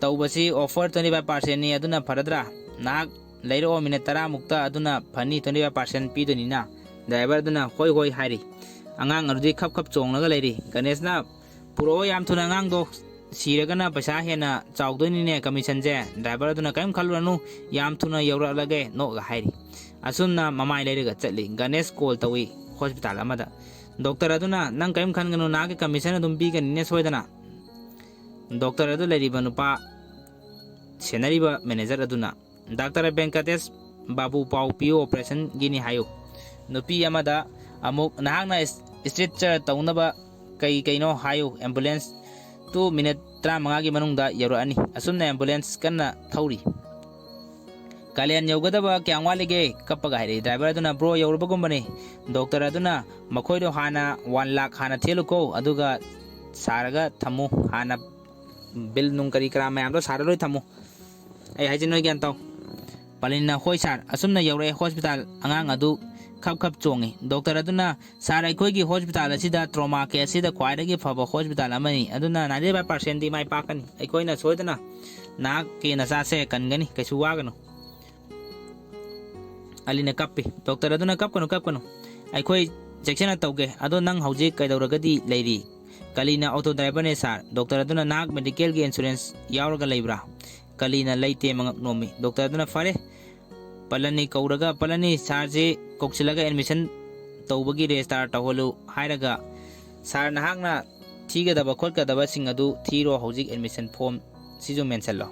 ꯇꯧꯕꯁꯤ offer twenty five percentꯅꯤ, ꯑꯗꯨꯅ ꯐꯔꯗ꯭ꯔꯥ? ꯅꯍꯥꯛ ꯂꯩꯔꯛꯑꯣ minute ꯇꯔꯥꯃꯨꯛꯇ, ꯑꯗꯨꯅ ꯐꯅꯤ, twenty five percent ꯄꯤꯗꯣꯏꯅꯤꯅ꯫" Driver ꯑꯗꯨꯅ "ꯍꯣꯏ, ꯍꯣꯏ" ꯍꯥꯏꯔꯤ꯫ ꯑꯉꯥꯡ ꯑꯗꯨꯗꯤ ꯈꯞ ꯈꯞ ꯆꯣꯡꯂꯒ ꯂꯩꯔꯤ꯫ ꯒꯅꯦꯁꯅ, "ꯄꯨꯔꯛꯑꯣ ꯌꯥꯝ ꯊꯨꯅ ꯑꯉꯥꯡꯗꯣ, ꯁꯤꯔꯒꯅ ꯄꯩꯁꯥ ꯍꯦꯟꯅ ꯆꯥꯎꯗꯣꯏꯅꯤꯅꯦ commissionꯁꯦ꯫" Driver ꯑꯗꯨꯅ, "ꯀꯔꯤꯝ ꯈꯜꯂꯨꯔꯅꯨ, ꯌꯥꯝ ꯊꯨꯅ ꯌꯧꯔꯛꯂꯒꯦ" ꯅꯣꯛꯑꯒ ꯍꯥꯏꯔꯤ꯫ ꯑꯁꯨꯝꯅ ꯃꯃꯥꯏ ꯂꯩꯔꯒ ꯆꯠꯂꯤ꯫ ꯒꯅꯦꯁ call ꯇꯧꯏ hospital ꯑꯃꯗ꯫ Doctor ꯑꯗꯨꯅ, "ꯅꯪ ꯀꯔꯤꯝ ꯈꯟꯒꯅꯨ, ꯅꯍꯥꯛꯀꯤ commission ꯑꯗꯨꯝ ꯄꯤꯒꯅꯤꯅꯦ ꯁꯣꯏꯗꯅ꯫" Doctor ꯑꯗꯨ ꯂꯩꯔꯤꯕ ꯅꯨꯄꯥ ꯁꯦꯟꯅꯔꯤꯕ manager ꯑꯗꯨꯅ, "Doctor ꯚꯦꯡꯀꯇꯦꯁ ꯕꯥꯕꯨ ꯄꯥꯎ ꯄꯤꯌꯨ, operationꯒꯤꯅꯤ ꯍꯥꯏꯌꯨ꯫" ꯅꯨꯄꯤ ꯑꯃꯗ ꯑꯃꯨꯛ, "ꯅꯍꯥꯛꯅ stretcher ꯇꯧꯅꯕ ꯀꯩ ꯀꯩꯅꯣ ꯍꯥꯏꯌꯨ, ambulance ꯇꯨ minute ꯇꯔꯥꯃꯉꯥꯒꯤ ꯃꯅꯨꯡꯗ ꯌꯧꯔꯛꯑꯅꯤ꯫" ꯑꯁꯨꯝꯅ ambulance ꯀꯟꯅ ꯊꯧꯔꯤ꯫ "ꯀꯥꯂꯦꯟ ꯌꯧꯒꯗꯕ ꯀꯌꯥꯝ ꯋꯥꯠꯂꯤꯒꯦ?" ꯀꯞꯄꯒ ꯍꯥꯏꯔꯛꯏ꯫ Driver ꯑꯗꯨꯅ, "Bro, ꯌꯧꯔꯕꯒꯨꯝꯕꯅꯤ꯫" "Doctor ꯑꯗꯨꯅ, ꯃꯈꯣꯏꯗꯣ ꯍꯥꯟꯅ one lakh ꯍꯥꯟꯅ ꯊꯤꯍꯜꯂꯨꯀꯣ, ꯑꯗꯨꯒ ꯁꯥꯔꯒ ꯊꯝꯃꯨ, ꯍꯥꯟꯅ bill ꯅꯨꯡ ꯀꯔꯤ ꯀꯔꯥ ꯃꯌꯥꯝꯗꯣ ꯁꯥꯔ ꯂꯣꯏ ꯊꯝꯃꯨ꯫ ꯑꯩ ꯍꯥꯏꯁꯦ ꯅꯣꯏ ꯒ꯭ꯌꯥꯟ ꯇꯧ꯫" ꯄꯂꯤꯟꯅ, "ꯍꯣꯏ sir꯫" ꯑꯁꯨꯝꯅ ꯌꯧꯔꯛꯑꯦ hospital꯫ ꯑꯉꯥꯡ ꯑꯗꯨ ꯈꯞ ꯈꯞ ꯆꯣꯡꯉꯤ꯫ Doctor ꯑꯗꯨꯅ, "Sir, ꯑꯩꯈꯣꯏꯒꯤ hospital ꯑꯁꯤꯗ trauma case ꯑꯁꯤꯗ ꯈ꯭ꯋꯥꯏꯗꯒꯤ ꯐꯕ hospital ꯑꯃꯅꯤ, ꯑꯗꯨꯅ ninety five percentꯗꯤ ꯃꯥꯏ ꯄꯥꯛꯀꯅꯤ꯫ ꯑꯩꯈꯣꯏꯅ ꯁꯣꯏꯗꯅ ꯅꯍꯥꯛꯀꯤ ꯅꯆꯥꯁꯦ ꯀꯟꯒꯅꯤ, ꯀꯩꯁꯨ ꯋꯥꯒꯅꯨ꯫" ꯑꯂꯤꯅ ꯀꯞꯄꯤ꯫ Doctor ꯑꯗꯨꯅ, "ꯀꯞꯀꯅꯨ, ꯀꯞꯀꯅꯨ, ꯑꯩꯈꯣꯏ ꯆꯦꯛꯁꯤꯟꯅ ꯇꯧꯒꯦ꯫ ꯑꯗꯣ ꯅꯪ ꯍꯧꯖꯤꯛ ꯀꯩꯗꯧꯔꯒꯗꯤ ꯂꯩꯔꯤ?" "ꯀꯂꯤꯅ auto driverꯅꯦ sir꯫" Doctor ꯑꯗꯨꯅ, "ꯅꯍꯥꯛ medicalꯒꯤ insurance ꯌꯥꯎꯔꯒ ꯂꯩꯕ꯭ꯔꯥ?" ꯀꯂꯤꯅ ꯂꯩꯇꯦ ꯃꯉꯛ ꯅꯣꯝꯃꯤ꯫ Doctor ꯑꯗꯨꯅ, "ꯐꯔꯦ, ꯄꯂꯅꯤ ꯀꯧꯔꯒ, ꯄꯂꯅꯤ, sirꯁꯤ ꯀꯧꯁꯤꯜꯂꯒ admission ꯇꯧꯕꯒꯤ register ꯇꯧꯍꯜꯂꯨ" ꯍꯥꯏꯔꯒ, "Sir, ꯅꯍꯥꯛꯅ ꯊꯤꯒꯗꯕ ꯈꯣꯠꯀꯗꯕꯁꯤꯡ ꯑꯗꯨ ꯊꯤꯔꯣ, ꯍꯧꯖꯤꯛ admission form ꯁꯤꯁꯨ ꯃꯦꯟꯁꯤꯜꯂꯣ꯫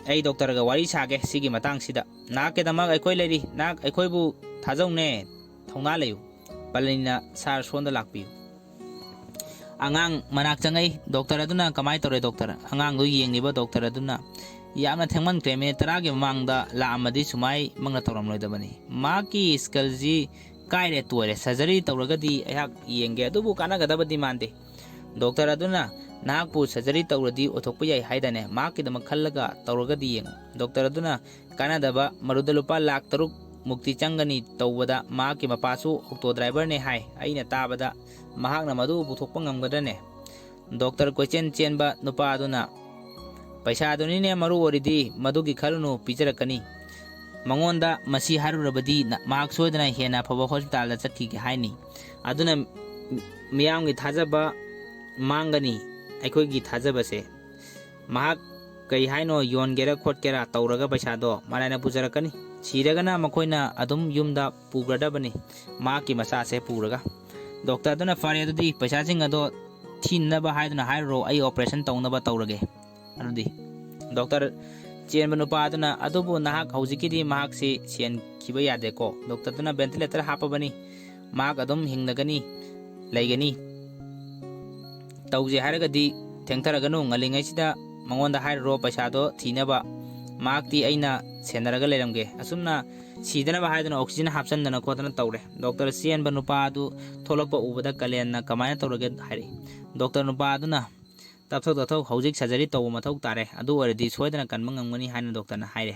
ꯑꯩ doctorꯒ ꯋꯥꯔꯤ ꯁꯥꯒꯦ ꯁꯤꯒꯤ ꯃꯇꯥꯡꯁꯤꯗ꯫ ꯅꯍꯥꯛꯀꯤꯗꯃꯛ ꯑꯩꯈꯣꯏ ꯂꯩꯔꯤ꯫ ꯅꯍꯥꯛ ꯑꯩꯈꯣꯏꯕꯨ ꯊꯥꯖꯧꯅꯦ꯫ ꯊꯧꯅꯥ ꯂꯩꯌꯨ꯫" ꯄꯂꯅꯤꯅ, "Sir, ꯁꯣꯝꯗ ꯂꯥꯛꯄꯤꯌꯨ꯫" ꯑꯉꯥꯡ ꯃꯅꯥꯛ ꯆꯪꯉꯛꯏ꯫ Doctor ꯑꯗꯨꯅ, "ꯀꯃꯥꯏꯅ ꯇꯧꯔꯦ doctor?" ꯑꯉꯥꯡꯗꯨ ꯌꯦꯡꯂꯤꯕ doctor ꯑꯗꯨꯅ, "ꯌꯥꯝꯅ ꯊꯦꯡꯃꯟꯈ꯭ꯔꯦ, minute ꯇꯔꯥꯒꯤ ꯃꯃꯥꯡꯗ ꯂꯥꯛꯑꯝꯃꯗꯤ ꯁꯨꯃꯥꯏꯃꯛꯅ ꯇꯧꯔꯝꯂꯣꯏꯗꯕꯅꯤ꯫ ꯃꯍꯥꯛꯀꯤ skill ꯁꯤ ꯀꯥꯏꯔꯦ ꯇꯣꯏꯔꯦ, ꯁꯔꯖꯔꯤ ꯇꯧꯔꯒꯗꯤ ꯑꯩꯍꯥꯛ ꯌꯦꯡꯒꯦ, ꯑꯗꯨꯕꯨ ꯀꯥꯟꯅꯒꯗꯕꯗꯤ ꯃꯥꯟꯗꯦ꯫ ꯗꯣꯛꯇꯔ ꯑꯗꯨꯅ, "ꯅꯍꯥꯛꯄꯨ ꯁꯔꯖꯔꯤ ꯇꯧꯔꯗꯤ ꯑꯣꯏꯊꯣꯛꯄ ꯌꯥꯏ ꯍꯥꯏꯗꯅꯦ, ꯃꯍꯥꯛꯀꯤꯗꯃꯛ ꯈꯜꯂꯒ ꯇꯧꯔꯒꯗꯤ ꯌꯦꯡꯉꯨ"꯫ ꯗꯣꯛꯇꯔ ꯑꯗꯨꯅ, "ꯀꯥꯟꯅꯗꯕ, ꯃꯗꯨꯗ ꯂꯨꯄꯥ ꯂꯥꯛ ꯇꯔꯨꯛ ꯃꯨꯛꯇꯤ ꯆꯪꯒꯅꯤ ꯇꯧꯕꯗ, ꯃꯍꯥꯛꯀꯤ ꯃꯄꯥꯁꯨ ꯑꯣꯛꯇꯣ ꯗ꯭ꯔꯥꯏꯚꯔꯅꯦ ꯍꯥꯏ꯫ ꯑꯩꯅ ꯇꯥꯕꯗ ꯃꯍꯥꯛꯅ ꯃꯗꯨ ꯄꯨꯊꯣꯛꯄ ꯉꯝꯒꯗ꯭ꯔꯅꯦ?" ꯗꯣꯛꯇꯔ ꯀꯣꯏꯆꯦꯟ ꯆꯦꯟꯕ ꯅꯨꯄꯥ ꯑꯗꯨꯅ, "ꯄꯩꯁꯥꯗꯨꯅꯤꯅꯦ ꯃꯔꯨ ꯑꯣꯏꯔꯤꯗꯤ, ꯃꯗꯨꯒꯤ ꯈꯜꯂꯨꯅꯨ, ꯄꯤꯖꯔꯛꯀꯅꯤ꯫ ꯃꯉꯣꯟꯗ ꯃꯁꯤ ꯍꯥꯏꯔꯨꯔꯕꯗꯤ ꯅ-, ꯃꯍꯥꯛ ꯁꯣꯏꯗꯅ ꯍꯦꯟꯅ ꯑꯐꯕ ꯍꯣꯁꯄꯤꯇꯥꯜꯗ ꯆꯠꯈꯤꯒꯦ ꯍꯥꯏꯅꯤ꯫ ꯑꯗꯨꯅ ꯃꯤꯌꯥꯝꯒꯤ ꯊꯥꯖꯕ ꯃꯥꯡꯒꯅꯤ, ꯑꯩꯈꯣꯏꯒꯤ ꯊꯥꯖꯕꯁꯦ꯫ ꯃꯍꯥꯛ ꯀꯩ ꯍꯥꯏꯅꯣ, ꯌꯣꯟꯒꯦꯔꯥ ꯈꯣꯠꯀꯦꯔꯥ ꯇꯧꯔꯒ ꯄꯩꯁꯥꯗꯣ ꯃꯔꯥꯏꯅ ꯄꯨꯖꯔꯛꯀꯅꯤ꯫ ꯁꯤꯔꯒꯅ ꯃꯈꯣꯏꯅ ꯑꯗꯨꯝ ꯌꯨꯝꯗ ꯄꯨꯈ꯭ꯔꯗꯕꯅꯤ, ꯃꯍꯥꯛꯀꯤ ꯃꯆꯥꯁꯦ ꯄꯨꯔꯒ"꯫ ꯗꯣꯛꯇꯔ ꯑꯗꯨꯅ, "ꯐꯔꯦ, ꯑꯗꯨꯗꯤ ꯄꯩꯁꯥꯁꯤꯡ ꯑꯗꯣ ꯊꯤꯅꯅꯕ ꯍꯥꯏꯗꯨꯅ ꯍꯥꯏꯔꯨꯔꯣ, ꯑꯩ operation ꯇꯧꯅꯕ ꯇꯧꯔꯒꯦ"꯫ ꯑꯗꯨꯗꯤ ꯗꯣꯛꯇꯔ ꯆꯦꯟꯕ ꯅꯨꯄꯥ ꯑꯗꯨꯅ, "ꯑꯗꯨꯕꯨ ꯅꯍꯥꯛ ꯍꯧꯖꯤꯛꯀꯤꯗꯤ ꯃꯍꯥꯛꯁꯤ ꯁꯦꯟꯈꯤꯕ ꯌꯥꯗꯦꯀꯣ"꯫ ꯗꯣꯛꯇꯔ ꯑꯗꯨꯅ, "Ventilator ꯍꯥꯞꯄꯕꯅꯤ, ꯃꯍꯥꯛ ꯑꯗꯨꯝ ꯍꯤꯡꯂꯒꯅꯤ, ꯂꯩꯒꯅꯤ꯫ ꯇꯧꯁꯦ ꯍꯥꯏꯔꯒꯗꯤ ꯊꯦꯡꯊꯔꯒꯅꯨ, ꯉꯜꯂꯤꯉꯩꯁꯤꯗ ꯃꯉꯣꯟꯗ ꯍꯥꯏꯔꯨꯔꯣ ꯄꯩꯁꯥꯗꯣ ꯊꯤꯅꯕ꯫ ꯃꯍꯥꯛꯇꯤ ꯑꯩꯅ ꯁꯦꯟꯅꯔꯒ ꯂꯩꯔꯝꯒꯦ"꯫ ꯑꯁꯨꯝꯅ ꯁꯤꯗꯅꯕ ꯍꯥꯏꯗꯨꯅ oxygen ꯍꯥꯞꯆꯟꯗꯅ ꯈꯣꯠꯇꯅ ꯇꯧꯔꯦ꯫ ꯗꯣꯛꯇꯔ ꯆꯦꯟꯕ ꯅꯨꯄꯥ ꯑꯗꯨ ꯊꯣꯛꯂꯛꯄ ꯎꯕꯗ ꯀꯥꯂꯦꯟꯅ, "ꯀꯃꯥꯏꯅ ꯇꯧꯔꯒꯦ?" ꯍꯥꯏꯔꯛꯏ꯫ ꯗꯣꯛꯇꯔ ꯅꯨꯄꯥ ꯑꯗꯨꯅ, "ꯇꯞꯊꯧ, ꯇꯞꯊꯧ, ꯍꯧꯖꯤꯛ surgery ꯇꯧꯕ ꯃꯊꯧ ꯇꯥꯔꯦ, ꯑꯗꯨ ꯑꯣꯏꯔꯗꯤ ꯁꯣꯏꯗꯅ ꯀꯟꯕ ꯉꯝꯒꯅꯤ" ꯍꯥꯏꯅ ꯗꯣꯛꯇꯔꯅ ꯍꯥꯏꯔꯦ꯫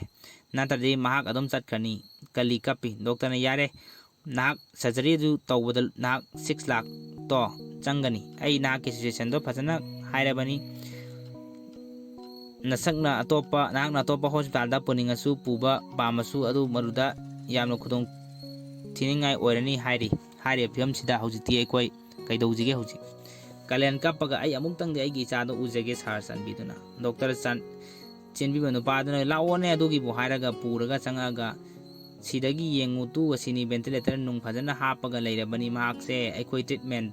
"ꯅꯠꯇ꯭ꯔꯗꯤ ꯃꯍꯥꯛ ꯑꯗꯨꯝ ꯆꯠꯈ꯭ꯔꯅꯤ"꯫ ꯀꯂꯤ ꯀꯞꯄꯤ꯫ ꯗꯣꯛꯇꯔꯅ, "ꯌꯥꯔꯦ, ꯅꯍꯥꯛ surgery ꯑꯗꯨ ꯇꯧꯕꯗ ꯅꯍꯥꯛ six ꯂꯥꯛꯇꯣ ꯆꯪꯒꯅꯤ꯫ ꯑꯩ ꯅꯍꯥꯛꯀꯤ situationꯗꯣ ꯐꯖꯅ ꯍꯥꯏꯔꯕꯅꯤ꯫ ꯅꯁꯛꯅ ꯑꯇꯣꯞꯄ, ꯅꯍꯥꯛꯅ ꯑꯇꯣꯞꯄ ꯍꯣꯁꯄꯤꯇꯥꯜꯗ ꯄꯨꯅꯤꯡꯉꯁꯨ, ꯄꯨꯕ ꯄꯥꯝꯃꯁꯨ, ꯑꯗꯨ ꯃꯗꯨꯗ ꯌꯥꯝꯅ ꯈꯨꯗꯣꯡ ꯊꯤꯅꯤꯡꯉꯥꯏ ꯑꯣꯏꯔꯅꯤ" ꯍꯥꯏꯔꯤ꯫ ꯍꯥꯏꯔꯤꯕ ꯐꯤꯕꯝꯁꯤꯗ ꯍꯧꯖꯤꯛꯇꯤ ꯑꯩꯈꯣꯏ ꯀꯩꯗꯧꯁꯤꯒꯦ ꯍꯧꯖꯤꯛ? ꯀꯥꯂꯦꯟ ꯀꯞꯄꯒ, "ꯑꯩ ꯑꯃꯨꯛꯇꯪꯗꯤ ꯑꯩꯒꯤ ꯏꯆꯥꯗꯣ ꯎꯖꯒꯦ ꯁꯥꯔ, ꯆꯥꯟꯕꯤꯗꯨꯅ"꯫ ꯗꯣꯛꯇꯔ ꯆꯥꯟ-, ꯆꯦꯟꯕꯤꯕ ꯅꯨꯄꯥꯗꯨꯅ, "ꯂꯥꯛꯑꯣꯅꯦ, ꯑꯗꯨꯒꯤꯕꯨ" ꯍꯥꯏꯔꯒ ꯄꯨꯔꯒ ꯆꯪꯉꯛꯑꯒ, "ꯁꯤꯗꯒꯤ ꯌꯦꯡꯉꯨ, ꯇꯨ ꯑꯁꯤꯅꯤ, ventilator ꯅꯨꯡ ꯐꯖꯅ ꯍꯥꯞꯄꯒ ꯂꯩꯔꯕꯅꯤ ꯃꯍꯥꯛꯁꯦ, ꯑꯩꯈꯣꯏ treatment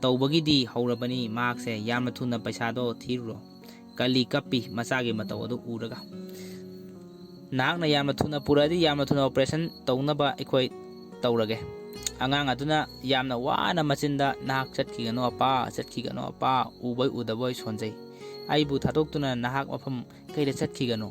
ꯇꯧꯕꯒꯤꯗꯤ ꯍꯧꯔꯕꯅꯤ ꯃꯍꯥꯛꯁꯦ, ꯌꯥꯝꯅ ꯊꯨꯅ ꯄꯩꯁꯥꯗꯣ ꯊꯤꯔꯨꯔꯣ"꯫ ꯀꯂꯤ ꯀꯞꯄꯤ ꯃꯆꯥꯒꯤ ꯃꯇꯧ ꯑꯗꯨ ꯎꯔꯒ꯫ "ꯅꯍꯥꯛꯅ ꯌꯥꯝꯅ ꯊꯨꯅ ꯄꯨꯔꯛꯑꯗꯤ ꯌꯥꯝꯅ ꯊꯨꯅ operation ꯇꯧꯅꯕ ꯑꯩꯈꯣꯏ ꯇꯧꯔꯒꯦ"꯫ ꯑꯉꯥꯡ ꯑꯗꯨꯅ ꯌꯥꯝꯅ ꯋꯥꯅ ꯃꯆꯤꯟꯗ, "ꯅꯍꯥꯛ ꯆꯠꯈꯤꯒꯅꯨ ꯑꯄꯥ, ꯆꯠꯈꯤꯒꯅꯨ ꯑꯄꯥ, ꯎꯕꯣꯏ ꯎꯗꯕꯣꯏ ꯁꯣꯟꯖꯩ꯫ ꯑꯩꯕꯨ ꯊꯥꯗꯣꯛꯇꯨꯅ ꯅꯍꯥꯛ ꯃꯐꯝ ꯀꯩꯗ ꯆꯠꯈꯤꯒꯅꯨ"꯫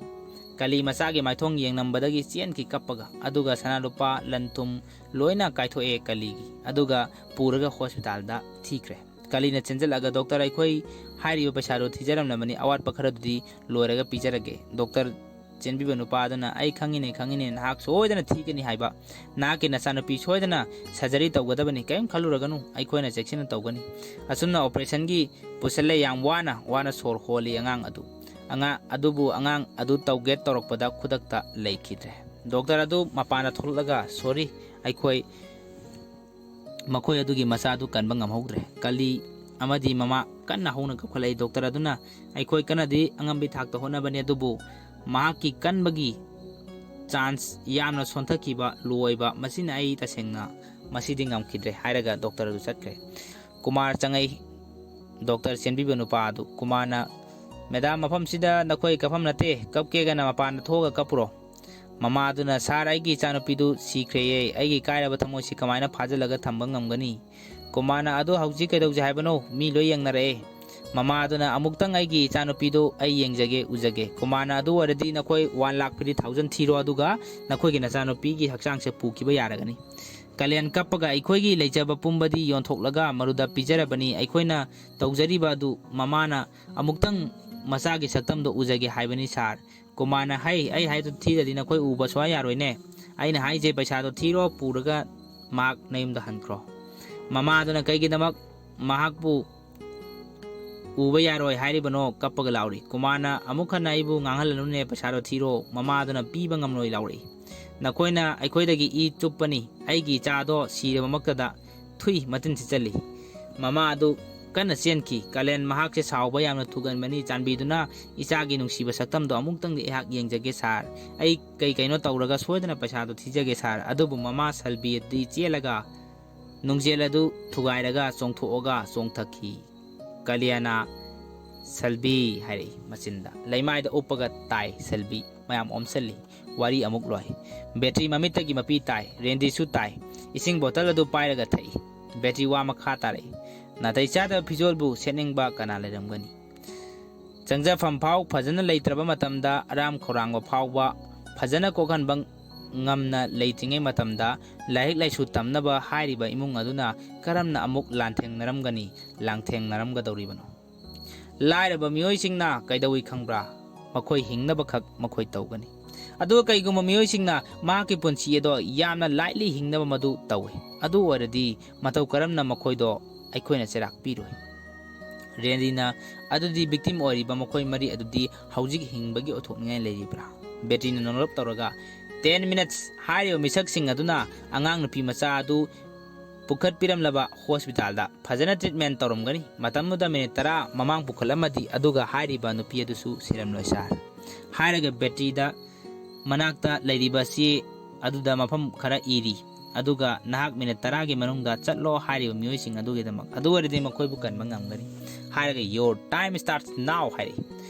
ꯀꯂꯤ ꯃꯆꯥꯒꯤ ꯃꯥꯏꯊꯣꯡ ꯌꯦꯡꯂꯝꯕꯗꯒꯤ ꯆꯦꯟꯈꯤ ꯀꯞꯄꯒ꯫ ꯑꯗꯨꯒ ꯁꯅꯥ ꯂꯨꯄꯥ ꯂꯟ ꯊꯨꯝ ꯂꯣꯏꯅ ꯀꯥꯏꯊꯣꯛꯑꯦ ꯀꯂꯤꯒꯤ꯫ ꯑꯗꯨꯒ ꯄꯨꯔꯒ ꯍꯣꯁꯄꯤꯇꯥꯜꯗ ꯊꯤꯈ꯭ꯔꯦ꯫ ꯀꯂꯤꯅ ꯆꯦꯟꯁꯤꯜꯂꯛꯑꯒ, "ꯗꯣꯛꯇꯔ, ꯑꯩꯈꯣꯏ ꯍꯥꯏꯔꯤꯕ ꯄꯩꯁꯥꯗꯣ ꯊꯤꯖꯔꯝꯂꯕꯅꯤ, ꯑꯋꯥꯠꯄ ꯈꯔꯗꯨꯗꯤ ꯂꯣꯏꯔꯒ ꯄꯤꯖꯔꯒꯦ꯫" ꯗꯣꯛꯇꯔ ꯆꯦꯟꯕꯤꯕ ꯅꯨꯄꯥ ꯑꯗꯨꯅ, "ꯑꯩ ꯈꯪꯉꯤꯅꯦ, ꯈꯪꯉꯤꯅꯦ, ꯅꯍꯥꯛ ꯁꯣꯏꯗꯅ ꯊꯤꯒꯅꯤ ꯍꯥꯏꯕ꯫ ꯅꯍꯥꯛꯀꯤ ꯅꯆꯥꯅꯨꯄꯤ ꯁꯣꯏꯗꯅ ꯁꯔꯖꯔꯤ ꯇꯧꯒꯗꯕꯅꯤ, ꯀꯔꯤꯝ ꯈꯜꯂꯨꯔꯒꯅꯨ, ꯑꯩꯈꯣꯏꯅ ꯆꯦꯛꯁꯤꯟꯅ ꯇꯧꯒꯅꯤ꯫" ꯑꯁꯨꯝꯅ ꯑꯣꯄꯔꯦꯁꯟꯒꯤ ꯄꯨꯁꯜꯂꯦ꯫ ꯌꯥꯝ ꯋꯥꯅ, ꯋꯥꯅ ꯁꯣꯔ ꯍꯣꯜꯂꯤ ꯑꯉꯥꯡ ꯑꯗꯨ꯫ ꯑꯉꯥꯡ ꯑꯗꯨꯕꯨ ꯑꯉꯥꯡ ꯑꯗꯨ ꯇꯧꯒꯦ ꯇꯧꯔꯛꯄꯗ ꯈꯨꯗꯛꯇ ꯂꯩꯈꯤꯗ꯭ꯔꯦ꯫ ꯗꯣꯛꯇꯔ ꯑꯗꯨ ꯃꯄꯥꯟꯗ ꯊꯣꯛꯂꯛꯂꯒ, "ꯁꯣꯔꯤ, ꯑꯩꯈꯣꯏ ꯃꯈꯣꯏ ꯑꯗꯨꯒꯤ ꯃꯆꯥ ꯑꯗꯨ ꯀꯟꯕ ꯉꯝꯍꯧꯗ꯭ꯔꯦ꯫" ꯀꯂꯤ ꯑꯃꯗꯤ ꯃꯃꯥ ꯀꯟꯅ ꯍꯧꯅ ꯀꯞꯈꯠꯂꯛꯏ꯫ ꯗꯣꯛꯇꯔ ꯑꯗꯨꯅ, "ꯑꯩꯈꯣꯏ ꯀꯟꯅꯗꯤ ꯑꯉꯝꯕꯤ ꯊꯥꯛꯇ ꯍꯣꯠꯅꯕꯅꯤ, ꯑꯗꯨꯕꯨ ꯃꯍꯥꯛꯀꯤ ꯀꯟꯕꯒꯤ ꯆꯥꯟꯁ ꯌꯥꯝꯅ ꯁꯣꯟꯊꯈꯤꯕ, ꯂꯣ ꯑꯣꯏꯕ, ꯃꯁꯤꯅ ꯑꯩ ꯇꯁꯦꯡꯅ ꯃꯁꯤꯗꯤ ꯉꯝꯈꯤꯗ꯭ꯔꯦ" ꯍꯥꯏꯔꯒ ꯗꯣꯛꯇꯔ ꯑꯗꯨ ꯆꯠꯈ꯭ꯔꯦ꯫ ꯀꯨꯃꯥꯔ ꯆꯪꯉꯛꯏ꯫ ꯗꯣꯛꯇꯔ ꯆꯦꯟꯕꯤꯕ ꯅꯨꯄꯥ ꯑꯗꯨ꯫ ꯀꯨꯃꯥꯔꯅ, "ꯃꯦꯗꯥꯝ, ꯃꯐꯝꯁꯤꯗ ꯅꯈꯣꯏ ꯀꯞꯐꯝ ꯅꯠꯇꯦ, ꯀꯞꯀꯦꯒꯅ ꯃꯄꯥꯟꯗ ꯊꯣꯛꯑꯒ ꯀꯞꯄꯨꯔꯣ꯫" ꯃꯃꯥ ꯑꯗꯨꯅ, "ꯁꯥꯔ, ꯑꯩꯒꯤ ꯏꯆꯥꯅꯨꯄꯤꯗꯨ ꯁꯤꯈ꯭ꯔꯦꯌꯦ, ꯑꯩꯒꯤ ꯀꯥꯏꯔꯕ ꯊꯃꯣꯏꯁꯤ ꯀꯃꯥꯏꯅ ꯐꯥꯖꯤꯜꯂꯒ ꯊꯝꯕ ꯉꯝꯒꯅꯤ?" ꯀꯨꯃꯥꯔꯅ, "ꯑꯗꯨ ꯍꯧꯖꯤꯛ ꯀꯩꯗꯧꯁꯦ ꯍꯥꯏꯕꯅꯣ? ꯃꯤ ꯂꯣꯏ ꯌꯦꯡꯅꯔꯛꯑꯦ꯫" ꯃꯃꯥ ꯑꯗꯨꯅ, "ꯑꯃꯨꯛꯇꯪ ꯑꯩꯒꯤ ꯏꯆꯥꯅꯨꯄꯤꯗꯨ ꯑꯩ ꯌꯦꯡꯖꯒꯦ, ꯎꯖꯒꯦ꯫" ꯀꯨꯃꯥꯔꯅ, "ꯑꯗꯨ ꯑꯣꯏꯔꯗꯤ ꯅꯈꯣꯏ ꯋꯥꯟ ꯂꯥꯛ ꯐꯤꯐꯇꯤ ꯊꯥꯎꯖꯟ ꯊꯤꯔꯣ, ꯑꯗꯨꯒ ꯅꯈꯣꯏꯒꯤ ꯅꯆꯥꯅꯨꯄꯤꯒꯤ ꯍꯛꯆꯥꯡꯁꯦ ꯄꯨꯈꯤꯕ ꯌꯥꯔꯒꯅꯤ꯫" ꯀꯥꯂꯦꯟ ꯀꯞꯄꯒ, "ꯑꯩꯈꯣꯏꯒꯤ ꯂꯩꯖꯕ ꯄꯨꯝꯕꯗꯤ ꯌꯣꯟꯊꯣꯛꯂꯒ ꯃꯗꯨꯗ ꯄꯤꯖꯔꯕꯅꯤ꯫ ꯑꯩꯈꯣꯏꯅ ꯇꯧꯖꯔꯤꯕ ꯑꯗꯨ ꯃꯃꯥꯅ ꯑꯃꯨꯛꯇꯪ ꯃꯆꯥꯒꯤ ꯁꯛꯇꯝꯗꯣ ꯎꯖꯒꯦ ꯍꯥꯏꯕꯅꯤ ꯁꯥꯔ꯫" ꯀꯨꯃꯥꯔꯅ, "ꯍꯩ, ꯑꯩ ꯍꯥꯏꯗꯣ ꯊꯤꯗ꯭ꯔꯗꯤ ꯅꯈꯣꯏ ꯎꯕ ꯁꯨꯡꯌꯥ ꯌꯥꯔꯣꯏꯅꯦ꯫ ꯑꯩꯅ ꯍꯥꯏꯖꯦ ꯄꯩꯁꯥꯗꯣ ꯊꯤꯔꯣ, ꯄꯨꯔꯒ ꯃꯍꯥꯛ ꯅꯌꯨꯝꯗ ꯍꯟꯈ꯭ꯔꯣ꯫" ꯃꯃꯥ ꯑꯗꯨꯅ, "ꯀꯩꯒꯤꯗꯃꯛ ꯃꯍꯥꯛꯄꯨ ꯎꯕ ꯌꯥꯔꯣꯏ ꯍꯥꯏꯔꯤꯕꯅꯣ?" ꯀꯞꯄꯒ ꯂꯥꯎꯔꯤ꯫ ꯀꯨꯃꯥꯔꯅ, "ꯑꯃꯨꯛ ꯍꯟꯅ ꯑꯩꯕꯨ ꯉꯥꯡꯍꯜꯂꯅꯨꯅꯦ, ꯄꯩꯁꯥꯗꯣ ꯊꯤꯔꯣ꯫" ꯃꯃꯥ ꯑꯗꯨꯅ, "ꯄꯤꯕ ꯉꯝꯂꯣꯏ" ꯂꯥꯎꯔꯛꯏ꯫ "ꯅꯈꯣꯏꯅ ꯑꯩꯈꯣꯏꯗꯒꯤ ꯏ ꯆꯨꯞꯄꯅꯤ, ꯑꯩꯒꯤ ꯏꯆꯥꯗꯣ ꯁꯤꯔꯕꯃꯛꯇꯗ ꯊꯨꯏ ꯃꯇꯤꯟ ꯁꯤꯠꯆꯜꯂꯤ꯫" ꯃꯃꯥ ꯑꯗꯨ ꯀꯟꯅ ꯆꯦꯟꯈꯤ꯫ "ꯀꯥꯂꯦꯟ, ꯃꯍꯥꯛꯁꯦ ꯁꯥꯎꯕ ꯌꯥꯝꯅ ꯊꯨꯒꯟꯕꯅꯤ, ꯆꯥꯟꯕꯤꯗꯨꯅ ꯏꯆꯥꯒꯤ ꯅꯨꯡꯁꯤꯕ ꯁꯛꯇꯝꯗꯣ ꯑꯃꯨꯛꯇꯪꯗꯤ ꯑꯩꯍꯥꯛ ꯌꯦꯡꯖꯒꯦ ꯁꯥꯔ꯫ ꯑꯩ ꯀꯩ ꯀꯩꯅꯣ ꯇꯧꯔꯒ ꯁꯣꯏꯗꯅ ꯄꯩꯁꯥꯗꯣ ꯊꯤꯖꯒꯦ ꯁꯥꯔ꯫" ꯑꯗꯨꯕꯨ ꯃꯃꯥ ꯁꯜꯕꯤ ꯑꯗꯨꯗꯤ ꯆꯦꯜꯂꯒ ꯅꯨꯡꯖꯦꯜ ꯑꯗꯨ ꯊꯨꯒꯥꯏꯔꯒ ꯆꯣꯡꯊꯣꯛꯑꯒ ꯆꯣꯡꯊꯈꯤ꯫ ꯀꯥꯂꯤꯌꯥꯅ, "ꯁꯜꯕꯤ" ꯍꯥꯏꯔꯛꯏ ꯃꯆꯤꯟꯗ꯫ ꯂꯩꯃꯥꯏꯗ ꯎꯞꯄꯒ ꯇꯥꯏ ꯁꯜꯕꯤ꯫ ꯃꯌꯥꯝ ꯑꯣꯝꯁꯤꯜꯂꯤ꯫ ꯋꯥꯔꯤ ꯑꯃꯨꯛ ꯂꯣꯏ꯫ ꯕꯦꯇ꯭ꯔꯤ ꯃꯃꯤꯠꯇꯒꯤ ꯃꯄꯤ ꯇꯥꯏ꯫ ꯔꯦꯟꯗꯤꯁꯨ ꯇꯥꯏ꯫ ꯏꯁꯤꯡ ꯕꯣꯇꯜ ꯑꯗꯨ ꯄꯥꯏꯔꯒ ꯊꯛꯏ꯫ ꯕꯦꯇ꯭ꯔꯤ ꯋꯥ ꯃꯈꯥ ꯇꯥꯔꯛꯏ꯫ ꯅꯥꯇꯩ ꯆꯥꯗꯕ ꯐꯤꯖꯣꯜꯕꯨ ꯁꯦꯠꯅꯤꯡꯕ ꯀꯅꯥ ꯂꯩꯔꯝꯒꯅꯤ? ꯆꯪꯖꯐꯝ ꯐꯥꯎ ꯐꯖꯅ ꯂꯩꯇ꯭ꯔꯕ ꯃꯇꯝꯗ, ꯑꯔꯥꯝ ꯈꯧꯔꯥꯡꯕ ꯐꯥꯎꯕ ꯐꯖꯅ ꯀꯣꯛꯍꯟꯕ ꯉꯝꯅ ꯂꯩꯇ꯭ꯔꯤꯉꯩ ꯃꯇꯝꯗ, ꯂꯥꯏꯔꯤꯛ ꯂꯥꯏꯁꯨ ꯇꯝꯅꯕ ꯍꯥꯏꯔꯤꯕ ꯏꯃꯨꯡ ꯑꯗꯨꯅ ꯀꯔꯝꯅ ꯑꯃꯨꯛ ꯂꯥꯟꯊꯦꯡꯅꯔꯝꯒꯅꯤ, ꯂꯥꯟꯊꯦꯡꯅꯔꯝꯒꯗꯧꯔꯤꯕꯅꯣ? ꯂꯥꯏꯔꯕ ꯃꯤꯑꯣꯏꯁꯤꯡꯅ ꯀꯩꯗꯧꯏ ꯈꯪꯕ꯭ꯔꯥ? ꯃꯈꯣꯏ ꯍꯤꯡꯅꯕꯈꯛ ꯃꯈꯣꯏ ꯇꯧꯒꯅꯤ꯫ ꯑꯗꯨꯒ ꯀꯩꯒꯨꯝꯕ ꯃꯤꯑꯣꯏꯁꯤꯡꯅ ꯃꯍꯥꯛꯀꯤ ꯄꯨꯟꯁꯤ ꯑꯗꯣ ꯌꯥꯝꯅ ꯂꯥꯏꯠꯂꯤ ꯍꯤꯡꯅꯕ ꯃꯗꯨ ꯇꯧꯏ, ꯑꯗꯨ ꯑꯣꯏꯔꯗꯤ ꯃꯇꯧ ꯀꯔꯝꯅ ꯃꯈꯣꯏꯗꯣ ꯑꯩꯈꯣꯏꯅ ꯆꯩꯔꯥꯛ ꯄꯤꯔꯣꯏ? ꯔꯦꯟꯗꯤꯅ ꯑꯗꯨꯗꯤ ꯚꯤꯛꯇꯤꯝ ꯑꯣꯏꯔꯤꯕ ꯃꯈꯣꯏ ꯃꯔꯤ ꯑꯗꯨꯗꯤ ꯍꯧꯖꯤꯛ ꯍꯤꯡꯕꯒꯤ ꯑꯣꯏꯊꯣꯛꯅꯤꯡꯉꯥꯏ ꯂꯩꯔꯤꯕ꯭ꯔꯥ? ꯕꯦꯇ꯭ꯔꯤꯅ ꯅꯣꯡꯂꯞ ꯇꯧꯔꯒ, "ꯇꯦꯟ ꯃꯤꯅꯠꯁ ꯍꯥꯏꯔꯤꯕ ꯃꯤꯁꯛꯁꯤꯡ ꯑꯗꯨꯅ ꯑꯉꯥꯡ ꯅꯨꯄꯤ ꯃꯆꯥ ꯑꯗꯨ ꯄꯨꯈꯠꯄꯤꯔꯝꯂꯕ ꯍꯣꯁꯄꯤꯇꯥꯜꯗ ꯐꯖꯅ ꯇ꯭ꯔꯤꯠꯃꯦꯟ ꯇꯧꯔꯝꯒꯅꯤ꯫ ꯃꯇꯝꯗꯨꯗ ꯃꯤꯅꯤꯠ ꯇꯔꯥ ꯃꯃꯥꯡ ꯄꯨꯈꯠꯂꯝꯃꯗꯤ ꯑꯗꯨꯒ ꯍꯥꯏꯔꯤꯕ ꯅꯨꯄꯤ ꯑꯗꯨꯁꯨ ꯁꯤꯔꯝꯂꯣꯏ ꯁꯥꯔ"꯫ ꯍꯥꯏꯔꯒ ꯕꯦꯇ꯭ꯔꯤꯗ ꯃꯅꯥꯛꯇ ꯂꯩꯔꯤꯕ ꯆꯦ ꯑꯗꯨꯗ ꯃꯐꯝ ꯈꯔ ꯏꯔꯤ꯫ ꯑꯗꯨꯒ "ꯅꯍꯥꯛ ꯃꯤꯅꯤꯠ ꯇꯔꯥꯒꯤ ꯃꯅꯨꯡꯗ ꯆꯠꯂꯣ ꯍꯥꯏꯔꯤꯕ ꯃꯤꯑꯣꯏꯁꯤꯡ ꯑꯗꯨꯒꯤꯗꯃꯛ, ꯑꯗꯨ ꯑꯣꯏꯔꯗꯤ ꯃꯈꯣꯏꯕꯨ ꯀꯟꯕ ꯉꯝꯒꯅꯤ" ꯍꯥꯏꯔꯒ "Your time starts now" ꯍꯥꯏꯔꯛꯏ꯫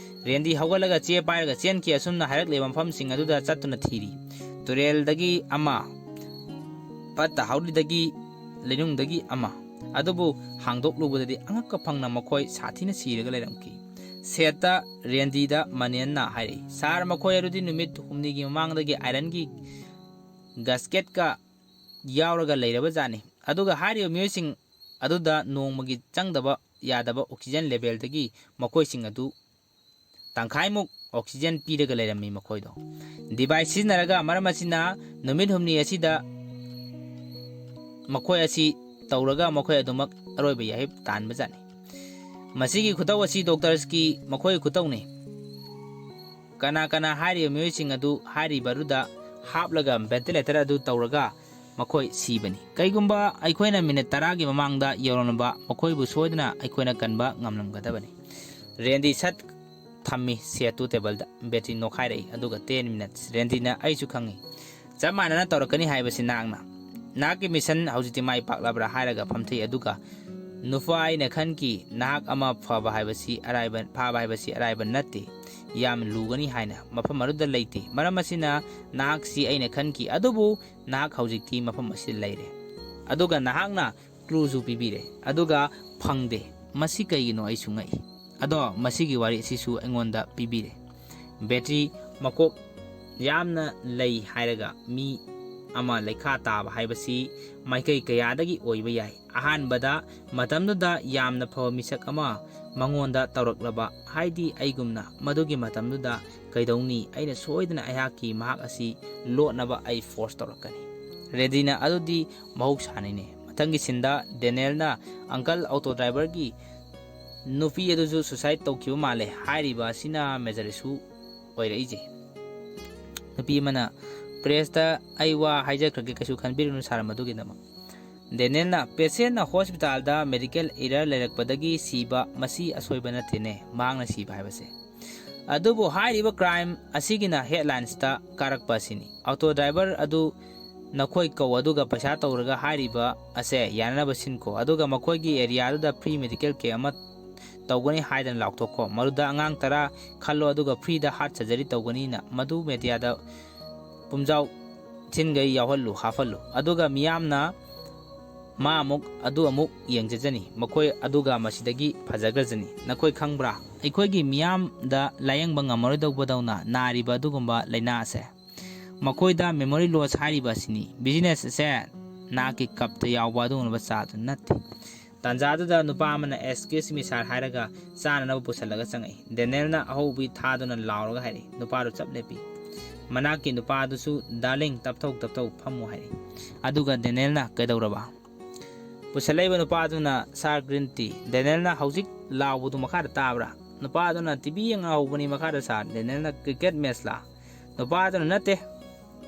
ꯔꯦꯟꯗꯤ ꯍꯧꯒꯠꯂꯒ ꯆꯦ ꯄꯥꯏꯔꯒ ꯆꯦꯟꯈꯤ꯫ ꯑꯁꯨꯝꯅ ꯍꯥꯏꯔꯛꯂꯤꯕ ꯃꯐꯝꯁꯤꯡ ꯑꯗꯨꯗ ꯆꯠꯇꯨꯅ ꯊꯤꯔꯤ꯫ ꯇꯨꯔꯦꯜꯗꯒꯤ ꯑꯃ, ꯐꯠꯇ ꯍꯥꯎꯗꯤꯗꯒꯤ, ꯂꯩꯅꯨꯡꯗꯒꯤ ꯑꯃ꯫ ꯑꯗꯨꯕꯨ ꯍꯥꯡꯗꯣꯛꯂꯨꯕꯗꯗꯤ ꯑꯉꯛꯄ ꯐꯪꯅ ꯃꯈꯣꯏ ꯁꯥꯊꯤꯅ ꯁꯤꯔꯒ ꯂꯩꯔꯝꯈꯤ꯫ ꯁꯦꯠꯇ ꯔꯦꯟꯗꯤꯗ ꯃꯅꯦꯟꯅ ꯍꯥꯏꯔꯛꯏ, "ꯁꯥꯔ, ꯃꯈꯣꯏ ꯑꯗꯨꯗꯤ ꯅꯨꯃꯤꯠ ꯍꯨꯝꯅꯤꯒꯤ ꯃꯃꯥꯡꯗꯒꯤ ꯑꯥꯏꯔꯟꯒꯤ ꯒꯁꯀꯦꯠꯀ ꯌꯥꯎꯔꯒ ꯂꯩꯔꯕ ꯖꯥꯠꯅꯤ꯫ ꯑꯗꯨꯒ ꯍꯥꯏꯔꯤꯕ ꯃꯤꯑꯣꯏꯁꯤꯡ ꯑꯗꯨꯗ ꯅꯣꯡꯃꯒꯤ ꯆꯪꯗꯕ ꯌꯥꯗꯕ ꯑꯣꯛꯁꯤꯖꯦꯟ ꯂꯦꯚꯦꯜꯗꯒꯤ ꯃꯈꯣꯏꯁꯤꯡ ꯑꯗꯨ ꯇꯪꯈꯥꯏꯃꯨꯛ ꯑꯣꯛꯁꯤꯖꯦꯟ ꯄꯤꯔꯒ ꯂꯩꯔꯝꯃꯤ ꯃꯈꯣꯏꯗꯣ꯫ ꯗꯤꯚꯥꯏꯁ ꯁꯤꯖꯤꯟꯅꯔꯒ, ꯃꯔꯝ ꯑꯁꯤꯅ ꯅꯨꯃꯤꯠ ꯍꯨꯝꯅꯤ ꯑꯁꯤꯗ ꯃꯈꯣꯏ ꯑꯁꯤ ꯇꯧꯔꯒ ꯃꯈꯣꯏ ꯑꯗꯨꯃꯛ ꯑꯔꯣꯏꯕ ꯌꯥꯍꯤꯞ ꯇꯥꯟꯕꯖꯥꯠꯅꯤ꯫ ꯃꯁꯤꯒꯤ ꯈꯨꯇꯧ ꯑꯁꯤ ꯗꯣꯛꯇꯔꯁꯀꯤ ꯃꯈꯣꯏ ꯈꯨꯇꯧꯅꯤ꯫ ꯀꯅꯥ ꯀꯅꯥ ꯍꯥꯏꯔꯤꯕ ꯃꯤꯑꯣꯏꯁꯤꯡ ꯑꯗꯨ ꯍꯥꯏꯔꯤꯕ ꯑꯗꯨꯗ ꯍꯥꯞꯂꯒ ꯚꯦꯟꯇꯤꯂꯦꯇꯔ ꯑꯗꯨ ꯇꯧꯔꯒ ꯃꯈꯣꯏ ꯁꯤꯕꯅꯤ꯫ ꯀꯩꯒꯨꯝꯕ ꯑꯩꯈꯣꯏꯅ ꯃꯤꯅꯤꯠ ꯇꯔꯥꯒꯤ ꯃꯃꯥꯡꯗ ꯌꯧꯔꯝꯂꯕ ꯃꯈꯣꯏꯕꯨ ꯁꯣꯏꯗꯅ ꯑꯩꯈꯣꯏꯅ ꯀꯟꯕ ꯉꯝꯂꯝꯒꯗꯕꯅꯤ"꯫ ꯔꯦꯟꯗꯤ ꯁꯠ ꯊꯝꯃꯤ ꯁꯦꯠꯇꯨ ꯇꯦꯕꯜꯗ꯫ ꯕꯦꯇ꯭ꯔꯤ ꯅꯣꯛꯈꯥꯏꯔꯛꯏ, ꯑꯗꯨꯒ "Ten minutes"꯫ ꯔꯦꯟꯗꯤꯅ, "ꯑꯩꯁꯨ ꯈꯪꯏ꯫ ꯆꯞ ꯃꯥꯟꯅꯅ ꯇꯧꯔꯛꯀꯅꯤ ꯍꯥꯏꯕꯁꯤ ꯅꯍꯥꯛꯅ꯫ ꯅꯍꯥꯛꯀꯤ ꯃꯤꯁꯟ ꯍꯧꯖꯤꯛꯇꯤ ꯃꯥꯏ ꯄꯥꯛꯂꯕ꯭ꯔꯥ?" ꯍꯥꯏꯔꯒ ꯐꯝꯊꯩ, ꯑꯗꯨꯒ, "ꯅꯨꯄꯥ, ꯑꯩꯅ ꯈꯟꯈꯤ ꯅꯍꯥꯛ ꯑꯃ ꯐꯕ ꯍꯥꯏꯕꯁꯤ ꯑꯔꯥꯏꯕ, ꯐꯥꯕ ꯍꯥꯏꯕꯁꯤ ꯑꯔꯥꯏꯕ ꯅꯠꯇꯦ꯫ ꯌꯥꯝ ꯂꯨꯒꯅꯤ ꯍꯥꯏꯅ꯫ ꯃꯐꯝ ꯑꯗꯨꯗ ꯂꯩꯇꯦ꯫ ꯃꯔꯝ ꯑꯁꯤꯅ ꯅꯍꯥꯛꯁꯤ ꯑꯩꯅ ꯈꯟꯈꯤ, ꯑꯗꯨꯕꯨ ꯅꯍꯥꯛ ꯍꯧꯖꯤꯛꯇꯤ ꯃꯐꯝ ꯑꯁꯤꯗ ꯂꯩꯔꯦ꯫ ꯑꯗꯨꯒ ꯅꯍꯥꯛꯅ ꯀ꯭ꯂꯨꯁꯨ ꯄꯤꯕꯤꯔꯦ, ꯑꯗꯨꯒ ꯐꯪꯗꯦ꯫ ꯃꯁꯤ ꯀꯩꯒꯤꯅꯣ? ꯑꯩꯁꯨ ꯉꯛꯏ"꯫ ꯑꯗꯣ ꯃꯁꯤꯒꯤ ꯋꯥꯔꯤ ꯑꯁꯤꯁꯨ ꯑꯩꯉꯣꯟꯗ ꯄꯤꯕꯤꯔꯦ꯫ ꯕꯦꯇ꯭ꯔꯤ ꯃꯀꯣꯛ ꯌꯥꯝꯅ ꯂꯩ ꯍꯥꯏꯔꯒ ꯃꯤ ꯑꯃ ꯂꯩꯈꯥ ꯇꯥꯕ ꯍꯥꯏꯕꯁꯤ ꯃꯥꯏꯀꯩ ꯀꯌꯥꯗꯒꯤ ꯑꯣꯏꯕ ꯌꯥꯏ꯫ ꯑꯍꯥꯟꯕꯗ, ꯃꯇꯝꯗꯨꯗ ꯌꯥꯝꯅ ꯐꯕ ꯃꯤꯁꯛ ꯑꯃ ꯃꯉꯣꯟꯗ ꯇꯧꯔꯛꯂꯕ, ꯍꯥꯏꯗꯤ ꯑꯩꯒꯨꯝꯅ, ꯃꯗꯨꯒꯤ ꯃꯇꯝꯗꯨꯗ ꯀꯩꯗꯧꯅꯤ, ꯑꯩꯅ ꯁꯣꯏꯗꯅ ꯑꯩꯍꯥꯛꯀꯤ ꯃꯍꯥꯛ ꯑꯁꯤ ꯂꯣꯠꯅꯕ ꯑꯩ ꯐꯣꯔꯁ ꯇꯧꯔꯛꯀꯅꯤ꯫ ꯔꯦꯗꯤꯅ, ꯑꯗꯨꯗꯤ ꯃꯍꯧꯁꯥꯅꯤꯅꯦ꯫ ꯃꯊꯪꯒꯤ ꯁꯤꯟꯗ ꯗꯦꯅꯦꯜꯅ ꯑꯪꯀꯜ ꯑꯣꯇꯣ ꯗ꯭ꯔꯥꯏꯚꯔꯒꯤ ꯅꯨꯄꯤ ꯑꯗꯨꯁꯨ ꯁꯨꯁꯥꯏꯠ ꯇꯧꯈꯤꯕ ꯃꯥꯜꯂꯦ꯫ ꯍꯥꯏꯔꯤꯕ ꯑꯁꯤꯅ ꯃꯦꯖꯔ ꯏꯁꯨ ꯑꯣꯏꯔꯛꯏꯁꯦ꯫ ꯅꯨꯄꯤ ꯑꯃꯅ, "ꯄ꯭ꯔꯦꯁꯇ ꯑꯩ ꯋꯥ ꯍꯥꯏꯖꯈ꯭ꯔꯒꯦ, ꯀꯩꯁꯨ ꯈꯟꯕꯤꯔꯨꯅꯨ ꯁꯥꯔ ꯃꯗꯨꯒꯤꯗꯃꯛ"꯫ ꯗꯦꯅꯦꯜꯅ, "ꯄꯦꯁꯦꯟꯅ ꯍꯣꯁꯄꯤꯇꯥꯜꯗ ꯃꯦꯗꯤꯀꯦꯜ ꯏꯔꯔ ꯂꯩꯔꯛꯄꯗꯒꯤ ꯁꯤꯕ, ꯃꯁꯤ ꯑꯁꯣꯏꯕ ꯅꯠꯇꯦꯅꯦ, ꯃꯍꯥꯛꯅ ꯁꯤꯕ ꯍꯥꯏꯕꯁꯦ꯫ ꯑꯗꯨꯕꯨ ꯍꯥꯏꯔꯤꯕ ꯀ꯭ꯔꯥꯏꯝ ꯑꯁꯤꯒꯤꯅ ꯍꯦꯗꯂꯥꯏꯟꯁꯇ ꯀꯥꯔꯛꯄ ꯑꯁꯤꯅꯤ꯫ ꯑꯣꯇꯣ ꯗ꯭ꯔꯥꯏꯚꯔ ꯑꯗꯨ ꯅꯈꯣꯏ ꯀꯧ, ꯑꯗꯨꯒ ꯄꯩꯁꯥ ꯇꯧꯔꯒ ꯍꯥꯏꯔꯤꯕ ꯑꯁꯦ ꯌꯥꯅꯅꯕ ꯁꯤꯟꯈꯣ, ꯑꯗꯨꯒ ꯃꯈꯣꯏꯒꯤ ꯑꯦꯔꯤꯌꯥꯗꯨꯗ ꯐ꯭ꯔꯤ ꯃꯦꯗꯤꯀꯦꯜ ꯀꯦꯝ ꯑꯃ ꯇꯧꯒꯅꯤ ꯍꯥꯏꯗꯅ ꯂꯥꯎꯊꯣꯛꯈꯣ꯫ ꯃꯗꯨꯗ ꯑꯉꯥꯡ ꯇꯔꯥ ꯈꯜꯂꯣ, ꯑꯗꯨꯒ ꯐ꯭ꯔꯤꯗ ꯍꯥꯔꯠ ꯁꯔꯖꯔꯤ ꯇꯧꯒꯅꯤꯅ ꯃꯗꯨ ꯃꯦꯗꯤꯌꯥꯗ ꯄꯨꯝꯖꯥꯎ ꯊꯤꯟꯈꯩ ꯌꯥꯎꯍꯜꯂꯨ, ꯍꯥꯞꯍꯜꯂꯨ꯫ ꯑꯗꯨꯒ ꯃꯤꯌꯥꯝꯅ ꯃꯥ ꯑꯃꯨꯛ, ꯑꯗꯨ ꯑꯃꯨꯛ ꯌꯦꯡꯖꯖꯅꯤ꯫ ꯃꯈꯣꯏ ꯑꯗꯨꯒ ꯃꯁꯤꯗꯒꯤ ꯐꯖꯈ꯭ꯔꯖꯅꯤ꯫ ꯅꯈꯣꯏ ꯈꯪꯕ꯭ꯔꯥ? ꯑꯩꯈꯣꯏꯒꯤ ꯃꯤꯌꯥꯝꯗ ꯂꯥꯌꯦꯡꯕ ꯉꯝꯃꯔꯣꯏꯗꯧꯕꯗꯧꯅ ꯅꯥꯔꯤꯕ ꯑꯗꯨꯒꯨꯝꯕ ꯂꯥꯏꯅꯥ ꯑꯁꯦ꯫ ꯃꯈꯣꯏꯗ ꯃꯦꯃꯣꯔꯤ ꯂꯣꯁ ꯍꯥꯏꯔꯤꯕ ꯑꯁꯤꯅꯤ꯫ ꯕꯤꯖꯤꯅꯦꯁ ꯑꯁꯦ ꯅꯍꯥꯛꯀꯤ ꯀꯞꯇ ꯌꯥꯎꯕ ꯑꯗꯨꯒꯨꯝꯂꯕ ꯆꯥꯗꯨ ꯅꯠꯇꯦ"꯫ ꯇꯥꯟꯖꯥꯗꯨꯗ ꯅꯨꯄꯥ ꯑꯃꯅ "ꯑꯦꯛꯁꯀ꯭ꯌꯨꯁ ꯃꯤ ꯁꯥꯔ" ꯍꯥꯏꯔꯒ ꯆꯥꯅꯅꯕ ꯄꯨꯁꯜꯂꯒ ꯆꯪꯉꯛꯏ꯫ ꯗꯦꯅꯦꯜꯅ ꯑꯍꯧꯕꯤ ꯊꯥꯗꯨꯅ ꯂꯥꯎꯔꯒ ꯍꯥꯏꯔꯛꯏ꯫ ꯅꯨꯄꯥꯗꯨ ꯆꯞ ꯂꯦꯞꯄꯤ꯫ ꯃꯅꯥꯛꯀꯤ ꯅꯨꯄꯥꯗꯨꯁꯨ, "ꯗꯥꯔꯂꯤꯡ, ꯇꯞꯊꯧ, ꯇꯞꯊꯧ, ꯐꯝꯃꯨ" ꯍꯥꯏꯔꯛꯏ꯫ ꯑꯗꯨꯒ ꯗꯦꯅꯦꯜꯅ ꯀꯩꯗꯧꯔꯕ? ꯄꯨꯁꯜꯂꯛꯏꯕ ꯅꯨꯄꯥꯗꯨꯅ, "ꯁꯥꯔ, ꯒ꯭ꯔꯤꯟ ꯇꯤ"꯫ ꯗꯦꯅꯦꯜꯅ ꯍꯧꯖꯤꯛ ꯂꯥꯎꯕꯗꯨ ꯃꯈꯥꯗ ꯇꯥꯕ꯭ꯔꯥ? ꯅꯨꯄꯥꯗꯨꯅ, "ꯇꯤꯚꯤ ꯌꯦꯡꯍꯧꯕꯅꯤ ꯃꯈꯥꯗ ꯁꯥꯔ"꯫ ꯗꯦꯅꯦꯜꯅ, "ꯀ꯭ꯔꯤꯀꯦꯠ ꯃꯦꯠꯆꯂꯥ?" ꯅꯨꯄꯥꯗꯨꯅ, "ꯅꯠꯇꯦ,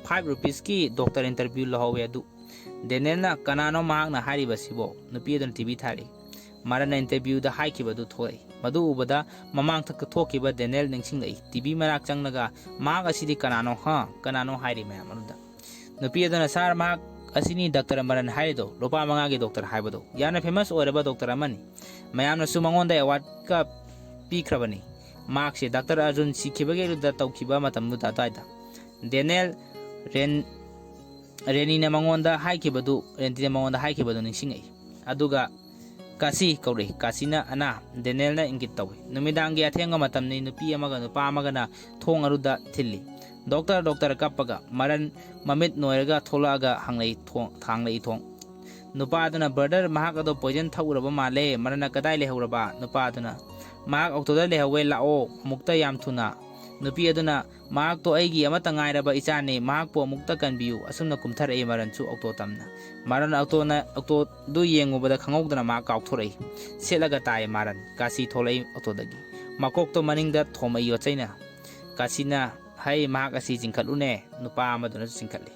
ꯐꯥꯏꯚ ꯔꯨꯄꯤꯁꯀꯤ ꯗꯣꯛꯇꯔ ꯏꯟꯇꯔꯚ꯭ꯌꯨ ꯂꯧꯍꯧꯋꯦ ꯑꯗꯨ"꯫ ꯗꯦꯅꯦꯜꯅ, "ꯀꯅꯥꯅꯣ ꯃꯍꯥꯛꯅ ꯍꯥꯏꯔꯤꯕꯁꯤꯕꯣ?" ꯅꯨꯄꯤ ꯑꯗꯨꯅ ꯇꯤꯚꯤ ꯊꯥꯔꯛꯏ꯫ ꯃꯔꯟꯅ ꯏꯟꯇꯔꯚ꯭ꯌꯨꯗ ꯍꯥꯏꯈꯤꯕꯗꯨ ꯊꯣꯛꯂꯛꯏ꯫ ꯃꯗꯨ ꯎꯕꯗ ꯃꯃꯥꯡꯊꯛꯇ ꯊꯣꯛꯈꯤꯕ ꯗꯦꯅꯦꯜ ꯅꯤꯡꯁꯤꯡꯂꯛꯏ꯫ ꯇꯤꯚꯤ ꯃꯅꯥꯛ ꯆꯪꯂꯒ, "ꯃꯍꯥꯛ ꯑꯁꯤꯗꯤ ꯀꯅꯥꯅꯣ, ꯍꯥ? ꯀꯅꯥꯅꯣ?" ꯍꯥꯏꯔꯤ ꯃꯌꯥꯝ ꯑꯗꯨꯗ꯫ ꯅꯨꯄꯤ ꯑꯗꯨꯅ, "ꯁꯥꯔ, ꯃꯍꯥꯛ ꯑꯁꯤꯅꯤ ꯗꯥꯛꯇꯔ ꯃꯔꯟ ꯍꯥꯏꯔꯤꯗꯣ, ꯂꯨꯄꯥ ꯃꯉꯥꯒꯤ ꯗꯣꯛꯇꯔ ꯍꯥꯏꯕꯗꯣ꯫ ꯌꯥꯝꯅ ꯐꯦꯃꯁ ꯑꯣꯏꯔꯕ ꯗꯣꯛꯇꯔ ꯑꯃꯅꯤ꯫ ꯃꯌꯥꯝꯅꯁꯨ ꯃꯉꯣꯟꯗ ꯑꯦꯋꯥꯔꯗꯀ ꯄꯤꯈ꯭ꯔꯕꯅꯤ꯫ ꯃꯍꯥꯛꯁꯦ ꯗꯥꯛꯇꯔ ꯑꯔꯖꯨꯟ ꯁꯤꯈꯤꯕꯒꯤ ꯑꯗꯨꯗ ꯇꯧꯈꯤꯕ ꯃꯇꯝꯗꯨꯗ ꯑꯗꯨꯋꯥꯏꯗ"꯫ ꯗꯦꯅꯦꯜ ꯔꯦꯟ-, ꯔꯦꯅꯤꯅ ꯃꯉꯣꯟꯗ ꯍꯥꯏꯈꯤꯕꯗꯨ, ꯔꯦꯟꯗꯤꯅ ꯃꯉꯣꯟꯗ ꯍꯥꯏꯈꯤꯕꯗꯨ ꯅꯤꯡꯁꯤꯡꯉꯛꯏ꯫ ꯑꯗꯨꯒ "ꯀꯥꯁꯤ!" ꯀꯧꯔꯛꯏ꯫ ꯀꯥꯁꯤꯅ "ꯑꯅꯥ!" ꯗꯦꯅꯦꯜꯅ ꯏꯪꯒꯤꯠ ꯇꯧꯏ꯫ ꯅꯨꯃꯤꯗꯥꯡꯒꯤ ꯑꯊꯦꯡꯕ ꯃꯇꯝꯅꯤ꯫ ꯅꯨꯄꯤ ꯑꯃꯒ ꯅꯨꯄꯥ ꯑꯃꯒꯅ ꯊꯣꯡ ꯑꯔꯨꯗ ꯊꯤꯜꯂꯤ꯫ "Doctor, doctor!" ꯀꯞꯄꯒ ꯃꯔꯟ ꯃꯃꯤꯠ ꯅꯣꯏꯔꯒ ꯊꯣꯛꯂꯛꯑꯒ ꯍꯪꯂꯛꯏ ꯊꯣꯡ, ꯊꯥꯡꯂꯛꯏ ꯊꯣꯡ꯫ ꯅꯨꯄꯥꯗꯨꯅ, "ꯕ꯭ꯔꯗꯔ, ꯃꯍꯥꯛ ꯑꯗꯣ ꯄꯣꯏꯖꯟ ꯊꯛꯎꯔꯕ ꯃꯥꯜꯂꯦ꯫ ꯃꯔꯟꯅ ꯀꯗꯥꯏ ꯂꯩꯍꯧꯔꯕ?" ꯅꯨꯄꯥꯗꯨꯅ, "ꯃꯍꯥꯛ ꯑꯣꯛꯇꯣꯗ ꯂꯩꯍꯧꯋꯦ, ꯂꯥꯛꯑꯣ ꯑꯃꯨꯛꯇ ꯌꯥꯝ ꯊꯨꯅ꯫" ꯅꯨꯄꯤ ꯑꯗꯨꯅ, "ꯃꯍꯥꯛꯇꯣ ꯑꯩꯒꯤ ꯑꯃꯠꯇ ꯉꯥꯏꯔꯕ ꯏꯆꯥꯅꯤ, ꯃꯍꯥꯛꯄꯨ ꯑꯃꯨꯛꯇ ꯀꯟꯕꯤꯌꯨ꯫" ꯑꯁꯨꯝꯅ ꯀꯨꯝꯊꯔꯛꯏ ꯃꯔꯟꯁꯨ ꯑꯣꯛꯇꯣ ꯇꯝꯅ꯫ ꯃꯔꯟ ꯑꯣꯛꯇꯣꯅ, ꯑꯣꯛꯇꯣꯗꯨ ꯌꯦꯡꯉꯨꯕꯗ ꯈꯪꯍꯧꯗꯅ ꯃꯍꯥꯛ ꯀꯥꯎꯊꯣꯔꯛꯏ꯫ ꯁꯦꯠꯂꯒ ꯇꯥꯏ ꯃꯔꯟ꯫ ꯀꯥꯁꯤ ꯊꯣꯛꯂꯛꯏ ꯑꯣꯛꯇꯣꯗꯒꯤ꯫ ꯃꯀꯣꯛꯇꯣ ꯃꯅꯤꯡꯗ ꯊꯣꯝꯃꯛꯏ ꯌꯣꯠꯆꯩꯅ꯫ ꯀꯥꯁꯤꯅ, "ꯍꯩ, ꯃꯍꯥꯛ ꯑꯁꯤ ꯆꯤꯡꯈꯠꯂꯨꯅꯦ꯫" ꯅꯨꯄꯥ ꯑꯃꯗꯨꯅꯁꯨ ꯆꯤꯡꯈꯠꯂꯤ꯫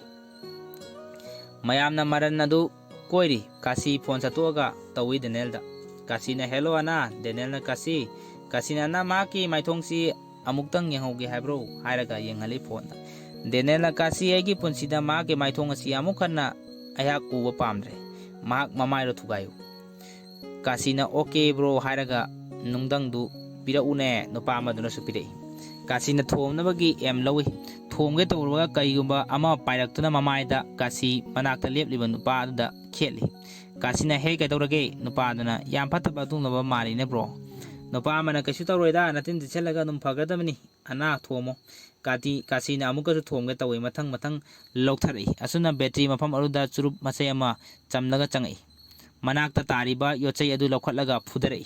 ꯃꯌꯥꯝꯅ ꯃꯔꯟ ꯑꯗꯨ ꯀꯣꯏꯔꯤ꯫ ꯀꯥꯁꯤ ꯐꯣꯟ ꯁꯠꯇꯣꯛꯑꯒ ꯇꯧꯏ ꯗꯦꯅꯦꯜꯗ꯫ ꯀꯥꯁꯤꯅ, "ꯍꯦꯜꯂꯣ, ꯑꯅꯥ!" ꯗꯦꯅꯦꯜꯅ, "ꯀꯥꯁꯤ!" ꯀꯥꯁꯤꯅ, "ꯑꯅꯥ, ꯃꯍꯥꯛꯀꯤ ꯃꯥꯏꯊꯣꯡꯁꯤ ꯑꯃꯨꯛꯇꯪ ꯌꯦꯡꯍꯧꯒꯦ ꯍꯥꯏꯕ꯭ꯔꯣ?" ꯍꯥꯏꯔꯒ ꯌꯦꯡꯍꯜꯂꯤ ꯐꯣꯟꯗ꯫ ꯗꯦꯅꯦꯜꯅ, "ꯀꯥꯁꯤ, ꯑꯩꯒꯤ ꯄꯨꯟꯁꯤꯗ ꯃꯍꯥꯛꯀꯤ ꯃꯥꯏꯊꯣꯡ ꯑꯁꯤ ꯑꯃꯨꯛ ꯍꯟꯅ ꯑꯩꯍꯥꯛ ꯎꯕ ꯄꯥꯝꯗ꯭ꯔꯦ꯫ ꯃꯍꯥꯛ ꯃꯃꯥꯏꯗꯣ ꯊꯨꯒꯥꯏꯌꯨ꯫" ꯀꯥꯁꯤꯅ, "ꯑꯣꯀꯦ ꯕ꯭ꯔꯣ" ꯍꯥꯏꯔꯒ, "ꯅꯨꯡꯗꯪꯗꯨ ꯄꯤꯔꯛꯎꯅꯦ", ꯅꯨꯄꯥ ꯑꯃꯗꯨꯅꯁꯨ ꯄꯤꯔꯛꯏ꯫ ꯀꯥꯁꯤꯅ ꯊꯣꯝꯅꯕꯒꯤ ꯑꯦꯝ ꯂꯧꯏ꯫ ꯊꯣꯝꯒꯦ ꯇꯧꯔꯨꯔꯒ ꯀꯔꯤꯒꯨꯝꯕ ꯑꯃ ꯄꯥꯏꯔꯛꯇꯨꯅ ꯃꯃꯥꯏꯗ ꯀꯥꯁꯤ ꯃꯅꯥꯛꯇ ꯂꯦꯞꯂꯤꯕ ꯅꯨꯄꯥ ꯑꯗꯨꯗ ꯈꯦꯠꯂꯤ꯫ ꯀꯥꯁꯤꯅ, "ꯍꯦ, ꯀꯩꯗꯧꯔꯒꯦ?" ꯅꯨꯄꯥ ꯑꯗꯨꯅ, "ꯌꯥꯝ ꯐꯠꯇꯕ ꯑꯗꯨꯒꯨꯝꯂꯕ ꯃꯥꯜꯂꯤꯅꯦ ꯕ꯭ꯔꯣ꯫" ꯅꯨꯄꯥ ꯑꯃꯅ, "ꯀꯩꯁꯨ ꯇꯧꯔꯣꯏꯗ, ꯅꯇꯤꯟ ꯇꯤꯠꯁꯜꯂꯒ ꯑꯗꯨꯝ ꯐꯒꯗꯕꯅꯤ꯫ ꯑꯅꯥ, ꯊꯣꯝꯃꯣ꯫" ꯀꯥꯇꯤ-, ꯀꯥꯁꯤꯅ ꯑꯃꯨꯛꯀꯁꯨ ꯊꯣꯝꯒꯦ ꯇꯧꯏ, ꯃꯊꯪ ꯃꯊꯪ ꯂꯧꯊꯔꯛꯏ꯫ ꯑꯁꯨꯝꯅ ꯕꯦꯇ꯭ꯔꯤ ꯃꯐꯝ ꯑꯗꯨꯗ ꯆꯨꯔꯨꯞ ꯃꯆꯩ ꯑꯃ ꯆꯝꯂꯒ ꯆꯪꯉꯛꯏ꯫ ꯃꯅꯥꯛꯇ ꯇꯥꯔꯤꯕ ꯌꯣꯠꯆꯩ ꯑꯗꯨ ꯂꯧꯈꯠꯂꯒ ꯐꯨꯊꯔꯛꯏ꯫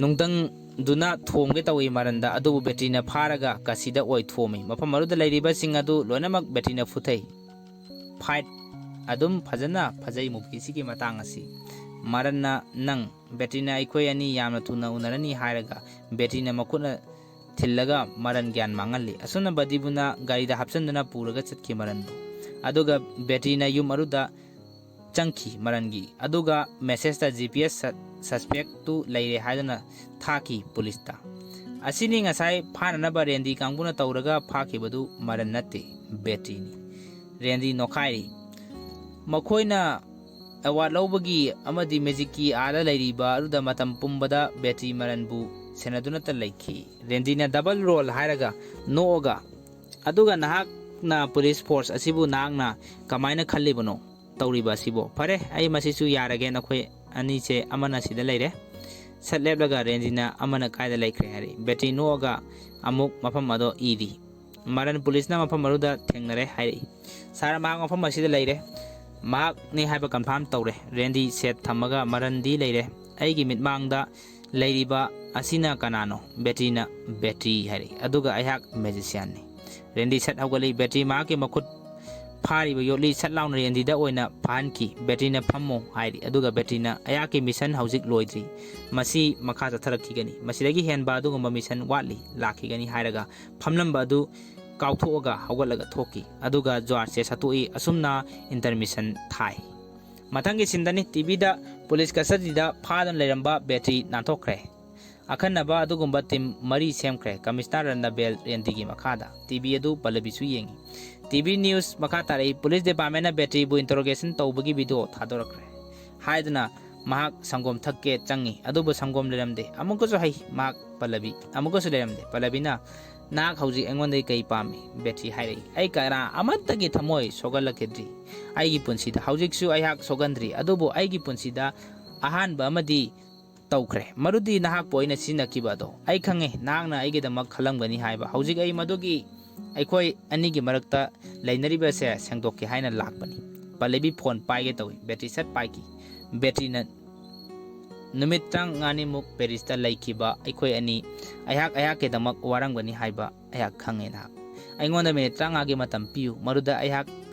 ꯅꯨꯡꯗꯪꯗꯨꯅ ꯊꯣꯝꯒꯦ ꯇꯧꯏ ꯃꯔꯟꯗ, ꯑꯗꯨꯕꯨ ꯕꯦꯇ꯭ꯔꯤꯅ ꯐꯥꯔꯒ ꯀꯥꯁꯤꯗ ꯑꯣꯏ ꯊꯣꯝꯃꯤ꯫ ꯃꯐꯝ ꯑꯗꯨꯗ ꯂꯩꯔꯤꯕꯁꯤꯡ ꯑꯗꯨ ꯂꯣꯏꯅꯃꯛ ꯕꯦꯇ꯭ꯔꯤꯅ ꯐꯨꯊꯩ꯫ ꯐꯥꯏꯠ ꯑꯗꯨꯝ ꯐꯖꯅ ꯐꯖꯩ ꯃꯨꯚꯤꯁꯤꯒꯤ ꯃꯇꯥꯡ ꯑꯁꯤ꯫ ꯃꯔꯟꯅ, "ꯅꯪ, ꯕꯦꯇ꯭ꯔꯤꯅ ꯑꯩꯈꯣꯏ ꯑꯅꯤ ꯌꯥꯝꯅ ꯊꯨꯅ ꯎꯅꯔꯅꯤ" ꯍꯥꯏꯔꯒ ꯕꯦꯇ꯭ꯔꯤꯅ ꯃꯈꯨꯠꯅ ꯊꯤꯜꯂꯒ ꯃꯔꯟ ꯒ꯭ꯌꯥꯟ ꯃꯥꯡꯍꯜꯂꯤ꯫ ꯑꯁꯨꯝꯅ ꯕꯗꯤꯕꯨꯅ ꯒꯥꯔꯤꯗ ꯍꯥꯞꯆꯤꯟꯗꯨꯅ ꯄꯨꯔꯒ ꯆꯠꯈꯤ ꯃꯔꯟꯕꯨ꯫ ꯑꯗꯨꯒ ꯕꯦꯇ꯭ꯔꯤꯅ ꯌꯨꯝ ꯑꯗꯨꯗ ꯆꯪꯈꯤ ꯃꯔꯟꯒꯤ꯫ ꯑꯗꯨꯒ ꯃꯦꯁꯦꯖꯇ "ꯖꯤ ꯄꯤ ꯑꯦꯁ ꯁ-, ꯁꯁꯄꯦꯛꯇꯨ ꯂꯩꯔꯦ" ꯍꯥꯏꯗꯨꯅ ꯊꯥꯈꯤ ꯄꯨꯂꯤꯁꯇ꯫ ꯑꯁꯤꯅꯤ ꯉꯁꯥꯏ ꯐꯥꯅꯅꯕ ꯔꯦꯟꯗꯤ ꯀꯥꯡꯕꯨꯅ ꯇꯧꯔꯒ ꯐꯥꯈꯤꯕꯗꯨ ꯃꯔꯟ ꯅꯠꯇꯦ, ꯕꯦꯇ꯭ꯔꯤꯅꯤ꯫ ꯔꯦꯟꯗꯤ ꯅꯣꯛꯈꯥꯏꯔꯤ꯫ ꯃꯈꯣꯏꯅ ꯑꯦꯋꯥꯔꯗ ꯂꯧꯕꯒꯤ ꯑꯃꯗꯤ ꯃꯦꯖꯤꯛꯀꯤ ꯑꯥꯗ ꯂꯩꯔꯤꯕ ꯑꯗꯨꯗ ꯃꯇꯝ ꯄꯨꯝꯕꯗ ꯕꯦꯇ꯭ꯔꯤ ꯃꯔꯟꯕꯨ ꯁꯦꯟꯅꯗꯨꯅꯇ ꯂꯩꯈꯤ꯫ ꯔꯦꯟꯗꯤꯅ ꯗꯕꯜ ꯔꯣꯜ ꯍꯥꯏꯔꯒ ꯅꯣꯛꯑꯒ, "ꯑꯗꯨꯒ ꯅꯍꯥꯛꯅ ꯄꯨꯂꯤꯁ ꯐꯣꯔꯁ ꯑꯁꯤꯕꯨ ꯅꯍꯥꯛꯅ ꯀꯃꯥꯏꯅ ꯈꯜꯂꯤꯕꯅꯣ ꯇꯧꯔꯤꯕ ꯑꯁꯤꯕꯣ? ꯐꯔꯦ, ꯑꯩ ꯃꯁꯤꯁꯨ ꯌꯥꯔꯒꯦ, ꯅꯈꯣꯏ ꯑꯅꯤꯁꯦ ꯑꯃꯅ ꯁꯤꯗ ꯂꯩꯔꯦ, ꯁꯠ ꯂꯦꯞꯂꯒ ꯔꯦꯟꯗꯤꯅ ꯑꯃꯅ ꯀꯥꯏꯗ ꯂꯩꯈ꯭ꯔꯦ ꯍꯥꯏꯔꯛꯏ꯫ ꯕꯦꯇ꯭ꯔꯤ ꯅꯣꯛꯑꯒ ꯑꯃꯨꯛ ꯃꯐꯝ ꯑꯗꯣ ꯏꯔꯤ꯫ ꯃꯔꯟ ꯄꯨꯂꯤꯁꯅ ꯃꯐꯝ ꯑꯗꯨꯗ ꯊꯦꯡꯅꯔꯦ ꯍꯥꯏꯔꯛꯏ꯫ "ꯁꯥꯔ, ꯃꯍꯥꯛ ꯃꯐꯝ ꯑꯁꯤꯗ ꯂꯩꯔꯦ꯫ ꯃꯍꯥꯛꯅꯤ ꯍꯥꯏꯕ ꯀꯟꯐꯥꯔꯝ ꯇꯧꯔꯦ꯫" ꯔꯦꯟꯗꯤ ꯁꯦꯠ ꯊꯝꯃꯒ, "ꯃꯔꯟꯗꯤ ꯂꯩꯔꯦ꯫ ꯑꯩꯒꯤ ꯃꯤꯠꯃꯥꯡꯗ ꯂꯩꯔꯤꯕ ꯑꯁꯤꯅ ꯀꯅꯥꯅꯣ?" ꯕꯦꯇ꯭ꯔꯤꯅ, "ꯕꯦꯇ꯭ꯔꯤ" ꯍꯥꯏꯔꯛꯏ꯫ "ꯑꯗꯨꯒ ꯑꯩꯍꯥꯛ ꯃꯦꯖꯤꯁꯤꯌꯥꯟꯅꯤ꯫" ꯔꯦꯟꯗꯤ ꯁꯠ ꯍꯧꯒꯠꯂꯤ꯫ ꯕꯦꯇ꯭ꯔꯤ ꯃꯍꯥꯛꯀꯤ ꯃꯈꯨꯠ ꯐꯥꯔꯤꯕ ꯌꯣꯠꯂꯤ ꯁꯠ ꯂꯥꯎꯅ ꯔꯦꯟꯗꯤꯗ ꯑꯣꯏꯅ ꯐꯥꯍꯟꯈꯤ꯫ ꯕꯦꯇ꯭ꯔꯤꯅ, "ꯐꯝꯃꯣ" ꯍꯥꯏꯔꯤ꯫ ꯑꯗꯨꯒ ꯕꯦꯇ꯭ꯔꯤꯅ, "ꯑꯩꯍꯥꯛꯀꯤ ꯃꯤꯁꯟ ꯍꯧꯖꯤꯛ ꯂꯣꯏꯗ꯭ꯔꯤ꯫ ꯃꯁꯤ ꯃꯈꯥ ꯆꯠꯊꯔꯛꯈꯤꯒꯅꯤ꯫ ꯃꯁꯤꯗꯒꯤ ꯍꯦꯟꯕ ꯑꯗꯨꯒꯨꯝꯕ ꯃꯤꯁꯟ ꯋꯥꯠꯂꯤ, ꯂꯥꯛꯈꯤꯒꯅꯤ" ꯍꯥꯏꯔꯒ ꯐꯝꯂꯝꯕ ꯑꯗꯨ ꯀꯥꯎꯊꯣꯛꯑꯒ ꯍꯧꯒꯠꯂꯒ ꯊꯣꯛꯈꯤ꯫ ꯑꯗꯨꯒ ꯖ꯭ꯋꯥꯔꯁꯦ ꯁꯠꯇꯣꯛꯏ꯫ ꯑꯁꯨꯝꯅ ꯏꯟꯇꯔꯃꯤꯁꯟ ꯊꯥꯏ꯫ ꯃꯊꯪꯒꯤ ꯁꯤꯟꯗꯅꯤ꯫ ꯇꯤꯚꯤꯗ ꯄꯨꯂꯤꯁ ꯀꯁꯇꯗꯤꯗ ꯐꯥꯗꯨꯅ ꯂꯩꯔꯝꯕ ꯕꯦꯇ꯭ꯔꯤ ꯅꯥꯟꯊꯣꯛꯈ꯭ꯔꯦ꯫ ꯑꯈꯟꯅꯕ ꯑꯗꯨꯒꯨꯝꯕ ꯇꯤꯝ ꯃꯔꯤ ꯁꯦꯝꯈ꯭ꯔꯦ꯫ ꯀꯃꯤꯁꯅꯔ ꯔꯟꯅꯕꯦꯜ ꯔꯦꯟꯗꯤꯒꯤ ꯃꯈꯥꯗ꯫ ꯇꯤꯚꯤ ꯑꯗꯨ ꯄꯜꯂꯕꯤꯁꯨ ꯌꯦꯡꯉꯤ꯫ ꯇꯤꯚꯤ ꯅ꯭ꯌꯨꯁ ꯃꯈꯥ ꯇꯥꯔꯛꯏ꯫ ꯄꯨꯂꯤꯁ ꯗꯤꯄꯥꯔꯠꯃꯦꯟꯅ ꯕꯦꯇ꯭ꯔꯤꯕꯨ ꯏꯟꯇꯔꯣꯒꯦꯁꯟ ꯇꯧꯕꯒꯤ ꯚꯤꯗꯤꯑꯣ ꯊꯥꯗꯣꯔꯛꯈ꯭ꯔꯦ ꯍꯥꯏꯗꯨꯅ ꯃꯍꯥꯛ ꯁꯪꯒꯣꯝ ꯊꯛꯀꯦ ꯆꯪꯉꯤ꯫ ꯑꯗꯨꯕꯨ ꯁꯪꯒꯣꯝ ꯂꯩꯔꯝꯗꯦ꯫ ꯑꯃꯨꯛꯀꯁꯨ ꯍꯩ꯫ ꯃꯍꯥꯛ ꯄꯜꯂꯕꯤ꯫ ꯑꯃꯨꯛꯀꯁꯨ ꯂꯩꯔꯝꯗꯦ꯫ ꯄꯜꯂꯕꯤꯅ, "ꯅꯍꯥꯛ ꯍꯧꯖꯤꯛ ꯑꯩꯉꯣꯟꯗꯒꯤ ꯀꯩ ꯄꯥꯝꯃꯤ?" ꯕꯦꯇ꯭ꯔꯤ ꯍꯥꯏꯔꯛꯏ꯫ "ꯑꯩ ꯀꯅꯥ ꯑꯃꯠꯇꯒꯤ ꯊꯃꯣꯏ ꯁꯣꯛꯍꯜꯂꯛꯈꯤꯗ꯭ꯔꯤ ꯑꯩꯒꯤ ꯄꯨꯟꯁꯤꯗ꯫ ꯍꯧꯖꯤꯛꯁꯨ ꯑꯩꯍꯥꯛ ꯁꯣꯛꯍꯟꯗ꯭ꯔꯤ꯫ ꯑꯗꯨꯕꯨ ꯑꯩꯒꯤ ꯄꯨꯟꯁꯤꯗ ꯑꯍꯥꯟꯕ ꯑꯃꯗꯤ ꯇꯧꯈ꯭ꯔꯦ, ꯃꯗꯨꯗꯤ ꯅꯍꯥꯛꯄꯨ ꯑꯩꯅ ꯁꯤꯖꯤꯟꯅꯈꯤꯕ ꯑꯗꯣ꯫ ꯑꯩ ꯈꯪꯉꯦ ꯅꯍꯥꯛꯅ ꯑꯩꯒꯤꯗꯃꯛ ꯈꯜꯂꯝꯒꯅꯤ ꯍꯥꯏꯕ꯫ ꯍꯧꯖꯤꯛ ꯑꯩ ꯃꯗꯨꯒꯤ ꯑꯩꯈꯣꯏ ꯑꯅꯤꯒꯤ ꯃꯔꯛꯇ ꯂꯩꯅꯔꯤꯕꯁꯦ ꯁꯦꯡꯗꯣꯛꯀꯦ ꯍꯥꯏꯅ ꯂꯥꯛꯄꯅꯤ꯫" ꯄꯜꯂꯕꯤ ꯐꯣꯟ ꯄꯥꯏꯒꯦ ꯇꯧꯏ꯫ ꯕꯦꯇ꯭ꯔꯤ ꯁꯠ ꯄꯥꯏꯈꯤ꯫ ꯕꯦꯇ꯭ꯔꯤꯅ, "ꯅꯨꯃꯤꯠ ꯇꯔꯥꯃꯉꯥꯅꯤꯃꯨꯛ ꯄꯦꯔꯤꯁꯇ ꯂꯩꯈꯤꯕ ꯑꯩꯈꯣꯏ ꯑꯅꯤ, ꯑꯩꯍꯥꯛ ꯑꯩꯍꯥꯛꯀꯤꯗꯃꯛ ꯋꯥꯔꯝꯒꯅꯤ ꯍꯥꯏꯕ ꯑꯩꯍꯥꯛ ꯈꯪꯉꯦ꯫ ꯅꯍꯥꯛ ꯑꯩꯉꯣꯟꯗ ꯃꯤꯅꯤꯠ ꯇꯔꯥꯃꯉꯥꯒꯤ ꯃꯇꯝ ꯄꯤꯌꯨ꯫ ꯃꯗꯨꯗ ꯑꯩꯍꯥꯛ,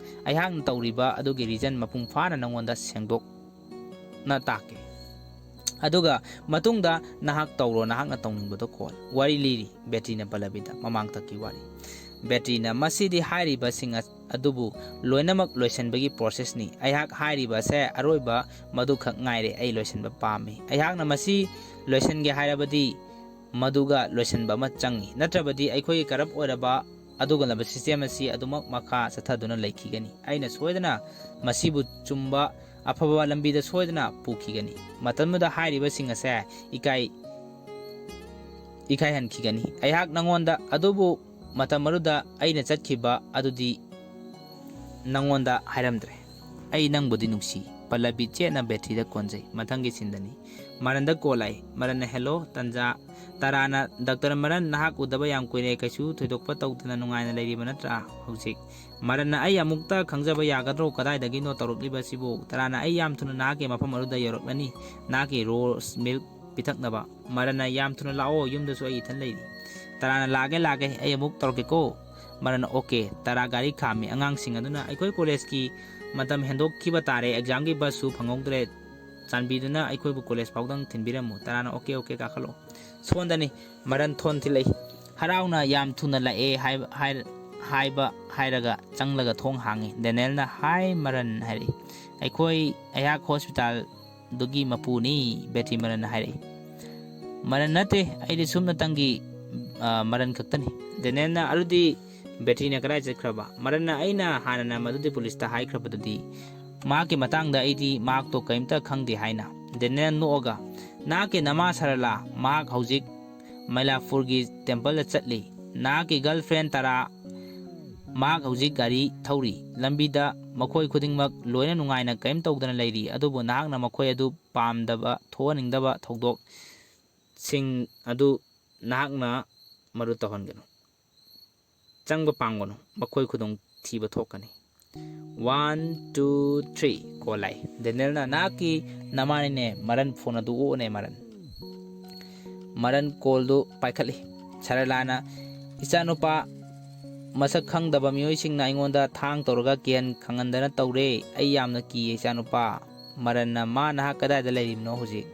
ꯑꯩꯍꯥꯛꯅ ꯇꯧꯔꯤꯕ ꯑꯗꯨꯒꯤ ꯔꯤꯖꯟ ꯃꯄꯨꯡ ꯐꯥꯅ ꯅꯉꯣꯟꯗ ꯁꯦꯡꯗꯣꯛꯅ ꯇꯥꯛꯀꯦ꯫ ꯑꯗꯨꯒ ꯃꯇꯨꯡꯗ ꯅꯍꯥꯛ ꯇꯧꯔꯣ, ꯅꯍꯥꯛꯅ ꯇꯧꯅꯤꯡꯕꯗꯣ ꯀꯣꯜ꯫" ꯋꯥꯔꯤ ꯂꯤꯔꯤ ꯕꯦꯇ꯭ꯔꯤꯅ ꯄꯜꯂꯕꯤꯗ, ꯃꯃꯥꯡꯊꯛꯀꯤ ꯋꯥꯔꯤ꯫ ꯕꯦꯇ꯭ꯔꯤꯅ, "ꯃꯁꯤꯗꯤ ꯍꯥꯏꯔꯤꯕꯁꯤꯡ ꯑ-, ꯑꯗꯨꯕꯨ ꯂꯣꯏꯅꯃꯛ ꯂꯣꯏꯁꯤꯟꯕꯒꯤ ꯄ꯭ꯔꯣꯁꯦꯁꯅꯤ꯫ ꯑꯩꯍꯥꯛ ꯍꯥꯏꯔꯤꯕ ꯑꯁꯦ ꯑꯔꯣꯏꯕ ꯃꯗꯨꯈꯛ ꯉꯥꯏꯔꯦ꯫ ꯑꯩ ꯂꯣꯏꯁꯤꯟꯕ ꯄꯥꯝꯃꯤ꯫ ꯑꯩꯍꯥꯛꯅ ꯃꯁꯤ ꯂꯣꯏꯁꯤꯟꯒꯦ ꯍꯥꯏꯔꯕꯗꯤ ꯃꯗꯨꯒ ꯂꯣꯏꯁꯤꯟꯕ ꯑꯃ ꯆꯪꯏ꯫ ꯅꯠꯇ꯭ꯔꯕꯗꯤ ꯑꯩꯈꯣꯏꯒꯤ ꯀꯔꯞ ꯑꯣꯏꯔꯕ ꯑꯗꯨꯒꯨꯝꯂꯕ ꯁꯤꯁꯇꯦꯝ ꯑꯁꯤ ꯑꯗꯨꯃꯛ ꯃꯈꯥ ꯆꯠꯊꯗꯨꯅ ꯂꯩꯈꯤꯒꯅꯤ꯫ ꯑꯩꯅ ꯁꯣꯏꯗꯅ ꯃꯁꯤꯕꯨ ꯆꯨꯝꯕ ꯑꯐꯕ ꯂꯝꯕꯤꯗ ꯁꯣꯏꯗꯅ ꯄꯨꯈꯤꯒꯅꯤ꯫ ꯃꯇꯝꯗꯨꯗ ꯍꯥꯏꯔꯤꯕꯁꯤꯡ ꯑꯁꯦ ꯏꯀꯥꯏ, ꯏꯀꯥꯏꯍꯟꯈꯤꯒꯅꯤ꯫ ꯑꯩꯍꯥꯛ ꯅꯉꯣꯟꯗ, ꯑꯗꯨꯕꯨ ꯃꯇꯝ ꯑꯗꯨꯗ ꯑꯩꯅ ꯆꯠꯈꯤꯕ ꯑꯗꯨꯗꯤ ꯅꯉꯣꯟꯗ ꯍꯥꯏꯔꯝꯗ꯭ꯔꯦ꯫ ꯑꯩ ꯅꯪꯕꯨꯗꯤ ꯅꯨꯡꯁꯤ꯫ ꯄꯜꯂꯕꯤ ꯆꯦꯠꯅ ꯕꯦꯇ꯭ꯔꯤꯗ ꯀꯣꯟꯖꯩ꯫ ꯃꯊꯪꯒꯤ ꯁꯤꯟꯗꯅꯤ꯫ ꯃꯔꯟꯗ ꯀꯣꯜ ꯂꯥꯛꯏ꯫ ꯃꯔꯟꯅ, "ꯍꯦꯜꯂꯣ, ꯇꯟꯖꯥ꯫ ꯇꯔꯥꯅ, ꯗꯥꯛꯇꯔ ꯃꯔꯟ, ꯅꯍꯥꯛ ꯎꯗꯕ ꯌꯥꯝ ꯀꯨꯏꯔꯦ, ꯀꯩꯁꯨ ꯊꯣꯏꯗꯣꯛꯄ ꯇꯧꯗꯅ ꯅꯨꯡꯉꯥꯏꯅ ꯂꯩꯔꯤꯕ ꯅꯠꯇ꯭ꯔꯥ ꯍꯧꯖꯤꯛ?" ꯃꯔꯟꯅ, "ꯑꯩ ꯑꯃꯨꯛꯇ ꯈꯪꯖꯕ ꯌꯥꯒꯗ꯭ꯔꯣ? ꯀꯗꯥꯏꯗꯒꯤꯅꯣ ꯇꯧꯔꯛꯂꯤꯕꯁꯤꯕꯨ?" ꯇꯔꯥꯅ, "ꯑꯩ ꯌꯥꯝ ꯊꯨꯅ ꯅꯍꯥꯛꯀꯤ ꯃꯐꯝ ꯑꯗꯨꯗ ꯌꯧꯔꯛꯂꯅꯤ, ꯅꯍꯥꯛꯀꯤ ꯔꯣꯁ ꯃꯤꯜꯛ ꯄꯤꯊꯛꯅꯕ꯫" ꯃꯔꯟꯅ, "ꯌꯥꯝ ꯊꯨꯅ ꯂꯥꯛꯑꯣ, ꯌꯨꯝꯗꯁꯨ ꯑꯩ ꯏꯊꯟ ꯂꯩꯔꯤ꯫" ꯇꯔꯥꯅ, "ꯂꯥꯛꯑꯒꯦ, ꯂꯥꯛꯑꯒꯦ, ꯑꯩ ꯑꯃꯨꯛ ꯇꯧꯔꯛꯀꯦꯀꯣ꯫" ꯃꯔꯟꯅ, "ꯑꯣꯀꯦ꯫" ꯇꯔꯥ ꯒꯥꯔꯤ ꯈꯥꯝꯃꯤ꯫ ꯑꯉꯥꯡꯁꯤꯡ ꯑꯗꯨꯅ, "ꯑꯩꯈꯣꯏ ꯀꯣꯂꯦꯖꯀꯤ ꯃꯇꯝ ꯍꯦꯟꯗꯣꯛꯈꯤꯕ ꯇꯥꯔꯦ, ꯑꯦꯛꯖꯥꯝꯒꯤ ꯕꯁꯁꯨ ꯐꯪꯍꯧꯗ꯭ꯔꯦ, ꯆꯥꯟꯕꯤꯗꯨꯅ ꯑꯩꯈꯣꯏꯕꯨ ꯀꯣꯂꯦꯖ ꯐꯥꯎꯗꯪ ꯊꯤꯟꯕꯤꯔꯝꯃꯨ꯫" ꯇꯔꯥꯅ, "ꯑꯣꯀꯦ, ꯑꯣꯀꯦ, ꯀꯥꯈꯠꯂꯣ꯫" ꯁꯣꯝꯗꯅꯤ꯫ ꯃꯔꯟ ꯊꯣꯟ ꯊꯤꯜꯂꯛꯏ꯫ "ꯍꯔꯥꯎꯅ ꯌꯥꯝ ꯊꯨꯅ ꯂꯥꯛꯑꯦ ꯍꯥꯏꯕ, ꯍꯥꯏ-, ꯍꯥꯏꯕ ꯍꯥꯏꯔꯒ ꯆꯪꯂꯒ ꯊꯣꯡ ꯍꯥꯡꯉꯤ꯫ ꯗꯦꯅꯦꯜꯅ, "ꯍꯥꯏ ꯃꯔꯟ" ꯍꯥꯏꯔꯛꯏ꯫ "ꯑꯩꯈꯣꯏ, ꯑꯩꯍꯥꯛ ꯍꯣꯁꯄꯤꯇꯥꯜꯗꯨꯒꯤ ꯃꯄꯨꯅꯤ", ꯕꯦꯇ꯭ꯔꯤ ꯃꯔꯟꯅ ꯍꯥꯏꯔꯛꯏ꯫ "ꯃꯔꯟ ꯅꯠꯇꯦ, ꯑꯩꯗꯤ ꯁꯨꯞꯅꯇꯪꯒꯤ, ꯑ, ꯃꯔꯟ ꯈꯛꯇꯅꯤ꯫" ꯗꯦꯅꯦꯜꯅ, "ꯑꯗꯨꯗꯤ ꯕꯦꯇ꯭ꯔꯤꯅ ꯀꯗꯥꯏ ꯆꯠꯈ꯭ꯔꯕ?" ꯃꯔꯟꯅ, "ꯑꯩꯅ ꯍꯥꯟꯅꯅ ꯃꯗꯨꯗꯤ ꯄꯨꯂꯤꯁꯇ ꯍꯥꯏꯈ꯭ꯔꯕꯗꯨꯗꯤ꯫ ꯃꯍꯥꯛꯀꯤ ꯃꯇꯥꯡꯗ ꯑꯩꯗꯤ ꯃꯍꯥꯛꯇꯣ ꯀꯔꯤꯝꯇ ꯈꯪꯗꯦ" ꯍꯥꯏꯅ꯫ ꯗꯦꯅꯦꯜ ꯅꯣꯛꯑꯒ, "ꯅꯍꯥꯛꯀꯤ ꯅꯃꯥ ꯁꯔꯂꯥ, ꯃꯍꯥꯛ ꯍꯧꯖꯤꯛ ꯃꯩꯂꯥꯄꯨꯔꯒꯤ ꯇꯦꯝꯄꯜꯗ ꯆꯠꯂꯤ꯫ ꯅꯍꯥꯛꯀꯤ ꯒꯔꯜꯐ꯭ꯔꯦꯟ ꯇꯔꯥ, ꯃꯍꯥꯛ ꯍꯧꯖꯤꯛ ꯒꯥꯔꯤ ꯊꯧꯔꯤ꯫ ꯂꯝꯕꯤꯗ ꯃꯈꯣꯏ ꯈꯨꯗꯤꯡꯃꯛ ꯂꯣꯏꯅ ꯅꯨꯡꯉꯥꯏꯅ ꯀꯔꯤꯝ ꯇꯧꯗꯅ ꯂꯩꯔꯤ, ꯑꯗꯨꯕꯨ ꯅꯍꯥꯛꯅ ꯃꯈꯣꯏ ꯑꯗꯨ ꯄꯥꯝꯗꯕ, ꯊꯣꯛꯍꯟꯅꯤꯡꯗꯕ ꯊꯧꯗꯣꯛꯁꯤꯡ ꯑꯗꯨ ꯅꯍꯥꯛꯅ ꯃꯗꯨ ꯇꯧꯍꯟꯒꯅꯨ꯫ ꯆꯪꯕ ꯄꯥꯝꯒꯅꯨ, ꯃꯈꯣꯏ ꯈꯨꯗꯣꯡ ꯊꯤꯕ ꯊꯣꯛꯀꯅꯤ꯫" "One, two, three" ꯀꯣꯜ ꯂꯥꯛꯏ꯫ ꯗꯦꯅꯦꯜꯅ, "ꯅꯍꯥꯛꯀꯤ ꯅꯃꯥꯅꯤꯅꯦ ꯃꯔꯟ, ꯐꯣꯟ ꯑꯗꯨ ꯑꯣꯛꯑꯣꯅꯦ ꯃꯔꯟ꯫" ꯃꯔꯟ ꯀꯣꯜꯗꯨ ꯄꯥꯏꯈꯠꯂꯤ꯫ ꯁꯔꯂꯥꯅ, "ꯏꯆꯥꯅꯨꯄꯥ, ꯃꯁꯛ ꯈꯪꯗꯕ ꯃꯤꯑꯣꯏꯁꯤꯡꯅ ꯑꯩꯉꯣꯟꯗ ꯊꯥꯡ ꯇꯧꯔꯒ ꯀꯤꯍꯟ ꯈꯪꯍꯟꯗꯅ ꯇꯧꯔꯦ꯫ ꯑꯩ ꯌꯥꯝꯅ ꯀꯤꯌꯦ ꯏꯆꯥꯅꯨꯄꯥ꯫" ꯃꯔꯟꯅ, "ꯃꯥ ꯅꯍꯥꯛ ꯀꯗꯥꯏꯗ ꯂꯩꯔꯤꯕꯅꯣ ꯍꯧꯖꯤꯛ?"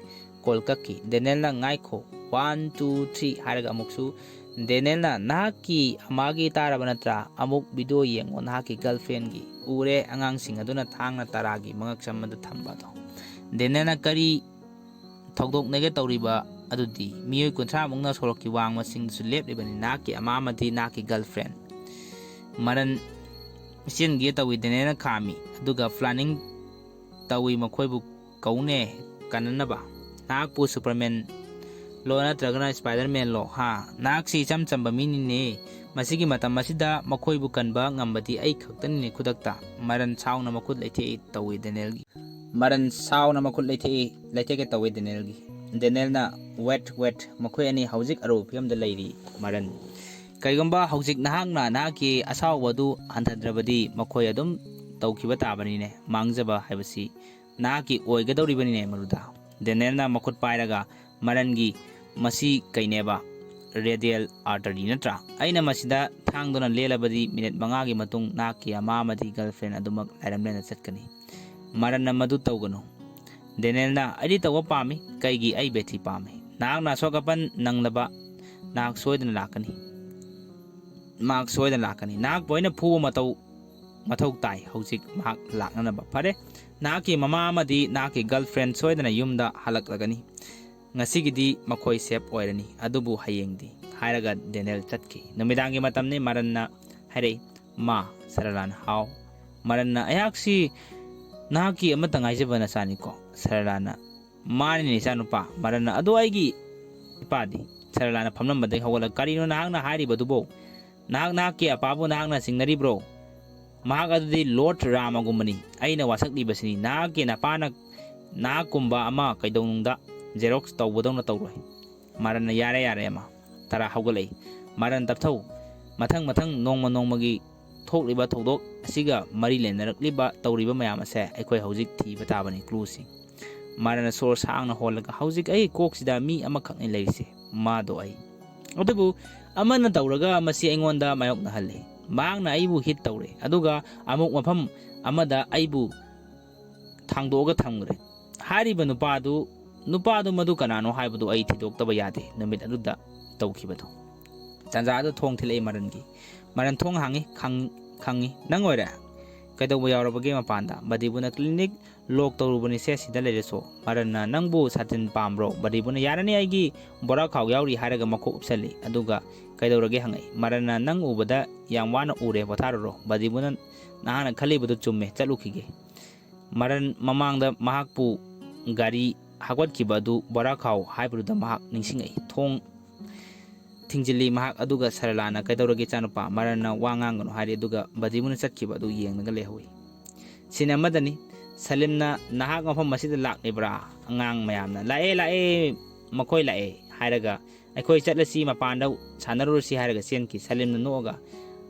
ꯀꯣꯜ ꯀꯛꯈꯤ꯫ ꯗꯦꯅꯦꯜꯅ, "ꯉꯥꯏꯈꯣ, one, two, three" ꯍꯥꯏꯔꯒ ꯑꯃꯨꯛꯁꯨ ꯗꯦꯅꯦꯜꯅ, "ꯅꯍꯥꯛꯀꯤ ꯑꯃꯥꯒꯤ ꯇꯥꯔꯕ ꯅꯠꯇ꯭ꯔꯥ? ꯑꯃꯨꯛ ꯚꯤꯗꯤꯑꯣ ꯌꯦꯡꯉꯣ, ꯅꯍꯥꯛꯀꯤ ꯒꯔꯜꯐ꯭ꯔꯦꯟꯒꯤ꯫" ꯎꯔꯦ, ꯑꯉꯥꯡꯁꯤꯡ ꯑꯗꯨꯅ ꯊꯥꯡꯅ ꯇꯔꯥꯒꯤ ꯃꯉꯛꯁꯝ ꯑꯗꯨ ꯊꯝꯕ ꯑꯗꯣ꯫ ꯗꯦꯅꯦꯜꯅ, "ꯀꯔꯤ ꯊꯧꯗꯣꯛꯅꯒꯦ ꯇꯧꯔꯤꯕ ꯑꯗꯨꯗꯤ? ꯃꯤꯑꯣꯏ ꯀꯨꯟꯊ꯭ꯔꯥ ꯃꯨꯛꯅ ꯁꯣꯔꯣꯛꯀꯤ ꯋꯥꯡꯃꯁꯤꯡꯗꯁꯨ ꯂꯦꯞꯂꯤꯕꯅꯤ, ꯅꯍꯥꯛꯀꯤ ꯑꯃꯥ ꯑꯃꯗꯤ ꯅꯍꯥꯛꯀꯤ ꯒꯔꯜꯐ꯭ꯔꯦꯟ꯫" ꯃꯔꯟ ꯆꯦꯟꯒꯦ ꯇꯧꯏ, ꯗꯦꯅꯦꯜꯅ ꯈꯥꯝꯃꯤ, ꯑꯗꯨꯒ ꯄ꯭ꯂꯥꯅꯤꯡ ꯇꯧꯏ ꯃꯈꯣꯏꯕꯨ ꯀꯧꯅꯦ ꯀꯟꯅꯅꯕ꯫ "ꯅꯍꯥꯛꯄꯨ ꯁꯨꯄꯔꯃꯦꯟ ꯂꯣ ꯅꯠꯇ꯭ꯔꯒꯅ ꯁ꯭ꯄꯥꯏꯗꯔꯃꯦꯟ ꯂꯣ? ꯍꯥ? ꯅꯍꯥꯛꯁꯤ ꯏꯆꯝ ꯆꯝꯕ ꯃꯤꯅꯤꯅꯦ꯫ ꯃꯁꯤꯒꯤ ꯃꯇꯝ ꯑꯁꯤꯗ ꯃꯈꯣꯏꯕꯨ ꯀꯟꯕ ꯉꯝꯕꯗꯤ ꯑꯩ ꯈꯛꯇꯅꯤꯅꯦ ꯈꯨꯗꯛꯇ꯫" ꯃꯔꯟ ꯁꯥꯎꯅ ꯃꯈꯨꯠ ꯂꯩꯊꯦꯛꯏ ꯇꯧꯏ ꯗꯦꯅꯦꯜꯒꯤ꯫ ꯃꯔꯟ ꯁꯥꯎꯅ ꯃꯈꯨꯠ ꯂꯩꯊꯦꯛꯏ, ꯂꯩꯊꯦꯛꯀꯦ ꯇꯧꯏ ꯗꯦꯅꯦꯜꯒꯤ꯫ ꯗꯦꯅꯦꯜꯅ, "Wait, wait, ꯃꯈꯣꯏ ꯑꯅꯤ ꯍꯧꯖꯤꯛ ꯑꯔꯨꯕ ꯐꯤꯕꯝꯗ ꯂꯩꯔꯤ, ꯃꯔꯟ꯫ ꯀꯔꯤꯒꯨꯝꯕ ꯍꯧꯖꯤꯛ ꯅꯍꯥꯛꯅ ꯅꯍꯥꯛꯀꯤ ꯑꯁꯥꯎꯕ ꯑꯗꯨ ꯍꯟꯊꯗ꯭ꯔꯕꯗꯤ ꯃꯈꯣꯏ ꯑꯗꯨꯝ ꯇꯧꯈꯤꯕ ꯇꯥꯕꯅꯤꯅꯦ꯫ ꯃꯥꯡꯖꯕ ꯍꯥꯏꯕꯁꯤ ꯅꯍꯥꯛꯀꯤ ꯑꯣꯏꯒꯗꯧꯔꯤꯕꯅꯤꯅꯦ ꯃꯔꯨꯗ"꯫ ꯗꯦꯅꯦꯜꯅ ꯃꯈꯨꯠ ꯄꯥꯏꯔꯒ ꯃꯔꯟꯒꯤ, "ꯃꯁꯤ ꯀꯩꯅꯦꯕ? Radial artery ꯅꯠꯇ꯭ꯔꯥ? ꯑꯩꯅ ꯃꯁꯤꯗ ꯊꯥꯡꯗꯨꯅ ꯂꯦꯜꯂꯕꯗꯤ ꯃꯤꯅꯤꯠ ꯃꯉꯥꯒꯤ ꯃꯇꯨꯡ ꯅꯍꯥꯛꯀꯤ ꯑꯃꯥ ꯑꯃꯗꯤ girlfriend ꯑꯗꯨꯃꯛ ꯂꯥꯏꯔꯝꯂꯦꯟꯗ ꯆꯠꯀꯅꯤ"꯫ ꯃꯔꯟꯅ ꯃꯗꯨ ꯇꯧꯒꯅꯨ꯫ ꯗꯦꯅꯦꯜꯅ, "ꯑꯩꯗꯤ ꯇꯧꯕ ꯄꯥꯝꯃꯤ꯫ ꯀꯩꯒꯤ? ꯑꯩ ꯕꯦꯊꯤ ꯄꯥꯝꯃꯤ꯫ ꯅꯍꯥꯛꯅ ꯑꯁꯣꯛ ꯑꯄꯟ ꯅꯪꯂꯕ ꯅꯍꯥꯛ ꯁꯣꯏꯗꯅ ꯂꯥꯛꯀꯅꯤ꯫ ꯃꯍꯥꯛ ꯁꯣꯏꯗꯅ ꯂꯥꯛꯀꯅꯤ꯫ ꯅꯍꯥꯛꯄꯨ ꯑꯩꯅ ꯐꯨꯕ ꯃꯇꯧ, ꯃꯊꯧ ꯇꯥꯏ ꯍꯧꯖꯤꯛ ꯃꯍꯥꯛ ꯂꯥꯛꯅꯅꯕ꯫ ꯐꯔꯦ, ꯅꯍꯥꯛꯀꯤ ꯃꯃꯥ ꯑꯃꯗꯤ ꯅꯍꯥꯛꯀꯤ girlfriend ꯁꯣꯏꯗꯅ ꯌꯨꯝꯗ ꯍꯜꯂꯛꯂꯒꯅꯤ꯫ ꯉꯁꯤꯒꯤꯗꯤ ꯃꯈꯣꯏ safe ꯑꯣꯏꯔꯅꯤ, ꯑꯗꯨꯕꯨ ꯍꯌꯦꯡꯗꯤ", ꯍꯥꯏꯔꯒ ꯗꯦꯅꯦꯜ ꯆꯠꯈꯤ꯫ ꯅꯨꯃꯤꯗꯥꯡꯒꯤ ꯃꯇꯝꯅꯤ꯫ ꯃꯔꯟꯅ ꯍꯥꯏꯔꯛꯏ, "ꯃꯥ"꯫ ꯁꯔꯂꯥꯅ, "ꯍꯥꯎ"꯫ ꯃꯔꯟꯅ, "ꯑꯩꯍꯥꯛꯁꯤ ꯅꯍꯥꯛꯀꯤ ꯑꯃꯠꯇ ꯉꯥꯏꯖꯕ ꯅꯆꯥꯅꯤꯀꯣ?" ꯁꯔꯂꯥꯅ, "ꯃꯥꯅꯤꯅꯦ, ꯏꯆꯥꯅꯨꯄꯥ"꯫ ꯃꯔꯟꯅ, "ꯑꯗꯣ ꯑꯩꯒꯤ ꯏꯄꯥꯗꯤ?" ꯁꯔꯂꯥꯅ ꯐꯝꯂꯝꯕꯗꯒꯤ ꯍꯧꯒꯠꯂꯒ, "ꯀꯔꯤꯅꯣ ꯅꯍꯥꯛꯅ ꯍꯥꯏꯔꯤꯕꯗꯨꯕꯣ? ꯅꯍꯥꯛ ꯅꯍꯥꯛꯀꯤ ꯑꯄꯥꯕꯨ ꯅꯍꯥꯛꯅ ꯆꯤꯡꯅꯔꯤꯕ꯭ꯔꯣ? ꯃꯍꯥꯛ ꯑꯗꯨꯗꯤ Lord ꯔꯥꯃꯒꯨꯝꯕꯅꯤ꯫ ꯑꯩꯅ ꯋꯥꯁꯛꯂꯤꯕꯁꯤꯅꯤ꯫ ꯅꯍꯥꯛꯀꯤ ꯅꯄꯥꯅ ꯅꯍꯥꯛꯀꯨꯝꯕ ꯑꯃ ꯀꯩꯗꯧꯅꯨꯡꯗ xerox ꯇꯧꯕꯗꯧꯅ ꯇꯧꯔꯣꯏ"꯫ ꯃꯔꯟꯅ, "ꯌꯥꯔꯦ, ꯌꯥꯔꯦ, ꯑꯃ ꯇꯔꯥ ꯍꯧꯒꯠꯂꯛꯏ꯫ ꯃꯔꯟ ꯇꯞꯊꯧ꯫ ꯃꯊꯪ ꯃꯊꯪ ꯅꯣꯡꯃ ꯅꯣꯡꯃꯒꯤ ꯊꯣꯛꯂꯤꯕ ꯊꯧꯗꯣꯛ ꯑꯁꯤꯒ ꯃꯔꯤ ꯂꯩꯅꯔꯛꯂꯤꯕ ꯇꯧꯔꯤꯕ ꯃꯌꯥꯝ ꯑꯁꯦ ꯑꯩꯈꯣꯏ ꯍꯧꯖꯤꯛ ꯊꯤꯕ ꯇꯥꯕꯅꯤ clueꯁꯤꯡ"꯫ ꯃꯔꯟꯅ ꯁꯣꯔ ꯁꯥꯡꯅ ꯍꯣꯜꯂꯒ, "ꯍꯧꯖꯤꯛ ꯑꯩ ꯀꯣꯛꯁꯤꯗ ꯃꯤ ꯑꯃꯈꯛꯅꯤ ꯂꯩꯔꯤꯁꯦ, ꯃꯥꯗꯣ ꯑꯩ꯫ ꯑꯗꯨꯕꯨ ꯑꯃꯅ ꯇꯧꯔꯒ ꯃꯁꯤ ꯑꯩꯉꯣꯟꯗ ꯃꯥꯌꯣꯛꯅꯍꯜꯂꯤ꯫ ꯃꯍꯥꯛꯅ ꯑꯩꯕꯨ hit ꯇꯧꯔꯦ, ꯑꯗꯨꯒ ꯑꯃꯨꯛ ꯃꯐꯝ ꯑꯃꯗ ꯑꯩꯕꯨ ꯊꯥꯡꯗꯣꯛꯑꯒ ꯊꯝꯈ꯭ꯔꯦ꯫ ꯍꯥꯏꯔꯤꯕ ꯅꯨꯄꯥꯗꯨ, ꯅꯨꯄꯥꯗꯨ ꯃꯗꯨ ꯀꯅꯥꯅꯣ ꯍꯥꯏꯕꯗꯨ ꯑꯩ ꯊꯤꯗꯣꯛꯇꯕ ꯌꯥꯗꯦ, ꯅꯨꯃꯤꯠ ꯑꯗꯨꯗ ꯇꯧꯈꯤꯕꯗꯨ"꯫ ꯇꯥꯟꯖꯥ ꯑꯗꯨ ꯊꯣꯡ ꯊꯤꯜꯂꯛꯏ ꯃꯔꯟꯒꯤ꯫ ꯃꯔꯟ ꯊꯣꯡ ꯍꯥꯡꯉꯤ꯫ "ꯈꯪ-, ꯈꯪꯉꯤ꯫ ꯅꯪ ꯑꯣꯏꯔꯦ? ꯀꯩꯗꯧꯕ ꯌꯥꯎꯔꯕꯒꯦ ꯃꯄꯥꯟꯗ?" ꯕꯗꯤꯕꯨꯅ, "Clinic lock ꯇꯧꯔꯨꯕꯅꯤꯁꯦ, ꯁꯤꯗ ꯂꯩꯔꯁꯨ"꯫ ꯃꯔꯟꯅ, "ꯅꯪꯕꯨ ꯁꯥꯇꯤꯟ ꯄꯥꯝꯕ꯭ꯔꯣ?" ꯕꯗꯤꯕꯨꯅ, "ꯌꯥꯔꯅꯤ, ꯑꯩꯒꯤ ꯕꯣꯔꯥ ꯈꯥꯎ ꯌꯥꯎꯔꯤ" ꯍꯥꯏꯔꯒ ꯃꯈꯣꯛ ꯎꯞꯁꯜꯂꯤ꯫ ꯑꯗꯨꯒ, "ꯀꯩꯗꯧꯔꯒꯦ?" ꯍꯪꯉꯛꯏ꯫ ꯃꯔꯟꯅ, "ꯅꯪ ꯎꯕꯗ ꯌꯥꯝ ꯋꯥꯅ ꯎꯔꯦ, ꯄꯣꯊꯥꯔꯨꯔꯣ"꯫ ꯕꯗꯤꯕꯨꯅ, "ꯅꯍꯥꯛꯅ ꯈꯜꯂꯤꯕꯗꯨ ꯆꯨꯝꯃꯦ, ꯆꯠꯂꯨꯈꯤꯒꯦ"꯫ ꯃꯔꯟ ꯃꯃꯥꯡꯗ ꯃꯍꯥꯛꯄꯨ ꯒꯥꯔꯤ ꯍꯥꯞꯀꯠꯈꯤꯕ ꯑꯗꯨ ꯕꯣꯔꯥ ꯈꯥꯎ ꯍꯥꯏꯕꯗꯨꯗ ꯃꯍꯥꯛ ꯅꯤꯡꯁꯤꯡꯉꯛꯏ꯫ ꯊꯣꯡ ꯊꯤꯡꯖꯤꯜꯂꯤ ꯃꯍꯥꯛ, ꯑꯗꯨꯒ ꯁꯔꯂꯥꯅ, "ꯀꯩꯗꯧꯔꯒꯦ ꯏꯆꯥꯅꯨꯄꯥ?" ꯃꯔꯟꯅ ꯋꯥ ꯉꯥꯡꯒꯅꯨ ꯍꯥꯏꯔꯤ, ꯑꯗꯨꯒ ꯕꯗꯤꯕꯨꯅ ꯆꯠꯈꯤꯕ ꯑꯗꯨ ꯌꯦꯡꯂꯒ ꯂꯩꯍꯧꯏ꯫ Scene ꯑꯃꯗꯅꯤ꯫ ꯁꯂꯤꯝꯅ, "ꯅꯍꯥꯛ ꯃꯐꯝ ꯑꯁꯤꯗ ꯂꯥꯛꯂꯤꯕ꯭ꯔꯥ?" ꯑꯉꯥꯡ ꯃꯌꯥꯝꯅ, "ꯂꯥꯛꯑꯦ, ꯂꯥꯛꯑꯦ, ꯃꯈꯣꯏ ꯂꯥꯛꯑꯦ" ꯍꯥꯏꯔꯒ, "ꯑꯩꯈꯣꯏ ꯆꯠꯂꯁꯤ, ꯃꯄꯥꯟꯗ ꯁꯥꯟꯅꯔꯨꯔꯁꯤ" ꯍꯥꯏꯔꯒ ꯆꯦꯟꯈꯤ꯫ ꯁꯂꯤꯝꯅ ꯅꯣꯛꯑꯒ,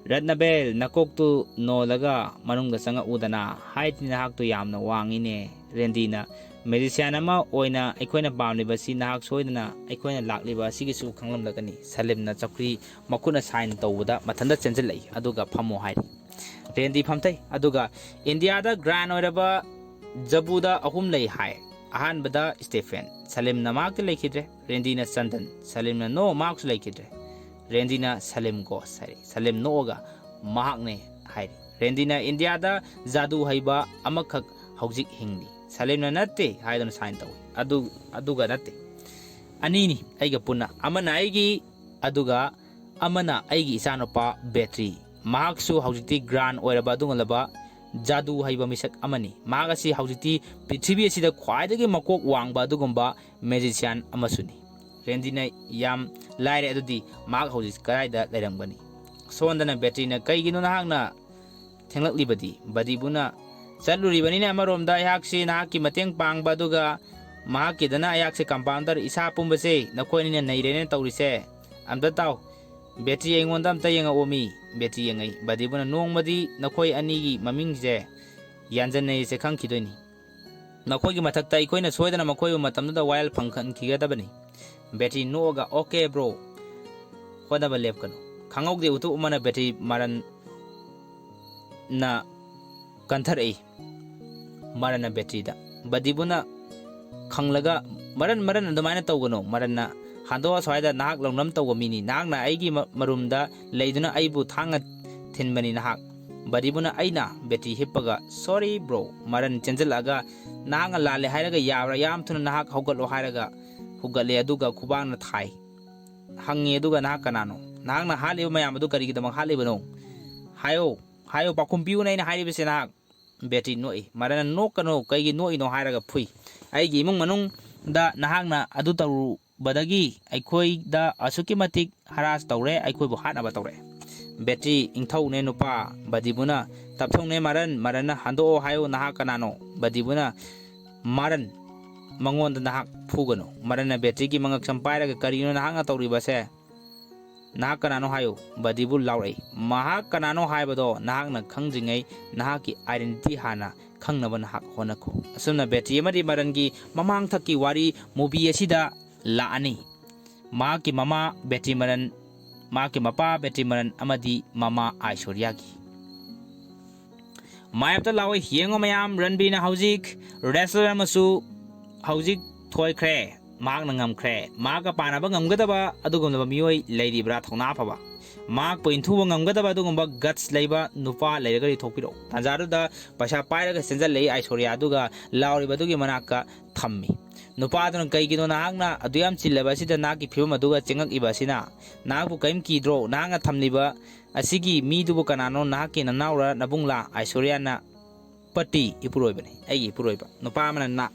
"ꯔꯠꯅꯕꯦꯜ, ꯅꯀꯣꯛꯇꯨ ꯅꯣꯜꯂꯒ ꯃꯅꯨꯡꯗ ꯆꯪꯉꯛꯎꯗꯅ, ꯍꯥꯏꯠꯇꯤ ꯅꯍꯥꯛꯇꯨ ꯌꯥꯝꯅ ꯋꯥꯡꯉꯤꯅꯦ"꯫ ꯔꯦꯟꯗꯤꯅ, "ꯃꯦꯖꯤꯁꯤꯌꯥꯟ ꯑꯃ ꯑꯣꯏꯅ ꯑꯩꯈꯣꯏꯅ ꯄꯥꯝꯂꯤꯕꯁꯤ ꯅꯍꯥꯛ ꯁꯣꯏꯗꯅ ꯑꯩꯈꯣꯏꯅ ꯂꯥꯛꯂꯤꯕ ꯑꯁꯤꯒꯤꯁꯨ ꯈꯪꯂꯝꯂꯒꯅꯤ"꯫ ꯁꯂꯤꯝꯅ ꯆꯧꯀ꯭ꯔꯤ ꯃꯈꯨꯠꯅ ꯁꯥꯏꯟ ꯇꯧꯕꯗ ꯃꯊꯟꯇ ꯆꯦꯟꯁꯤꯜꯂꯛꯏ, ꯑꯗꯨꯒ "ꯐꯝꯃꯣ" ꯍꯥꯏꯔꯤ꯫ ꯔꯦꯟꯗꯤ ꯐꯝꯊꯩ, ꯑꯗꯨꯒ ꯏꯟꯗꯤꯌꯥꯗ ꯒ꯭ꯔꯥꯟ ꯑꯣꯏꯔꯕ ꯖꯕꯨꯗ ꯑꯍꯨꯝ ꯂꯩ ꯍꯥꯏ꯫ ꯑꯍꯥꯟꯕꯗ ꯁ꯭ꯇꯦꯐꯦꯟ, ꯁꯂꯤꯝꯅ ꯃꯍꯥꯛꯇꯤ ꯂꯩꯈꯤꯗ꯭ꯔꯦ꯫ ꯔꯦꯟꯗꯤꯅ ꯆꯟꯗꯟ, ꯁꯂꯤꯝꯅ ꯅꯣ, ꯃꯍꯥꯛꯁꯨ ꯂꯩꯈꯤꯗ꯭ꯔꯦ꯫ ꯔꯦꯟꯗꯤꯅ ꯁꯂꯤꯝ ꯒꯣꯁ ꯍꯥꯏꯔꯤ꯫ ꯁꯂꯤꯝ ꯅꯣꯛꯑꯒ, "ꯃꯍꯥꯛꯅꯦ" ꯍꯥꯏꯔꯤ꯫ ꯔꯦꯟꯗꯤꯅ ꯏꯟꯗꯤꯌꯥꯗ ꯖꯥꯗꯨ ꯍꯩꯕ ꯑꯃꯈꯛ ꯍꯧꯖꯤꯛ ꯍꯤꯡꯂꯤ꯫ ꯁꯂꯤꯝꯅ "ꯅꯠꯇꯦ" ꯍꯥꯏꯗꯨꯅ ꯁꯥꯏꯟ ꯇꯧꯏ꯫ ꯑꯗꯨ, ꯑꯗꯨꯒ ꯅꯠꯇꯦ꯫ "ꯑꯅꯤꯅꯤ ꯑꯩꯒ ꯄꯨꯟꯅ꯫ ꯑꯃꯅ ꯑꯩꯒꯤ, ꯑꯗꯨꯒ ꯑꯃꯅ ꯑꯩꯒꯤ ꯏꯆꯥꯅꯨꯄꯥ ꯕꯦꯇ꯭ꯔꯤ꯫ ꯃꯍꯥꯛꯁꯨ ꯍꯧꯖꯤꯛꯇꯤ ꯒ꯭ꯔꯥꯟ ꯑꯣꯏꯔꯕ ꯑꯗꯨꯒꯨꯝꯂꯕ ꯖꯥꯗꯨ ꯍꯩꯕ ꯃꯤꯁꯛ ꯑꯃꯅꯤ꯫ ꯃꯍꯥꯛ ꯑꯁꯤ ꯍꯧꯖꯤꯛꯇꯤ ꯄ꯭ꯔꯤꯊꯤꯕꯤ ꯑꯁꯤꯗ ꯈ꯭ꯋꯥꯏꯗꯒꯤ ꯃꯀꯣꯛ ꯋꯥꯡꯕ ꯑꯗꯨꯒꯨꯝꯕ ꯃꯦꯖꯤꯁꯤꯌꯥꯟ ꯑꯃꯁꯨꯅꯤ"꯫ ꯔꯦꯟꯗꯤꯅ, "ꯌꯥꯝ ꯂꯥꯏꯔꯦ, ꯑꯗꯨꯗꯤ ꯃꯍꯥꯛ ꯍꯧꯖꯤꯛ ꯀꯗꯥꯏꯗ ꯂꯩꯔꯝꯒꯅꯤ?" ꯁꯣꯝꯗꯅ ꯕꯦꯇ꯭ꯔꯤꯅ, "ꯀꯩꯒꯤꯅꯣ ꯅꯍꯥꯛꯅ ꯊꯦꯡꯂꯛꯂꯤꯕꯗꯤ?" ꯕꯗꯤꯕꯨꯅ, "ꯆꯠꯂꯨꯔꯤꯕꯅꯤꯅꯦ, ꯑꯃꯔꯣꯝꯗ ꯑꯩꯍꯥꯛꯁꯤ ꯅꯍꯥꯛꯀꯤ ꯃꯇꯦꯡ ꯄꯥꯡꯕ, ꯑꯗꯨꯒ ꯃꯍꯥꯛꯀꯤꯗꯅ ꯑꯩꯍꯥꯛꯁꯦ ꯀꯝꯄꯥꯎꯟꯗꯔ, ꯏꯁꯥ ꯄꯨꯝꯕꯁꯦ ꯅꯈꯣꯏ ꯑꯅꯤꯅ ꯅꯩꯔꯦꯅꯦ ꯇꯧꯔꯤꯁꯦ꯫ ꯑꯝꯇ ꯇꯥꯎ, ꯕꯦꯇ꯭ꯔꯤ ꯑꯩꯉꯣꯟꯗ ꯑꯝꯇ ꯌꯦꯡꯉꯛꯑꯣꯃꯤ"꯫ ꯕꯦꯇ꯭ꯔꯤ ꯌꯦꯡꯉꯛꯏ꯫ ꯕꯗꯤꯕꯨꯅ, "ꯅꯣꯡꯃꯗꯤ ꯅꯈꯣꯏ ꯑꯅꯤꯒꯤ ꯃꯃꯤꯡꯁꯦ ꯌꯥꯟꯖꯟꯅꯩꯁꯦ ꯈꯪꯈꯤꯗꯣꯏꯅꯤ꯫ ꯅꯈꯣꯏꯒꯤ ꯃꯊꯛꯇ ꯑꯩꯈꯣꯏꯅ ꯁꯣꯏꯗꯅ ꯃꯈꯣꯏꯕꯨ ꯃꯇꯝꯗꯨꯗ ꯋꯥꯌꯦꯜ ꯐꯪꯍꯟꯈꯤꯒꯗꯕꯅꯤ"꯫ ꯕꯦꯇ꯭ꯔꯤ ꯅꯣꯛꯑꯒ, "ꯑꯣꯀꯦ ꯕ꯭ꯔꯣ, ꯍꯣꯠꯅꯕ ꯂꯦꯞꯀꯅꯨ"꯫ ꯈꯪꯍꯧꯗꯦ ꯎꯇꯨꯞ ꯑꯃꯅ ꯕꯦꯇ꯭ꯔꯤ ꯃꯔꯟꯅ ꯀꯟꯊꯔꯛꯏ꯫ ꯃꯔꯟꯅ ꯕꯦꯇ꯭ꯔꯤꯗ꯫ ꯕꯗꯤꯕꯨꯅ ꯈꯪꯂꯒ, "ꯃꯔꯟ, ꯃꯔꯟ ꯑꯗꯨꯃꯥꯏꯅ ꯇꯧꯒꯅꯨ"꯫ ꯃꯔꯟꯅ, "ꯍꯟꯗꯣꯛꯑ ꯁ꯭ꯋꯥꯏꯗ, ꯅꯍꯥꯛ ꯂꯧꯅꯝ ꯇꯧꯕ ꯃꯤꯅꯤ꯫ ꯅꯍꯥꯛꯅ ꯑꯩꯒꯤ ꯃ-, ꯃꯔꯨꯝꯗ ꯂꯩꯗꯨꯅ ꯑꯩꯕꯨ ꯊꯥꯡꯅ ꯊꯤꯟꯕꯅꯤ ꯅꯍꯥꯛ"꯫ ꯕꯗꯤꯕꯨꯅ, "ꯑꯩꯅ?" ꯕꯦꯇ꯭ꯔꯤ ꯍꯤꯞꯄꯒ, "ꯁꯣꯔꯤ ꯕ꯭ꯔꯣ"꯫ ꯃꯔꯟ ꯆꯦꯟꯁꯤꯜꯂꯛꯑꯒ, "ꯅꯍꯥꯛꯅ ꯂꯥꯜꯂꯦ ꯍꯥꯏꯔꯒ ꯌꯥꯕ꯭ꯔꯥ? ꯌꯥꯝ ꯊꯨꯅ ꯅꯍꯥꯛ ꯍꯧꯒꯠꯂꯣ" ꯍꯥꯏꯔꯒ ꯍꯧꯒꯠꯂꯦ, ꯑꯗꯨꯒ ꯈꯨꯕꯥꯛꯅ ꯊꯥꯏ꯫ ꯍꯪꯉꯤ, "ꯑꯗꯨꯒ ꯅꯍꯥꯛ ꯀꯅꯥꯅꯣ? ꯅꯍꯥꯛꯅ ꯍꯥꯠꯂꯤꯕ ꯃꯌꯥꯝ ꯑꯗꯨ ꯀꯔꯤꯒꯤꯗꯃꯛ ꯍꯥꯠꯂꯤꯕꯅꯣ? ꯍꯥꯏꯌꯣ, ꯍꯥꯏꯌꯣ, ꯄꯥꯎꯈꯨꯝ ꯄꯤꯌꯨꯅꯦ ꯑꯩꯅ ꯍꯥꯏꯔꯤꯕꯁꯦ ꯅꯍꯥꯛ"꯫ ꯕꯦꯇ꯭ꯔꯤ ꯅꯣꯛꯏ꯫ ꯃꯔꯟꯅ, "ꯅꯣꯛꯀꯅꯨ, ꯀꯩꯒꯤ ꯅꯣꯛꯏꯅꯣ?" ꯍꯥꯏꯔꯒ ꯐꯨꯏ꯫ "ꯑꯩꯒꯤ ꯏꯃꯨꯡ ꯃꯅꯨꯡꯗ ꯅꯍꯥꯛꯅ ꯑꯗꯨ ꯇꯧꯔꯨꯕꯗꯒꯤ ꯑꯩꯈꯣꯏꯗ ꯑꯁꯨꯛꯀꯤ ꯃꯇꯤꯛ ꯍꯔꯥꯁ ꯇꯧꯔꯦ, ꯑꯩꯈꯣꯏꯕꯨ ꯍꯥꯠꯅꯕ ꯇꯧꯔꯛꯑꯦ"꯫ ꯕꯦꯇ꯭ꯔꯤ, "ꯏꯪꯊꯧꯅꯦ ꯅꯨꯄꯥ"꯫ ꯕꯗꯤꯕꯨꯅ, ꯇꯞꯊꯧꯅꯦ ꯃꯔꯟ, ꯃꯔꯟꯅ ꯍꯟꯗꯣꯛꯑꯣ ꯍꯥꯏꯌꯨ, ꯅꯍꯥꯛ ꯀꯅꯥꯅꯣ? ꯕꯗꯤꯕꯨꯅ, ꯃꯔꯟ, ꯃꯉꯣꯟꯗ ꯅꯍꯥꯛ ꯐꯨꯒꯅꯨ꯫ ꯃꯔꯟꯅ ꯕꯦꯇ꯭ꯔꯤꯒꯤ ꯃꯉꯛꯁꯝ ꯄꯥꯏꯔꯒ, ꯀꯔꯤꯅꯣ ꯅꯍꯥꯛꯅ ꯇꯧꯔꯤꯕꯁꯦ? ꯅꯍꯥꯛ ꯀꯅꯥꯅꯣ ꯍꯥꯏꯌꯨ, ꯕꯗꯤꯕꯨ ꯂꯥꯎꯔꯛꯏ꯫ ꯃꯍꯥꯛ ꯀꯅꯥꯅꯣ ꯍꯥꯏꯕꯗꯣ ꯅꯍꯥꯛꯅ ꯈꯪꯗ꯭ꯔꯤꯉꯩ ꯅꯍꯥꯛꯀꯤ identity ꯍꯥꯟꯅ ꯈꯪꯅꯕ ꯅꯍꯥꯛ ꯍꯣꯠꯅꯈꯣ꯫ ꯑꯁꯨꯝꯅ ꯕꯦꯇ꯭ꯔꯤ ꯑꯃꯗꯤ ꯃꯔꯟꯒꯤ ꯃꯃꯥꯡꯊꯛꯀꯤ ꯋꯥꯔꯤ movie ꯑꯁꯤꯗ ꯂꯥꯛꯑꯅꯤ꯫ ꯃꯍꯥꯛꯀꯤ ꯃꯃꯥ ꯕꯦꯇ꯭ꯔꯤ ꯃꯔꯟ, ꯃꯍꯥꯛꯀꯤ ꯃꯄꯥ ꯕꯦꯇ꯭ꯔꯤ ꯃꯔꯟ ꯑꯃꯗꯤ ꯃꯃꯥ ꯑꯥꯏꯁꯣꯔꯤꯌꯥꯒꯤ꯫ ꯃꯥꯌꯦꯞꯇ ꯂꯥꯎꯏ꯫ ꯌꯦꯡꯉꯣ ꯃꯌꯥꯝ, ꯔꯟꯕꯤꯔꯅ ꯍꯧꯖꯤꯛ wrestler ꯑꯃꯁꯨ ꯍꯧꯖꯤꯛ ꯊꯣꯏꯈ꯭ꯔꯦ꯫ ꯃꯍꯥꯛꯅ ꯉꯝꯈ꯭ꯔꯦ꯫ ꯃꯍꯥꯛꯀ ꯄꯥꯟꯅꯕ ꯉꯝꯒꯗꯕ ꯑꯗꯨꯒꯨꯝꯂꯕ ꯃꯤꯑꯣꯏ ꯂꯩꯔꯤꯕ꯭ꯔꯥ? ꯊꯧꯅꯥ ꯐꯕ, ꯃꯍꯥꯛꯄꯨ ꯏꯟꯊꯨꯕ ꯉꯝꯒꯗꯕ ꯑꯗꯨꯒꯨꯝꯕ guts ꯂꯩꯕ ꯅꯨꯄꯥ ꯂꯩꯔꯒꯗꯤ ꯊꯣꯛꯄꯤꯔꯛꯎ꯫ ꯇꯥꯟꯖꯥꯗꯨꯗ ꯄꯩꯁꯥ ꯄꯥꯏꯔꯒ ꯆꯦꯟꯖꯜꯂꯛꯏ ꯑꯥꯏꯁꯣꯔꯤꯌꯥ, ꯑꯗꯨꯒ ꯂꯥꯎꯔꯤꯕ ꯑꯗꯨꯒꯤ ꯃꯅꯥꯛꯇ ꯊꯝꯃꯤ꯫ ꯅꯨꯄꯥꯗꯨꯅ, "ꯀꯩꯒꯤꯅꯣ ꯅꯍꯥꯛꯅ ꯑꯗꯨ ꯌꯥꯝ ꯆꯤꯜꯂꯕ ꯑꯁꯤꯗ ꯅꯍꯥꯛꯀꯤ ꯐꯤꯕꯝ ꯑꯗꯨꯒ ꯆꯦꯡꯉꯛꯏꯕ ꯑꯁꯤꯅ? ꯅꯍꯥꯛꯄꯨ ꯀꯔꯤꯝ ꯀꯤꯗ꯭ꯔꯣ? ꯅꯍꯥꯛꯅ ꯊꯝꯂꯤꯕ ꯑꯁꯤꯒꯤ ꯃꯤꯗꯨꯕꯨ ꯀꯅꯥꯅꯣ? ꯅꯍꯥꯛꯀꯤ ꯅꯅꯥꯎꯔ, ꯅꯕꯨꯡꯂꯥ?" ꯑꯥꯏꯁꯣꯔꯤꯌꯥꯅ, "ꯄꯇꯤ, ꯏꯄꯨꯔꯣꯏꯕꯅꯤ, ꯑꯩꯒꯤ ꯏꯄꯨꯔꯣꯏꯕ." ꯅꯨꯄꯥ ꯑꯃꯅ, "ꯅ-,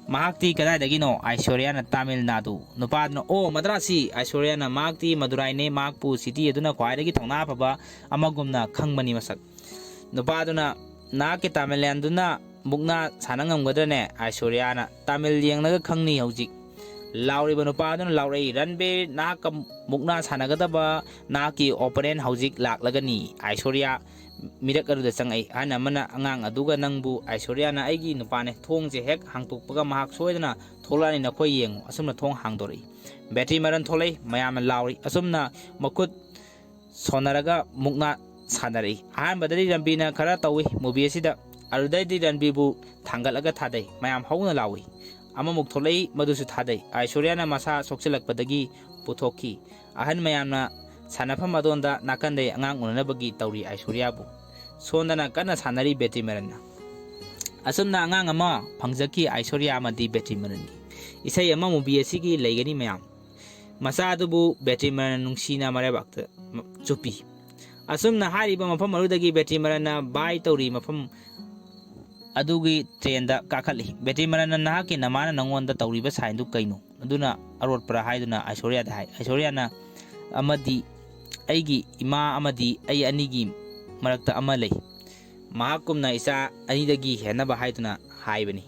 ꯃꯍꯥꯛꯇꯤ ꯀꯗꯥꯏꯗꯒꯤꯅꯣ?" ꯑꯥꯏꯁꯣꯔꯤꯌꯥꯅ, "ꯇꯥꯃꯤꯜ ꯅꯥꯗꯨ꯫" ꯅꯨꯄꯥꯗꯨꯅ, "ꯑꯣ, ꯃꯗ꯭ꯔꯥꯁꯤ꯫" ꯑꯥꯏꯁꯣꯔꯤꯌꯥꯅ, "ꯃꯍꯥꯛꯇꯤ ꯃꯗꯨꯔꯥꯏꯅꯦ, ꯃꯍꯥꯛꯄꯨ city ꯑꯗꯨꯅ ꯈ꯭ꯋꯥꯏꯗꯒꯤ ꯊꯧꯅꯥ ꯐꯕ ꯑꯃꯒꯨꯝꯅ ꯈꯪꯕꯅꯤ ꯃꯁꯛ꯫" ꯅꯨꯄꯥꯗꯨꯅ, "ꯅꯍꯥꯛꯀꯤ ꯇꯥꯃꯤꯜ ꯅꯥꯗꯨꯅ ꯃꯨꯛꯅꯥ ꯁꯥꯟꯅ ꯉꯝꯒꯗ꯭ꯔꯅꯦ?" ꯑꯥꯏꯁꯣꯔꯤꯌꯥꯅ, "ꯇꯥꯃꯤꯜ ꯌꯦꯡꯂꯒ ꯈꯪꯅꯤ ꯍꯧꯖꯤꯛ꯫" ꯂꯥꯎꯔꯤꯕ ꯅꯨꯄꯥ ꯑꯗꯨꯅ ꯂꯥꯎꯔꯛꯏ, "ꯔꯟꯕꯤꯔ, ꯅꯍꯥꯛꯀ ꯃꯨꯛꯅꯥ ꯁꯥꯟꯅꯒꯗꯕ ꯅꯍꯥꯛꯀꯤ opponent ꯍꯧꯖꯤꯛ ꯂꯥꯛꯂꯒꯅꯤ꯫" ꯑꯥꯏꯁꯣꯔꯤꯌꯥ ꯃꯤꯔꯛ ꯑꯗꯨꯗ ꯆꯪꯉꯛꯏ꯫ ꯑꯍꯟ ꯑꯃꯅ ꯑꯉꯥꯡ ꯑꯗꯨꯒ, "ꯅꯪꯕꯨ?" ꯑꯥꯏꯁꯣꯔꯤꯌꯥꯅ, "ꯑꯩꯒꯤ ꯅꯨꯄꯥꯅꯦ꯫ ꯊꯣꯡꯁꯦ ꯍꯦꯛ ꯍꯥꯡꯇꯣꯛꯄꯒ ꯃꯍꯥꯛ ꯁꯣꯏꯗꯅ ꯊꯣꯛꯂꯛꯑꯅꯤ, ꯅꯈꯣꯏ ꯌꯦꯡꯉꯨ꯫" ꯑꯁꯨꯝꯅ ꯊꯣꯡ ꯍꯥꯡꯗꯣꯔꯛꯏ꯫ ꯕꯦꯇ꯭ꯔꯤ ꯃꯔꯟ ꯊꯣꯛꯂꯛꯏ꯫ ꯃꯌꯥꯝꯅ ꯂꯥꯎꯔꯤ꯫ ꯑꯁꯨꯝꯅ ꯃꯈꯨꯠ ꯁꯣꯟꯅꯔꯒ ꯃꯨꯛꯅꯥ ꯁꯥꯟꯅꯔꯛꯏ꯫ ꯑꯍꯥꯟꯕꯗꯗꯤ ꯔꯟꯕꯤꯔꯅ ꯈꯔ ꯇꯧꯏ movie ꯑꯁꯤꯗ꯫ ꯑꯗꯨꯗꯩꯗꯤ ꯔꯟꯕꯤꯔꯕꯨ ꯊꯥꯡꯒꯠꯂꯒ ꯊꯥꯗꯩ꯫ ꯃꯌꯥꯝ ꯍꯧꯅ ꯂꯥꯎꯏ꯫ ꯑꯃꯃꯨꯛ ꯊꯣꯛꯂꯛꯏ, ꯃꯗꯨꯁꯨ ꯊꯥꯗꯩ꯫ ꯑꯥꯏꯁꯣꯔꯤꯌꯥꯅ ꯃꯁꯥ ꯁꯣꯛꯆꯤꯜꯂꯛꯄꯗꯒꯤ ꯄꯨꯊꯣꯛꯈꯤ꯫ ꯑꯍꯟ ꯃꯌꯥꯝꯅ ꯁꯥꯟꯅꯐꯝ ꯑꯗꯣꯝꯗ ꯅꯥꯀꯟꯗꯩ ꯑꯉꯥꯡ ꯎꯅꯅꯕꯒꯤ ꯇꯧꯔꯤ ꯑꯥꯏꯁꯣꯔꯤꯌꯥꯕꯨ꯫ ꯁꯣꯝꯗꯅ ꯀꯟꯅ ꯁꯥꯟꯅꯔꯤ ꯕꯦꯇ꯭ꯔꯤ ꯃꯔꯟꯅ꯫ ꯑꯁꯨꯝꯅ ꯑꯉꯥꯡ ꯑꯃ ꯐꯪꯖꯈꯤ ꯑꯥꯏꯁꯣꯔꯤꯌꯥ ꯑꯃꯗꯤ ꯕꯦꯇ꯭ꯔꯤ ꯃꯔꯟꯒꯤ꯫ ꯏꯁꯩ ꯑꯃ movie ꯑꯁꯤꯒꯤ ꯂꯩꯒꯅꯤ ꯃꯌꯥꯝ꯫ ꯃꯆꯥ ꯑꯗꯨꯕꯨ ꯕꯦꯇ꯭ꯔꯤ ꯃꯔꯟꯅ ꯅꯨꯡꯁꯤꯅ ꯃꯔꯩꯕꯥꯛꯇ ꯆꯨꯞꯄꯤ꯫ ꯑꯁꯨꯝꯅ ꯍꯥꯏꯔꯤꯕ ꯃꯐꯝ ꯑꯗꯨꯗꯒꯤ ꯕꯦꯇ꯭ꯔꯤ ꯃꯔꯟꯅ ꯕꯥꯏ ꯇꯧꯔꯤ ꯃꯐꯝ ꯑꯗꯨꯒꯤ ꯇ꯭ꯔꯦꯟꯗ ꯀꯥꯈꯠꯂꯤ꯫ ꯕꯦꯇ꯭ꯔꯤ ꯃꯔꯟꯅ, "ꯅꯍꯥꯛꯀꯤ ꯅꯃꯥꯅ ꯅꯉꯣꯟꯗ ꯇꯧꯔꯤꯕ ꯁꯥꯏꯟꯗꯨ ꯀꯩꯅꯣ? ꯑꯗꯨꯅ ꯑꯔꯣꯠꯄꯔꯥ?" ꯍꯥꯏꯗꯨꯅ ꯑꯥꯏꯁꯣꯔꯤꯌꯥꯗ ꯍꯥꯏ꯫ ꯑꯥꯏꯁꯣꯔꯤꯌꯥꯅ, "ꯑꯃꯗꯤ ꯑꯩꯒꯤ ꯏꯃꯥ ꯑꯃꯗꯤ ꯑꯩ ꯑꯅꯤꯒꯤ ꯃꯔꯛꯇ ꯑꯃ ꯂꯩ꯫ ꯃꯍꯥꯛꯀꯨꯝꯅ ꯏꯆꯥ ꯑꯅꯤꯗꯒꯤ ꯍꯦꯟꯅꯕ ꯍꯥꯏꯗꯨꯅ ꯍꯥꯏꯕꯅꯤ꯫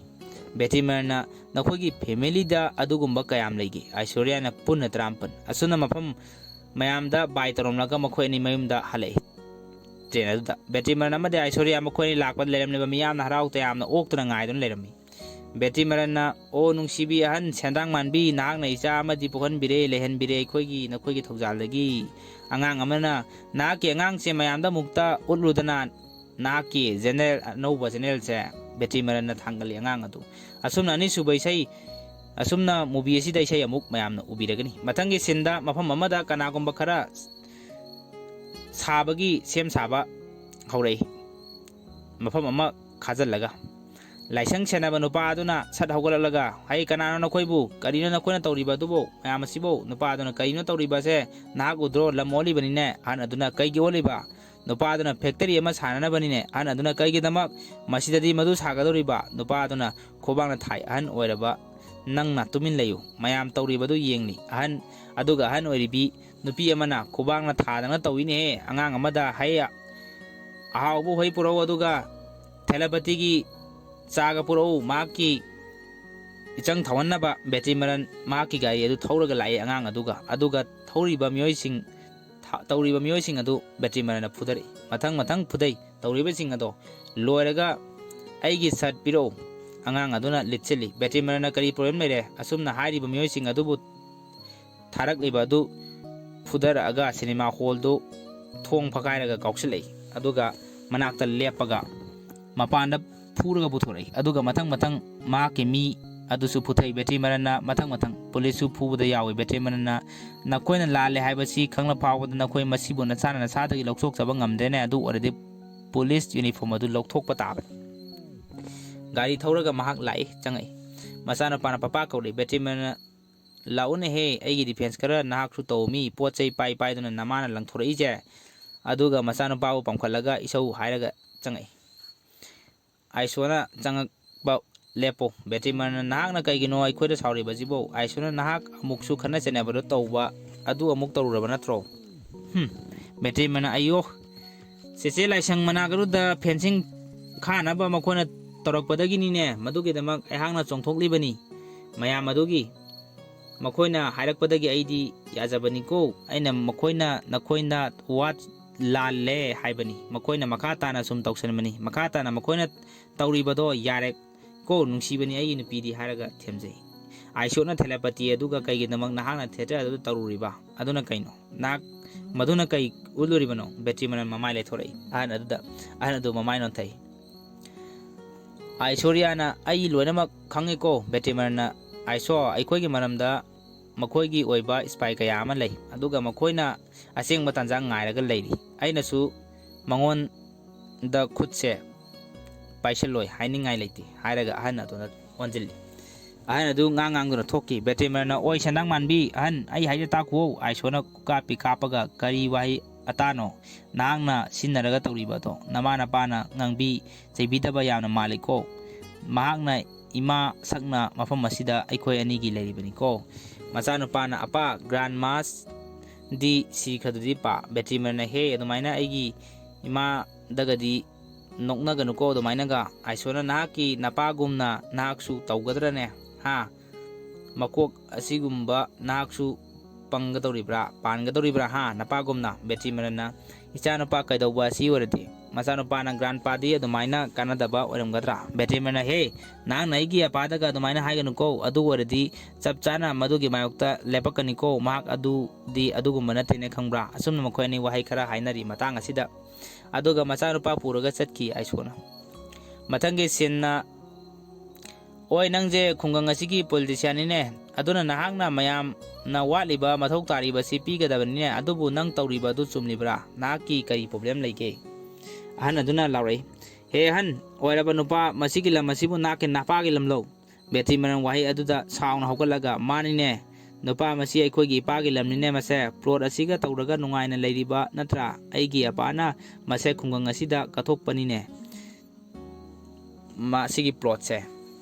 ꯕꯦꯇ꯭ꯔꯤꯃꯔꯟꯅ, "ꯅꯈꯣꯏꯒꯤ ꯐꯦꯃꯤꯂꯤꯗ ꯑꯗꯨꯒꯨꯝꯕ ꯀꯌꯥꯝ ꯂꯩꯒꯦ?" ꯑꯥꯏꯁꯣꯔꯤꯌꯥꯅ, "ꯄꯨꯟꯅ ꯇꯔꯥꯃꯥꯄꯟ꯫ ꯑꯁꯨꯝꯅ ꯃꯐꯝ ꯃꯌꯥꯝꯗ ꯕꯥꯏ ꯇꯧꯔꯝꯂꯒ ꯃꯈꯣꯏ ꯑꯅꯤ ꯃꯌꯨꯝꯗ ꯍꯜꯂꯛꯏ꯫" ꯇ꯭ꯔꯦꯟ ꯑꯗꯨꯗ ꯕꯦꯇ꯭ꯔꯤꯃꯔꯟ ꯑꯃꯗꯤ ꯑꯥꯏꯁꯣꯔꯤꯌꯥ ꯃꯈꯣꯏ ꯑꯅꯤ ꯂꯥꯛꯄꯗ ꯂꯩꯔꯝꯂꯤꯕ ꯃꯤꯌꯥꯝꯅ ꯍꯔꯥꯎ ꯇꯌꯥꯝꯅ ꯑꯣꯛꯇꯨꯅ ꯉꯥꯏꯗꯨꯅ ꯂꯩꯔꯝꯃꯤ꯫ ꯕꯦꯇ꯭ꯔꯤꯃꯔꯟꯅ, "ꯑꯣ ꯅꯨꯡꯁꯤꯕꯤ ꯑꯍꯟ ꯁꯦꯟꯗꯥꯡ ꯃꯥꯟꯕꯤ, ꯅꯍꯥꯛꯅ ꯏꯆꯥ ꯑꯃꯗꯤ ꯄꯣꯛꯍꯟꯕꯤꯔꯦ, ꯂꯩꯍꯟꯕꯤꯔꯦ ꯑꯩꯈꯣꯏꯒꯤ, ꯅꯈꯣꯏꯒꯤ ꯊꯧꯖꯥꯜꯗꯒꯤ꯫ ꯑꯉꯥꯡ ꯑꯃꯅ ꯅꯍꯥꯛꯀꯤ ꯑꯉꯥꯡꯁꯦ ꯃꯌꯥꯝꯗ ꯑꯃꯨꯛꯇ ꯎꯠꯂꯨꯗꯅ, ꯅꯍꯥꯛꯀꯤ ꯆꯦꯅꯦꯜ, ꯑꯅꯧꯕ ꯆꯦꯅꯦꯜꯁꯦ꯫" ꯕꯦꯇ꯭ꯔꯤꯃꯔꯟꯅ ꯊꯥꯡꯒꯠꯂꯤ ꯑꯉꯥꯡ ꯑꯗꯨ꯫ ꯑꯁꯨꯝꯅ ꯑꯅꯤꯁꯨꯕ ꯏꯁꯩ, ꯑꯁꯨꯝꯅ movie ꯑꯁꯤꯗ ꯏꯁꯩ ꯑꯃꯨꯛ ꯃꯌꯥꯝꯅ ꯎꯕꯤꯔꯒꯅꯤ꯫ ꯃꯊꯪꯒꯤ sceneꯗ ꯃꯐꯝ ꯑꯃꯗ ꯀꯅꯥꯒꯨꯝꯕ ꯈꯔ ꯁꯥꯕꯒꯤ ꯁꯦꯝ ꯁꯥꯕ ꯍꯧꯔꯛꯏ꯫ ꯃꯐꯝ ꯑꯃ ꯈꯥꯖꯤꯜꯂꯒ ꯂꯥꯏꯁꯪ ꯁꯦꯟꯅꯕ ꯅꯨꯄꯥ ꯑꯗꯨꯅ ꯁꯠ ꯍꯧꯒꯠꯂꯛꯂꯒ, "ꯍꯩ, ꯀꯅꯥꯅꯣ ꯅꯈꯣꯏꯕꯨ? ꯀꯔꯤꯅꯣ ꯅꯈꯣꯏꯅ ꯇꯧꯔꯤꯕ ꯑꯗꯨꯕꯨ? ꯃꯌꯥꯝ ꯑꯁꯤꯕꯨ?" ꯅꯨꯄꯥ ꯑꯗꯨꯅ, "ꯀꯔꯤꯅꯣ ꯇꯧꯔꯤꯕꯁꯦ? ꯅꯍꯥꯛ ꯎꯗ꯭ꯔꯣ? ꯂꯝ ꯑꯣꯜꯂꯤꯕꯅꯤꯅꯦ꯫" ꯑꯍꯟ ꯑꯗꯨꯅ, "ꯀꯩꯒꯤ ꯑꯣꯜꯂꯤꯕ?" ꯅꯨꯄꯥ ꯑꯗꯨꯅ, "ꯐꯦꯛꯇꯔꯤ ꯑꯃ ꯁꯥꯅꯅꯕꯅꯤꯅꯦ꯫" ꯑꯍꯟ ꯑꯗꯨꯅ, "ꯀꯩꯒꯤꯗꯃꯛ? ꯃꯁꯤꯗꯗꯤ ꯃꯗꯨ ꯁꯥꯒꯗꯧꯔꯤꯕ?" ꯅꯨꯄꯥ ꯑꯗꯨꯅ, "ꯈꯨꯕꯥꯛꯅ ꯊꯥꯏ, ꯑꯍꯟ ꯑꯣꯏꯔꯕ ꯅꯪꯅ ꯇꯨꯃꯤꯟ ꯂꯩꯌꯨ꯫ ꯃꯌꯥꯝ ꯇꯧꯔꯤꯕꯗꯨ ꯌꯦꯡꯂꯤ꯫" ꯑꯍꯟ ꯑꯗꯨꯒ ꯑꯍꯟ ꯑꯣꯏꯔꯤꯕꯤ ꯅꯨꯄꯤ ꯑꯃꯅ, "ꯈꯨꯕꯥꯛꯅ ꯊꯥꯗꯅ ꯇꯧꯏꯅꯦꯍꯦ꯫ ꯑꯉꯥꯡ ꯑꯃꯗ ꯍꯩ ꯑꯍꯥꯎꯕ ꯍꯩ ꯄꯨꯔꯛꯎ, ꯑꯗꯨꯒ ꯊꯦꯂꯄꯇꯤꯒꯤ ꯆꯥꯒ ꯄꯨꯔꯛꯎ꯫ ꯃꯍꯥꯛꯀꯤ ꯏꯆꯪ ꯊꯧꯍꯟꯅꯕ ꯕꯦꯇ꯭ꯔꯤ ꯃꯔꯟ ꯃꯍꯥꯛꯀꯤ ꯒꯥꯔꯤ ꯑꯗꯨ ꯊꯧꯔꯒ ꯂꯥꯛꯏ ꯑꯉꯥꯡ ꯑꯗꯨꯒ꯫ ꯑꯗꯨꯒ ꯊꯧꯔꯤꯕ ꯃꯤꯑꯣꯏꯁꯤꯡ, ꯊ-, ꯇꯧꯔꯤꯕ ꯃꯤꯑꯣꯏꯁꯤꯡ ꯑꯗꯨ ꯕꯦꯇ꯭ꯔꯤ ꯃꯔꯟꯅ ꯐꯨꯗꯔꯛꯏ꯫ ꯃꯊꯪ ꯃꯊꯪ ꯐꯨꯗꯩ꯫ ꯇꯧꯔꯤꯕꯁꯤꯡ ꯑꯗꯣ ꯂꯣꯏꯔꯒ ꯑꯩꯒꯤ ꯁꯔꯠ ꯄꯤꯔꯛꯎ꯫ ꯑꯉꯥꯡ ꯑꯗꯨꯅ ꯂꯤꯠꯁꯤꯜꯂꯤ꯫ ꯕꯦꯇ꯭ꯔꯤ ꯃꯔꯟꯅ, "ꯀꯔꯤ ꯄ꯭ꯔꯣꯕ꯭ꯂꯦꯝ ꯂꯩꯔꯦ?" ꯑꯁꯨꯝꯅ ꯍꯥꯏꯔꯤꯕ ꯃꯤꯑꯣꯏꯁꯤꯡ ꯑꯗꯨꯕꯨ ꯊꯥꯔꯛꯂꯤꯕ ꯑꯗꯨ ꯐꯨꯗꯔꯛꯑꯒ ꯁꯤꯅꯦꯃꯥ ꯍꯣꯜꯗꯨ ꯊꯣꯡ ꯐꯛꯀꯥꯏꯔꯒ ꯀꯥꯎꯁꯤꯜꯂꯛꯏ꯫ ꯑꯗꯨꯒ ꯃꯅꯥꯛꯇ ꯂꯦꯞꯄꯒ ꯃꯄꯥꯟꯗ ꯐꯨꯔꯒ ꯄꯨꯊꯣꯔꯛꯏ꯫ ꯑꯗꯨꯒ ꯃꯊꯪ ꯃꯊꯪ ꯃꯍꯥꯛꯀꯤ ꯃꯤ ꯑꯗꯨꯁꯨ ꯐꯨꯊꯩ꯫ ꯕꯦꯇ꯭ꯔꯤ ꯃꯔꯟꯅ ꯃꯊꯪ ꯃꯊꯪ ꯄꯨꯂꯤꯁꯁꯨ ꯐꯨꯕꯗ ꯌꯥꯎꯏ꯫ ꯕꯦꯇ꯭ꯔꯤ ꯃꯔꯟꯅ, "ꯅꯈꯣꯏꯅ ꯂꯥꯜꯂꯦ ꯍꯥꯏꯕꯁꯤ ꯈꯪꯂ ꯐꯥꯎꯕꯗ ꯅꯈꯣꯏ ꯃꯁꯤꯕꯨ ꯅꯁꯥꯅ ꯅꯁꯥꯗꯒꯤ ꯂꯧꯊꯣꯛꯆꯕ ꯉꯝꯗ꯭ꯔꯦꯅꯦ꯫ ꯑꯗꯨ ꯑꯣꯏꯔꯗꯤ ꯄꯨꯂꯤꯁ ꯌꯨꯅꯤꯐꯣꯔꯝ ꯑꯗꯨ ꯂꯧꯊꯣꯛꯄ ꯇꯥꯕꯅꯤ꯫" ꯒꯥꯔꯤ ꯊꯧꯔꯒ ꯃꯍꯥꯛ ꯂꯥꯛꯏ, ꯆꯪꯉꯛꯏ꯫ ꯃꯆꯥꯅꯨꯄꯥꯅ ꯄꯄꯥ ꯀꯧꯔꯛꯏ꯫ ꯕꯦꯇ꯭ꯔꯤ ꯃꯔꯟꯅ, "ꯂꯥꯛꯎꯅꯦꯍꯦ, ꯑꯩꯒꯤ ꯗꯤꯐꯦꯟꯁ ꯈꯔ ꯅꯍꯥꯛꯁꯨ ꯇꯧ꯫ ꯃꯤ ꯄꯣꯠ ꯆꯩ ꯄꯥꯏ ꯄꯥꯏꯗꯨꯅ ꯅꯃꯥꯅ ꯂꯪꯊꯣꯔꯛꯏꯁꯦ?" ꯑꯗꯨꯒ ꯃꯆꯥꯅꯨꯄꯥꯕꯨ ꯄꯝꯈꯠꯂꯒ ꯏꯁꯧ ꯍꯥꯏꯔꯒ ꯆꯪꯉꯛꯏ꯫ ꯑꯥꯏꯁꯣꯅ ꯆꯪꯉꯛꯄ ꯂꯦꯞꯄꯣ꯫ ꯕꯦꯇ꯭ꯔꯤ ꯃꯔꯟꯅ, "ꯅꯍꯥꯛꯅ ꯀꯩꯒꯤꯅꯣ ꯑꯩꯈꯣꯏꯗ ꯁꯥꯎꯔꯤꯕꯁꯤꯕꯣ?" ꯑꯥꯏꯁꯣꯅ, "ꯅꯍꯥꯛ ꯑꯃꯨꯛꯁꯨ ꯈꯠꯅ ꯆꯩꯅꯕꯗꯣ ꯇꯧꯕ ꯑꯗꯨ ꯑꯃꯨꯛ ꯇꯧꯔꯨꯔꯕ ꯅꯠꯇ꯭ꯔꯣ?" ꯍꯨꯝ꯫ ꯕꯦꯇ꯭ꯔꯤ ꯃꯔꯟꯅ, "ꯑꯌꯣ, "ꯆꯦꯆꯦ ꯂꯥꯏꯁꯪ ꯃꯅꯥꯛ ꯑꯗꯨꯗ ꯐꯦꯟꯁꯤꯡ ꯈꯥꯅꯕ ꯃꯈꯣꯏꯅ ꯇꯧꯔꯛꯄꯗꯒꯤꯅꯤꯅꯦ, ꯃꯗꯨꯒꯤꯗꯃꯛ ꯑꯩꯍꯥꯛꯅ ꯆꯣꯡꯊꯣꯛꯂꯤꯕꯅꯤ꯫ ꯃꯌꯥꯝ ꯑꯗꯨꯒꯤ ꯃꯈꯣꯏꯅ ꯍꯥꯏꯔꯛꯄꯗꯒꯤ ꯑꯩꯗꯤ ꯌꯥꯖꯕꯅꯤꯀꯣ꯫ ꯑꯩꯅ ꯃꯈꯣꯏꯅ ꯅꯈꯣꯏꯅ ꯋꯥ ꯂꯥꯜꯂꯦ ꯍꯥꯏꯕꯅꯤ꯫ ꯃꯈꯣꯏꯅ ꯃꯈꯥ ꯇꯥꯅ ꯁꯨꯝ ꯇꯧꯁꯟꯕꯅꯤ꯫ ꯃꯈꯥ ꯇꯥꯅ ꯃꯈꯣꯏꯅ ꯇꯧꯔꯤꯕꯗꯣ ꯌꯥꯔꯦ ꯀꯣ, ꯅꯨꯡꯁꯤꯕꯅꯤ ꯑꯩꯒꯤ ꯅꯨꯄꯤꯗꯤ" ꯍꯥꯏꯔꯒ ꯊꯦꯝꯖꯩ꯫ ꯑꯥꯏꯁꯣꯠꯅ ꯊꯦꯂꯦꯄꯇꯤ ꯑꯗꯨꯒ "ꯀꯩꯒꯤꯗꯃꯛ ꯅꯍꯥꯛꯅ ꯊꯤꯌꯦꯇꯔ ꯑꯗꯨꯗ ꯇꯧꯔꯨꯔꯤꯕ? ꯑꯗꯨꯅ ꯀꯩꯅꯣ? ꯅꯍꯥꯛ ꯃꯗꯨꯅ ꯀꯩ ꯎꯠꯂꯨꯔꯤꯕꯅꯣ?" ꯕꯦꯇ꯭ꯔꯤ ꯃꯔꯟ ꯃꯃꯥꯏ ꯂꯩꯊꯣꯔꯛꯏ꯫ ꯑꯍꯟ ꯑꯗꯨꯗ, ꯑꯍꯟ ꯑꯗꯨ ꯃꯃꯥꯏ ꯅꯣꯟꯊꯩ꯫ ꯑꯥꯏꯁꯣꯔꯤꯌꯥꯅ, "ꯑꯩ ꯂꯣꯏꯅꯃꯛ ꯈꯪꯉꯤꯀꯣ, ꯕꯦꯇ꯭ꯔꯤ ꯃꯔꯟꯅ꯫ ꯑꯥꯏꯁꯣ, ꯑꯩꯈꯣꯏꯒꯤ ꯃꯔꯝꯗ ꯃꯈꯣꯏꯒꯤ ꯑꯣꯏꯕ ꯏꯁꯄꯥꯏ ꯀꯌꯥ ꯑꯃ ꯂꯩ, ꯑꯗꯨꯒ ꯃꯈꯣꯏꯅ ꯑꯁꯦꯡꯕ ꯇꯥꯟꯖꯥ ꯉꯥꯏꯔꯒ ꯂꯩꯔꯤ꯫ ꯑꯩꯅꯁꯨ ꯃꯉꯣꯟꯗ ꯈꯨꯠꯁꯦ ꯄꯥꯏꯁꯜꯂꯣꯏ, ꯍꯥꯏꯅꯤꯡꯉꯥꯏ ꯂꯩꯇꯦ" ꯍꯥꯏꯔꯒ ꯑꯍꯟ ꯑꯗꯨꯅ ꯑꯣꯟꯁꯤꯜꯂꯤ꯫ ꯑꯍꯟ ꯑꯗꯨ ꯉꯥꯡ ꯉꯥꯡꯗꯨꯅ ꯊꯣꯛꯈꯤ꯫ ꯕꯦꯇ꯭ꯔꯤ ꯃꯔꯟꯅ, "ꯑꯣꯏ ꯁꯦꯟꯗꯥꯡ ꯃꯥꯟꯕꯤ ꯑꯍꯟ, ꯑꯩ ꯍꯥꯏꯖ ꯇꯥꯈꯨꯋꯣ"꯫ ꯑꯥꯏꯁꯣꯅ ꯈꯨꯀꯥꯞꯄꯤ ꯀꯥꯞꯄꯒ, "ꯀꯔꯤ ꯋꯥꯍꯩ ꯑꯇꯥꯅꯣ ꯅꯍꯥꯛꯅ ꯁꯤꯖꯤꯟꯅꯔꯒ ꯇꯧꯔꯤꯕ ꯑꯗꯣ? ꯅꯃꯥ ꯅꯄꯥꯅ ꯉꯥꯡꯕꯤ ꯆꯩꯕꯤꯗꯕ ꯌꯥꯝꯅ ꯃꯥꯜꯂꯤꯀꯣ꯫ ꯃꯍꯥꯛꯅ ꯏꯃꯥ ꯁꯛꯅ ꯃꯐꯝ ꯑꯁꯤꯗ ꯑꯩꯈꯣꯏ ꯑꯅꯤꯒꯤ ꯂꯩꯔꯤꯕꯅꯤꯀꯣ"꯫ ꯃꯆꯥꯅꯨꯄꯥꯅ, "ꯑꯄꯥ, ꯒ꯭ꯔꯥꯟ ꯃꯥꯁ ꯗꯤ ꯁꯤꯈ꯭ꯔꯗꯨꯗꯤ ꯄꯥ"꯫ ꯕꯦꯇ꯭ꯔꯤ ꯃꯔꯟꯅ, "ꯍꯦ, ꯑꯗꯨꯃꯥꯏꯅ ꯑꯩꯒꯤ ꯏꯃꯥꯗꯒꯗꯤ ꯅꯣꯛꯅꯒꯅꯨꯀꯣ ꯑꯗꯨꯃꯥꯏꯅꯒ꯫ ꯑꯥꯏꯁꯣꯅ, ꯅꯍꯥꯛꯀꯤ ꯅꯄꯥꯒꯨꯝꯅ ꯅꯍꯥꯛꯁꯨ ꯇꯧꯒꯗ꯭ꯔꯅꯦ? ꯍꯥ? ꯃꯀꯣꯛ ꯑꯁꯤꯒꯨꯝꯕ ꯅꯍꯥꯛꯁꯨ ꯄꯪꯒꯗꯧꯔꯤꯕ꯭ꯔꯥ, ꯄꯥꯟꯒꯗꯧꯔꯤꯕ꯭ꯔꯥ, ꯍꯥ? ꯅꯄꯥꯒꯨꯝꯅ?" ꯕꯦꯇ꯭ꯔꯤ ꯃꯔꯟꯅ, "ꯏꯆꯥꯅꯨꯄꯥ ꯀꯩꯗꯧꯕ ꯑꯁꯤ ꯑꯣꯏꯔꯗꯤ?" ꯃꯆꯥꯅꯨꯄꯥꯅ, "ꯒ꯭ꯔꯥꯟꯄꯥꯗꯤ ꯑꯗꯨꯃꯥꯏꯅ ꯀꯥꯟꯅꯗꯕ ꯑꯣꯏꯔꯝꯒꯗ꯭ꯔꯥ?" ꯕꯦꯇ꯭ꯔꯤ ꯃꯔꯟꯅ, "ꯍꯦ, ꯅꯍꯥꯛꯅ ꯑꯩꯒꯤ ꯑꯄꯥꯗꯒ ꯑꯗꯨꯃꯥꯏꯅ ꯍꯥꯏꯒꯅꯨꯀꯣ, ꯑꯗꯨ ꯑꯣꯏꯔꯗꯤ ꯆꯞ ꯆꯥꯅ ꯃꯗꯨꯒꯤ ꯃꯥꯌꯣꯛꯇ ꯂꯦꯞꯄꯛꯀꯅꯤꯀꯣ, ꯃꯍꯥꯛ ꯑꯗꯨꯗꯤ ꯑꯗꯨꯒꯨꯝꯕ ꯅꯠꯇꯦꯅꯦ, ꯈꯪꯕ꯭ꯔꯥ?" ꯑꯁꯨꯝꯅ ꯃꯈꯣꯏ ꯑꯅꯤ ꯋꯥꯍꯩ ꯈꯔ ꯍꯥꯏꯅꯔꯤ ꯃꯇꯥꯡ ꯑꯁꯤꯗ꯫ ꯑꯗꯨꯒ ꯃꯆꯥꯅꯨꯄꯥ ꯄꯨꯔꯒ ꯆꯠꯈꯤ ꯑꯥꯏꯁꯣꯅ꯫ ꯃꯊꯪꯒꯤ ꯁꯤꯟꯅ, "ꯑꯣꯏ, ꯅꯪꯁꯦ ꯈꯨꯡꯒꯪ ꯑꯁꯤꯒꯤ ꯄꯣꯂꯤꯇꯤꯁꯤꯌꯥꯟꯅꯤꯅꯦ, ꯑꯗꯨꯅ ꯅꯍꯥꯛꯅ ꯃꯌꯥꯝꯅ ꯋꯥꯠꯂꯤꯕ ꯃꯊꯧ ꯇꯥꯔꯤꯕꯁꯤ ꯄꯤꯒꯗꯕꯅꯤꯅꯦ, ꯑꯗꯨꯕꯨ ꯅꯪ ꯇꯧꯔꯤꯕ ꯑꯗꯨ ꯆꯨꯝꯂꯤꯕ꯭ꯔꯥ? ꯅꯍꯥꯛꯀꯤ ꯀꯔꯤ ꯄ꯭ꯔꯣꯕ꯭ꯂꯦꯝ ꯂꯩꯒꯦ?" ꯑꯍꯟ ꯑꯗꯨꯅ ꯂꯥꯎꯔꯛꯏ, "ꯍꯦ ꯑꯍꯟ, ꯑꯣꯏꯔꯕ ꯅꯨꯄꯥ, ꯃꯁꯤꯒꯤ ꯂꯝ ꯑꯁꯤꯕꯨ ꯅꯍꯥꯛꯀꯤ ꯅꯄꯥꯒꯤ ꯂꯝꯂꯣ?" ꯕꯦꯇ꯭ꯔꯤ ꯃꯔꯟ ꯋꯥꯍꯩ ꯑꯗꯨꯗ ꯁꯥꯎꯅ ꯍꯧꯒꯠꯂꯒ, "ꯃꯥꯅꯤꯅꯦ, ꯅꯨꯄꯥ, ꯃꯁꯤ ꯑꯩꯈꯣꯏꯒꯤ ꯏꯄꯥꯒꯤ ꯂꯝꯅꯤꯅꯦ꯫ ꯃꯁꯦ ꯄ꯭ꯂꯣꯠ ꯑꯁꯤꯒ ꯇꯧꯔꯒ ꯅꯨꯡꯉꯥꯏꯅ ꯂꯩꯔꯤꯕ ꯅꯠꯇ꯭ꯔꯥ? ꯑꯩꯒꯤ ꯑꯄꯥꯅ ꯃꯁꯦ ꯈꯨꯡꯒꯪ ꯑꯁꯤꯗ ꯀꯠꯊꯣꯛꯄꯅꯤꯅꯦ, ꯃꯁꯤꯒꯤ ꯄ꯭ꯂꯣꯠꯁꯦ"꯫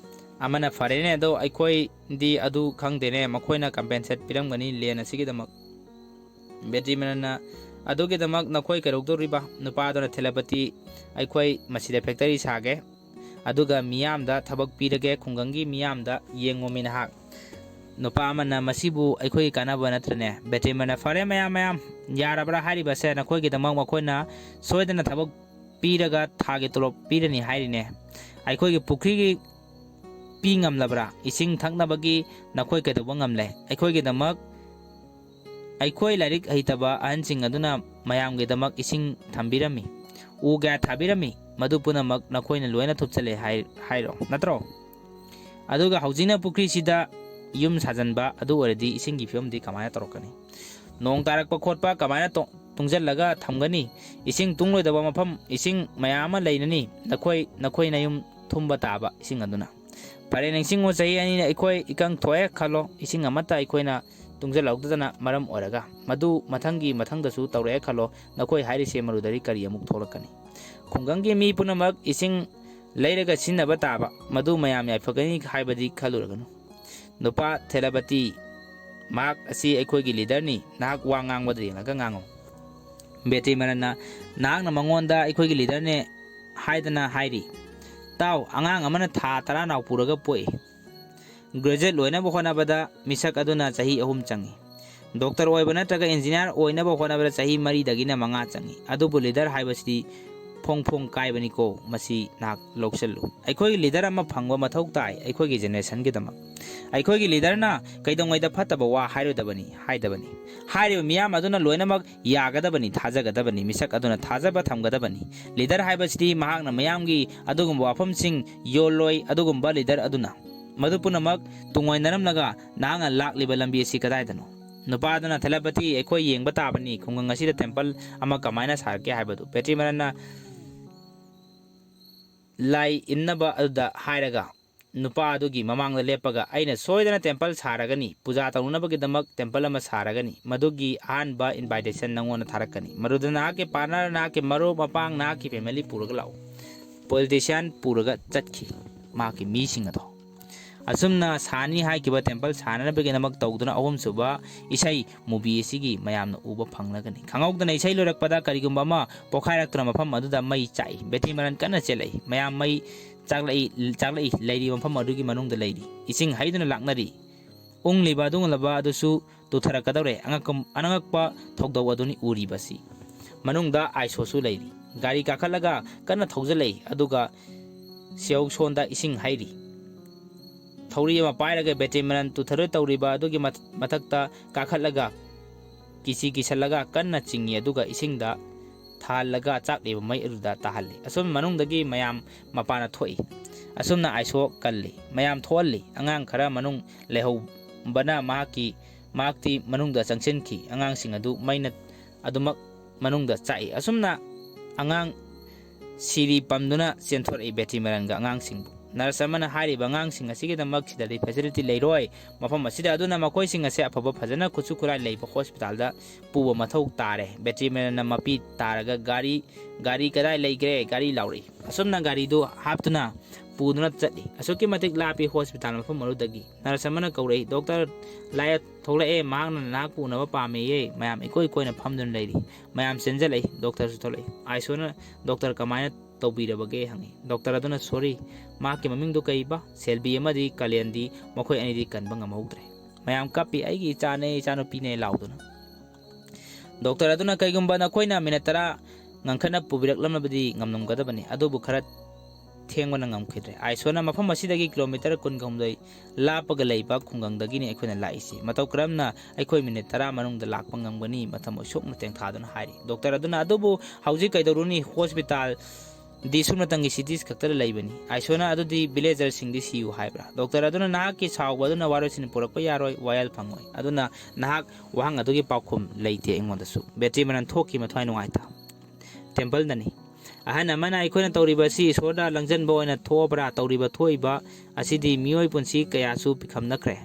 ꯑꯃꯅ, "ꯐꯔꯦꯅꯦ, ꯑꯗꯣ ꯑꯩꯈꯣꯏꯗꯤ ꯑꯗꯨ ꯈꯪꯗꯦꯅꯦ, ꯃꯈꯣꯏꯅ ꯀꯝꯄꯦꯟꯁꯦꯠ ꯄꯤꯔꯝꯒꯅꯤ ꯂꯦꯟ ꯑꯁꯤꯒꯤꯗꯃꯛ"꯫ ꯕꯦꯇ꯭ꯔꯤ ꯃꯔꯟꯅ, ꯑꯗꯨꯒꯤꯗꯃꯛ ꯅꯈꯣꯏ ꯀꯩꯗꯧꯗꯧꯔꯤꯕ? ꯅꯨꯄꯥꯗꯨꯅ ꯊꯦꯂꯄꯇꯤ, ꯑꯩꯈꯣꯏ ꯃꯁꯤꯗ ꯐꯦꯛꯇꯔꯤ ꯁꯥꯒꯦ, ꯑꯗꯨꯒ ꯃꯤꯌꯥꯝꯗ ꯊꯕꯛ ꯄꯤꯔꯒꯦ, ꯈꯨꯡꯒꯪꯒꯤ ꯃꯤꯌꯥꯝꯗ꯫ ꯌꯦꯡꯉꯨꯃꯤ ꯅꯍꯥꯛ꯫ ꯅꯨꯄꯥ ꯑꯃꯅ, "ꯃꯁꯤꯕꯨ ꯑꯩꯈꯣꯏꯒꯤ ꯀꯥꯟꯅꯕ ꯅꯠꯇ꯭ꯔꯅꯦ?" ꯕꯦꯇ꯭ꯔꯤꯃꯅ, "ꯐꯔꯦ ꯃꯌꯥꯝ ꯃꯌꯥꯝ, ꯌꯥꯔꯕ꯭ꯔꯥ ꯍꯥꯏꯔꯤꯕꯁꯦ? ꯅꯈꯣꯏꯒꯤꯗꯃꯛ ꯃꯈꯣꯏꯅ ꯁꯣꯏꯗꯅ ꯊꯕꯛ ꯄꯤꯔꯒ ꯊꯥꯒꯤ ꯇꯣꯂꯣꯞ ꯄꯤꯔꯅꯤ ꯍꯥꯏꯔꯤꯅꯦ꯫ ꯑꯩꯈꯣꯏꯒꯤ ꯄꯨꯈ꯭ꯔꯤꯒꯤ ꯄꯤ ꯉꯝꯂꯕ꯭ꯔꯥ? ꯏꯁꯤꯡ ꯊꯛꯅꯕꯒꯤ ꯅꯈꯣꯏ ꯀꯩꯗꯧꯕ ꯉꯝꯂꯦ? ꯑꯩꯈꯣꯏꯒꯤꯗꯃꯛ ꯑꯩꯈꯣꯏ ꯂꯥꯏꯔꯤꯛ ꯍꯩꯇꯕ ꯑꯍꯟꯁꯤꯡ ꯑꯗꯨꯅ ꯃꯌꯥꯝꯒꯤꯗꯃꯛ ꯏꯁꯤꯡ ꯊꯝꯕꯤꯔꯝꯃꯤ, ꯎ ꯀꯌꯥ ꯊꯥꯕꯤꯔꯝꯃꯤ, ꯃꯗꯨ ꯄꯨꯝꯅꯃꯛ ꯅꯈꯣꯏꯅ ꯂꯣꯏꯅ ꯊꯨꯞꯆꯜꯂꯦ ꯍꯥꯏ-, ꯍꯥꯏꯔꯣ, ꯅꯠꯇ꯭ꯔꯣ? ꯑꯗꯨꯒ ꯍꯧꯖꯤꯛꯅ ꯄꯨꯈ꯭ꯔꯤꯁꯤꯗ ꯌꯨꯝ ꯁꯥꯖꯟꯕ ꯑꯗꯨ ꯑꯣꯏꯔꯗꯤ ꯏꯁꯤꯡꯒꯤ ꯐꯤꯕꯝꯗꯤ ꯀꯃꯥꯏꯅ ꯇꯧꯔꯛꯀꯅꯤ? ꯅꯣꯡ ꯇꯥꯔꯛꯄ ꯈꯣꯠꯄ ꯀꯃꯥꯏꯅ ꯇꯣ-, ꯇꯨꯡꯁꯤꯜꯂꯒ ꯊꯝꯒꯅꯤ? ꯏꯁꯤꯡ ꯇꯨꯡꯂꯣꯏꯗꯕ ꯃꯐꯝ, ꯏꯁꯤꯡ ꯃꯌꯥꯝ ꯑꯃ ꯂꯩꯅꯅꯤ꯫ ꯅꯈꯣꯏ, ꯅꯈꯣꯏꯅ ꯌꯨꯝ ꯊꯨꯝꯕ ꯇꯥꯕ ꯏꯁꯤꯡ ꯑꯗꯨꯅ꯫ ꯐꯔꯦ, ꯅꯤꯡꯁꯤꯡꯉꯨ, ꯆꯍꯤ ꯑꯅꯤꯅ ꯑꯩꯈꯣꯏ ꯏꯀꯪ ꯊꯣꯛꯑꯦ ꯈꯜꯂꯣ, ꯏꯁꯤꯡ ꯑꯃꯠꯇ ꯑꯩꯈꯣꯏꯅ ꯇꯨꯡꯁꯤꯜꯍꯧꯗꯗꯅ ꯃꯔꯝ ꯑꯣꯏꯔꯒ꯫ ꯃꯗꯨ ꯃꯊꯪꯒꯤ ꯃꯊꯪꯗꯁꯨ ꯇꯧꯔꯛꯑꯦ ꯈꯜꯂꯣ, ꯅꯈꯣꯏ ꯍꯥꯏꯔꯤꯁꯦ ꯃꯔꯨꯗꯗꯤ ꯀꯔꯤ ꯑꯃꯨꯛ ꯊꯣꯛꯂꯛꯀꯅꯤ? ꯈꯨꯡꯒꯪꯒꯤ ꯃꯤ ꯄꯨꯝꯅꯃꯛ ꯏꯁꯤꯡ ꯂꯩꯔꯒ ꯁꯤꯖꯤꯟꯅꯕ ꯇꯥꯕ, ꯃꯗꯨ ꯃꯌꯥꯝ ꯌꯥꯏꯐꯒꯅꯤ ꯍꯥꯏꯕꯗꯤ ꯈꯜꯂꯨꯔꯒꯅꯨ꯫ ꯅꯨꯄꯥ ꯊꯦꯂꯄꯇꯤ, ꯃꯍꯥꯛ ꯑꯁꯤ ꯑꯩꯈꯣꯏꯒꯤ ꯂꯤꯗꯔꯅꯤ, ꯅꯍꯥꯛ ꯋꯥ ꯉꯥꯡꯕꯗ ꯌꯦꯡꯂꯒ ꯉꯥꯡꯉꯨ꯫ ꯕꯦꯇ꯭ꯔꯤꯃꯔꯟꯅ, ꯅꯍꯥꯛꯅ ꯃꯉꯣꯟꯗ ꯑꯩꯈꯣꯏꯒꯤ ꯂꯤꯗꯔꯅꯦ ꯍꯥꯏꯗꯅ ꯍꯥꯏꯔꯤ꯫ ꯇꯥꯎ, ꯑꯉꯥꯡ ꯑꯃꯅ ꯊꯥ ꯇꯔꯥ ꯅꯥꯎ ꯄꯨꯔꯒ ꯄꯣꯛꯏ꯫ ꯒ꯭ꯔꯦꯖꯨꯑꯦꯠ ꯂꯣꯏꯅꯕ ꯍꯣꯠꯅꯕꯗ ꯃꯤꯁꯛ ꯑꯗꯨꯅ ꯆꯍꯤ ꯑꯍꯨꯝ ꯆꯪꯏ꯫ ꯗꯣꯛꯇꯔ ꯑꯣꯏꯕ ꯅꯠꯇ꯭ꯔꯒ ꯏꯟꯖꯤꯅꯤꯌꯥꯔ ꯑꯣꯏꯅꯕ ꯍꯣꯠꯅꯕꯗ ꯆꯍꯤ ꯃꯔꯤꯗꯒꯤꯅ ꯃꯉꯥ ꯆꯪꯏ꯫ ꯑꯗꯨꯕꯨ ꯂꯤꯗꯔ ꯍꯥꯏꯕꯁꯤꯗꯤ ꯐꯣꯡ ꯐꯣꯡ ꯀꯥꯏꯕꯅꯤꯀꯣ, ꯃꯁꯤ ꯅꯍꯥꯛ ꯂꯧꯁꯤꯜꯂꯨ꯫ ꯑꯩꯈꯣꯏꯒꯤ ꯂꯤꯗꯔ ꯑꯃ ꯐꯪꯕ ꯃꯊꯧ ꯇꯥꯏ ꯑꯩꯈꯣꯏꯒꯤ ꯖꯦꯅꯦꯔꯦꯁꯟꯒꯤꯗꯃꯛ꯫ ꯑꯩꯈꯣꯏꯒꯤ ꯂꯤꯗꯔꯅ ꯀꯩꯗꯧꯉꯩꯗ ꯐꯠꯇꯕ ꯋꯥ ꯍꯥꯏꯔꯣꯏꯗꯕꯅꯤ, ꯍꯥꯏꯗꯕꯅꯤ꯫ ꯍꯥꯏꯔꯤꯕ ꯃꯤꯌꯥꯝ ꯑꯗꯨꯅ ꯂꯣꯏꯅꯃꯛ ꯌꯥꯒꯗꯕꯅꯤ, ꯊꯥꯖꯒꯗꯕꯅꯤ, ꯃꯤꯁꯛ ꯑꯗꯨꯅ ꯊꯥꯖꯕ ꯊꯝꯒꯗꯕꯅꯤ꯫ ꯂꯤꯗꯔ ꯍꯥꯏꯕꯁꯤꯗꯤ ꯃꯍꯥꯛꯅ ꯃꯤꯌꯥꯝꯒꯤ ꯑꯗꯨꯒꯨꯝꯕ ꯋꯥꯐꯝꯁꯤꯡ ꯌꯣꯜꯂꯣꯏ, ꯑꯗꯨꯒꯨꯝꯕ ꯂꯤꯗꯔ ꯑꯗꯨꯅ꯫ ꯃꯗꯨ ꯄꯨꯝꯅꯃꯛ ꯇꯨꯡꯑꯣꯏꯅꯔꯝꯂꯒ ꯅꯍꯥꯛꯅ ꯂꯥꯛꯂꯤꯕ ꯂꯝꯕꯤ ꯑꯁꯤ ꯀꯗꯥꯏꯗꯅꯣ? ꯅꯨꯄꯥ ꯑꯗꯨꯅ, ꯊꯦꯂꯄꯇꯤ, ꯑꯩꯈꯣꯏ ꯌꯦꯡꯕ ꯇꯥꯕꯅꯤ, ꯈꯨꯡꯒꯪ ꯑꯁꯤꯗ ꯇꯦꯝꯄꯜ ꯑꯃ ꯀꯃꯥꯏꯅ ꯁꯥꯔꯛꯀꯦ ꯍꯥꯏꯕꯗꯨ꯫ ꯕꯦꯇ꯭ꯔꯤꯃꯔꯟꯅ ꯂꯥꯏ ꯏꯟꯅꯕ ꯑꯗꯨꯗ ꯍꯥꯏꯔꯒ, ꯅꯨꯄꯥ ꯑꯗꯨꯒꯤ ꯃꯃꯥꯡꯗ ꯂꯦꯞꯄꯒ, "ꯑꯩꯅ ꯁꯣꯏꯗꯅ ꯇꯦꯝꯄꯜ ꯁꯥꯔꯒꯅꯤ, ꯄꯨꯖꯥ ꯇꯧꯅꯅꯕꯒꯤꯗꯃꯛ ꯇꯦꯝꯄꯜ ꯑꯃ ꯁꯥꯔꯒꯅꯤ, ꯃꯗꯨꯒꯤ ꯑꯍꯥꯟꯕ ꯏꯟꯚꯥꯏꯇꯦꯁꯟ ꯅꯪꯉꯣꯟꯗ ꯊꯥꯔꯛꯀꯅꯤ꯫ ꯃꯗꯨꯗ ꯅꯍꯥꯛꯀꯤ ꯄꯥꯔꯠꯅꯔ, ꯅꯍꯥꯛꯀꯤ ꯃꯔꯨꯞ ꯃꯄꯥꯡ, ꯅꯍꯥꯛꯀꯤ ꯐꯦꯃꯤꯂꯤ ꯄꯨꯔꯒ ꯂꯥꯛꯎ꯫ ꯄꯣꯂꯤꯇꯤꯁꯤꯌꯥꯟ ꯄꯨꯔꯒ ꯆꯠꯈꯤ, ꯃꯍꯥꯛꯀꯤ ꯃꯤꯁꯤꯡ ꯑꯗꯣ꯫ ꯑꯁꯨꯝꯅ ꯁꯥꯅꯤ ꯍꯥꯏꯈꯤꯕ temple ꯁꯥꯅꯅꯕꯒꯤꯗꯃꯛ ꯇꯧꯗꯨꯅ ꯑꯍꯨꯝꯁꯨꯕ ꯏꯁꯩ movie ꯑꯁꯤꯒꯤ ꯃꯌꯥꯝꯅ ꯎꯕ ꯐꯪꯂꯒꯅꯤ꯫ ꯈꯪꯍꯧꯗꯅ ꯏꯁꯩ ꯂꯣꯏꯔꯛꯄꯗ ꯀꯔꯤꯒꯨꯝꯕ ꯑꯃ ꯄꯣꯈꯥꯏꯔꯛꯇꯨꯅ ꯃꯐꯝ ꯑꯗꯨꯗ ꯃꯩ ꯆꯥꯛꯏ꯫ ꯕꯦꯇ꯭ꯔꯤꯃꯔꯟ ꯀꯟꯅ ꯆꯦꯜꯂꯛꯏ꯫ ꯃꯌꯥꯝ ꯃꯩ ꯆꯥꯛꯂꯛꯏ, ꯆꯥꯛꯂꯛꯏ꯫ ꯂꯩꯔꯤꯕ ꯃꯐꯝ ꯑꯗꯨꯒꯤ ꯃꯅꯨꯡꯗ ꯂꯩꯔꯤ꯫ ꯏꯁꯤꯡ ꯍꯩꯗꯨꯅ ꯂꯥꯛꯅꯔꯤ꯫ ꯎꯪꯂꯤꯕ ꯑꯗꯨꯒꯨꯝꯂꯕ ꯑꯗꯨꯁꯨ ꯇꯨꯊꯔꯛꯀꯗꯧꯔꯦ꯫ ꯑꯉꯛꯄ, ꯑꯉꯛꯄ ꯊꯧꯗꯧ ꯑꯗꯨꯅꯤ ꯎꯔꯤꯕꯁꯤ꯫ ꯃꯅꯨꯡꯗ ꯑꯥꯏꯁꯣꯁꯨ ꯂꯩꯔꯤ꯫ ꯒꯥꯔꯤ ꯀꯥꯈꯠꯂꯒ ꯀꯟꯅ ꯊꯧꯖꯤꯜꯂꯛꯏ, ꯑꯗꯨꯒ ꯁꯤꯌꯧꯁꯣꯟꯗ ꯏꯁꯤꯡ ꯍꯩꯔꯤ꯫ ꯊꯧꯔꯤ ꯑꯃ ꯄꯥꯏꯔꯒ ꯕꯦꯇ꯭ꯔꯤꯃꯔꯟ ꯇꯨꯊꯔꯣꯏ ꯇꯧꯔꯤꯕ ꯑꯗꯨꯒꯤ ꯃꯊ-, ꯃꯊꯛꯇ ꯀꯥꯈꯠꯂꯒ ꯀꯤꯁꯤ ꯀꯤꯁꯜꯂꯒ ꯀꯟꯅ ꯆꯤꯡꯏ, ꯑꯗꯨꯒ ꯏꯁꯤꯡꯗ ꯊꯥꯍꯜꯂꯒ ꯆꯥꯛꯂꯤꯕ ꯃꯩ ꯑꯗꯨꯗ ꯇꯥꯍꯜꯂꯤ꯫ ꯑꯁꯨꯝ ꯃꯅꯨꯡꯗꯒꯤ ꯃꯌꯥꯝ ꯃꯄꯥꯟꯗ ꯊꯣꯛꯏ꯫ ꯑꯁꯨꯝꯅ ꯑꯥꯏꯁꯣ ꯀꯜꯂꯤ꯫ ꯃꯌꯥꯝ ꯊꯣꯛꯍꯜꯂꯤ꯫ ꯑꯉꯥꯡ ꯈꯔ ꯃꯅꯨꯡ ꯂꯩꯍꯧꯕꯅ ꯃꯍꯥꯛꯀꯤ, ꯃꯍꯥꯛꯇꯤ ꯃꯅꯨꯡꯗ ꯆꯪꯁꯤꯟꯈꯤ꯫ ꯑꯉꯥꯡꯁꯤꯡ ꯑꯗꯨ ꯃꯩꯅ ꯑꯗꯨꯃꯛ ꯃꯅꯨꯡꯗ ꯆꯥꯛꯏ꯫ ꯑꯁꯨꯝꯅ ꯑꯉꯥꯡ ꯁꯤꯔꯤ ꯄꯝꯗꯨꯅ ꯆꯦꯟꯊꯣꯔꯛꯏ ꯕꯦꯇ꯭ꯔꯤꯃꯔꯟꯒ ꯑꯉꯥꯡꯁꯤꯡꯕꯨ꯫ Nurse ꯑꯃꯅ ꯍꯥꯏꯔꯤꯕ ꯑꯉꯥꯡꯁꯤꯡ ꯑꯁꯤꯒꯤꯗꯃꯛ ꯁꯤꯗꯗꯤ facility ꯂꯩꯔꯣꯏ꯫ ꯃꯐꯝ ꯑꯁꯤꯗ ꯑꯗꯨꯅ ꯃꯈꯣꯏꯁꯤꯡ ꯑꯁꯦ ꯑꯐꯕ ꯐꯖꯅ ꯈꯨꯠꯁꯨ ꯈꯨꯠꯂꯥꯏ ꯂꯩꯕ hospitalꯗ ꯄꯨꯕ ꯃꯊꯧ ꯇꯥꯔꯦ꯫ ꯕꯦꯇ꯭ꯔꯤꯃꯔꯟꯅ ꯃꯄꯤ ꯇꯥꯔꯒ ꯒꯥꯔꯤ, ꯒꯥꯔꯤ ꯀꯗꯥꯏ ꯂꯩꯒ꯭ꯔꯦ? ꯒꯥꯔꯤ ꯂꯥꯎꯔꯛꯏ꯫ ꯑꯁꯨꯝꯅ ꯒꯥꯔꯤꯗꯨ ꯍꯥꯞꯇꯨꯅ ꯄꯨꯗꯨꯅ ꯆꯠꯂꯤ꯫ ꯑꯁꯨꯛꯀꯤ ꯃꯇꯤꯛ ꯂꯥꯞꯄꯤ hospital ꯃꯐꯝ ꯑꯗꯨꯗꯒꯤ꯫ Nurse ꯑꯃꯅ ꯀꯧꯔꯛꯏ, "Doctor ꯂꯥꯏꯌꯠ ꯊꯣꯛꯂꯛꯑꯦ, ꯃꯍꯥꯛꯅ ꯅꯍꯥꯛꯄꯨ ꯎꯅꯕ ꯄꯥꯝꯃꯦꯌꯦ꯫" ꯃꯌꯥꯝ ꯏꯀꯣꯏ ꯀꯣꯏꯅ ꯐꯝꯗꯨꯅ ꯂꯩꯔꯤ꯫ ꯃꯌꯥꯝ ꯆꯦꯟꯖꯜꯂꯛꯏ꯫ Doctorꯁꯨ ꯊꯣꯛꯂꯛꯏ꯫ ꯑꯥꯏꯁꯣꯅ, "Doctor ꯀꯃꯥꯏꯅ ꯇꯧꯕꯤꯔꯕꯒꯦ?" ꯍꯪꯉꯤ꯫ "Doctor ꯑꯗꯨꯅ, 'Sorry, ꯃꯍꯥꯛꯀꯤ ꯃꯃꯤꯡꯗꯨ ꯀꯩꯕ?' 'ꯁꯦꯜꯕꯤ ꯑꯃꯗꯤ ꯀꯥꯂꯦꯟꯗꯤ, ꯃꯈꯣꯏ ꯑꯅꯤꯗꯤ ꯀꯟꯕ ꯉꯝꯍꯧꯗ꯭ꯔꯦ꯫" ꯃꯌꯥꯝ ꯀꯞꯄꯤ, "ꯑꯩꯒꯤ ꯏꯆꯥꯅꯦ, ꯏꯆꯥꯅꯨꯄꯤꯅꯦ" ꯂꯥꯎꯗꯨꯅ꯫ Doctor ꯑꯗꯨꯅ, "ꯀꯩꯒꯨꯝꯕ ꯅꯈꯣꯏꯅ minute ꯇꯔꯥ ꯉꯟꯈꯠꯅ ꯄꯨꯕꯤꯔꯛꯂꯝꯂꯕꯗꯤ ꯉꯝꯂꯝꯒꯗꯕꯅꯤ, ꯑꯗꯨꯕꯨ ꯈꯔ ꯊꯦꯡꯕꯅ ꯉꯝꯈꯤꯗ꯭ꯔꯦ꯫ ꯑꯥꯏꯁꯣꯅ, "ꯃꯐꯝ ꯑꯁꯤꯗꯒꯤ kilometre ꯀꯨꯟꯒ ꯍꯨꯝꯗꯣꯏ ꯂꯥꯞꯄꯒ ꯂꯩꯕ ꯈꯨꯡꯒꯪꯗꯒꯤꯅꯤ ꯑꯩꯈꯣꯏꯅ ꯂꯥꯛꯏꯁꯤ꯫ ꯃꯇꯧ ꯀꯔꯝꯅ ꯑꯩꯈꯣꯏ minute ꯇꯔꯥ ꯃꯅꯨꯡꯗ ꯂꯥꯛꯄ ꯉꯝꯒꯅꯤ?" ꯃꯊꯃꯣꯏ ꯁꯣꯛꯅ ꯇꯦꯡꯊꯥꯗꯨꯅ ꯍꯥꯏꯔꯤ꯫ Doctor ꯑꯗꯨꯅ, "ꯑꯗꯨꯕꯨ ꯍꯧꯖꯤꯛ ꯀꯩꯗꯧꯔꯨꯅꯤ? Hospitalꯗꯤ ꯁꯨꯞꯅꯇꯪꯒꯤ cities ꯈꯛꯇꯗ ꯂꯩꯕꯅꯤ꯫" ꯑꯥꯏꯁꯣꯅ, "ꯑꯗꯨꯗꯤ villagerꯁꯤꯡꯗꯤ ꯁꯤꯌꯨ ꯍꯥꯏꯕ꯭ꯔꯥ?" Doctor ꯑꯗꯨꯅ, "ꯅꯍꯥꯛꯀꯤ ꯁꯥꯎꯕ ꯑꯗꯨꯅ ꯋꯥꯔꯣꯏꯁꯤꯟ ꯄꯨꯔꯛꯄ ꯌꯥꯔꯣꯏ, ꯋꯥꯌꯦꯜ ꯐꯪꯉꯣꯏ꯫ ꯑꯗꯨꯅ ꯅꯍꯥꯛ ꯋꯥꯍꯪ ꯑꯗꯨꯒꯤ ꯄꯥꯎꯈꯨꯝ ꯂꯩꯇꯦ ꯑꯩꯉꯣꯟꯗꯁꯨ꯫" ꯕꯦꯇ꯭ꯔꯤꯃꯔꯟ ꯊꯣꯛꯈꯤ ꯃꯊ꯭ꯋꯥꯏ ꯅꯨꯡꯉꯥꯏꯇ꯫ Templeꯗꯅꯤ꯫ "ꯑꯍꯟ ꯑꯃꯅ ꯑꯩꯈꯣꯏꯅ ꯇꯧꯔꯤꯕ ꯑꯁꯤ ꯏꯁꯣꯔꯗ ꯂꯪꯖꯟꯕ ꯑꯣꯏꯅ ꯊꯣꯛꯑꯕ꯭ꯔꯥ? ꯇꯧꯔꯤꯕ ꯊꯣꯛꯏꯕ ꯑꯁꯤꯗꯤ ꯃꯤꯑꯣꯏ ꯄꯨꯟꯁꯤ ꯀꯌꯥꯁꯨ ꯄꯤꯈꯝꯅꯈ꯭ꯔꯦ꯫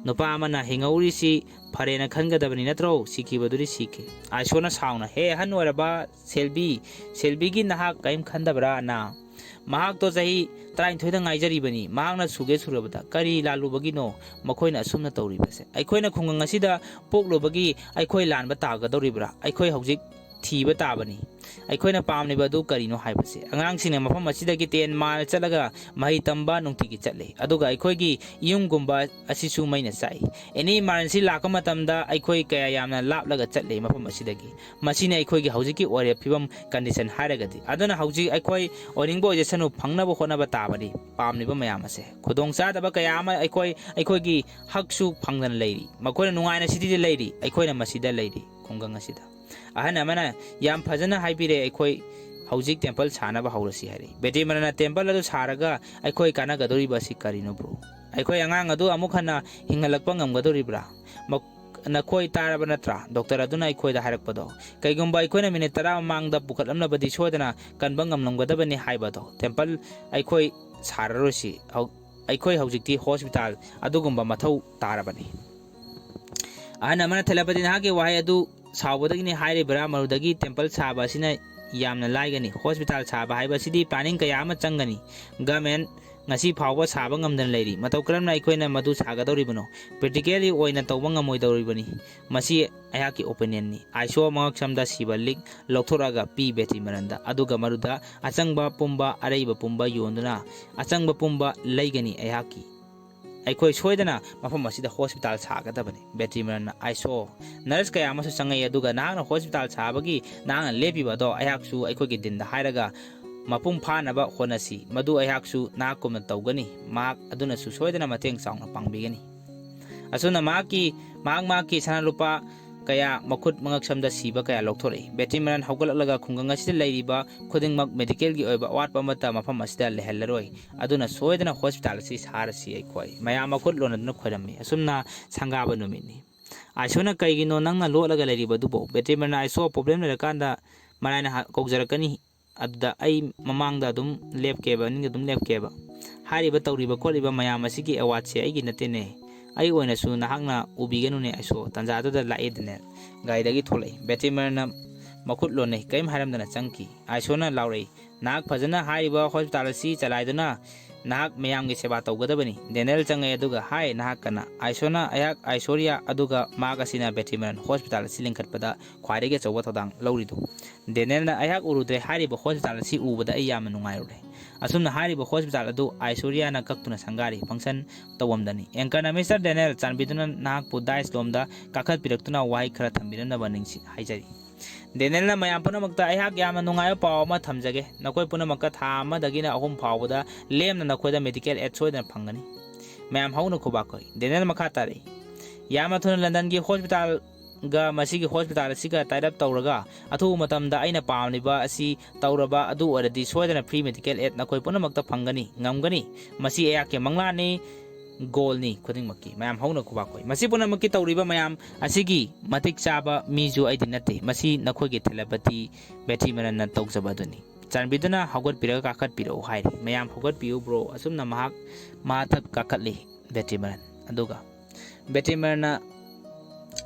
ꯅꯨꯄꯥ ꯑꯃꯅ ꯍꯤꯡꯍꯧꯔꯤꯁꯤ ꯐꯔꯦꯅ ꯈꯟꯒꯗꯕꯅꯤ ꯅꯠꯇ꯭ꯔꯣ? ꯁꯤꯈꯤꯕꯗꯨꯗꯤ ꯁꯤꯈꯤ꯫" ꯑꯥꯏꯁꯣꯅ ꯁꯥꯎꯅ, "ꯍꯦ ꯑꯍꯟ ꯑꯣꯏꯔꯕ ꯁꯦꯜꯕꯤ, ꯁꯦꯜꯕꯤꯒꯤ ꯅꯍꯥꯛ ꯀꯔꯤꯝ ꯈꯟꯗꯕ꯭ꯔꯥ ꯅ?" ꯃꯍꯥꯛꯇꯣ ꯆꯍꯤ ꯇꯔꯥꯅꯤꯊꯣꯏꯗ ꯉꯥꯏꯖꯔꯤꯕꯅꯤ꯫ ꯃꯍꯥꯛꯅ ꯁꯨꯒꯦ ꯁꯨꯔꯕꯗ ꯀꯔꯤ ꯂꯥꯜꯂꯨꯕꯒꯤꯅꯣ ꯃꯈꯣꯏꯅ ꯑꯁꯨꯝꯅ ꯇꯧꯔꯤꯕꯁꯦ? ꯑꯩꯈꯣꯏꯅ ꯈꯨꯡꯒꯪ ꯑꯁꯤꯗ ꯄꯣꯛꯂꯨꯕꯒꯤ ꯑꯩꯈꯣꯏ ꯂꯥꯟꯕ ꯇꯥꯒꯗꯧꯔꯤꯕ꯭ꯔꯥ? ꯑꯩꯈꯣꯏ ꯍꯧꯖꯤꯛ ꯊꯤꯕ ꯇꯥꯕꯅꯤ꯫ ꯑꯩꯈꯣꯏꯅ ꯄꯥꯝꯂꯤꯕ ꯑꯗꯨ ꯀꯔꯤꯅꯣ ꯍꯥꯏꯕꯁꯦ꯫ ꯑꯉꯥꯡꯁꯤꯡꯅ ꯃꯐꯝ ꯑꯁꯤꯗꯒꯤ ꯇꯦꯟ ꯃꯥꯏꯜ ꯆꯠꯂꯒ ꯃꯍꯩ ꯇꯝꯕ ꯅꯨꯡꯇꯤꯒꯤ ꯆꯠꯂꯤ, ꯑꯗꯨꯒ ꯑꯩꯈꯣꯏꯒꯤ ꯌꯨꯝꯒꯨꯝꯕ ꯑꯁꯤꯁꯨ ꯃꯩꯅ ꯆꯥꯛꯏ꯫ ꯑꯦꯅꯤ ꯏꯃꯥꯔꯖꯦꯟꯁꯤ ꯂꯥꯛꯄ ꯃꯇꯝꯗ ꯑꯩꯈꯣꯏ ꯀꯌꯥ ꯌꯥꯝꯅ ꯂꯥꯞꯂꯒ ꯆꯠꯂꯤ ꯃꯐꯝ ꯑꯁꯤꯗꯒꯤ꯫ ꯃꯁꯤꯅ ꯑꯩꯈꯣꯏꯒꯤ ꯍꯧꯖꯤꯛꯀꯤ ꯑꯣꯏꯔꯤꯕ ꯐꯤꯕꯝ, ꯀꯟꯗꯤꯁꯟ ꯍꯥꯏꯔꯒꯗꯤ꯫ ꯑꯗꯨꯅ ꯍꯧꯖꯤꯛ ꯑꯩꯈꯣꯏ ꯑꯣꯏꯅꯤꯡꯕ ꯑꯣꯏꯖꯁꯅꯨ, ꯐꯪꯅꯕ ꯍꯣꯠꯅꯕ ꯇꯥꯕꯅꯤ꯫ ꯄꯥꯝꯂꯤꯕ ꯃꯌꯥꯝ ꯑꯁꯦ, ꯈꯨꯗꯣꯡꯆꯥꯗꯕ ꯀꯌꯥ ꯑꯃ ꯑꯩꯈꯣꯏ, ꯑꯩꯈꯣꯏꯒꯤ ꯍꯛꯁꯨ ꯐꯪꯗꯅ ꯂꯩꯔꯤ꯫ ꯃꯈꯣꯏꯅ ꯅꯨꯡꯉꯥꯏꯅ ꯁꯤꯇꯤꯗ ꯂꯩꯔꯤ, ꯑꯩꯈꯣꯏꯅ ꯃꯁꯤꯗ ꯂꯩꯔꯤ, ꯈꯨꯡꯒꯪ ꯑꯁꯤꯗ꯫ ꯑꯍꯟ ꯑꯃꯅ ꯌꯥꯝ ꯐꯖꯅ ꯍꯥꯏꯕꯤꯔꯦ, ꯑꯩꯈꯣꯏ ꯍꯧꯖꯤꯛ ꯇꯦꯝꯄꯜ ꯁꯥꯅꯕ ꯍꯧꯔꯁꯤ ꯍꯥꯏꯔꯦ꯫ ꯕꯦꯇꯤ ꯃꯔꯟꯅ ꯇꯦꯝꯄꯜ ꯑꯗꯨ ꯁꯥꯔꯒ ꯑꯩꯈꯣꯏ ꯀꯥꯟꯅꯒꯗꯧꯔꯤꯕ ꯑꯁꯤ ꯀꯔꯤꯅꯣ, ꯕ꯭ꯔꯣ? ꯑꯩꯈꯣꯏ ꯑꯉꯥꯡ ꯑꯗꯨ ꯑꯃꯨꯛ ꯍꯟꯅ ꯍꯤꯡꯍꯜꯂꯛꯄ ꯉꯝꯒꯗꯧꯔꯤꯕ꯭ꯔꯥ? ꯃꯛ-, ꯅꯈꯣꯏ ꯇꯥꯔꯕ ꯅꯠꯇ꯭ꯔꯥ? ꯗꯣꯛꯇꯔ ꯑꯗꯨꯅ ꯑꯩꯈꯣꯏꯗ ꯍꯥꯏꯔꯛꯄꯗꯣ꯫ ꯀꯩꯒꯨꯝꯕ ꯑꯩꯈꯣꯏꯅ ꯃꯤꯅꯤꯠ ꯇꯔꯥ ꯃꯃꯥꯡꯗ ꯄꯨꯈꯠꯂꯝꯂꯕꯗꯤ ꯁꯣꯏꯗꯅ ꯀꯟꯕ ꯉꯝꯂꯝꯒꯗꯕꯅꯤ ꯍꯥꯏꯕꯗꯣ꯫ ꯇꯦꯝꯄꯜ ꯑꯩꯈꯣꯏ ꯁꯥꯔꯔꯣꯏꯁꯤ꯫ ꯍꯧ-, ꯑꯩꯈꯣꯏ ꯍꯧꯖꯤꯛꯇꯤ ꯍꯣꯁꯄꯤꯇꯥꯜ ꯑꯗꯨꯒꯨꯝꯕ ꯃꯊꯧ ꯇꯥꯔꯕꯅꯤ꯫ ꯑꯍꯟ ꯑꯃꯅ ꯊꯦꯂꯄꯇꯤ, ꯅꯍꯥꯛꯀꯤ ꯋꯥꯍꯩ ꯑꯗꯨ ꯁꯥꯎꯕꯗꯒꯤꯅꯤ ꯍꯥꯏꯔꯤꯕ꯭ꯔꯥ? ꯃꯗꯨꯗꯒꯤ ꯇꯦꯝꯄꯜ ꯁꯥꯕ ꯑꯁꯤꯅ ꯌꯥꯝꯅ ꯂꯥꯏꯒꯅꯤ꯫ ꯍꯣꯁꯄꯤꯇꯥꯜ ꯁꯥꯕ ꯍꯥꯏꯕ ꯑꯁꯤꯗꯤ ꯄ꯭ꯂꯥꯅꯤꯡ ꯀꯌꯥ ꯑꯃ ꯆꯪꯒꯅꯤ꯫ ꯒꯃꯦꯟ ꯉꯁꯤ ꯐꯥꯎꯕ ꯁꯥꯕ ꯉꯝꯗꯅ ꯂꯩꯔꯤ꯫ ꯃꯇꯧ ꯀꯔꯝꯅ ꯑꯩꯈꯣꯏꯅ ꯃꯗꯨ ꯁꯥꯒꯗꯧꯔꯤꯕꯅꯣ? ꯄ꯭ꯔꯦꯛꯇꯤꯀꯦꯜꯂꯤ ꯑꯣꯏꯅ ꯇꯧꯕ ꯉꯝꯃꯣꯏꯗꯧꯔꯤꯕꯅꯤ꯫ ꯃꯁꯤ ꯑꯩꯍꯥꯛꯀꯤ ꯑꯣꯄꯤꯅꯤꯌꯟꯅꯤ꯫ ꯑꯥꯏꯁꯣ ꯃꯉꯛꯁꯝꯗ ꯁꯤꯕ ꯂꯤꯛ ꯂꯧꯊꯣꯔꯛꯑꯒ ꯄꯤ ꯕꯦꯇꯤ ꯃꯔꯟꯗ, ꯑꯗꯨꯒ ꯃꯗꯨꯗ ꯑꯆꯪꯕ ꯄꯨꯝꯕ, ꯑꯔꯩꯕ ꯄꯨꯝꯕ ꯌꯣꯟꯗꯨꯅ ꯑꯆꯪꯕ ꯄꯨꯝꯕ ꯂꯩꯒꯅꯤ꯫ ꯑꯩꯍꯥꯛꯀꯤ ꯑꯩꯈꯣꯏ ꯁꯣꯏꯗꯅ ꯃꯐꯝ ꯑꯁꯤꯗ ꯍꯣꯁꯄꯤꯇꯥꯜ ꯁꯥꯒꯗꯕꯅꯤ꯫ ꯕꯦꯇꯤ ꯃꯔꯟꯅ, "ꯑꯥꯏꯁꯣ, ꯅꯔꯁ ꯀꯌꯥ ꯑꯃꯁꯨ ꯆꯪꯉꯛꯏ, ꯑꯗꯨꯒ ꯅꯍꯥꯛꯅ ꯍꯣꯁꯄꯤꯇꯥꯜ ꯁꯥꯕꯒꯤ ꯅꯍꯥꯛꯅ ꯂꯦꯞꯄꯤꯕ ꯑꯗꯣ ꯑꯩꯍꯥꯛꯁꯨ ꯑꯩꯈꯣꯏꯒꯤ ꯗꯤꯟꯗ ꯍꯥꯏꯔꯒ ꯃꯄꯨꯡ ꯐꯥꯅꯕ ꯍꯣꯠꯅꯁꯤ꯫ ꯃꯗꯨ ꯑꯩꯍꯥꯛꯁꯨ ꯅꯍꯥꯛꯀꯨꯝꯅ ꯇꯧꯒꯅꯤ꯫ ꯃꯍꯥꯛ ꯑꯗꯨꯅꯁꯨ ꯁꯣꯏꯗꯅ ꯃꯇꯦꯡ ꯆꯥꯎꯅ ꯄꯥꯡꯕꯤꯒꯅꯤ"꯫ ꯑꯁꯨꯝꯅ ꯃꯍꯥꯛꯀꯤ, ꯃꯍꯥꯛ ꯃꯍꯥꯛꯀꯤ ꯁꯅꯥ ꯂꯨꯄꯥ ꯀꯌꯥ, ꯃꯈꯨꯠ ꯃꯉꯛꯁꯝꯗ ꯁꯤꯕ ꯀꯌꯥ ꯂꯧꯊꯣꯔꯛꯏ꯫ ꯕꯦꯇꯤ ꯃꯔꯟ ꯍꯧꯒꯠꯂꯛꯂꯒ ꯈꯨꯡꯒꯪ ꯑꯁꯤꯗ ꯂꯩꯔꯤꯕ ꯈꯨꯗꯤꯡꯃꯛ ꯃꯦꯗꯤꯀꯦꯜꯒꯤ ꯑꯣꯏꯕ ꯑꯋꯥꯠꯄ ꯑꯃꯠꯇ ꯃꯐꯝ ꯑꯁꯤꯗ ꯂꯩꯍꯜꯂꯔꯣꯏ꯫ ꯑꯗꯨꯅ ꯁꯣꯏꯗꯅ ꯍꯣꯁꯄꯤꯇꯥꯜ ꯑꯁꯤ ꯁꯥꯔꯁꯤ ꯑꯩꯈꯣꯏ꯫ ꯃꯌꯥꯝ ꯃꯈꯨꯠ ꯂꯣꯟꯅꯗꯨꯅ ꯈꯣꯏꯔꯝꯃꯤ꯫ ꯑꯁꯨꯝꯅ ꯁꯪꯒꯥꯕ ꯅꯨꯃꯤꯠꯅꯤ꯫ ꯑꯥꯏꯁꯣꯅ, "ꯀꯩꯒꯤꯅꯣ ꯅꯪꯅ ꯂꯣꯠꯂꯒ ꯂꯩꯔꯤꯕꯗꯨꯕꯣ?" ꯕꯦꯇꯤ ꯃꯔꯟꯅ, "ꯑꯥꯏꯁꯣ, ꯄ꯭ꯔꯣꯕ꯭ꯂꯦꯝ ꯂꯩꯔꯀꯥꯟꯗ ꯃꯔꯥꯏꯅ ꯍꯥ-, ꯀꯧꯖꯔꯛꯀꯅꯤ꯫ ꯑꯗꯨꯗ ꯑꯩ ꯃꯃꯥꯡꯗ ꯑꯗꯨꯝ ꯂꯦꯞꯀꯦꯕ, ꯅꯤꯡꯗ ꯑꯗꯨꯝ ꯂꯦꯞꯀꯦꯕ꯫ ꯍꯥꯏꯔꯤꯕ ꯇꯧꯔꯤꯕ ꯈꯣꯠꯂꯤꯕ ꯃꯌꯥꯝ ꯑꯁꯤꯒꯤ ꯑꯦꯋꯥꯔꯗꯁꯦ ꯑꯩꯒꯤ ꯅꯠꯇꯦꯅꯦ꯫ ꯑꯩ ꯑꯣꯏꯅꯁꯨ ꯅꯍꯥꯛꯅ ꯎꯕꯤꯒꯅꯨꯅꯦ ꯑꯥꯏꯁꯣ"꯫ ꯇꯥꯟꯖꯥꯗꯨꯗ ꯂꯥꯛꯑꯦ ꯗꯦꯅꯦꯜ꯫ ꯒꯥꯔꯤꯗꯒꯤ ꯊꯣꯛꯂꯛꯏ꯫ ꯕꯦꯇꯤ ꯃꯔꯟꯅ ꯃꯈꯨꯠ ꯂꯣꯟꯅꯩ꯫ ꯀꯔꯤꯝ ꯍꯥꯏꯔꯝꯗꯅ ꯆꯪꯈꯤ꯫ ꯑꯥꯏꯁꯣꯅ ꯂꯥꯎꯔꯛꯏ, "ꯅꯍꯥꯛ ꯐꯖꯅ ꯍꯥꯏꯔꯤꯕ ꯍꯣꯁꯄꯤꯇꯥꯜ ꯑꯁꯤ ꯆꯂꯥꯏꯗꯨꯅ ꯅꯍꯥꯛ ꯃꯌꯥꯝꯒꯤ ꯁꯦꯕꯥ ꯇꯧꯒꯗꯕꯅꯤ꯫" ꯗꯦꯅꯦꯜ ꯆꯪꯉꯛꯑꯦ ꯑꯗꯨꯒ ꯍꯥꯏ, "ꯅꯍꯥꯛ ꯀꯅꯥ?" "ꯑꯥꯏꯁꯣꯅ ꯑꯩꯍꯥꯛ ꯑꯥꯏꯁꯣꯔꯤꯌꯥ, ꯑꯗꯨꯒ ꯃꯍꯥꯛ ꯑꯁꯤꯅ ꯕꯦꯇꯤꯃꯔꯟ ꯍꯣꯁꯄꯤꯇꯥꯜ ꯑꯁꯤ ꯂꯤꯡꯈꯠꯄꯗ ꯈ꯭ꯋꯥꯏꯗꯒꯤ ꯑꯆꯧꯕ ꯊꯧꯗꯥꯡ ꯂꯧꯔꯤꯗꯨ꯫" ꯗꯦꯅꯦꯜꯅ, "ꯑꯩꯍꯥꯛ ꯎꯔꯨꯗ꯭ꯔꯦ, ꯍꯥꯏꯔꯤꯕ ꯍꯣꯁꯄꯤꯇꯥꯜ ꯑꯁꯤ ꯎꯕꯗ ꯑꯩ ꯌꯥꯝꯅ ꯅꯨꯡꯉꯥꯏꯔꯨꯔꯦ꯫" ꯑꯁꯨꯝꯅ ꯍꯥꯏꯔꯤꯕ ꯍꯣꯁꯄꯤꯇꯥꯜ ꯑꯗꯨ ꯑꯥꯏꯁꯣꯔꯤꯌꯥꯅ ꯀꯛꯇꯨꯅ ꯁꯪꯒꯥꯔꯤ ꯐꯪꯁꯟ ꯇꯧꯐꯝꯗꯅꯤ꯫ ꯑꯦꯡꯀꯔꯅ, "ꯃꯤꯁꯇꯔ ꯗꯦꯅꯦꯜ, ꯆꯥꯟꯕꯤꯗꯨꯅ ꯅꯍꯥꯛꯄꯨ ꯗꯥꯏꯁ ꯂꯣꯝꯗ ꯀꯥꯈꯠꯄꯤꯔꯛꯇꯨꯅ ꯋꯥꯍꯩ ꯈꯔ ꯊꯝꯕꯤꯔꯝꯅꯕ ꯅꯤꯡꯁꯤ-, ꯍꯥꯏꯖꯔꯤ꯫" ꯗꯦꯅꯦꯜꯅ, "ꯃꯌꯥꯝ ꯄꯨꯝꯅꯃꯛꯇ ꯑꯩꯍꯥꯛ ꯌꯥꯝꯅ ꯅꯨꯡꯉꯥꯏꯕ ꯄꯥꯎ ꯑꯃ ꯊꯝꯖꯒꯦ꯫ ꯅꯈꯣꯏ ꯄꯨꯝꯅꯃꯛꯀ ꯊꯥ ꯑꯃꯗꯒꯤꯅ ꯑꯍꯨꯝ ꯐꯥꯎꯕꯗ ꯂꯦꯝꯅ ꯅꯈꯣꯏꯗ ꯃꯦꯗꯤꯀꯦꯜ ꯑꯦꯗ ꯁꯣꯏꯗꯅ ꯐꯪꯒꯅꯤ꯫" ꯃꯌꯥꯝ ꯍꯧꯅ ꯈꯨꯕꯥꯛ ꯈꯨꯏ꯫ ꯗꯦꯅꯦꯜ ꯃꯈꯥ ꯇꯥꯔꯛꯏ, "ꯌꯥꯝꯅ ꯊꯨꯅ ꯂꯟꯗꯟꯒꯤ ꯍꯣꯁꯄꯤꯇꯥꯜꯒ ꯃꯁꯤꯒꯤ ꯍꯣꯁꯄꯤꯇꯥꯜ ꯑꯁꯤꯒ ꯇꯥꯏꯠ ꯑꯞ ꯇꯧꯔꯒ ꯑꯊꯨꯕ ꯃꯇꯝꯗ ꯑꯩꯅ ꯄꯥꯝꯂꯤꯕ ꯑꯁꯤ ꯇꯧꯔꯕ ꯑꯗꯨ ꯑꯣꯏꯔꯗꯤ ꯁꯣꯏꯗꯅ ꯐ꯭ꯔꯤ ꯃꯦꯗꯤꯀꯦꯜ ꯑꯦꯗ ꯅꯈꯣꯏ ꯄꯨꯝꯅꯃꯛꯇ ꯐꯪꯒꯅꯤ, ꯉꯝꯒꯅꯤ꯫ ꯃꯁꯤ ꯑꯩꯍꯥꯛꯀꯤ ꯃꯪꯂꯥꯟꯅꯤ, ꯒꯣꯜꯅꯤ ꯈꯨꯗꯤꯡꯃꯛꯀꯤ꯫" ꯃꯌꯥꯝ ꯍꯧꯅ ꯈꯨꯕꯥꯛ ꯈꯨꯏ꯫ "ꯃꯁꯤ ꯄꯨꯝꯅꯃꯛꯀꯤ ꯇꯧꯔꯤꯕ ꯃꯌꯥꯝ ꯑꯁꯤꯒꯤ ꯃꯇꯤꯛ ꯆꯥꯕ ꯃꯤꯁꯨ ꯑꯩꯗꯤ ꯅꯠꯇꯦ꯫ ꯃꯁꯤ ꯅꯈꯣꯏꯒꯤ ꯊꯦꯂꯦꯄꯇꯤ ꯕꯦꯇꯤꯃꯔꯟꯅ ꯇꯧꯖꯕ ꯑꯗꯨꯅꯤ꯫ ꯆꯥꯟꯕꯤꯗꯨꯅ ꯍꯧꯒꯠꯄꯤꯔꯒ ꯀꯥꯈꯠꯄꯤꯔꯛꯎ" ꯍꯥꯏꯔꯤ꯫ "ꯃꯌꯥꯝ ꯍꯧꯒꯠꯄꯤꯌꯨ ꯕ꯭ꯔꯣ꯫" ꯑꯁꯨꯝꯅ ꯃꯍꯥꯛ ꯃꯊꯛ ꯀꯥꯈꯠꯂꯤ ꯕꯦꯇꯤꯃꯔꯟ꯫ ꯑꯗꯨꯒ ꯕꯦꯇꯤꯃꯔꯟꯅ,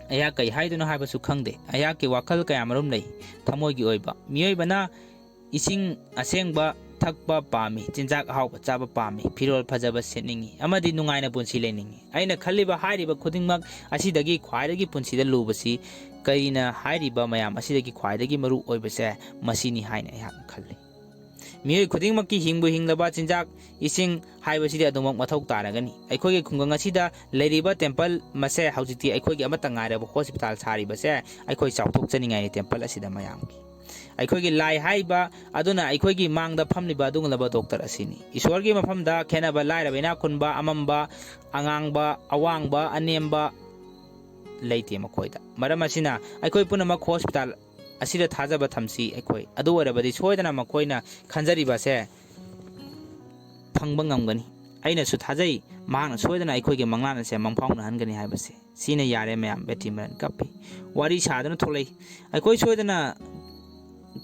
"ꯑꯩꯍꯥꯛ ꯀꯩ ꯍꯥꯏꯗꯣꯏꯅꯣ ꯍꯥꯏꯕꯁꯨ ꯈꯪꯗꯦ꯫ ꯑꯩꯍꯥꯛꯀꯤ ꯋꯥꯈꯜ ꯀꯌꯥꯃꯔꯨꯝ ꯂꯩ꯫ ꯊꯃꯣꯏꯒꯤ ꯑꯣꯏꯕ ꯃꯤꯑꯣꯏꯕꯅ ꯏꯁꯤꯡ ꯑꯁꯦꯡꯕ ꯊꯛꯄ ꯄꯥꯝꯃꯤ, ꯆꯤꯟꯖꯥꯛ ꯑꯍꯥꯎꯕ ꯆꯥꯕ ꯄꯥꯝꯃꯤ, ꯐꯤꯔꯣꯜ ꯐꯖꯕ ꯁꯦꯠꯅꯤꯡꯏ ꯑꯃꯗꯤ ꯅꯨꯡꯉꯥꯏꯅ ꯄꯨꯟꯁꯤ ꯂꯩꯅꯤꯡꯏ꯫ ꯑꯩꯅ ꯈꯜꯂꯤꯕ ꯍꯥꯏꯔꯤꯕ ꯈꯨꯗꯤꯡꯃꯛ ꯑꯁꯤꯗꯒꯤ ꯈ꯭ꯋꯥꯏꯗꯒꯤ ꯄꯨꯟꯁꯤꯗ ꯂꯨꯕꯁꯤ ꯀꯔꯤꯅ ꯍꯥꯏꯔꯤꯕ ꯃꯌꯥꯝ ꯑꯁꯤꯗꯒꯤ ꯈ꯭ꯋꯥꯏꯗꯒꯤ ꯃꯔꯨ ꯑꯣꯏꯕꯁꯦ ꯃꯁꯤꯅꯤ ꯍꯥꯏꯅ ꯑꯩꯍꯥꯛꯅ ꯈꯜꯂꯤ꯫ ꯃꯤꯑꯣꯏ ꯈꯨꯗꯤꯡꯃꯛꯀꯤ ꯍꯤꯡꯕꯨ ꯍꯤꯡꯂꯕ ꯆꯤꯟꯖꯥꯛ, ꯏꯁꯤꯡ ꯍꯥꯏꯕꯁꯤꯗꯤ ꯑꯗꯨꯃꯛ ꯃꯊꯧ ꯇꯥꯔꯒꯅꯤ꯫ ꯑꯩꯈꯣꯏꯒꯤ ꯈꯨꯡꯒꯪ ꯑꯁꯤꯗ ꯂꯩꯔꯤꯕ ꯇꯦꯝꯄꯜ ꯃꯁꯦ ꯍꯧꯖꯤꯛꯇꯤ ꯑꯩꯈꯣꯏꯒꯤ ꯑꯃꯠꯇ ꯉꯥꯏꯔꯕ ꯍꯣꯁꯄꯤꯇꯥꯜ ꯁꯥꯔꯤꯕꯁꯦ ꯑꯩꯈꯣꯏ ꯆꯥꯎꯊꯣꯛꯆꯅꯤꯡꯉꯥꯏꯅꯤ ꯇꯦꯝꯄꯜ ꯑꯁꯤꯗ ꯃꯌꯥꯝꯒꯤ꯫ ꯑꯩꯈꯣꯏꯒꯤ ꯂꯥꯏ ꯍꯥꯏꯔꯤꯕ ꯑꯗꯨꯅ ꯑꯩꯈꯣꯏꯒꯤ ꯃꯥꯡꯗ ꯐꯝꯂꯤꯕ ꯑꯗꯨꯒꯨꯝꯂꯕ ꯗꯣꯛꯇꯔ ꯑꯁꯤꯅꯤ꯫ ꯏꯁꯣꯔꯒꯤ ꯃꯐꯝꯗ ꯈꯦꯠꯅꯕ, ꯂꯥꯏꯔꯕ, ꯏꯅꯥꯛ ꯈꯨꯟꯕ, ꯑꯃꯝꯕ, ꯑꯉꯥꯡꯕ, ꯑꯋꯥꯡꯕ, ꯑꯅꯦꯝꯕ ꯂꯩꯇꯦ ꯃꯈꯣꯏꯗ꯫ ꯃꯔꯝ ꯑꯁꯤꯅ ꯑꯩꯈꯣꯏ ꯄꯨꯝꯅꯃꯛ ꯍꯣꯁꯄꯤꯇꯥꯜ ꯑꯁꯤꯗ ꯊꯥꯖꯕ ꯊꯝꯁꯤ꯫ ꯑꯩꯈꯣꯏ ꯑꯗꯨ ꯑꯣꯏꯔꯕꯗꯤ ꯁꯣꯏꯗꯅ ꯃꯈꯣꯏꯅ ꯈꯟꯖꯔꯤꯕ ꯑꯁꯦ ꯐꯪꯕ ꯉꯝꯒꯅꯤ꯫ ꯑꯩꯅꯁꯨ ꯊꯥꯖꯩ, ꯃꯍꯥꯛꯅ ꯁꯣꯏꯗꯅ ꯑꯩꯈꯣꯏꯒꯤ ꯃꯪꯂꯥꯟ ꯑꯁꯦ ꯃꯪꯐꯥꯎꯅꯍꯟꯒꯅꯤ ꯍꯥꯏꯕꯁꯦ꯫ ꯁꯤꯅ ꯌꯥꯔꯦ ꯃꯌꯥꯝ, ꯕꯦꯇꯤꯃꯔꯟ ꯀꯞꯄꯤ꯫ ꯋꯥꯔꯤ ꯁꯥꯗꯨꯅ ꯊꯣꯛꯂꯛꯏ, "ꯑꯩꯈꯣꯏ ꯁꯣꯏꯗꯅ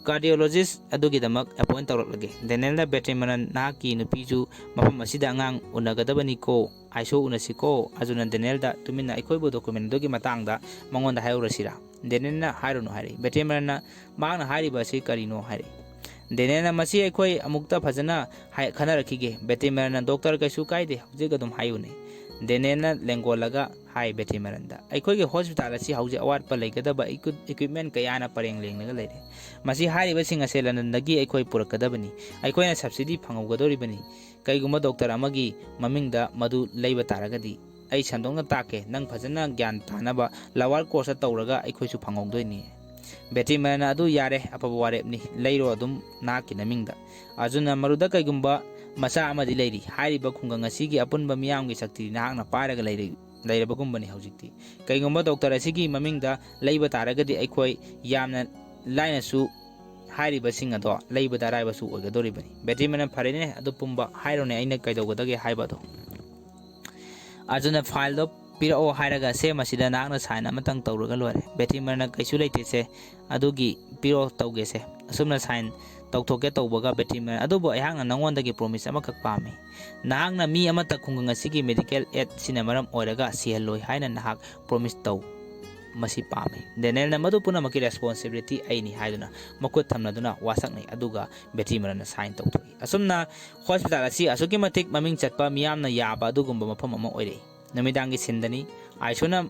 ꯀꯥꯔꯗꯤꯑꯣꯂꯣꯖꯤꯁ ꯑꯗꯨꯒꯤꯗꯃꯛ ꯑꯦꯄꯣꯏꯟ ꯇꯧꯔꯛꯂꯒꯦ꯫" ꯗꯦꯅꯦꯜꯅ, "ꯕꯦꯇꯤꯃꯔꯟ, ꯅꯍꯥꯛꯀꯤ ꯅꯨꯄꯤꯁꯨ ꯃꯐꯝ ꯑꯁꯤꯗ ꯑꯉꯥꯡ ꯎꯅꯒꯗꯕꯅꯤꯀꯣ, ꯑꯥꯏꯁꯣ ꯎꯅꯁꯤꯀꯣ꯫" ꯑꯖꯨꯅ ꯗꯦꯅꯦꯜꯗ, "ꯇꯨꯃꯤꯟꯅ ꯑꯩꯈꯣꯏꯕꯨ ꯗꯣꯀꯨꯃꯦꯟ ꯑꯗꯨꯒꯤ ꯃꯇꯥꯡꯗ ꯃꯉꯣꯟꯗ ꯍꯥꯏꯍꯧꯔꯁꯤꯔꯥ?" ꯗꯦꯅꯦꯜꯅ, "ꯍꯥꯏꯔꯨꯅꯨ" ꯍꯥꯏꯔꯛꯏ꯫ ꯕꯦꯇꯤꯃꯔꯟꯅ, "ꯃꯍꯥꯛꯅ ꯍꯥꯏꯔꯤꯕ ꯑꯁꯤ ꯀꯔꯤꯅꯣ?" ꯍꯥꯏꯔꯛꯏ꯫ ꯗꯦꯅꯦꯜꯅ, "ꯃꯁꯤ ꯑꯩꯈꯣꯏ ꯑꯃꯨꯛꯇ ꯐꯖꯅ ꯍꯥꯏ-, ꯈꯟꯅꯔꯛꯈꯤꯒꯦ꯫" ꯕꯦꯇꯤꯃꯔꯟꯅ, "ꯗꯣꯛꯇꯔ, ꯀꯩꯁꯨ ꯀꯥꯏꯗꯦ, ꯍꯧꯖꯤꯛ ꯑꯗꯨꯝ ꯍꯥꯏꯌꯨꯅꯦ꯫" ꯗꯦꯅꯦꯜꯅ ꯂꯦꯡꯒꯣꯜꯂꯒ ꯍꯥꯏ ꯕꯦꯇꯤꯃꯔꯟꯗ, "ꯑꯩꯈꯣꯏꯒꯤ ꯍꯣꯁꯄꯤꯇꯥꯜ ꯑꯁꯤ ꯍꯧꯖꯤꯛ ꯑꯋꯥꯠꯄ ꯂꯩꯒꯗꯕ ꯏꯀ꯭ꯋꯤꯞ-, ꯏꯀ꯭ꯋꯤꯞꯃꯦꯟ ꯀꯌꯥꯅ ꯄꯔꯦꯡ ꯂꯦꯡꯂꯒ ꯂꯩꯔꯦ꯫ ꯃꯁꯤ ꯍꯥꯏꯔꯤꯕꯁꯤꯡ ꯑꯁꯦ ꯂꯟꯗꯟꯗꯒꯤ ꯑꯩꯈꯣꯏ ꯄꯨꯔꯛꯀꯗꯕꯅꯤ꯫ ꯑꯩꯈꯣꯏꯅ ꯁꯕꯁꯤꯗꯤ ꯐꯪꯍꯧꯒꯗꯧꯔꯤꯕꯅꯤ꯫ ꯀꯩꯒꯨꯝꯕ ꯗꯣꯛꯇꯔ ꯑꯃꯒꯤ ꯃꯃꯤꯡꯗ ꯃꯗꯨ ꯂꯩꯕ ꯇꯥꯔꯒꯗꯤ, ꯑꯩ ꯁꯟꯗꯣꯛꯅ ꯇꯥꯛꯀꯦ, ꯅꯪ ꯐꯖꯅ ꯒ꯭ꯌꯥꯟ ꯇꯥꯅꯕ ꯂꯋꯥꯔ ꯀꯣꯔꯁꯇ ꯇꯧꯔꯒ ꯑꯩꯈꯣꯏꯁꯨ ꯐꯪꯍꯧꯗꯣꯏꯅꯤ꯫" ꯕꯦꯇꯤꯃꯔꯟꯅ, "ꯑꯗꯨ ꯌꯥꯔꯦ, ꯑꯐꯕ ꯋꯥꯔꯦꯞꯅꯤ, ꯂꯩꯔꯣ ꯑꯗꯨꯝ ꯅꯍꯥꯛꯀꯤ ꯅꯃꯤꯡꯗ꯫" ꯑꯔꯖꯨꯟꯅ, "ꯃꯔꯨꯗ ꯀꯩꯒꯨꯝꯕ ꯃꯆꯥ ꯑꯃꯗꯤ ꯂꯩꯔꯤ꯫ ꯍꯥꯏꯔꯤꯕ ꯈꯨꯡꯒꯪ ꯑꯁꯤꯒꯤ ꯑꯄꯨꯟꯕ ꯃꯤꯌꯥꯝꯒꯤ ꯁꯛꯇꯤ ꯅꯍꯥꯛꯅ ꯄꯥꯏꯔꯒ ꯂꯩꯔ-, ꯂꯩꯔꯕꯒꯨꯝꯕꯅꯤ ꯍꯧꯖꯤꯛꯇꯤ꯫ ꯀꯩꯒꯨꯝꯕ ꯗꯣꯛꯇꯔ ꯑꯁꯤꯒꯤ ꯃꯃꯤꯡꯗ ꯂꯩꯕ ꯇꯥꯔꯒꯗꯤ ꯑꯩꯈꯣꯏ ꯌꯥꯝꯅ ꯂꯥꯏꯅꯁꯨ ꯍꯥꯏꯔꯤꯕꯁꯤꯡ ꯑꯗꯣ ꯂꯩꯕꯗ ꯑꯔꯥꯏꯕꯁꯨ ꯑꯣꯏꯒꯗꯧꯔꯤꯕꯅꯤ꯫" ꯕꯦꯇꯤꯃꯔꯟꯅ, "ꯐꯔꯦꯅꯦ, ꯑꯗꯨ ꯄꯨꯝꯕ ꯍꯥꯏꯔꯣꯅꯦ, ꯑꯩꯅ ꯀꯩꯗꯧꯒꯗꯒꯦ ꯍꯥꯏꯕ ꯑꯗꯣ?" ꯑꯔꯖꯨꯟꯅ, "ꯐꯥꯏꯜꯗꯣ ꯄꯤꯔꯛꯑꯣ ꯍꯥꯏꯔꯒ, ꯁꯦ, ꯃꯁꯤꯗ ꯅꯍꯥꯛꯅ ꯁꯥꯏꯟ ꯑꯃꯇꯪ ꯇꯧꯔꯒ ꯂꯣꯏꯔꯦ꯫" ꯕꯦꯇꯤꯃꯔꯟꯅ, "ꯀꯩꯁꯨ ꯂꯩꯇꯦꯁꯦ, ꯑꯗꯨꯒꯤ ꯄꯤꯔꯛꯑꯣ, ꯇꯧꯒꯦꯁꯦ꯫ ꯑꯁꯨꯝꯅ ꯁꯥꯏꯟ ꯇꯧꯊꯣꯛꯀꯦ ꯇꯧꯕꯒ ꯕꯦꯇꯤꯃꯔꯟ, ꯑꯗꯨꯕꯨ ꯑꯩꯍꯥꯛꯅ ꯅꯉꯣꯟꯗꯒꯤ ꯄ꯭ꯔꯣꯃꯤꯁ ꯑꯃꯈꯛ ꯄꯥꯝꯃꯤ꯫ ꯅꯍꯥꯛꯅ ꯃꯤ ꯑꯃꯠꯇ ꯈꯨꯡꯒꯪ ꯑꯁꯤꯒꯤ ꯃꯦꯗꯤꯀꯦꯜ ꯑꯦꯗꯁꯤꯅ ꯃꯔꯝ ꯑꯣꯏꯔꯒ ꯁꯤꯍꯜꯂꯣꯏ ꯍꯥꯏꯅ ꯅꯍꯥꯛ ꯄ꯭ꯔꯣꯃꯤꯁ ꯇꯧ꯫ ꯃꯁꯤ ꯄꯥꯝꯃꯤ꯫" ꯗꯦꯅꯦꯜꯅ, "ꯃꯗꯨ ꯄꯨꯝꯅꯃꯛꯀꯤ ꯔꯦꯁꯄꯣꯟꯁꯤꯕꯤꯂꯤꯇꯤ ꯑꯩꯅꯤ" ꯍꯥꯏꯗꯨꯅ ꯃꯈꯨꯠ ꯊꯝꯅꯗꯨꯅ ꯋꯥꯁꯛꯅꯩ, ꯑꯗꯨꯒ ꯕꯦꯇꯤꯃꯔꯟꯅ ꯁꯥꯏꯟ ꯇꯧꯊꯣꯛꯏ꯫ ꯑꯁꯨꯝꯅ ꯍꯣꯁꯄꯤꯇꯥꯜ ꯑꯁꯤ ꯑꯁꯨꯛꯀꯤ ꯃꯇꯤꯛ ꯃꯃꯤꯡ ꯆꯠꯄ, ꯃꯤꯌꯥꯝꯅ ꯌꯥꯕ ꯑꯗꯨꯒꯨꯝꯕ ꯃꯐꯝ ꯑꯃ ꯑꯣꯏꯔꯛꯏ꯫ ꯅꯨꯃꯤꯗꯥꯡꯒꯤ ꯁꯤꯟꯗꯅꯤ꯫ ꯑꯥꯏꯁꯣꯅ,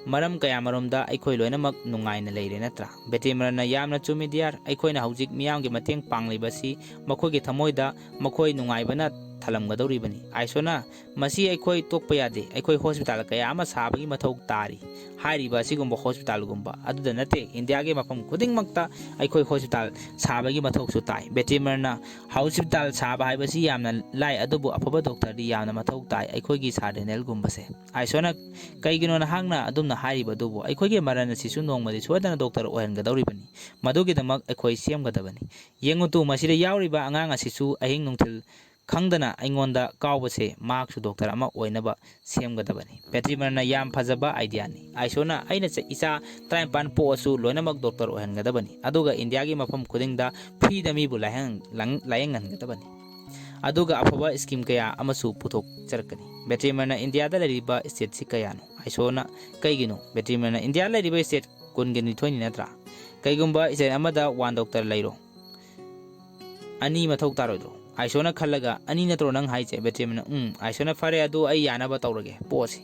"ꯃꯔꯝ ꯀꯌꯥꯃꯔꯣꯝꯗ ꯑꯩꯈꯣꯏ ꯂꯣꯏꯅꯃꯛ ꯅꯨꯡꯉꯥꯏꯅ ꯂꯩꯔꯦ, ꯅꯠꯇ꯭ꯔꯥ?" ꯕꯦꯇꯤꯃꯔꯟꯅ, "ꯌꯥꯝꯅ ꯆꯨꯝꯃꯤ, ꯗꯤꯌꯥꯔ꯫ ꯑꯩꯈꯣꯏꯅ ꯍꯧꯖꯤꯛ ꯃꯤꯌꯥꯝꯒꯤ ꯃꯇꯦꯡ ꯄꯥꯡꯂꯤꯕꯁꯤ ꯃꯈꯣꯏꯒꯤ ꯊꯃꯣꯏꯗ ꯃꯈꯣꯏ ꯅꯨꯡꯉꯥꯏꯕꯅ ꯊꯜꯂꯝꯒꯗꯧꯔꯤꯕꯅꯤ꯫" ꯑꯥꯏꯁꯣꯅ, "ꯃꯁꯤ ꯑꯩꯈꯣꯏ ꯇꯣꯛꯄ ꯌꯥꯗꯦ꯫ ꯑꯩꯈꯣꯏ ꯍꯣꯁꯄꯤꯇꯥꯜ ꯀꯌꯥ ꯑꯃ ꯁꯥꯕꯒꯤ ꯃꯊꯧ ꯇꯥꯔꯤ꯫ ꯍꯥꯏꯔꯤꯕ ꯑꯁꯤꯒꯨꯝꯕ ꯍꯣꯁꯄꯤꯇꯥꯜꯒꯨꯝꯕ ꯑꯗꯨꯗ ꯅꯠꯇꯦ, ꯏꯟꯗꯤꯌꯥꯒꯤ ꯃꯐꯝ ꯈꯨꯗꯤꯡꯃꯛꯇ ꯑꯩꯈꯣꯏ ꯍꯣꯁꯄꯤꯇꯥꯜ ꯁꯥꯕꯒꯤ ꯃꯊꯧꯁꯨ ꯇꯥꯏ꯫" ꯕꯦꯇꯤꯃꯔꯟꯅ, "ꯍꯣꯁꯄꯤꯇꯥꯜ ꯁꯥꯕ ꯍꯥꯏꯕꯁꯤ ꯌꯥꯝꯅ ꯂꯥꯏ, ꯑꯗꯨꯕꯨ ꯑꯐꯕ ꯗꯣꯛꯇꯔꯗꯤ ꯌꯥꯝꯅ ꯃꯊꯧ ꯇꯥꯏ, ꯑꯩꯈꯣꯏꯒꯤ ꯁꯥꯔ ꯗꯦꯅꯦꯜꯒꯨꯝꯕꯁꯦ꯫" ꯑꯥꯏꯁꯣꯅ, "ꯀꯩꯒꯤꯅꯣ ꯅꯍꯥꯛꯅ ꯑꯗꯨꯝꯅ ꯍꯥꯏꯔꯤꯕ ꯑꯗꯨꯕꯨ? ꯑꯩꯈꯣꯏꯒꯤ ꯃꯔꯟ ꯑꯁꯤꯁꯨ ꯅꯣꯡꯃꯗꯤ ꯁꯣꯏꯗꯅ ꯗꯣꯛꯇꯔ ꯑꯣꯏꯍꯟꯒꯗꯧꯔꯤꯕꯅꯤ꯫ ꯃꯗꯨꯒꯤꯗꯃꯛ ꯑꯩꯈꯣꯏ ꯁꯦꯝꯒꯗꯕꯅꯤ꯫ ꯌꯦꯡꯉꯨ ꯇꯨ, ꯃꯁꯤꯗ ꯌꯥꯎꯔꯤꯕ ꯑꯉꯥꯡ ꯑꯁꯤꯁꯨ ꯑꯍꯤꯡ ꯅꯨꯡꯊꯤꯜ ꯈꯪꯗꯅ ꯑꯩꯉꯣꯟꯗ ꯀꯥꯎꯕꯁꯦ, ꯃꯍꯥꯛꯁꯨ ꯗꯣꯛꯇꯔ ꯑꯃ ꯑꯣꯏꯅꯕ ꯁꯦꯝꯒꯗꯕꯅꯤ꯫" ꯕꯦꯇꯤꯃꯔꯟꯅ, "ꯌꯥꯝ ꯐꯖꯕ ꯑꯥꯏꯗꯤꯌꯥꯅꯤ꯫" ꯑꯥꯏꯁꯣꯅ, "ꯑꯩꯅ ꯆ-, ꯏꯆꯥ ꯇꯔꯥꯅꯤꯄꯥꯟ ꯄꯣꯛꯑꯁꯨ ꯂꯣꯏꯅꯃꯛ ꯗꯣꯛꯇꯔ ꯑꯣꯏꯍꯟꯒꯗꯕꯅꯤ, ꯑꯗꯨꯒ ꯏꯟꯗꯤꯌꯥꯒꯤ ꯃꯐꯝ ꯈꯨꯗꯤꯡꯗ ꯐ꯭ꯔꯤꯗ ꯃꯤꯕꯨ ꯂꯥꯌꯦꯡ-, ꯂꯪ-, ꯂꯥꯌꯦꯡꯍꯟꯒꯗꯕꯅꯤ, ꯑꯗꯨꯒ ꯑꯐꯕ ꯁ꯭ꯀꯤꯝ ꯀꯌꯥ ꯑꯃꯁꯨ ꯄꯨꯊꯣꯛꯆꯔꯛꯀꯅꯤ꯫" ꯕꯦꯇꯤꯃꯔꯟꯅ, "ꯏꯟꯗꯤꯌꯥꯗ ꯂꯩꯔꯤꯕ ꯁ꯭ꯇꯦꯠꯁꯤ ꯀꯌꯥꯅꯣ?" ꯑꯥꯏꯁꯣꯅ, "ꯀꯩꯒꯤꯅꯣ?" ꯕꯦꯇꯤꯃꯔꯟꯅ, "ꯏꯟꯗꯤꯌꯥ ꯂꯩꯔꯤꯕ ꯁ꯭ꯇꯦꯠ ꯀꯨꯟꯒ ꯅꯤꯊꯣꯏꯅꯤ ꯅꯠꯇ꯭ꯔꯥ? ꯀꯩꯒꯨꯝꯕ ꯁ꯭ꯇꯦꯠ ꯑꯃꯗ ꯋꯥꯟ ꯗꯣꯛꯇꯔ ꯂꯩꯔꯣ, ꯑꯅꯤ ꯃꯊꯧ ꯇꯥꯔꯣꯏꯗ꯭ꯔꯣ? ꯑꯥꯏꯁꯣꯅ ꯈꯜꯂꯒ, "ꯑꯅꯤ ꯅꯠꯇ꯭ꯔꯣ ꯅꯪ ꯍꯥꯏꯁꯦ?" ꯕꯦꯇ꯭ꯔꯤꯃꯦꯟꯅ, "ꯎꯝ, ꯑꯥꯏꯁꯣꯅ ꯐꯔꯦ, ꯑꯗꯨ ꯑꯩ ꯌꯥꯅꯕ ꯇꯧꯔꯒꯦ, ꯄꯣꯛꯑꯁꯤ"꯫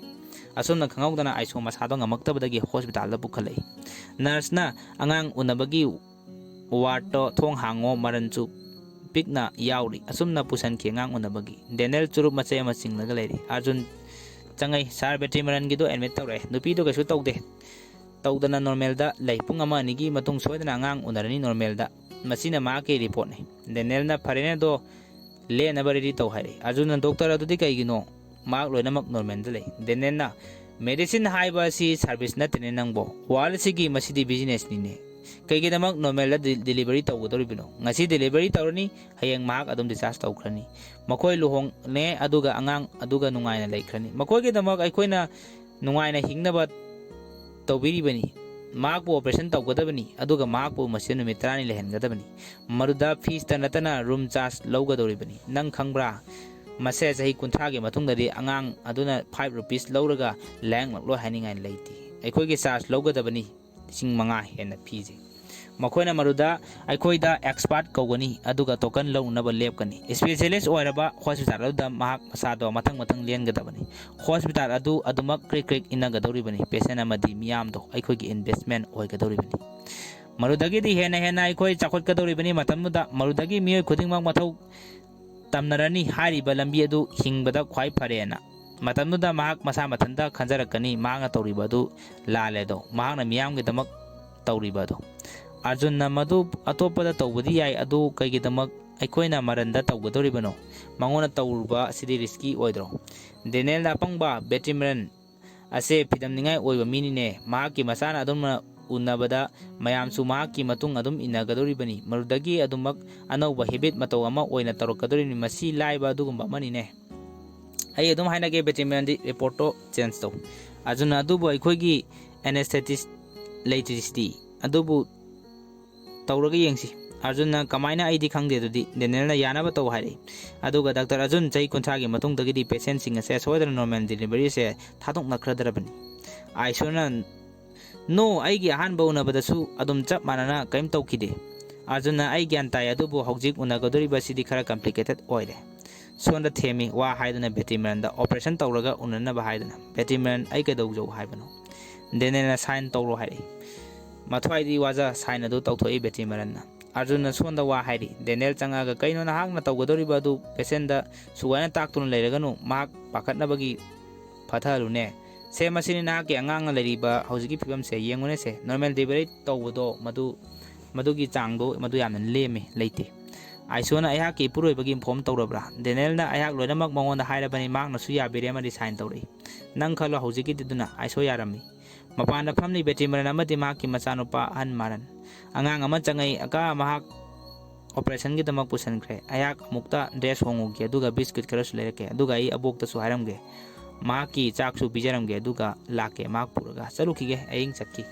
ꯑꯁꯨꯝꯅ ꯈꯪꯍꯧꯗꯅ ꯑꯥꯏꯁꯣ ꯃꯁꯥꯗꯣ ꯉꯝꯃꯛꯇꯕꯗꯒꯤ ꯍꯣꯁꯄꯤꯇꯥꯜꯗ ꯄꯨꯈꯠꯂꯛꯏ꯫ ꯅꯔꯁꯅ, "ꯑꯉꯥꯡ ꯎꯅꯕꯒꯤ ꯋꯥꯔꯗꯇꯣ ꯊꯣꯡ ꯍꯥꯡꯉꯣ, ꯃꯔꯟꯁꯨ ꯄꯤꯛꯅ ꯌꯥꯎꯔꯤ"꯫ ꯑꯁꯨꯝꯅ ꯄꯨꯁꯟꯈꯤ ꯑꯉꯥꯡ ꯎꯅꯕꯒꯤ꯫ ꯗꯦꯅꯦꯜ ꯆꯨꯔꯨꯞ ꯃꯆꯩ ꯑꯃ ꯆꯤꯡꯂꯒ ꯂꯩꯔꯤ꯫ ꯑꯥꯔꯖꯨꯟ ꯆꯪꯉꯛꯏ꯫ "ꯁꯥꯔ, ꯕꯦꯇ꯭ꯔꯤꯃꯦꯟꯒꯤꯗꯣ ꯑꯦꯗꯃꯤꯠ ꯇꯧꯔꯛꯑꯦ꯫ ꯅꯨꯄꯤꯗꯣ ꯀꯩꯁꯨ ꯇꯧꯗꯦ꯫ ꯇꯧꯗꯅ ꯅꯣꯔꯃꯦꯜꯗ ꯂꯩ꯫ ꯄꯨꯡ ꯑꯃ ꯑꯅꯤꯒꯤ ꯃꯇꯨꯡ ꯁꯣꯏꯗꯅ ꯑꯉꯥꯡ ꯎꯅꯔꯅꯤ ꯅꯣꯔꯃꯦꯜꯗ꯫ ꯃꯁꯤꯅ ꯃꯍꯥꯛꯀꯤ ꯔꯤꯄꯣꯔꯠꯅꯤ"꯫ ꯗꯦꯅꯦꯜꯅ, "ꯐꯔꯦꯅꯦ, ꯑꯗꯣ ꯂꯦꯟꯅꯕ ꯔꯦꯗꯤ ꯇꯧ" ꯍꯥꯏꯔꯛꯏ꯫ ꯑꯥꯔꯖꯨꯟꯅ, "ꯗꯣꯛꯇꯔ, ꯑꯗꯨꯗꯤ ꯀꯩꯒꯤꯅꯣ ꯃꯍꯥꯛ ꯂꯣꯏꯅꯃꯛ ꯅꯣꯔꯃꯦꯜꯗ ꯂꯩ"꯫ ꯗꯦꯅꯦꯜꯅ, "ꯃꯦꯗꯤꯁꯤꯟ ꯍꯥꯏꯕ ꯑꯁꯤ ꯁꯥꯔꯚꯤꯁ ꯅꯠꯇꯦꯅꯦ ꯅꯪꯕꯣ꯫ ꯋꯥꯔꯜꯁꯤꯒꯤ ꯃꯁꯤꯗꯤ ꯕꯤꯖꯤꯅꯦꯁꯅꯤꯅꯦ꯫ ꯀꯩꯒꯤꯗꯃꯛ ꯅꯣꯔꯃꯦꯜꯗ ꯗꯤ-, ꯗꯤꯂꯤꯚꯔꯤ ꯇꯧꯒꯗꯧꯔꯤꯕꯅꯣ? ꯉꯁꯤ ꯗꯤꯂꯤꯚꯔꯤ ꯇꯧꯔꯅꯤ, ꯍꯌꯦꯡ ꯃꯍꯥꯛ ꯑꯗꯨꯝ ꯗꯤꯁꯆꯥꯔꯖ ꯇꯧꯈ꯭ꯔꯅꯤ꯫ ꯃꯈꯣꯏ ꯂꯨꯍꯣꯡꯅꯦ, ꯑꯗꯨꯒ ꯑꯉꯥꯡ ꯑꯗꯨꯒ ꯅꯨꯡꯉꯥꯏꯅ ꯂꯩꯈ꯭ꯔꯅꯤ꯫ ꯃꯈꯣꯏꯒꯤꯗꯃꯛ ꯑꯩꯈꯣꯏꯅ ꯅꯨꯡꯉꯥꯏꯅ ꯍꯤꯡꯅꯕ ꯇꯧꯕꯤꯔꯤꯕꯅꯤ꯫ ꯃꯍꯥꯛꯄꯨ ꯑꯣꯄꯔꯦꯁꯟ ꯇꯧꯒꯗꯕꯅꯤ, ꯑꯗꯨꯒ ꯃꯍꯥꯛꯄꯨ ꯃꯁꯤꯗ ꯅꯨꯃꯤꯠ ꯇꯔꯥꯅꯤ ꯂꯩꯍꯟꯒꯗꯕꯅꯤ꯫ ꯃꯗꯨꯗ ꯐꯤꯁꯇ ꯅꯠꯇꯅ ꯔꯨꯝ ꯆꯥꯔꯖ ꯂꯧꯒꯗꯧꯔꯤꯕꯅꯤ꯫ ꯅꯪ ꯈꯪꯕ꯭ꯔꯥ? ꯃꯁꯦ ꯆꯍꯤ ꯀꯨꯟꯊ꯭ꯔꯥꯒꯤ ꯃꯇꯨꯡꯗꯗꯤ ꯑꯉꯥꯡ ꯑꯗꯨꯅ ꯐꯥꯏꯚ ꯔꯨꯄꯤꯁ ꯂꯧꯔꯒ ꯂꯥꯌꯦꯡꯂꯛꯂꯣꯏ ꯍꯥꯏꯅꯤꯡꯉꯥꯏ ꯂꯩꯇꯦ꯫ ꯑꯩꯈꯣꯏꯒꯤ ꯆꯥꯔꯖ ꯂꯧꯒꯗꯕꯅꯤ ꯂꯤꯁꯤꯡ ꯃꯉꯥ ꯍꯦꯟꯅ ꯐꯤꯁꯦ꯫ ꯃꯈꯣꯏꯅ ꯃꯗꯨꯗ ꯑꯩꯈꯣꯏꯗ ꯑꯦꯛꯁꯄꯥꯔꯠ ꯀꯧꯒꯅꯤ, ꯑꯗꯨꯒ ꯇꯣꯀꯟ ꯂꯧꯅꯕ ꯂꯦꯞꯀꯅꯤ꯫ ꯏꯁꯄꯦꯁꯤꯌꯦꯂꯤꯁ ꯑꯣꯏꯔꯕ ꯍꯣꯁꯄꯤꯇꯥꯜ ꯑꯗꯨꯗ ꯃꯍꯥꯛ ꯃꯁꯥꯗꯣ ꯃꯊꯪ ꯃꯊꯪ ꯂꯦꯟꯒꯗꯕꯅꯤ꯫ ꯍꯣꯁꯄꯤꯇꯥꯜ ꯑꯗꯨ ꯑꯗꯨꯃꯛ ꯀ꯭ꯔꯤꯛ ꯀ꯭ꯔꯤꯛ ꯏꯟꯅꯒꯗꯧꯔꯤꯕꯅꯤ꯫ ꯄꯦꯁꯦꯟ ꯑꯃꯗꯤ ꯃꯤꯌꯥꯝꯗꯣ ꯑꯩꯈꯣꯏꯒꯤ ꯏꯟꯚꯦꯁꯃꯦꯟ ꯑꯣꯏꯒꯗꯧꯔꯤꯕꯅꯤ꯫ ꯃꯗꯨꯗꯒꯤꯗꯤ ꯍꯦꯟꯅ ꯍꯦꯟꯅ ꯑꯩꯈꯣꯏ ꯆꯥꯎꯈꯠꯀꯗꯧꯔꯤꯕꯅꯤ꯫ ꯃꯇꯝꯗꯨꯗ ꯃꯗꯨꯗꯒꯤ ꯃꯤꯑꯣꯏ ꯈꯨꯗꯤꯡꯃꯛ ꯃꯊꯧ ꯇꯝꯅꯔꯅꯤ꯫ ꯍꯥꯏꯔꯤꯕ ꯂꯝꯕꯤ ꯑꯗꯨ ꯍꯤꯡꯕꯗ ꯈ꯭ꯋꯥꯏ ꯐꯔꯦꯅ꯫ ꯃꯇꯝꯗꯨꯗ ꯃꯍꯥꯛ ꯃꯁꯥ ꯃꯊꯟꯇ ꯈꯟꯖꯔꯛꯀꯅꯤ, ꯃꯍꯥꯛꯅ ꯇꯧꯔꯤꯕ ꯑꯗꯨ ꯂꯥꯜꯂꯦ ꯑꯗꯣ꯫ ꯃꯍꯥꯛꯅ ꯃꯤꯌꯥꯝꯒꯤꯗꯃꯛ ꯇꯧꯔꯤꯕ ꯑꯗꯣ꯫ ꯑꯥꯔꯖꯨꯟꯅ, "ꯃꯗꯨ ꯑꯇꯣꯞꯄꯗ ꯇꯧꯕꯗꯤ ꯌꯥꯏ, ꯑꯗꯨ ꯀꯩꯒꯤꯗꯃꯛ ꯑꯩꯈꯣꯏꯅ ꯃꯔꯟꯗ ꯇꯧꯒꯗꯧꯔꯤꯕꯅꯣ? ꯃꯉꯣꯟꯗ ꯇꯧꯔꯨꯕ ꯑꯁꯤꯗꯤ ꯔꯤꯁꯀꯤ ꯑꯣꯏꯗ꯭ꯔꯣ?" ꯗꯦꯅꯦꯜꯅ, "ꯑꯄꯪꯕ, ꯕꯦꯇ꯭ꯔꯤꯃꯦꯟ ꯑꯁꯦ ꯐꯤꯗꯝꯅꯤꯡꯉꯥꯏ ꯑꯣꯏꯕ ꯃꯤꯅꯤꯅꯦ꯫ ꯃꯍꯥꯛꯀꯤ ꯃꯆꯥꯅ ꯑꯗꯨꯝꯅ ꯎꯅꯕꯗ ꯃꯌꯥꯝꯁꯨ ꯃꯍꯥꯛꯀꯤ ꯃꯇꯨꯡ ꯑꯗꯨꯝ ꯏꯟꯅꯒꯗꯧꯔꯤꯕꯅꯤ꯫ ꯃꯗꯨꯗꯒꯤ ꯑꯗꯨꯃꯛ ꯑꯅꯧꯕ ꯍꯦꯕꯤꯠ ꯃꯇꯧ ꯑꯃ ꯑꯣꯏꯅ ꯇꯧꯔꯛꯀꯗꯧꯔꯤꯕꯅꯤ꯫ ꯃꯁꯤ ꯂꯥꯏꯕ ꯑꯗꯨꯒꯨꯝꯕ ꯑꯃꯅꯤꯅꯦ꯫ ꯑꯩ ꯑꯗꯨꯝ ꯍꯥꯏꯅꯒꯦ, ꯕꯦꯇ꯭ꯔꯤꯃꯦꯟꯗꯤ ꯔꯤꯄꯣꯔꯠꯇꯣ ꯆꯦꯟꯖ ꯇꯧ"꯫ ꯑꯗꯨꯅ, "ꯑꯗꯨꯕꯨ ꯑꯩꯈꯣꯏꯒꯤ ꯑꯦꯅꯦꯁꯊꯦꯇꯤꯁ ꯂꯩꯇ꯭ꯔꯤꯁꯤꯗꯤ꯫ ꯑꯗꯨꯕꯨ ꯇꯧꯔꯒ ꯌꯦꯡꯁꯤ"꯫ ꯑꯥꯔꯖꯨꯟꯅ, "ꯀꯃꯥꯏꯅ? ꯑꯩꯗꯤ ꯈꯪꯗꯦ ꯑꯗꯨꯗꯤ"꯫ ꯗꯦꯅꯦꯜꯅ, "ꯌꯥꯅꯕ ꯇꯧ" ꯍꯥꯏꯔꯛꯏ꯫ ꯑꯗꯨꯒ, "ꯗꯥꯛꯇꯔ ꯑꯥꯔꯖꯨꯟ, ꯆꯍꯤ ꯀꯨꯟꯊ꯭ꯔꯥꯒꯤ ꯃꯇꯨꯡꯗꯒꯤꯗꯤ ꯄꯦꯁꯦꯟꯁꯤꯡ ꯑꯁꯦ ꯁꯣꯏꯗꯅ ꯅꯣꯔꯃꯦꯜ ꯗꯦꯂꯤꯚꯔꯤꯁꯦ ꯊꯥꯗꯣꯛꯅꯈ꯭ꯔꯗ꯭ꯔꯕꯅꯤ"꯫ ꯑꯥꯏꯁꯣꯅ, "ꯅꯣ, ꯑꯩꯒꯤ ꯑꯍꯥꯟꯕ ꯎꯅꯕꯗꯁꯨ ꯑꯗꯨꯝ ꯆꯞ ꯃꯥꯟꯅꯅ ꯀꯔꯤꯝ ꯇꯧꯈꯤꯗꯦ"꯫ ꯑꯥꯔꯖꯨꯟꯅ, "ꯑꯩ ꯒ꯭ꯌꯥꯟ ꯇꯥꯏ, ꯑꯗꯨꯕꯨ ꯍꯧꯖꯤꯛ ꯎꯅꯒꯗꯧꯔꯤꯕꯁꯤꯗꯤ ꯈꯔ complicated ꯑꯣꯏꯔꯦ"꯫ ꯁꯣꯟꯗ ꯊꯦꯝꯃꯤ, ꯋꯥ ꯍꯥꯏꯗꯨꯅ ꯕꯦꯇ꯭ꯔꯤꯃꯔꯟꯗ, "ꯑꯣꯄꯔꯦꯁꯟ ꯇꯧꯔꯒ ꯎꯅꯅꯕ ꯍꯥꯏꯗꯨꯅ"꯫ ꯕꯦꯇ꯭ꯔꯤꯃꯔꯟ, "ꯑꯩ ꯀꯩꯗꯧꯖꯧ ꯍꯥꯏꯕꯅꯣ?" ꯗꯦꯅꯦꯜꯅ, "ꯁꯥꯏꯟ ꯇꯧꯔꯣ" ꯍꯥꯏꯔꯛꯏ꯫ ꯃꯊ꯭ꯋꯥꯏꯗꯤ ꯋꯥꯖ ꯁꯥꯏꯟ ꯑꯗꯨ ꯇꯧꯊꯣꯛꯏ ꯕꯦꯇ꯭ꯔꯤꯃꯔꯟꯅ꯫ ꯑꯥꯔꯖꯨꯟꯅ ꯁꯣꯟꯗ ꯋꯥ ꯍꯥꯏꯔꯤ꯫ ꯗꯦꯅꯦꯜ ꯆꯪꯉꯛꯑꯒ, "ꯀꯩꯅꯣ ꯅꯍꯥꯛꯅ ꯇꯧꯒꯗꯧꯔꯤꯕ ꯑꯗꯨ? ꯄꯦꯁꯦꯟꯗ ꯁꯨꯒꯥꯏꯅ ꯇꯥꯛꯇꯨꯅ ꯂꯩꯔꯒꯅꯨ, ꯃꯍꯥꯛ ꯄꯥꯈꯠꯅꯕꯒꯤ ꯐꯊꯍꯜꯂꯨꯅꯦ꯫ ꯁꯦ, ꯃꯁꯤꯅꯤ ꯅꯍꯥꯛꯀꯤ ꯑꯉꯥꯡꯅ ꯂꯩꯔꯤꯕ ꯍꯧꯖꯤꯛꯀꯤ ꯐꯤꯕꯝꯁꯦ꯫ ꯌꯦꯡꯉꯨꯅꯦ ꯁꯦ, ꯅꯣꯔꯃꯦꯜ ꯗꯦꯂꯤꯚꯔꯤ ꯇꯧꯕꯗꯣ, ꯃꯗꯨ, ꯃꯗꯨꯒꯤ ꯆꯥꯡꯗꯣ, ꯃꯗꯨ ꯌꯥꯝꯅ ꯂꯦꯝꯃꯤ, ꯂꯩꯇꯦ꯫ ꯑꯥꯏꯁꯣꯅ, ꯑꯩꯍꯥꯛꯀꯤ ꯏꯄꯨꯔꯣꯏꯕꯒꯤ ꯏꯟꯐꯣꯔꯝ ꯇꯧꯔꯕ꯭ꯔꯥ? ꯗꯦꯅꯦꯜꯅ ꯑꯩꯍꯥꯛ ꯂꯣꯏꯅꯃꯛ ꯃꯉꯣꯟꯗ ꯍꯥꯏꯔꯕꯅꯤ, ꯃꯍꯥꯛꯅꯁꯨ ꯌꯥꯕꯤꯔꯦ ꯑꯃꯗꯤ ꯁꯥꯏꯟ ꯇꯧꯔꯛꯏ꯫ ꯅꯪ ꯈꯜꯂꯣ, ꯍꯧꯖꯤꯛꯀꯤꯗꯨꯗꯨꯅ ꯑꯥꯏꯁꯣ ꯌꯥꯔꯝꯃꯤ꯫ ꯃꯄꯥꯟꯗ ꯐꯝꯂꯤ ꯕꯦꯇ꯭ꯔꯤꯃꯔꯟ ꯑꯃꯗꯤ ꯃꯍꯥꯛꯀꯤ ꯃꯆꯥꯅꯨꯄꯥ ꯑꯍꯟ ꯃꯥꯔꯟ꯫ ꯑꯉꯥꯡ ꯑꯃ ꯆꯪꯉꯛꯏ꯫ "ꯑꯀꯥ, ꯃꯍꯥꯛ ꯑꯣꯄꯔꯦꯁꯟꯒꯤꯗꯃꯛ ꯄꯨꯁꯤꯟꯈ꯭ꯔꯦ꯫ ꯑꯩꯍꯥꯛ ꯑꯃꯨꯛꯇ ꯗ꯭ꯔꯦꯁ ꯍꯣꯡꯉꯨꯒꯦ, ꯑꯗꯨꯒ ꯕꯤꯁꯀꯤꯠ ꯈꯔꯁꯨ ꯂꯩꯔꯛꯀꯦ, ꯑꯗꯨꯒ ꯑꯩ ꯑꯕꯣꯛꯇꯁꯨ ꯍꯥꯏꯔꯝꯒꯦ꯫ ꯃꯍꯥꯛꯀꯤ ꯆꯥꯛꯁꯨ ꯄꯤꯖꯔꯝꯒꯦ, ꯑꯗꯨꯒ ꯂꯥꯛꯀꯦ꯫ ꯃꯍꯥꯛ ꯄꯨꯔꯒ ꯆꯠꯂꯨꯈꯤꯒꯦ꯫" ꯑꯌꯤꯡ ꯆꯠꯈꯤ꯫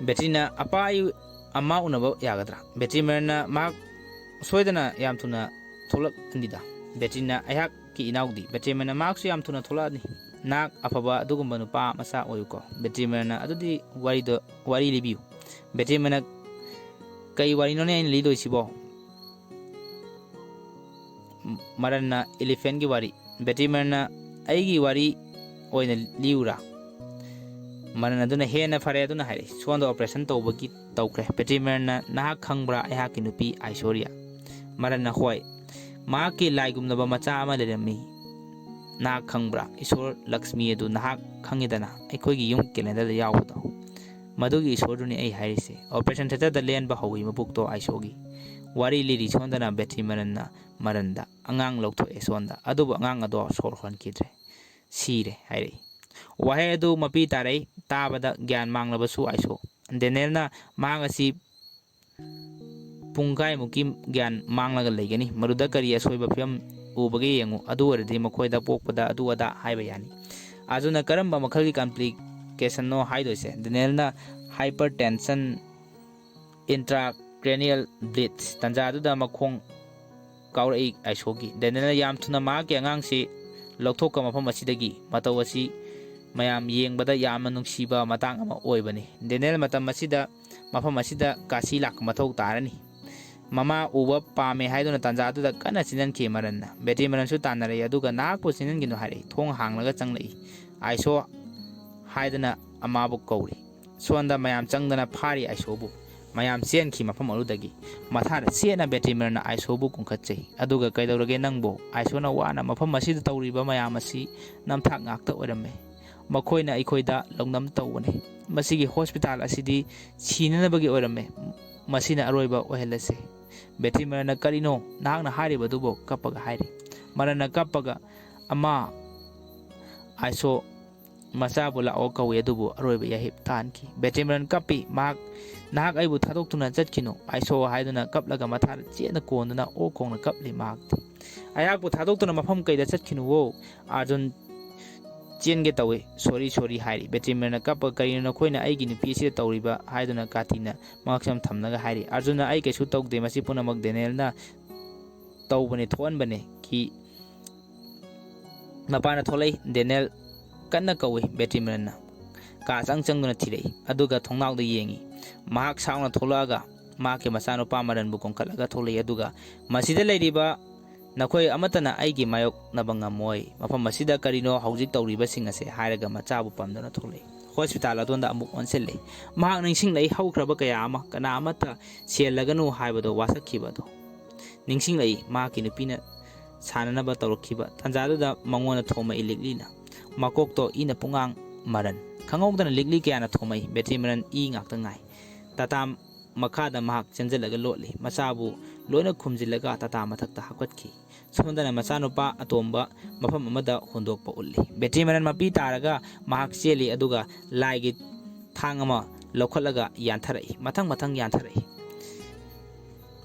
ꯕꯦꯇ꯭ꯔꯤꯅ, "ꯑꯄꯥ, ꯑꯩ ꯑꯃ ꯎꯅꯕ ꯌꯥꯒꯗ꯭ꯔꯥ?" ꯕꯦꯇ꯭ꯔꯤꯃꯔꯟꯅ, "ꯃꯍꯥꯛ ꯁꯣꯏꯗꯅ ꯌꯥꯝ ꯊꯨꯅ ꯊꯣꯛꯂꯛꯀꯅꯤꯗ꯫" ꯕꯦꯇ꯭ꯔꯤꯅ, "ꯑꯩꯍꯥꯛꯀꯤ ꯏꯅꯥꯎꯗꯤ?" ꯕꯦꯇ꯭ꯔꯤꯃꯔꯟꯅ, "ꯃꯍꯥꯛꯁꯨ ꯌꯥꯝ ꯊꯨꯅ ꯊꯣꯛꯂꯛꯑꯅꯤ꯫ ꯅꯍꯥꯛ ꯑꯐꯕ ꯑꯗꯨꯒꯨꯝꯕ ꯅꯨꯄꯥ ꯃꯆꯥ ꯑꯣꯏꯌꯨꯀꯣ꯫" ꯕꯦꯇ꯭ꯔꯤꯃꯔꯟꯅ, "ꯑꯗꯨꯗꯤ ꯋꯥꯔꯤꯗꯣ, ꯋꯥꯔꯤ ꯂꯤꯕꯤꯌꯨ꯫" ꯕꯦꯇ꯭ꯔꯤꯃꯔꯟꯅ, "ꯀꯩ ꯋꯥꯔꯤꯅꯣꯅꯦ ꯑꯩꯅ ꯂꯤꯗꯣꯏꯁꯤꯕꯣ?" ꯃꯔꯟꯅ, "ꯏꯂꯤꯐꯦꯟꯒꯤ ꯋꯥꯔꯤ꯫" ꯕꯦꯇ꯭ꯔꯤꯃꯔꯟꯅ, "ꯑꯩꯒꯤ ꯋꯥꯔꯤ ꯑꯣꯏꯅ ꯂꯤꯌꯨꯔꯥ?" ꯃꯔꯟ ꯑꯗꯨꯅ, "ꯍꯦꯟꯅ ꯐꯔꯦ" ꯑꯗꯨꯅ ꯍꯥꯏꯔꯛꯏ꯫ ꯁꯣꯟꯗ ꯑꯣꯄꯔꯦꯁꯟ ꯇꯧꯕꯒꯤ ꯇꯧꯈ꯭ꯔꯦ꯫ ꯕꯦꯇ꯭ꯔꯤꯃꯔꯟꯅ, "ꯅꯍꯥꯛ ꯈꯪꯕ꯭ꯔꯥ ꯑꯩꯍꯥꯛꯀꯤ ꯅꯨꯄꯤ ꯑꯥꯏꯁꯣꯔꯤꯌꯥ?" ꯃꯔꯟꯅ, "ꯍꯣꯏ, ꯃꯍꯥꯛꯀꯤ ꯂꯥꯏꯒꯨꯝꯂꯕ ꯃꯆꯥ ꯑꯃ ꯂꯩꯔꯝꯃꯤ꯫ ꯅꯍꯥꯛ ꯈꯪꯕ꯭ꯔꯥ? ꯏꯁꯣꯔ ꯂꯛꯁꯃꯤ ꯑꯗꯨ ꯅꯍꯥꯛ ꯈꯪꯉꯤꯗꯅ, ꯑꯩꯈꯣꯏꯒꯤ ꯌꯨꯝ ꯀꯦꯂꯦꯟꯗꯔꯗ ꯌꯥꯎꯕꯗꯣ꯫ ꯃꯗꯨꯒꯤ ꯏꯁꯣꯔꯗꯨꯅꯤ ꯑꯩ ꯍꯥꯏꯔꯤꯁꯦ꯫" ꯑꯣꯄꯔꯦꯁꯟ ꯊꯦꯇꯔꯗ ꯂꯦꯟꯕ ꯍꯧꯏ ꯃꯕꯨꯛꯇꯣ ꯑꯥꯏꯁꯣꯒꯤ꯫ ꯋꯥꯔꯤ ꯂꯤꯔꯤ ꯁꯣꯟꯗꯅ ꯕꯦꯇ꯭ꯔꯤꯃꯔꯟꯅ ꯃꯔꯟꯗ꯫ "ꯑꯉꯥꯡ ꯂꯧꯊꯣꯛꯑꯦ ꯁꯣꯟꯗ, ꯑꯗꯨꯕꯨ ꯑꯉꯥꯡ ꯑꯗꯣ ꯁꯣꯔ ꯍꯣꯟꯈꯤꯗ꯭ꯔꯦ꯫ ꯁꯤꯔꯦ" ꯍꯥꯏꯔꯛꯏ꯫ ꯋꯥꯍꯩ ꯑꯗꯨ ꯃꯄꯤ ꯇꯥꯔꯛꯏ꯫ ꯇꯥꯕꯗ ꯒ꯭ꯌꯥꯟ ꯃꯥꯡꯂꯕꯁꯨ ꯑꯥꯏꯁꯣ꯫ ꯗꯦꯅꯦꯜꯅ ꯃꯍꯥꯛ ꯑꯁꯤ ꯄꯨꯡꯈꯥꯏꯃꯨꯛꯀꯤ ꯒ꯭ꯌꯥꯟ ꯃꯥꯡꯂꯒ ꯂꯩꯒꯅꯤ꯫ ꯃꯗꯨꯗ ꯀꯔꯤ ꯑꯁꯣꯏꯕ ꯐꯤꯕꯝ ꯎꯕꯒꯦ ꯌꯦꯡꯉꯨ꯫ ꯑꯗꯨ ꯑꯣꯏꯔꯗꯤ ꯃꯈꯣꯏꯗ ꯄꯣꯛꯄꯗ ꯑꯗꯨ ꯑꯗꯥ ꯍꯥꯏꯕ ꯌꯥꯅꯤ꯫ ꯑꯗꯨꯅ ꯀꯔꯝꯕ ꯃꯈꯜꯒꯤ ꯀꯝꯄ꯭ꯂꯤꯀꯦꯁꯟꯅꯣ ꯍꯥꯏꯗꯣꯏꯁꯦ? ꯗꯦꯅꯦꯜꯅ, "ꯍꯥꯏꯄꯔ ꯇꯦꯟꯁꯟ, ꯏꯟꯇ꯭ꯔꯥꯀ꯭ꯔꯦꯅꯤꯌꯦꯜ ꯕ꯭ꯂꯤꯠꯁ꯫" ꯇꯥꯟꯖꯥꯗꯨꯗ ꯃꯈꯣꯡ ꯀꯥꯎꯔꯛꯏ ꯑꯥꯏꯁꯣꯒꯤ꯫ ꯗꯦꯅꯦꯜꯅ, "ꯌꯥꯝ ꯊꯨꯅ ꯃꯍꯥꯛꯀꯤ ꯑꯉꯥꯡꯁꯤ ꯂꯧꯊꯣꯛꯈꯣ ꯃꯐꯝ ꯑꯁꯤꯗꯒꯤ꯫ ꯃꯇꯧ ꯑꯁꯤ ꯃꯌꯥꯝ ꯌꯦꯡꯕꯗ ꯌꯥꯝꯅ ꯅꯨꯡꯁꯤꯕ ꯃꯇꯥꯡ ꯑꯃ ꯑꯣꯏꯕꯅꯤ꯫" ꯗꯦꯅꯦꯜ ꯃꯇꯝ ꯑꯁꯤꯗ ꯃꯐꯝ ꯑꯁꯤꯗ ꯀꯥꯁꯤ ꯂꯥꯛꯄ ꯃꯊꯧ ꯇꯥꯔꯅꯤ꯫ ꯃꯃꯥ ꯎꯕ ꯄꯥꯝꯃꯦ ꯍꯥꯏꯗꯨꯅ ꯇꯥꯟꯖꯥꯗꯨꯗ ꯀꯟꯅ ꯆꯦꯟꯍꯟꯈꯤ ꯃꯔꯟꯅ꯫ ꯕꯦꯇ꯭ꯔꯤ ꯃꯔꯟꯁꯨ ꯇꯥꯟꯅꯔꯛꯏ, ꯑꯗꯨꯒ "ꯅꯍꯥꯛꯄꯨ ꯆꯦꯟꯍꯟꯒꯅꯨ" ꯍꯥꯏꯔꯛꯏ꯫ ꯊꯣꯡ ꯍꯥꯡꯂꯒ ꯆꯪꯂꯛꯏ꯫ "ꯑꯥꯏꯁꯣ" ꯍꯥꯏꯗꯅ ꯑꯃꯥꯕꯨ ꯀꯧꯔꯤ꯫ ꯁꯣꯝꯗ ꯃꯌꯥꯝ ꯆꯪꯗꯅ ꯐꯥꯔꯤ ꯑꯥꯏꯁꯣꯕꯨ꯫ ꯃꯌꯥꯝ ꯆꯦꯟꯈꯤ ꯃꯐꯝ ꯑꯗꯨꯗꯒꯤ꯫ ꯃꯊꯥꯗ ꯆꯦꯠꯅ ꯕꯦꯇ꯭ꯔꯤ ꯃꯔꯟꯅ ꯑꯥꯏꯁꯣꯕꯨ ꯀꯨꯝꯈꯠꯆꯩ꯫ "ꯑꯗꯨꯒ ꯀꯩꯗꯧꯔꯒꯦ ꯅꯪꯕꯨ? ꯑꯥꯏꯁꯣꯅ ꯋꯥꯅ ꯃꯐꯝ ꯑꯁꯤꯗ ꯇꯧꯔꯤꯕ ꯃꯌꯥꯝ ꯑꯁꯤ ꯅꯝꯊꯥꯛ ꯉꯥꯛꯇ ꯑꯣꯏꯔꯝꯃꯦ꯫ ꯃꯈꯣꯏꯅ ꯑꯩꯈꯣꯏꯗ ꯂꯧꯅꯝ ꯇꯧꯕꯅꯤ꯫ ꯃꯁꯤꯒꯤ ꯍꯣꯁꯄꯤꯇꯥꯜ ꯑꯁꯤꯗꯤ ꯁꯤꯅꯅꯕꯒꯤ ꯑꯣꯏꯔꯝꯃꯦ꯫ ꯃꯁꯤꯅ ꯑꯔꯣꯏꯕ ꯑꯣꯏꯍꯜꯂꯁꯤ꯫" ꯕꯦꯇ꯭ꯔꯤ ꯃꯔꯟꯅ, "ꯀꯔꯤꯅꯣ ꯅꯍꯥꯛꯅ ꯍꯥꯏꯔꯤꯕꯗꯨꯕꯨ?" ꯀꯞꯄꯒ ꯍꯥꯏꯔꯤ꯫ ꯃꯔꯟꯅ ꯀꯞꯄꯒ, "ꯑꯃ, ꯑꯥꯏꯁꯣ ꯃꯆꯥꯕꯨ ꯂꯥꯛꯑꯣ ꯀꯧꯏ, ꯑꯗꯨꯕꯨ ꯑꯔꯣꯏꯕ ꯌꯥꯍꯤꯞ ꯇꯥꯍꯟꯈꯤ꯫" ꯕꯦꯇ꯭ꯔꯤ ꯃꯔꯟ ꯀꯞꯄꯤ꯫ ꯃꯍꯥꯛ, "ꯅꯍꯥꯛ ꯑꯩꯕꯨ ꯊꯥꯗꯣꯛꯇꯨꯅ ꯆꯠꯈꯤꯅꯨ, ꯑꯥꯏꯁꯣ" ꯍꯥꯏꯗꯨꯅ ꯀꯞꯂꯒ ꯃꯊꯥꯗ ꯆꯦꯠꯅ ꯀꯣꯟꯗꯨꯅ ꯑꯣꯛ ꯈꯣꯡꯅ ꯀꯞꯂꯤ ꯃꯍꯥꯛꯇꯤ꯫ "ꯑꯩꯍꯥꯛꯄꯨ ꯊꯥꯗꯣꯛꯇꯨꯅ ꯃꯐꯝ ꯀꯩꯗ ꯆꯠꯈꯤꯅꯨꯋꯣ꯫" ꯑꯥꯔꯖꯨꯟ ꯆꯦꯟꯒꯦ ꯇꯧꯏ꯫ "ꯁꯣꯔꯤ, ꯁꯣꯔꯤ" ꯍꯥꯏꯔꯤ꯫ ꯕꯦꯇ꯭ꯔꯤ ꯃꯔꯟꯅ ꯀꯞꯄꯒ, "ꯀꯔꯤꯅꯣ ꯅꯈꯣꯏꯅ ꯑꯩꯒꯤ ꯅꯨꯄꯤ ꯑꯁꯤꯗ ꯇꯧꯔꯤꯕ?" ꯍꯥꯏꯗꯨꯅ ꯀꯥꯇꯤꯅ ꯃꯉꯛꯁꯝ ꯊꯝꯂꯒ ꯍꯥꯏꯔꯤ꯫ ꯑꯥꯔꯖꯨꯟꯅ, "ꯑꯩ ꯀꯩꯁꯨ ꯇꯧꯗꯦ, ꯃꯁꯤ ꯄꯨꯝꯅꯃꯛ ꯗꯦꯅꯦꯜꯅ ꯇꯧꯕꯅꯤ, ꯊꯣꯛꯍꯟꯕꯅꯤ꯫" ꯀꯤ ꯃꯄꯥꯟꯗ ꯊꯣꯛꯂꯛꯏ꯫ ꯗꯦꯅꯦꯜ ꯀꯟꯅ ꯀꯧꯏ꯫ ꯕꯦꯇ꯭ꯔꯤ ꯃꯔꯟꯅ ꯀꯥ ꯆꯪ ꯆꯪꯗꯨꯅ ꯊꯤꯔꯛꯏ, ꯑꯗꯨꯒ ꯊꯣꯡꯅꯥꯎꯗ ꯌꯦꯡꯉꯤ꯫ ꯃꯍꯥꯛ ꯁꯥꯎꯅ ꯊꯣꯛꯂꯛꯑꯒ ꯃꯍꯥꯛꯀꯤ ꯃꯆꯥꯅꯨꯄꯥ ꯃꯔꯟꯕꯨ ꯀꯣꯟꯈꯠꯂꯒ ꯊꯣꯛꯂꯛꯏ, ꯑꯗꯨꯒ ꯃꯁꯤꯗ ꯂꯩꯔꯤꯕ ꯅꯈꯣꯏ ꯑꯃꯠꯇꯅ ꯑꯩꯒꯤ ꯃꯥꯌꯣꯛꯅꯕ ꯉꯝꯃꯣꯏ꯫ ꯃꯐꯝ ꯑꯁꯤꯗ ꯀꯔꯤꯅꯣ ꯍꯧꯖꯤꯛ ꯇꯧꯔꯤꯕꯁꯤꯡ ꯑꯁꯦ? ꯍꯥꯏꯔꯒ ꯃꯆꯥꯕꯨ ꯄꯝꯗꯨꯅ ꯊꯣꯛꯂꯛꯏ꯫ ꯍꯣꯁꯄꯤꯇꯥꯜ ꯑꯗꯣꯝꯗ ꯑꯃꯨꯛ ꯑꯣꯟꯁꯤꯜꯂꯤ꯫ ꯃꯍꯥꯛ ꯅꯤꯡꯁꯤꯡꯂꯛꯏ ꯍꯧꯈ꯭ꯔꯕ ꯀꯌꯥ ꯑꯃ, ꯀꯅꯥ ꯑꯃꯠꯇ ꯁꯦꯜꯂꯒꯅꯨ ꯍꯥꯏꯕꯗꯣ ꯋꯥꯁꯛꯈꯤꯕ ꯑꯗꯣ꯫ ꯅꯤꯡꯁꯤꯡꯂꯛꯏ ꯃꯍꯥꯛꯀꯤ ꯅꯨꯄꯤꯅ ꯁꯥꯟꯅꯅꯕ ꯇꯧꯔꯛꯈꯤꯕ ꯇꯥꯟꯖꯥꯗꯨꯗ ꯃꯉꯣꯟꯗ ꯊꯣꯝꯃꯛꯏ ꯂꯤꯛꯂꯤꯅ꯫ ꯃꯀꯣꯛꯇꯣ ꯏꯅ ꯄꯨꯡꯉꯥꯡ ꯃꯔꯟ꯫ ꯈꯪꯍꯧꯗꯅ ꯂꯤꯛꯂꯤ ꯀꯌꯥꯅ ꯊꯣꯝꯃꯛꯏ꯫ ꯕꯦꯇ꯭ꯔꯤ ꯃꯔꯟ ꯏ ꯉꯥꯛꯇ ꯉꯥꯏ꯫ ꯇꯥꯇꯥ ꯃꯈꯥꯗ ꯃꯍꯥꯛ ꯆꯦꯟꯖꯜꯂꯒ ꯂꯣꯠꯂꯤ꯫ ꯃꯆꯥꯕꯨ ꯂꯣꯏꯅ ꯈꯨꯝꯖꯤꯜꯂꯒ ꯇꯥꯇꯥ ꯃꯊꯛꯇ ꯍꯥꯞꯀꯠꯈꯤ꯫ ꯁꯣꯝꯗꯅ ꯃꯆꯥꯅꯨꯄꯥ ꯑꯇꯣꯝꯕ ꯃꯐꯝ ꯑꯃꯗ ꯍꯨꯟꯗꯣꯛꯄ ꯎꯠꯂꯤ꯫ ꯕꯦꯇ꯭ꯔꯤ ꯃꯔꯟ ꯃꯄꯤ ꯇꯥꯔꯒ ꯃꯍꯥꯛ ꯆꯦꯜꯂꯤ, ꯑꯗꯨꯒ ꯂꯥꯏꯒꯤ ꯊꯥꯡ ꯑꯃ ꯂꯧꯈꯠꯂꯒ ꯌꯥꯟꯊꯔꯛꯏ꯫ ꯃꯊꯪ ꯃꯊꯪ ꯌꯥꯟꯊꯔꯛꯏ꯫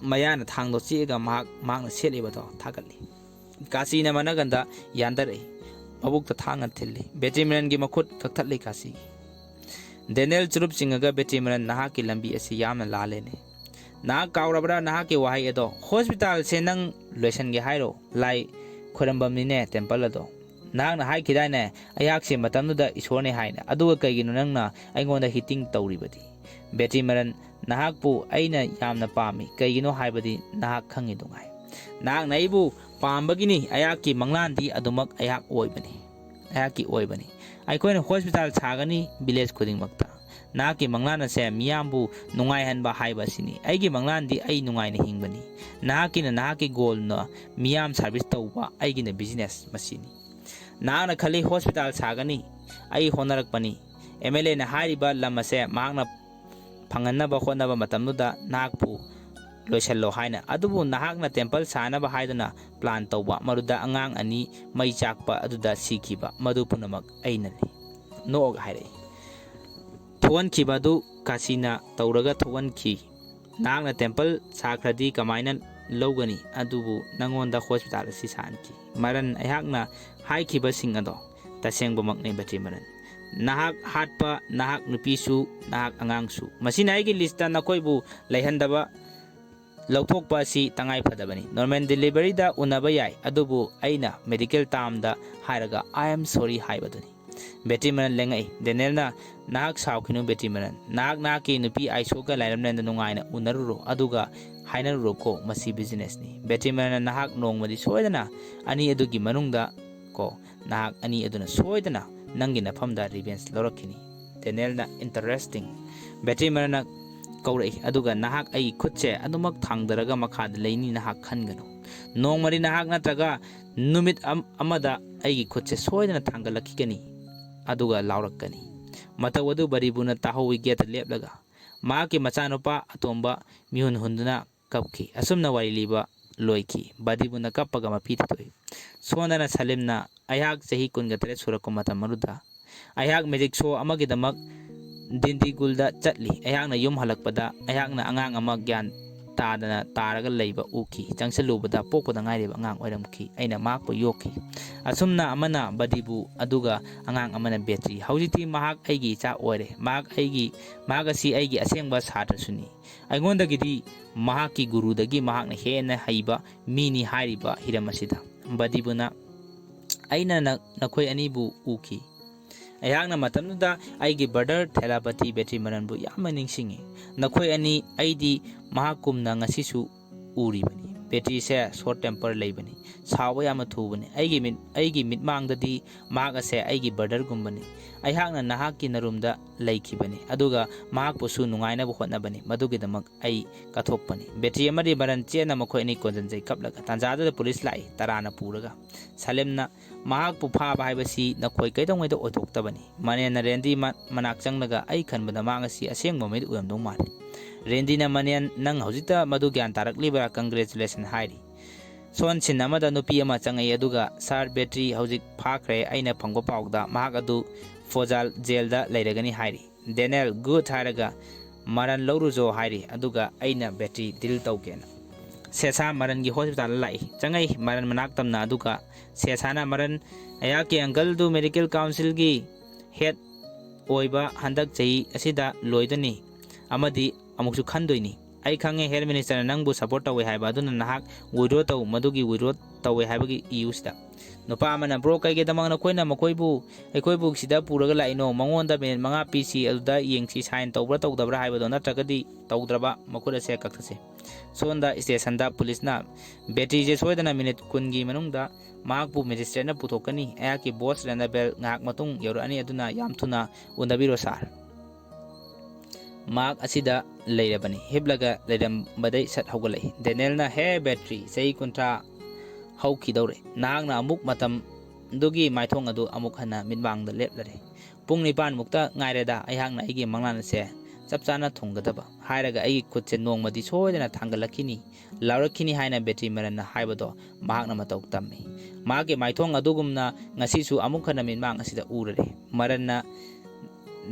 ꯃꯌꯥꯅ ꯊꯥꯡꯗꯣ ꯆꯤꯛꯑꯒ ꯃꯍꯥꯛ, ꯃꯍꯥꯛꯅ ꯁꯦꯠꯂꯤꯕꯗꯣ ꯊꯥꯒꯠꯂꯤ꯫ ꯀꯥꯆꯤꯅ ꯃꯅꯒꯟꯗ ꯌꯥꯟꯊꯔꯛꯏ꯫ ꯃꯕꯨꯛꯇ ꯊꯥꯡꯅ ꯊꯤꯜꯂꯤ꯫ ꯕꯦꯇ꯭ꯔꯤ ꯃꯔꯟꯒꯤ ꯃꯈꯨꯠ ꯀꯛꯊꯠꯂꯤ ꯀꯥꯆꯤꯒꯤ꯫ ꯗꯦꯅꯦꯜ ꯆꯨꯔꯨꯞ ꯆꯤꯡꯉꯒ, "ꯕꯦꯇ꯭ꯔꯤ ꯃꯔꯟ, ꯅꯍꯥꯛꯀꯤ ꯂꯝꯕꯤ ꯑꯁꯤ ꯌꯥꯝꯅ ꯂꯥꯜꯂꯦꯅꯦ꯫ ꯅꯍꯥꯛ ꯀꯥꯎꯔꯕ꯭ꯔꯥ ꯅꯍꯥꯛꯀꯤ ꯋꯥꯍꯩ ꯑꯗꯣ? ꯍꯣꯁꯄꯤꯇꯥꯜꯁꯦ ꯅꯪ ꯂꯣꯏꯁꯟꯒꯦ ꯍꯥꯏꯔꯣ? ꯂꯥꯏ ꯈꯣꯏꯔꯝꯕꯝꯅꯤꯅꯦ ꯇꯦꯝꯄꯜ ꯑꯗꯣ꯫ ꯅꯍꯥꯛꯅ ꯍꯥꯏꯈꯤꯗꯥꯏꯅꯦ, ꯑꯩꯍꯥꯛꯁꯦ ꯃꯇꯝꯗꯨꯗ ꯏꯁꯣꯔꯅꯦ ꯍꯥꯏꯅ꯫ ꯑꯗꯨꯒ ꯀꯩꯒꯤꯅꯣ ꯅꯪꯅ ꯑꯩꯉꯣꯟꯗ ꯍꯤꯇꯤꯡ ꯇꯧꯔꯤꯕꯗꯤ?" ꯕꯦꯇ꯭ꯔꯤ ꯃꯔꯟ, ꯅꯍꯥꯛꯄꯨ ꯑꯩꯅ ꯌꯥꯝꯅ ꯄꯥꯝꯃꯤ꯫ ꯀꯩꯒꯤꯅꯣ ꯍꯥꯏꯕꯗꯤ ꯅꯍꯥꯛ ꯈꯪꯉꯤꯗꯨꯉꯥꯏ꯫ ꯅꯍꯥꯛꯅ ꯑꯩꯕꯨ ꯄꯥꯝꯕꯒꯤꯅꯤ꯫ ꯑꯩꯍꯥꯛꯀꯤ ꯃꯪꯂꯥꯟꯗꯤ ꯑꯗꯨꯃꯛ ꯑꯩꯍꯥꯛ ꯑꯣꯏꯕꯅꯤ꯫ ꯑꯩꯍꯥꯛꯀꯤ ꯑꯣꯏꯕꯅꯤ꯫ ꯑꯩꯈꯣꯏꯅ ꯍꯣꯁꯄꯤꯇꯥꯜ ꯁꯥꯒꯅꯤ ꯚꯤꯂꯦꯖ ꯈꯨꯗꯤꯡꯃꯛꯇ꯫ ꯅꯍꯥꯛꯀꯤ ꯃꯪꯂꯥꯟ ꯑꯁꯦ ꯃꯤꯌꯥꯝꯕꯨ ꯅꯨꯡꯉꯥꯏꯍꯟꯕ ꯍꯥꯏꯕ ꯑꯁꯤꯅꯤ꯫ ꯑꯩꯒꯤ ꯃꯪꯂꯥꯟꯗꯤ ꯑꯩ ꯅꯨꯡꯉꯥꯏꯅ ꯍꯤꯡꯕꯅꯤ꯫ ꯅꯍꯥꯛꯀꯤꯅ ꯅꯍꯥꯛꯀꯤ ꯒꯣꯜꯅ ꯃꯤꯌꯥꯝ ꯁꯥꯔꯚꯤꯁ ꯇꯧꯕ, ꯑꯩꯒꯤꯅ ꯕꯤꯖꯤꯅꯦꯁ ꯃꯁꯤꯅꯤ꯫ ꯅꯍꯥꯛꯅ ꯈꯜꯂꯤ ꯍꯣꯁꯄꯤꯇꯥꯜ ꯁꯥꯒꯅꯤ, ꯑꯩ ꯍꯣꯠꯅꯔꯛꯄꯅꯤ꯫ ꯑꯦꯝ ꯑꯦꯜ ꯑꯦꯅ ꯍꯥꯏꯔꯤꯕ ꯂꯝ ꯑꯁꯦ ꯃꯍꯥꯛꯅ ꯐꯪꯍꯟꯅꯕ ꯍꯣꯠꯅꯕ ꯃꯇꯝꯗꯨꯗ ꯅꯍꯥꯛꯄꯨ ꯂꯣꯏꯁꯤꯜꯂꯣ ꯍꯥꯏꯅ꯫ ꯑꯗꯨꯕꯨ ꯅꯍꯥꯛꯅ ꯇꯦꯝꯄꯜ ꯁꯥꯅꯕ ꯍꯥꯏꯗꯨꯅ ꯄ꯭ꯂꯥꯟ ꯇꯧꯕ, ꯃꯗꯨꯗ ꯑꯉꯥꯡ ꯑꯅꯤ ꯃꯩ ꯆꯥꯛꯄ ꯑꯗꯨꯗ ꯁꯤꯈꯤꯕ, ꯃꯗꯨ ꯄꯨꯝꯅꯃꯛ ꯑꯩꯅꯅꯤ꯫ ꯅꯣꯛꯑꯒ ꯍꯥꯏꯔꯛꯏ꯫ ꯊꯣꯛꯍꯟꯈꯤꯕ ꯑꯗꯨ ꯀꯥꯁꯤꯅ ꯇꯧꯔꯒ ꯊꯣꯛꯍꯟꯈꯤ꯫ ꯅꯍꯥꯛꯅ ꯇꯦꯝꯄꯜ ꯁꯥꯈ꯭ꯔꯗꯤ ꯀꯃꯥꯏꯅ ꯂꯧꯒꯅꯤ? ꯑꯗꯨꯕꯨ ꯅꯪꯉꯣꯟꯗ ꯍꯣꯁꯄꯤꯇꯥꯜ ꯑꯁꯤ ꯁꯥꯍꯟꯈꯤ꯫ ꯃꯔꯟ, ꯑꯩꯍꯥꯛꯅ ꯍꯥꯏꯈꯤꯕꯁꯤꯡ ꯑꯗꯣ ꯇꯁꯦꯡꯕꯃꯛꯅꯤ, ꯕꯦꯇ꯭ꯔꯤ ꯃꯔꯟ꯫ ꯅꯍꯥꯛ ꯍꯥꯠꯄ, ꯅꯍꯥꯛ ꯅꯨꯄꯤꯁꯨ, ꯅꯍꯥꯛ ꯑꯉꯥꯡꯁꯨ꯫ ꯃꯁꯤꯅ ꯑꯩꯒꯤ ꯂꯤꯁꯇ ꯅꯈꯣꯏꯕꯨ ꯂꯩꯍꯟꯗꯕ ꯂꯧꯊꯣꯛꯄ ꯑꯁꯤ ꯇꯉꯥꯏ ꯐꯗꯕꯅꯤ꯫ ꯅꯣꯔꯃꯦꯜ ꯗꯦꯂꯤꯚꯔꯤꯗ ꯎꯅꯕ ꯌꯥꯏ, ꯑꯗꯨꯕꯨ ꯑꯩꯅ ꯃꯦꯗꯤꯀꯦꯜ ꯇꯥꯝꯗ ꯍꯥꯏꯔꯒ, "I am sorry" ꯍꯥꯏꯕꯗꯨꯅꯤ꯫ ꯕꯦꯇ꯭ꯔꯤ ꯃꯔꯟ ꯂꯦꯡꯉꯛꯏ꯫ ꯗꯦꯅꯦꯜꯅ, "ꯅꯍꯥꯛ ꯁꯥꯎꯈꯤꯅꯨ, ꯕꯦꯇ꯭ꯔꯤ ꯃꯔꯟ꯫ ꯅꯍꯥꯛ ꯅꯍꯥꯛꯀꯤ ꯅꯨꯄꯤ ꯑꯥꯏꯁꯣꯒ ꯂꯥꯏꯔꯝꯂꯦꯟꯗ ꯅꯨꯡꯉꯥꯏꯅ ꯎꯅꯔꯨꯔꯣ, ꯑꯗꯨꯒ ꯍꯥꯏꯅꯔꯨꯔꯣꯀꯣ꯫ ꯃꯁꯤ ꯕꯤꯖꯤꯅꯦꯁꯅꯤ꯫ ꯕꯦꯇ꯭ꯔꯤ ꯃꯔꯟꯅ ꯅꯍꯥꯛ ꯅꯣꯡꯃꯗꯤ ꯁꯣꯏꯗꯅ ꯑꯅꯤ ꯑꯗꯨꯒꯤ ꯃꯅꯨꯡꯗ ꯀꯣ, ꯅꯍꯥꯛ ꯑꯅꯤ ꯑꯗꯨꯅ ꯁꯣꯏꯗꯅ ꯅꯪꯒꯤ ꯅꯐꯝꯗ ꯔꯤꯚꯦꯟꯖ ꯂꯧꯔꯛꯈꯤꯅꯤ꯫" ꯗꯦꯅꯦꯜꯅ, "ꯏꯟꯇꯔꯦꯁꯇꯤꯡ꯫" ꯕꯦꯇ꯭ꯔꯤ ꯃꯔꯟꯅ ꯀꯧꯔꯛꯏ, "ꯑꯗꯨꯒ ꯅꯍꯥꯛ ꯑꯩꯒꯤ ꯈꯨꯠꯁꯦ ꯑꯗꯨꯃꯛ ꯊꯥꯡꯗꯔꯒ ꯃꯈꯥꯗ ꯂꯩꯅꯤ, ꯅꯍꯥꯛ ꯈꯟꯒꯅꯨ꯫ ꯅꯣꯡꯃꯗꯤ ꯅꯍꯥꯛ ꯅꯠꯇ꯭ꯔꯒ ꯅꯨꯃꯤꯠ ꯑꯝ-, ꯑꯃꯗ ꯑꯩꯒꯤ ꯈꯨꯠꯁꯦ ꯁꯣꯏꯗꯅ ꯊꯥꯡꯒꯠꯂꯛꯈꯤꯒꯅꯤ, ꯑꯗꯨꯒ ꯂꯥꯎꯔꯛꯀꯅꯤ꯫" ꯃꯇꯧ ꯑꯗꯨ ꯕꯗꯤꯕꯨꯅ ꯇꯥꯍꯧꯏ꯫ ꯒꯦꯠꯇ ꯂꯦꯞꯂꯒ ꯃꯍꯥꯛꯀꯤ ꯃꯆꯥꯅꯨꯄꯥ ꯑꯇꯣꯝꯕ ꯃꯤꯍꯨꯟ ꯍꯨꯟꯗꯨꯅ ꯀꯞꯈꯤ꯫ ꯑꯁꯨꯝꯅ ꯋꯥꯔꯤ ꯂꯤꯕ ꯂꯣꯏꯈꯤ꯫ ꯕꯗꯤꯕꯨꯅ ꯀꯞꯄꯒ ꯃꯄꯤ ꯊꯥꯗꯣꯛꯏ꯫ ꯁꯣꯟꯗꯅ ꯁꯂꯤꯝꯅ, "ꯑꯩꯍꯥꯛ ꯆꯍꯤ ꯀꯨꯟꯒ ꯇꯔꯦꯠ ꯁꯨꯔꯛꯄ ꯃꯇꯝ ꯑꯗꯨꯗ ꯑꯩꯍꯥꯛ ꯃꯦꯖꯤꯛ ꯁꯣ ꯑꯃꯒꯤꯗꯃꯛ ꯗꯤꯟꯗꯤꯒꯨꯜꯗ ꯆꯠꯂꯤ꯫ ꯑꯩꯍꯥꯛꯅ ꯌꯨꯝ ꯍꯜꯂꯛꯄꯗ ꯑꯩꯍꯥꯛꯅ ꯑꯉꯥꯡ ꯑꯃ ꯒ꯭ꯌꯥꯟ ꯇꯥꯗꯅ ꯇꯥꯔꯒ ꯂꯩꯕ ꯎꯈꯤ꯫ ꯆꯪꯁꯤꯜꯂꯨꯕꯗ ꯄꯣꯛꯄꯗ ꯉꯥꯏꯔꯤꯕ ꯑꯉꯥꯡ ꯑꯣꯏꯔꯝꯈꯤ꯫ ꯑꯩꯅ ꯃꯍꯥꯛꯄꯨ ꯌꯣꯛꯈꯤ꯫" ꯑꯁꯨꯝꯅ ꯑꯃꯅ ꯕꯗꯤꯕꯨ, ꯑꯗꯨꯒ ꯑꯉꯥꯡ ꯑꯃꯅ ꯕꯦꯇ꯭ꯔꯤ꯫ ꯍꯧꯖꯤꯛꯇꯤ ꯃꯍꯥꯛ ꯑꯩꯒꯤ ꯏꯆꯥ ꯑꯣꯏꯔꯦ꯫ ꯃꯍꯥꯛ ꯑꯩꯒꯤ, ꯃꯍꯥꯛ ꯑꯁꯤ ꯑꯩꯒꯤ ꯑꯁꯦꯡꯕ ꯁꯥꯇ꯭ꯔꯁꯨꯅꯤ꯫ ꯑꯩꯉꯣꯟꯗꯒꯤꯗꯤ ꯃꯍꯥꯛꯀꯤ ꯒꯨꯔꯨꯗꯒꯤ ꯃꯍꯥꯛꯅ ꯍꯦꯟꯅ ꯍꯩꯕ ꯃꯤꯅꯤ ꯍꯥꯏꯔꯤꯕ ꯍꯤꯔꯝ ꯑꯁꯤꯗ꯫ ꯕꯗꯤꯕꯨꯅ, "ꯑꯩꯅ ꯅ-, ꯅꯈꯣꯏ ꯑꯅꯤꯕꯨ ꯎꯈꯤ꯫ ꯑꯩꯍꯥꯛꯅ ꯃꯇꯝꯗꯨꯗ ꯑꯩꯒꯤ ꯕ꯭ꯔꯗꯔ ꯊꯦꯂꯥꯄꯇꯤ ꯕꯦꯇ꯭ꯔꯤ ꯃꯔꯟꯕꯨ ꯌꯥꯝꯅ ꯅꯤꯡꯁꯤꯡꯉꯤ꯫ ꯅꯈꯣꯏ ꯑꯅꯤ ꯑꯩꯗꯤ ꯃꯍꯥꯛꯀꯨꯝꯅ ꯉꯁꯤꯁꯨ ꯎꯔꯤꯕꯅꯤ꯫ ꯕꯦꯇ꯭ꯔꯤꯁꯦ ꯁꯣꯔꯠ ꯇꯦꯝꯄꯔ ꯂꯩꯕꯅꯤ, ꯁꯥꯎꯕ ꯌꯥꯝꯅ ꯊꯨꯕꯅꯤ꯫ ꯑꯩꯒꯤ ꯃꯤꯠ ꯑꯩꯒꯤ ꯃꯤꯠꯃꯥꯡꯗꯗꯤ ꯃꯍꯥꯛ ꯑꯁꯦ ꯑꯩꯒꯤ ꯕ꯭ꯔꯗꯔꯒꯨꯝꯕꯅꯤ꯫ ꯑꯩꯍꯥꯛꯅ ꯅꯍꯥꯛꯀꯤ ꯅꯔꯨꯝꯗ ꯂꯩꯈꯤꯕꯅꯤ, ꯑꯗꯨꯒ ꯃꯍꯥꯛꯄꯨꯁꯨ ꯅꯨꯡꯉꯥꯏꯅꯕ ꯍꯣꯠꯅꯕꯅꯤ꯫ ꯃꯗꯨꯒꯤꯗꯃꯛ ꯑꯩ ꯀꯠꯊꯣꯛꯄꯅꯤ꯫ ꯕꯦꯇ꯭ꯔꯤ ꯑꯃꯗꯤ ꯃꯔꯟ ꯆꯦꯠꯅ ꯃꯈꯣꯏ ꯑꯅꯤ ꯀꯣꯟꯁꯤꯟꯖꯩ ꯀꯞꯂꯒ꯫ ꯇꯥꯟꯖꯥꯗꯨꯗ ꯄꯨꯂꯤꯁ ꯂꯥꯛꯏ, ꯇꯔꯥꯅ ꯄꯨꯔꯒ꯫ ꯁꯂꯦꯝꯅ ꯃꯍꯥꯛꯄꯨ ꯐꯥꯕ ꯍꯥꯏꯕꯁꯤ ꯅꯈꯣꯏ ꯀꯩꯗꯧꯉꯩꯗ ꯑꯣꯏꯊꯣꯛꯇꯕꯅꯤ꯫ ꯃꯅꯦꯟꯅ ꯔꯦꯟꯗꯤ ꯃ- ꯃꯅꯥꯛ ꯆꯪꯂꯒ, "ꯑꯩ ꯈꯟꯕꯗ ꯃꯍꯥꯛ ꯑꯁꯤ ꯑꯁꯦꯡꯕ ꯃꯤꯠ ꯑꯣꯏꯔꯝꯗꯧ ꯃꯥꯜꯂꯤ"꯫ ꯔꯦꯟꯗꯤꯅ, "ꯃꯅꯦꯟ, ꯅꯪ ꯍꯧꯖꯤꯛꯇ ꯃꯗꯨ ꯒ꯭ꯌꯥꯟ ꯇꯥꯔꯛꯂꯤꯕ꯭ꯔꯥ? ꯀꯪꯒ꯭ꯔꯦꯆꯨꯂꯦꯁꯟ" ꯍꯥꯏꯔꯤ꯫ ꯁꯣꯟ ꯁꯤꯟ ꯑꯃꯗ ꯅꯨꯄꯤ ꯑꯃ ꯆꯪꯉꯛꯏ, ꯑꯗꯨꯒ, "ꯁꯥꯔ, ꯕꯦꯇ꯭ꯔꯤ ꯍꯧꯖꯤꯛ ꯐꯥꯈ꯭ꯔꯦ꯫ ꯑꯩꯅ ꯐꯪꯕ ꯄꯥꯎꯗ ꯃꯍꯥꯛ ꯑꯗꯨ ꯐꯣꯖꯥꯜ ꯖꯦꯜꯗ ꯂꯩꯔꯒꯅꯤ" ꯍꯥꯏꯔꯤ꯫ ꯗꯦꯅꯦꯜ, "ꯒꯨꯗ" ꯍꯥꯏꯔꯒ, "ꯃꯔꯟ ꯂꯧꯔꯨꯖꯣ" ꯍꯥꯏꯔꯤ, ꯑꯗꯨꯒ ꯑꯩꯅ ꯕꯦꯇ꯭ꯔꯤ ꯗꯤꯜ ꯇꯧꯒꯦꯅ꯫ ꯁꯦꯁꯥ ꯃꯔꯟꯒꯤ ꯍꯣꯁꯄꯤꯇꯥꯜꯗ ꯂꯥꯛꯏ, ꯆꯪꯉꯛꯏ ꯃꯔꯟ ꯃꯅꯥꯛ ꯇꯝꯅ, ꯑꯗꯨꯒ ꯁꯦꯁꯥꯅ ꯃꯔꯟ, "ꯑꯩꯍꯥꯛꯀꯤ ꯑꯪꯀꯜꯗꯨ ꯃꯦꯗꯤꯀꯦꯜ ꯀꯥꯎꯟꯁꯤꯜꯒꯤ ꯍꯦꯗ ꯑꯣꯏꯕ ꯍꯟꯗꯛ ꯆꯍꯤ ꯑꯁꯤꯗ ꯂꯣꯏꯗꯣꯏꯅꯤ ꯑꯃꯗꯤ ꯑꯃꯨꯛꯁꯨ ꯈꯟꯗꯣꯏꯅꯤ꯫ ꯑꯩ ꯈꯪꯉꯦ ꯍꯦꯜꯊ ꯃꯤꯅꯤꯁꯇꯔꯅ ꯅꯪꯕꯨ ꯁꯄꯣꯔꯠ ꯇꯧꯋꯦ ꯍꯥꯏꯕ, ꯑꯗꯨꯅ ꯅꯍꯥꯛ ꯋꯤꯗ꯭ꯔꯣ ꯇꯧ, ꯃꯗꯨꯒꯤ ꯋꯤꯗ꯭ꯔꯣ ꯇꯧꯋꯦ ꯍꯥꯏꯕꯒꯤ ꯏꯌꯨ ꯁꯤꯗ"꯫ ꯅꯨꯄꯥ ꯑꯃꯅ, "ꯕ꯭ꯔꯣ, ꯀꯩꯒꯤꯗꯃꯛ ꯅꯈꯣꯏꯅ ꯃꯈꯣꯏꯕꯨ, ꯑꯩꯈꯣꯏꯕꯨ ꯁꯤꯗ ꯄꯨꯔꯒ ꯂꯥꯛꯏꯅꯣ? ꯃꯉꯣꯟꯗ ꯃꯤꯅꯤꯠ ꯃꯉꯥ ꯄꯤꯁꯤ, ꯑꯗꯨꯗ ꯌꯦꯡꯁꯤ ꯁꯥꯏꯟ ꯇꯧꯕ꯭ꯔꯥ ꯇꯧꯗꯕ꯭ꯔꯥ ꯍꯥꯏꯕꯗꯣ, ꯅꯠꯇ꯭ꯔꯒꯗꯤ ꯇꯧꯗ꯭ꯔꯕ ꯃꯈꯨꯠ ꯑꯁꯦ ꯀꯛꯊꯠꯁꯤ"꯫ ꯁꯣꯝꯗ ꯁ꯭ꯇꯦꯁꯟꯗ ꯄꯨꯂꯤꯁꯅ, "ꯕꯦꯇ꯭ꯔꯤꯁꯦ ꯁꯣꯏꯗꯅ ꯃꯤꯅꯤꯠ ꯀꯨꯟꯒꯤ ꯃꯅꯨꯡꯗ ꯃꯍꯥꯛꯄꯨ ꯃꯦꯖꯤꯁꯇ꯭ꯔꯦꯠꯅ ꯄꯨꯊꯣꯛꯀꯅꯤ꯫ ꯑꯩꯍꯥꯛꯀꯤ ꯕꯣꯁ ꯔꯦꯟꯗꯕꯦꯜ ꯉꯥꯏꯍꯥꯛ ꯃꯇꯨꯡ ꯌꯧꯔꯛꯑꯅꯤ, ꯑꯗꯨꯅ ꯌꯥꯝ ꯊꯨꯅ ꯎꯅꯕꯤꯔꯣ ꯁꯥꯔ"꯫ ꯃꯍꯥꯛ ꯑꯁꯤꯗ ꯂꯩꯔꯕꯅꯤ꯫ ꯍꯤꯞꯂꯒ ꯂꯩꯔꯝꯕꯗꯩ ꯁꯠ ꯍꯧꯒꯠꯂꯛꯏ꯫ ꯗꯦꯅꯦꯜꯅ, "ꯍꯦ ꯕꯦꯇ꯭ꯔꯤ, ꯆꯍꯤ ꯀꯨꯟꯊ꯭ꯔꯥ ꯍꯧꯈꯤꯗꯧꯔꯦ꯫ ꯅꯍꯥꯛꯅ ꯑꯃꯨꯛ ꯃꯇꯝꯗꯨꯒꯤ ꯃꯥꯏꯊꯣꯡ ꯑꯗꯨ ꯑꯃꯨꯛ ꯍꯟꯅ ꯃꯤꯠꯃꯥꯡꯗ ꯂꯦꯞꯂꯔꯦ꯫ ꯄꯨꯡ ꯅꯤꯄꯥꯟꯃꯨꯛꯇ ꯉꯥꯏꯔꯦꯗ, ꯑꯩꯍꯥꯛꯅ ꯑꯩꯒꯤ ꯃꯪꯂꯥꯟ ꯑꯁꯦ ꯆꯞ ꯆꯥꯅ ꯊꯨꯡꯒꯗꯕ" ꯍꯥꯏꯔꯒ, "ꯑꯩꯒꯤ ꯈꯨꯠꯁꯦ ꯅꯣꯡꯃꯗꯤ ꯁꯣꯏꯗꯅ ꯊꯥꯡꯒꯠꯂꯛꯈꯤꯅꯤ, ꯂꯥꯎꯔꯛꯈꯤꯅꯤ" ꯍꯥꯏꯅ ꯕꯦꯇ꯭ꯔꯤ ꯃꯔꯟꯅ ꯍꯥꯏꯕꯗꯣ ꯃꯍꯥꯛꯅ ꯃꯇꯧ ꯇꯝꯃꯤ꯫ ꯃꯍꯥꯛꯀꯤ ꯃꯥꯏꯊꯣꯡ ꯑꯗꯨꯒꯨꯝꯅ ꯉꯁꯤꯁꯨ ꯑꯃꯨꯛ ꯍꯟꯅ ꯃꯤꯠꯃꯥꯡ ꯑꯁꯤꯗ ꯎꯔꯔꯦ꯫ ꯃꯔꯟꯅ,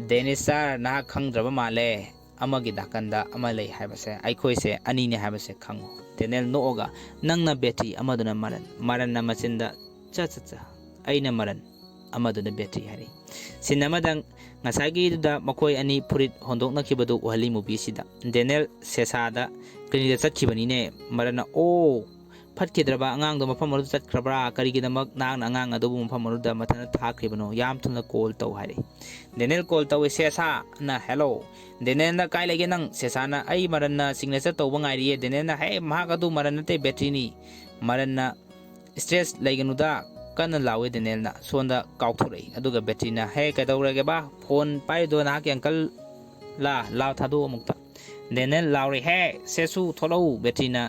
"ꯗꯦꯅꯤꯁ ꯁꯥꯔ, ꯅꯍꯥꯛ ꯈꯪꯗ꯭ꯔꯕ ꯃꯥꯜꯂꯦ꯫ ꯑꯃꯒꯤ ꯅꯥꯀꯟꯗ ꯑꯃ ꯂꯩ ꯍꯥꯏꯕꯁꯦ, ꯑꯩꯈꯣꯏꯁꯦ ꯑꯅꯤꯅꯦ ꯍꯥꯏꯕꯁꯦ ꯈꯪꯉꯨ"꯫ ꯗꯦꯅꯦꯜ ꯅꯣꯛꯑꯒ, "ꯅꯪꯅ ꯕꯦꯇ꯭ꯔꯤ, ꯑꯃꯗꯨꯅ ꯃꯔꯟ"꯫ ꯃꯔꯟꯅ ꯃꯆꯤꯟꯗ, "ꯆ ꯆ ꯆ, ꯑꯩꯅ ꯃꯔꯟ, ꯑꯃꯗꯨꯅ ꯕꯦꯇ꯭ꯔꯤ" ꯍꯥꯏꯔꯤ꯫ ꯁꯤꯟ ꯑꯃꯗ ꯉꯁꯥꯏꯒꯤꯗꯨꯗ ꯃꯈꯣꯏ ꯑꯅꯤ ꯐꯨꯔꯤꯠ ꯍꯣꯟꯗꯣꯛꯅꯈꯤꯕꯗꯨ ꯎꯍꯜꯂꯤ ꯃꯨꯚꯤꯁꯤꯗ꯫ ꯗꯦꯅꯦꯜ ꯁꯦꯁꯥꯗ, "ꯀ꯭ꯂꯤꯅꯤꯛꯇ ꯆꯠꯈꯤꯕꯅꯤꯅꯦ"꯫ ꯃꯔꯟꯅ, "ꯑꯣ, ꯐꯠꯈꯤꯗ꯭ꯔꯕ ꯑꯉꯥꯡꯗꯣ ꯃꯐꯝ ꯑꯗꯨꯗ ꯆꯠꯈ꯭ꯔꯕ꯭ꯔꯥ? ꯀꯔꯤꯒꯤꯗꯃꯛ ꯅꯍꯥꯛꯅ ꯑꯉꯥꯡ ꯑꯗꯨꯕꯨ ꯃꯐꯝ ꯑꯗꯨꯗ ꯃꯊꯟꯇ ꯊꯥꯈ꯭ꯔꯤꯕꯅꯣ? ꯌꯥꯝ ꯊꯨꯅ ꯀꯣꯜ ꯇꯧ ꯍꯥꯏꯔꯛꯏ꯫ ꯗꯦꯅꯦꯜ ꯀꯣꯜ ꯇꯧꯏ꯫ ꯁꯦꯁꯥꯅ, "ꯍꯦꯜꯂꯣ, ꯗꯦꯅꯦꯜꯅ ꯀꯥꯏ ꯂꯩꯒꯦ ꯅꯪ?" ꯁꯦꯁꯥꯅ, "ꯑꯩ ꯃꯔꯟꯅ ꯁꯤꯒꯅꯦꯆꯔ ꯇꯧꯕ ꯉꯥꯏꯔꯤꯌꯦ꯫" ꯗꯦꯅꯦꯜꯅ, "ꯍꯦ, ꯃꯍꯥꯛ ꯑꯗꯨ ꯃꯔꯟ ꯅꯠꯇꯦ, ꯕꯦꯇ꯭ꯔꯤꯅꯤ꯫ ꯃꯔꯟꯅ ꯏꯁꯇ꯭ꯔꯦꯁ ꯂꯩꯒꯅꯨꯗ," ꯀꯟꯅ ꯂꯥꯎꯏ ꯗꯦꯅꯦꯜꯅ꯫ ꯁꯣꯝꯗ ꯀꯥꯎꯊꯣꯔꯛꯏ꯫ ꯑꯗꯨꯒ ꯕꯦꯇ꯭ꯔꯤꯅ, "ꯍꯦ, ꯀꯩꯗꯧꯔꯒꯦꯕ? ꯐꯣꯟ ꯄꯥꯏꯔꯤꯗꯣ ꯅꯍꯥꯛꯀꯤ ꯑꯪꯀꯜꯂ? ꯂꯥꯎ ꯊꯥꯗꯣꯛꯑꯣ ꯑꯃꯨꯛꯇ꯫" ꯗꯦꯅꯦꯜ ꯂꯥꯎꯔꯤ, "ꯍꯦ, ꯁꯦꯁꯨ, ꯊꯣꯛꯂꯛꯎ꯫" ꯕꯦꯇ꯭ꯔꯤꯅ,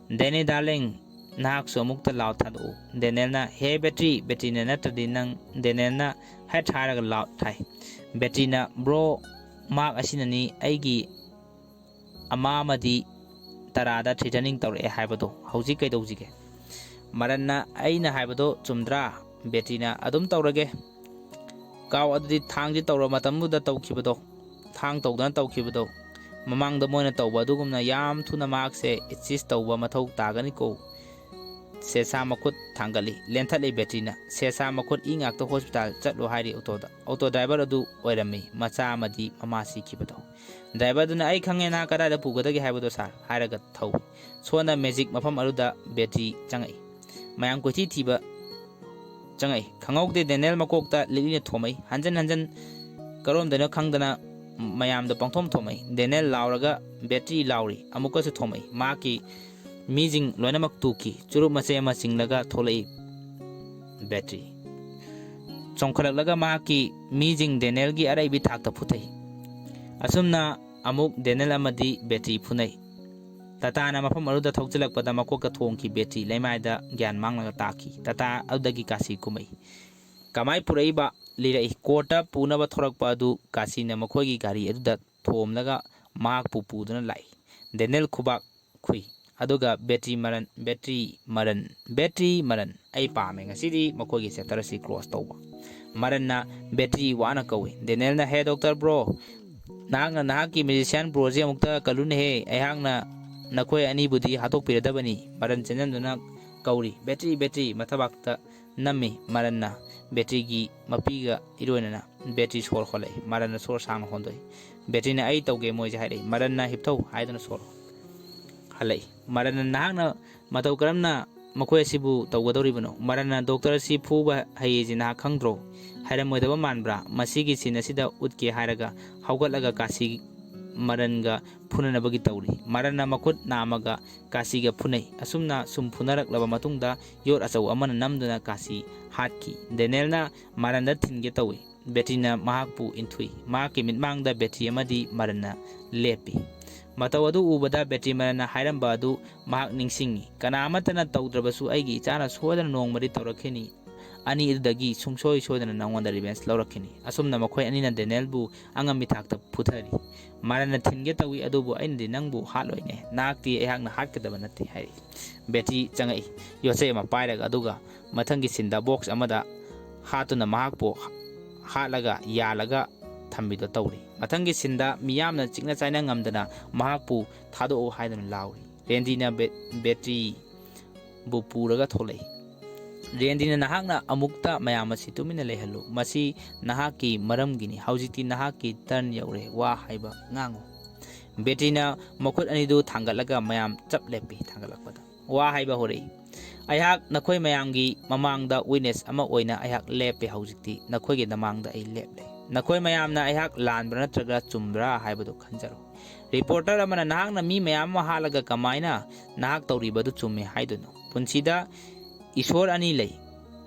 "ꯗꯦꯅꯤ ꯗꯥꯔꯂꯤꯡ, ꯅꯍꯥꯛꯁꯨ ꯑꯃꯨꯛꯇ ꯂꯥꯎ ꯊꯥꯗꯣꯛꯎ꯫" ꯗꯦꯅꯦꯜꯅ, "ꯍꯦ ꯕꯦꯇ꯭ꯔꯤ, ꯕꯦꯇ꯭ꯔꯤꯅ ꯅꯠꯇ꯭ꯔꯗꯤ ꯅꯪ꯫" ꯗꯦꯅꯦꯜꯅ ꯍꯦꯠ ꯍꯥꯏꯔꯒ ꯂꯥꯎ ꯊꯥꯏ꯫ ꯕꯦꯇ꯭ꯔꯤꯅ, "ꯕ꯭ꯔꯣ, ꯃꯍꯥꯛ ꯑꯁꯤꯅꯅꯤ ꯑꯩꯒꯤ ꯑꯃ ꯑꯃꯗꯤ ꯇꯔꯥꯗ ꯊ꯭ꯔꯤꯇꯅꯤꯡ ꯇꯧꯔꯛꯑꯦ ꯍꯥꯏꯕꯗꯣ꯫ ꯍꯧꯖꯤꯛ ꯀꯩꯗꯧꯁꯤꯒꯦ?" ꯃꯔꯟꯅ, "ꯑꯩꯅ ꯍꯥꯏꯕꯗꯣ ꯆꯨꯝꯗ꯭ꯔꯥ?" ꯕꯦꯇ꯭ꯔꯤꯅ, "ꯑꯗꯨꯝ ꯇꯧꯔꯒꯦ꯫ ꯀꯥꯎ, ꯑꯗꯨꯗꯤ ꯊꯥꯡꯁꯦ ꯇꯧꯔ ꯃꯇꯝꯗꯨꯗ ꯇꯧꯈꯤꯕꯗꯣ, ꯊꯥꯡ ꯇꯧꯗꯅ ꯇꯧꯈꯤꯕꯗꯣ, ꯃꯃꯥꯡꯗ ꯃꯣꯏꯅ ꯇꯧꯕ ꯑꯗꯨꯒꯨꯝꯅ ꯌꯥꯝ ꯊꯨꯅ ꯃꯍꯥꯛꯁꯦ ꯑꯦꯛꯁꯤꯁ ꯇꯧꯕ ꯃꯊꯧ ꯇꯥꯒꯅꯤꯀꯣ꯫" ꯁꯦꯁꯥ ꯃꯈꯨꯠ ꯊꯥꯡꯒꯠꯂꯤ, ꯂꯦꯟꯊꯠꯂꯤ ꯕꯦꯇ꯭ꯔꯤꯅ꯫ ꯁꯦꯁꯥ ꯃꯈꯨꯠ ꯏ ꯉꯥꯛꯇ ꯍꯣꯁꯄꯤꯇꯥꯜ ꯆꯠꯂꯣ ꯍꯥꯏꯔꯤ ꯑꯣꯇꯣꯗ꯫ ꯑꯣꯇꯣ ꯗ꯭ꯔꯥꯏꯚꯔ ꯑꯗꯨ ꯑꯣꯏꯔꯝꯃꯤ, ꯃꯆꯥ ꯑꯃꯗꯤ ꯃꯃꯥ ꯁꯤꯈꯤꯕꯗꯣ꯫ ꯗ꯭ꯔꯥꯏꯚꯔꯗꯨꯅ, "ꯑꯩ ꯈꯪꯉꯦ ꯅꯍꯥꯛ ꯀꯗꯥꯏꯗ ꯄꯨꯒꯗꯒꯦ ꯍꯥꯏꯕꯗꯣ ꯁꯥꯔ," ꯍꯥꯏꯔꯒ ꯊꯧꯏ꯫ ꯁꯣꯝꯗ ꯃꯦꯖꯤꯛ ꯃꯐꯝ ꯑꯗꯨꯗ ꯕꯦꯇ꯭ꯔꯤ ꯆꯪꯉꯛꯏ꯫ ꯃꯌꯥꯝ ꯀꯣꯏꯊꯤ ꯊꯤꯕ ꯆꯪꯉꯛꯏ꯫ ꯈꯪꯍꯧꯗꯦ ꯗꯦꯅꯦꯜ ꯃꯀꯣꯛꯇ ꯂꯤꯛꯂꯤꯅ ꯊꯣꯝꯃꯛꯏ꯫ ꯍꯟꯖꯟ ꯍꯟꯖꯟ ꯀꯔꯣꯝꯗꯅꯣ ꯈꯪꯗꯅ ꯃꯌꯥꯝꯗ ꯄꯪꯊꯣꯝ ꯊꯣꯝꯃꯛꯏ꯫ ꯗꯦꯅꯦꯜ ꯂꯥꯎꯔꯒ ꯕꯦꯇ꯭ꯔꯤ ꯂꯥꯎꯔꯤ꯫ ꯑꯃꯨꯛꯀꯁꯨ ꯊꯣꯝꯃꯛꯏ꯫ ꯃꯍꯥꯛꯀꯤ ꯃꯤꯁꯤꯡ ꯂꯣꯏꯅꯃꯛ ꯇꯨꯈꯤ꯫ ꯆꯨꯔꯨꯞ ꯃꯆꯦꯠ ꯑꯃ ꯆꯤꯡꯂꯒ ꯊꯣꯛꯂꯛꯏ ꯕꯦꯇ꯭ꯔꯤ꯫ ꯆꯣꯡꯈꯠꯂꯛꯂꯒ ꯃꯍꯥꯛꯀꯤ ꯃꯤꯁꯤꯡ ꯗꯦꯅꯦꯜꯒꯤ ꯑꯔꯩꯕꯤ ꯊꯥꯛꯇ ꯐꯨꯊꯩ꯫ ꯑꯁꯨꯝꯅ ꯑꯃꯨꯛ ꯗꯦꯅꯦꯜ ꯑꯃꯗꯤ ꯕꯦꯇ꯭ꯔꯤ ꯐꯨꯅꯩ꯫ ꯇꯥꯇꯥꯅ ꯃꯐꯝ ꯑꯗꯨꯗ ꯊꯧꯖꯤꯜꯂꯛꯄꯗ ꯃꯀꯣꯛꯇ ꯊꯣꯡꯈꯤ ꯕꯦꯇ꯭ꯔꯤ ꯂꯩꯃꯥꯏꯗ ꯒ꯭ꯌꯥꯟ ꯃꯥꯡꯂꯒ ꯇꯥꯈꯤ꯫ ꯇꯥꯇꯥ ꯑꯗꯨꯗꯒꯤ ꯀꯥꯁꯤ ꯀꯨꯝꯃꯛꯏ꯫ ꯀꯃꯥꯏ ꯄꯨꯔꯛꯏꯕ? ꯂꯤꯔꯛꯏ꯫ ꯀꯣꯔꯠꯇ ꯄꯨꯅꯕ ꯊꯣꯔꯛꯄ ꯑꯗꯨ ꯀꯥꯁꯤꯅ ꯃꯈꯣꯏꯒꯤ ꯒꯥꯔꯤ ꯑꯗꯨꯗ ꯊꯣꯝꯂꯒ ꯃꯍꯥꯛꯄꯨ ꯄꯨꯗꯨꯅ ꯂꯥꯛꯏ꯫ ꯗꯦꯅꯦꯜ ꯈꯨꯕꯥꯛ ꯈꯨꯏ꯫ ꯑꯗꯨꯒ ꯕꯦꯇ꯭ꯔꯤ ꯃꯔꯟ, ꯕꯦꯇ꯭ꯔꯤ ꯃꯔꯟ, ꯕꯦꯇ꯭ꯔꯤ ꯃꯔꯟ꯫ ꯑꯩ ꯄꯥꯝꯃꯦ ꯉꯁꯤꯗꯤ ꯃꯈꯣꯏꯒꯤ ꯆꯦꯞꯇꯔ ꯑꯁꯤ ꯀ꯭ꯂꯣꯁ ꯇꯧꯕ꯫ ꯃꯔꯟꯅ ꯕꯦꯇ꯭ꯔꯤ ꯋꯥꯅ ꯀꯧꯏ꯫ ꯗꯦꯅꯦꯜꯅ, "ꯍꯦ ꯗꯣꯛꯇꯔ ꯕ꯭ꯔꯣ, ꯅꯍꯥꯛꯅ ꯅꯍꯥꯛꯀꯤ ꯃꯦꯖꯤꯁꯤꯌꯥꯟ ꯕ꯭ꯔꯣꯁꯤ ꯑꯃꯨꯛꯇ ꯀꯜꯂꯨꯅꯦꯍꯦ, ꯑꯩꯍꯥꯛꯅ ꯅꯈꯣꯏ ꯑꯅꯤꯕꯨꯗꯤ ꯍꯥꯠꯇꯣꯛꯄꯤꯔꯗꯕꯅꯤ꯫" ꯃꯔꯟ ꯆꯦꯟꯁꯤꯟꯗꯨꯅ ꯀꯧꯔꯤ, "ꯕꯦꯇ꯭ꯔꯤ, ꯕꯦꯇ꯭ꯔꯤ!" ꯃꯊꯕꯥꯛꯇ ꯅꯝꯃꯤ꯫ ꯃꯔꯟꯅ ꯕꯦꯇ꯭ꯔꯤꯒꯤ ꯃꯄꯤꯒ ꯏꯔꯣꯏꯅꯅ ꯕꯦꯇ꯭ꯔꯤ ꯁꯣꯔ ꯍꯣꯜꯂꯛꯏ꯫ ꯃꯔꯟꯅ ꯁꯣꯔ ꯁꯥꯡꯅ ꯍꯣꯟꯗꯣꯛꯏ꯫ ꯕꯦꯇ꯭ꯔꯤꯅ, "ꯑꯩ ꯇꯧꯒꯦ ꯃꯣꯏꯁꯦ," ꯍꯥꯏꯔꯛꯏ꯫ ꯃꯔꯟꯅ, "ꯍꯤꯞꯊꯧ," ꯍꯥꯏꯗꯨꯅ ꯁꯣꯔ ꯍꯜꯂꯛꯏ꯫ ꯃꯔꯟꯅ, "ꯅꯍꯥꯛꯅ "ꯃꯇꯧ ꯀꯔꯝꯅ ꯃꯈꯣꯏ ꯑꯁꯤꯕꯨ ꯇꯧꯒꯗꯧꯔꯤꯕꯅꯣ? ꯃꯔꯟꯅ ꯗꯣꯛꯇꯔ ꯑꯁꯤ ꯐꯨꯕ ꯍꯩꯌꯦꯁꯤ ꯅꯍꯥꯛ ꯈꯪꯗ꯭ꯔꯣ? ꯍꯥꯏꯔꯝꯃꯣꯏꯗꯕ ꯃꯥꯟꯕ꯭ꯔꯥ? ꯃꯁꯤꯒꯤ ꯁꯤꯟ ꯑꯁꯤꯗ ꯎꯠꯀꯦ" ꯍꯥꯏꯔꯒ ꯍꯧꯒꯠꯂꯒ ꯀꯥꯁꯤ ꯃꯔꯟꯒ ꯐꯨꯅꯅꯕꯒꯤ ꯇꯧꯔꯤ꯫ ꯃꯔꯟꯅ ꯃꯈꯨꯠ ꯅꯥꯝꯃꯒ ꯀꯥꯁꯤꯒ ꯐꯨꯅꯩ꯫ ꯑꯁꯨꯝꯅ ꯁꯨꯝ ꯐꯨꯅꯔꯛꯂꯕ ꯃꯇꯨꯡꯗ ꯌꯣꯠ ꯑꯆꯧꯕ ꯑꯃꯅ ꯅꯝꯗꯨꯅ ꯀꯥꯁꯤ ꯍꯥꯠꯈꯤ꯫ ꯗꯦꯅꯦꯜꯅ ꯃꯔꯟꯗ ꯊꯤꯟꯒꯦ ꯇꯧꯏ꯫ ꯕꯦꯇ꯭ꯔꯤꯅ ꯃꯍꯥꯛꯄꯨ ꯏꯟꯊꯨꯏ꯫ ꯃꯍꯥꯛꯀꯤ ꯃꯤꯠꯃꯥꯡꯗ ꯕꯦꯇ꯭ꯔꯤ ꯑꯃꯗꯤ ꯃꯔꯟꯅ ꯂꯦꯞꯄꯤ꯫ ꯃꯇꯧ ꯑꯗꯨ ꯎꯕꯗ ꯕꯦꯇ꯭ꯔꯤ ꯃꯔꯟꯅ ꯍꯥꯏꯔꯝꯕ ꯑꯗꯨ ꯃꯍꯥꯛ ꯅꯤꯡꯁꯤꯡꯉꯤ꯫ "ꯀꯅꯥ ꯑꯃꯠꯇꯅ ꯇꯧꯗ꯭ꯔꯕꯁꯨ ꯑꯩꯒꯤ ꯏꯆꯥꯅ ꯁꯣꯏꯗꯅ ꯅꯣꯡꯃꯗꯤ ꯇꯧꯔꯛꯈꯤꯅꯤ꯫ ꯑꯅꯤ ꯑꯗꯨꯗꯒꯤ ꯁꯨꯡꯁꯣꯏ ꯁꯣꯏꯗꯅ ꯅꯉꯣꯟꯗ ꯔꯤꯚꯦꯟꯁ ꯂꯧꯔꯛꯈꯤꯅꯤ"꯫ ꯑꯁꯨꯝꯅ ꯃꯈꯣꯏ ꯑꯅꯤꯅ ꯗꯦꯅꯦꯜꯕꯨ ꯑꯉꯝꯕꯤ ꯊꯥꯛꯇ ꯐꯨꯊꯔꯤ꯫ ꯃꯔꯟꯅ ꯊꯤꯟꯒꯦ ꯇꯧꯏ, ꯑꯗꯨꯕꯨ "ꯑꯩꯅꯗꯤ ꯅꯪꯕꯨ ꯍꯥꯠꯂꯣꯏꯅꯦ, ꯅꯍꯥꯛꯇꯤ ꯑꯩꯍꯥꯛꯅ ꯍꯥꯠꯀꯗꯕ ꯅꯠꯇꯦ" ꯍꯥꯏꯔꯤ꯫ ꯕꯦꯇ꯭ꯔꯤ ꯆꯪꯉꯛꯏ, ꯌꯣꯠꯆꯩ ꯑꯃ ꯄꯥꯏꯔꯒ, ꯑꯗꯨꯒ ꯃꯊꯪꯒꯤ ꯁꯤꯟꯗ ꯕꯣꯛꯁ ꯑꯃꯗ ꯍꯥꯠꯇꯨꯅ ꯃꯍꯥꯛꯄꯨ ꯍꯥꯠꯂꯒ ꯌꯥꯜꯂꯒ ꯊꯝꯕꯤꯗꯣ ꯇꯧꯔꯤ꯫ ꯃꯊꯪꯒꯤ ꯁꯤꯟꯗ ꯃꯤꯌꯥꯝꯅ ꯆꯤꯛꯅ ꯆꯥꯏꯅ ꯉꯝꯗꯅ ꯃꯍꯥꯛꯄꯨ "ꯊꯥꯗꯣꯛꯑꯣ" ꯍꯥꯏꯗꯨꯅ ꯂꯥꯎꯔꯤ꯫ ꯔꯦꯟꯗꯤꯅ ꯕꯦ-, ꯕꯦꯇ꯭ꯔꯤꯕꯨ ꯄꯨꯔꯒ ꯊꯣꯛꯂꯛꯏ꯫ ꯔꯦꯟꯗꯤꯅ, "ꯅꯍꯥꯛꯅ ꯑꯃꯨꯛꯇ ꯃꯌꯥꯝ ꯑꯁꯤ ꯇꯨꯃꯤꯟꯅ ꯂꯩꯍꯜꯂꯨ꯫ ꯃꯁꯤ ꯅꯍꯥꯛꯀꯤ ꯃꯔꯝꯒꯤꯅꯤ꯫ ꯍꯧꯖꯤꯛꯇꯤ ꯅꯍꯥꯛꯀꯤ ꯇꯔꯟ ꯌꯧꯔꯦ꯫ ꯋꯥ ꯍꯥꯏꯕ ꯉꯥꯡꯉꯨ"꯫ ꯕꯦꯇ꯭ꯔꯤꯅ ꯃꯈꯨꯠ ꯑꯅꯤꯗꯨ ꯊꯥꯡꯒꯠꯂꯒ ꯃꯌꯥꯝ ꯆꯞ ꯂꯦꯞꯄꯤ꯫ ꯊꯥꯡꯒꯠꯂꯛꯄꯗ ꯋꯥ ꯍꯥꯏꯕ ꯍꯧꯔꯛꯏ꯫ "ꯑꯩꯍꯥꯛ ꯅꯈꯣꯏ ꯃꯌꯥꯝꯒꯤ ꯃꯃꯥꯡꯗ ꯋꯤꯠꯅꯦꯁ ꯑꯃ ꯑꯣꯏꯅ ꯑꯩꯍꯥꯛ ꯂꯦꯞꯄꯦ꯫ ꯍꯧꯖꯤꯛꯇꯤ ꯅꯈꯣꯏꯒꯤ ꯅꯃꯥꯡꯗ ꯑꯩ ꯂꯦꯞꯂꯦ꯫ ꯅꯈꯣꯏ ꯃꯌꯥꯝꯅ ꯑꯩꯍꯥꯛ ꯂꯥꯟꯕ꯭ꯔꯥ ꯅꯠꯇ꯭ꯔꯒ ꯆꯨꯝꯕ꯭ꯔꯥ ꯍꯥꯏꯕꯗꯨ ꯈꯟꯖꯔꯣ"꯫ ꯔꯤꯄꯣꯔꯇꯔ ꯑꯃꯅ, "ꯅꯍꯥꯛꯅ ꯃꯤ ꯃꯌꯥꯝ ꯑꯃ ꯍꯥꯠꯂꯒ ꯀꯃꯥꯏꯅ ꯅꯍꯥꯛ ꯇꯧꯔꯤꯕꯗꯨ ꯆꯨꯝꯃꯤ ꯍꯥꯏꯗꯣꯏꯅꯣ? ꯄꯨꯟꯁꯤꯗ ꯏꯁꯣꯔ ꯑꯅꯤ ꯂꯩ,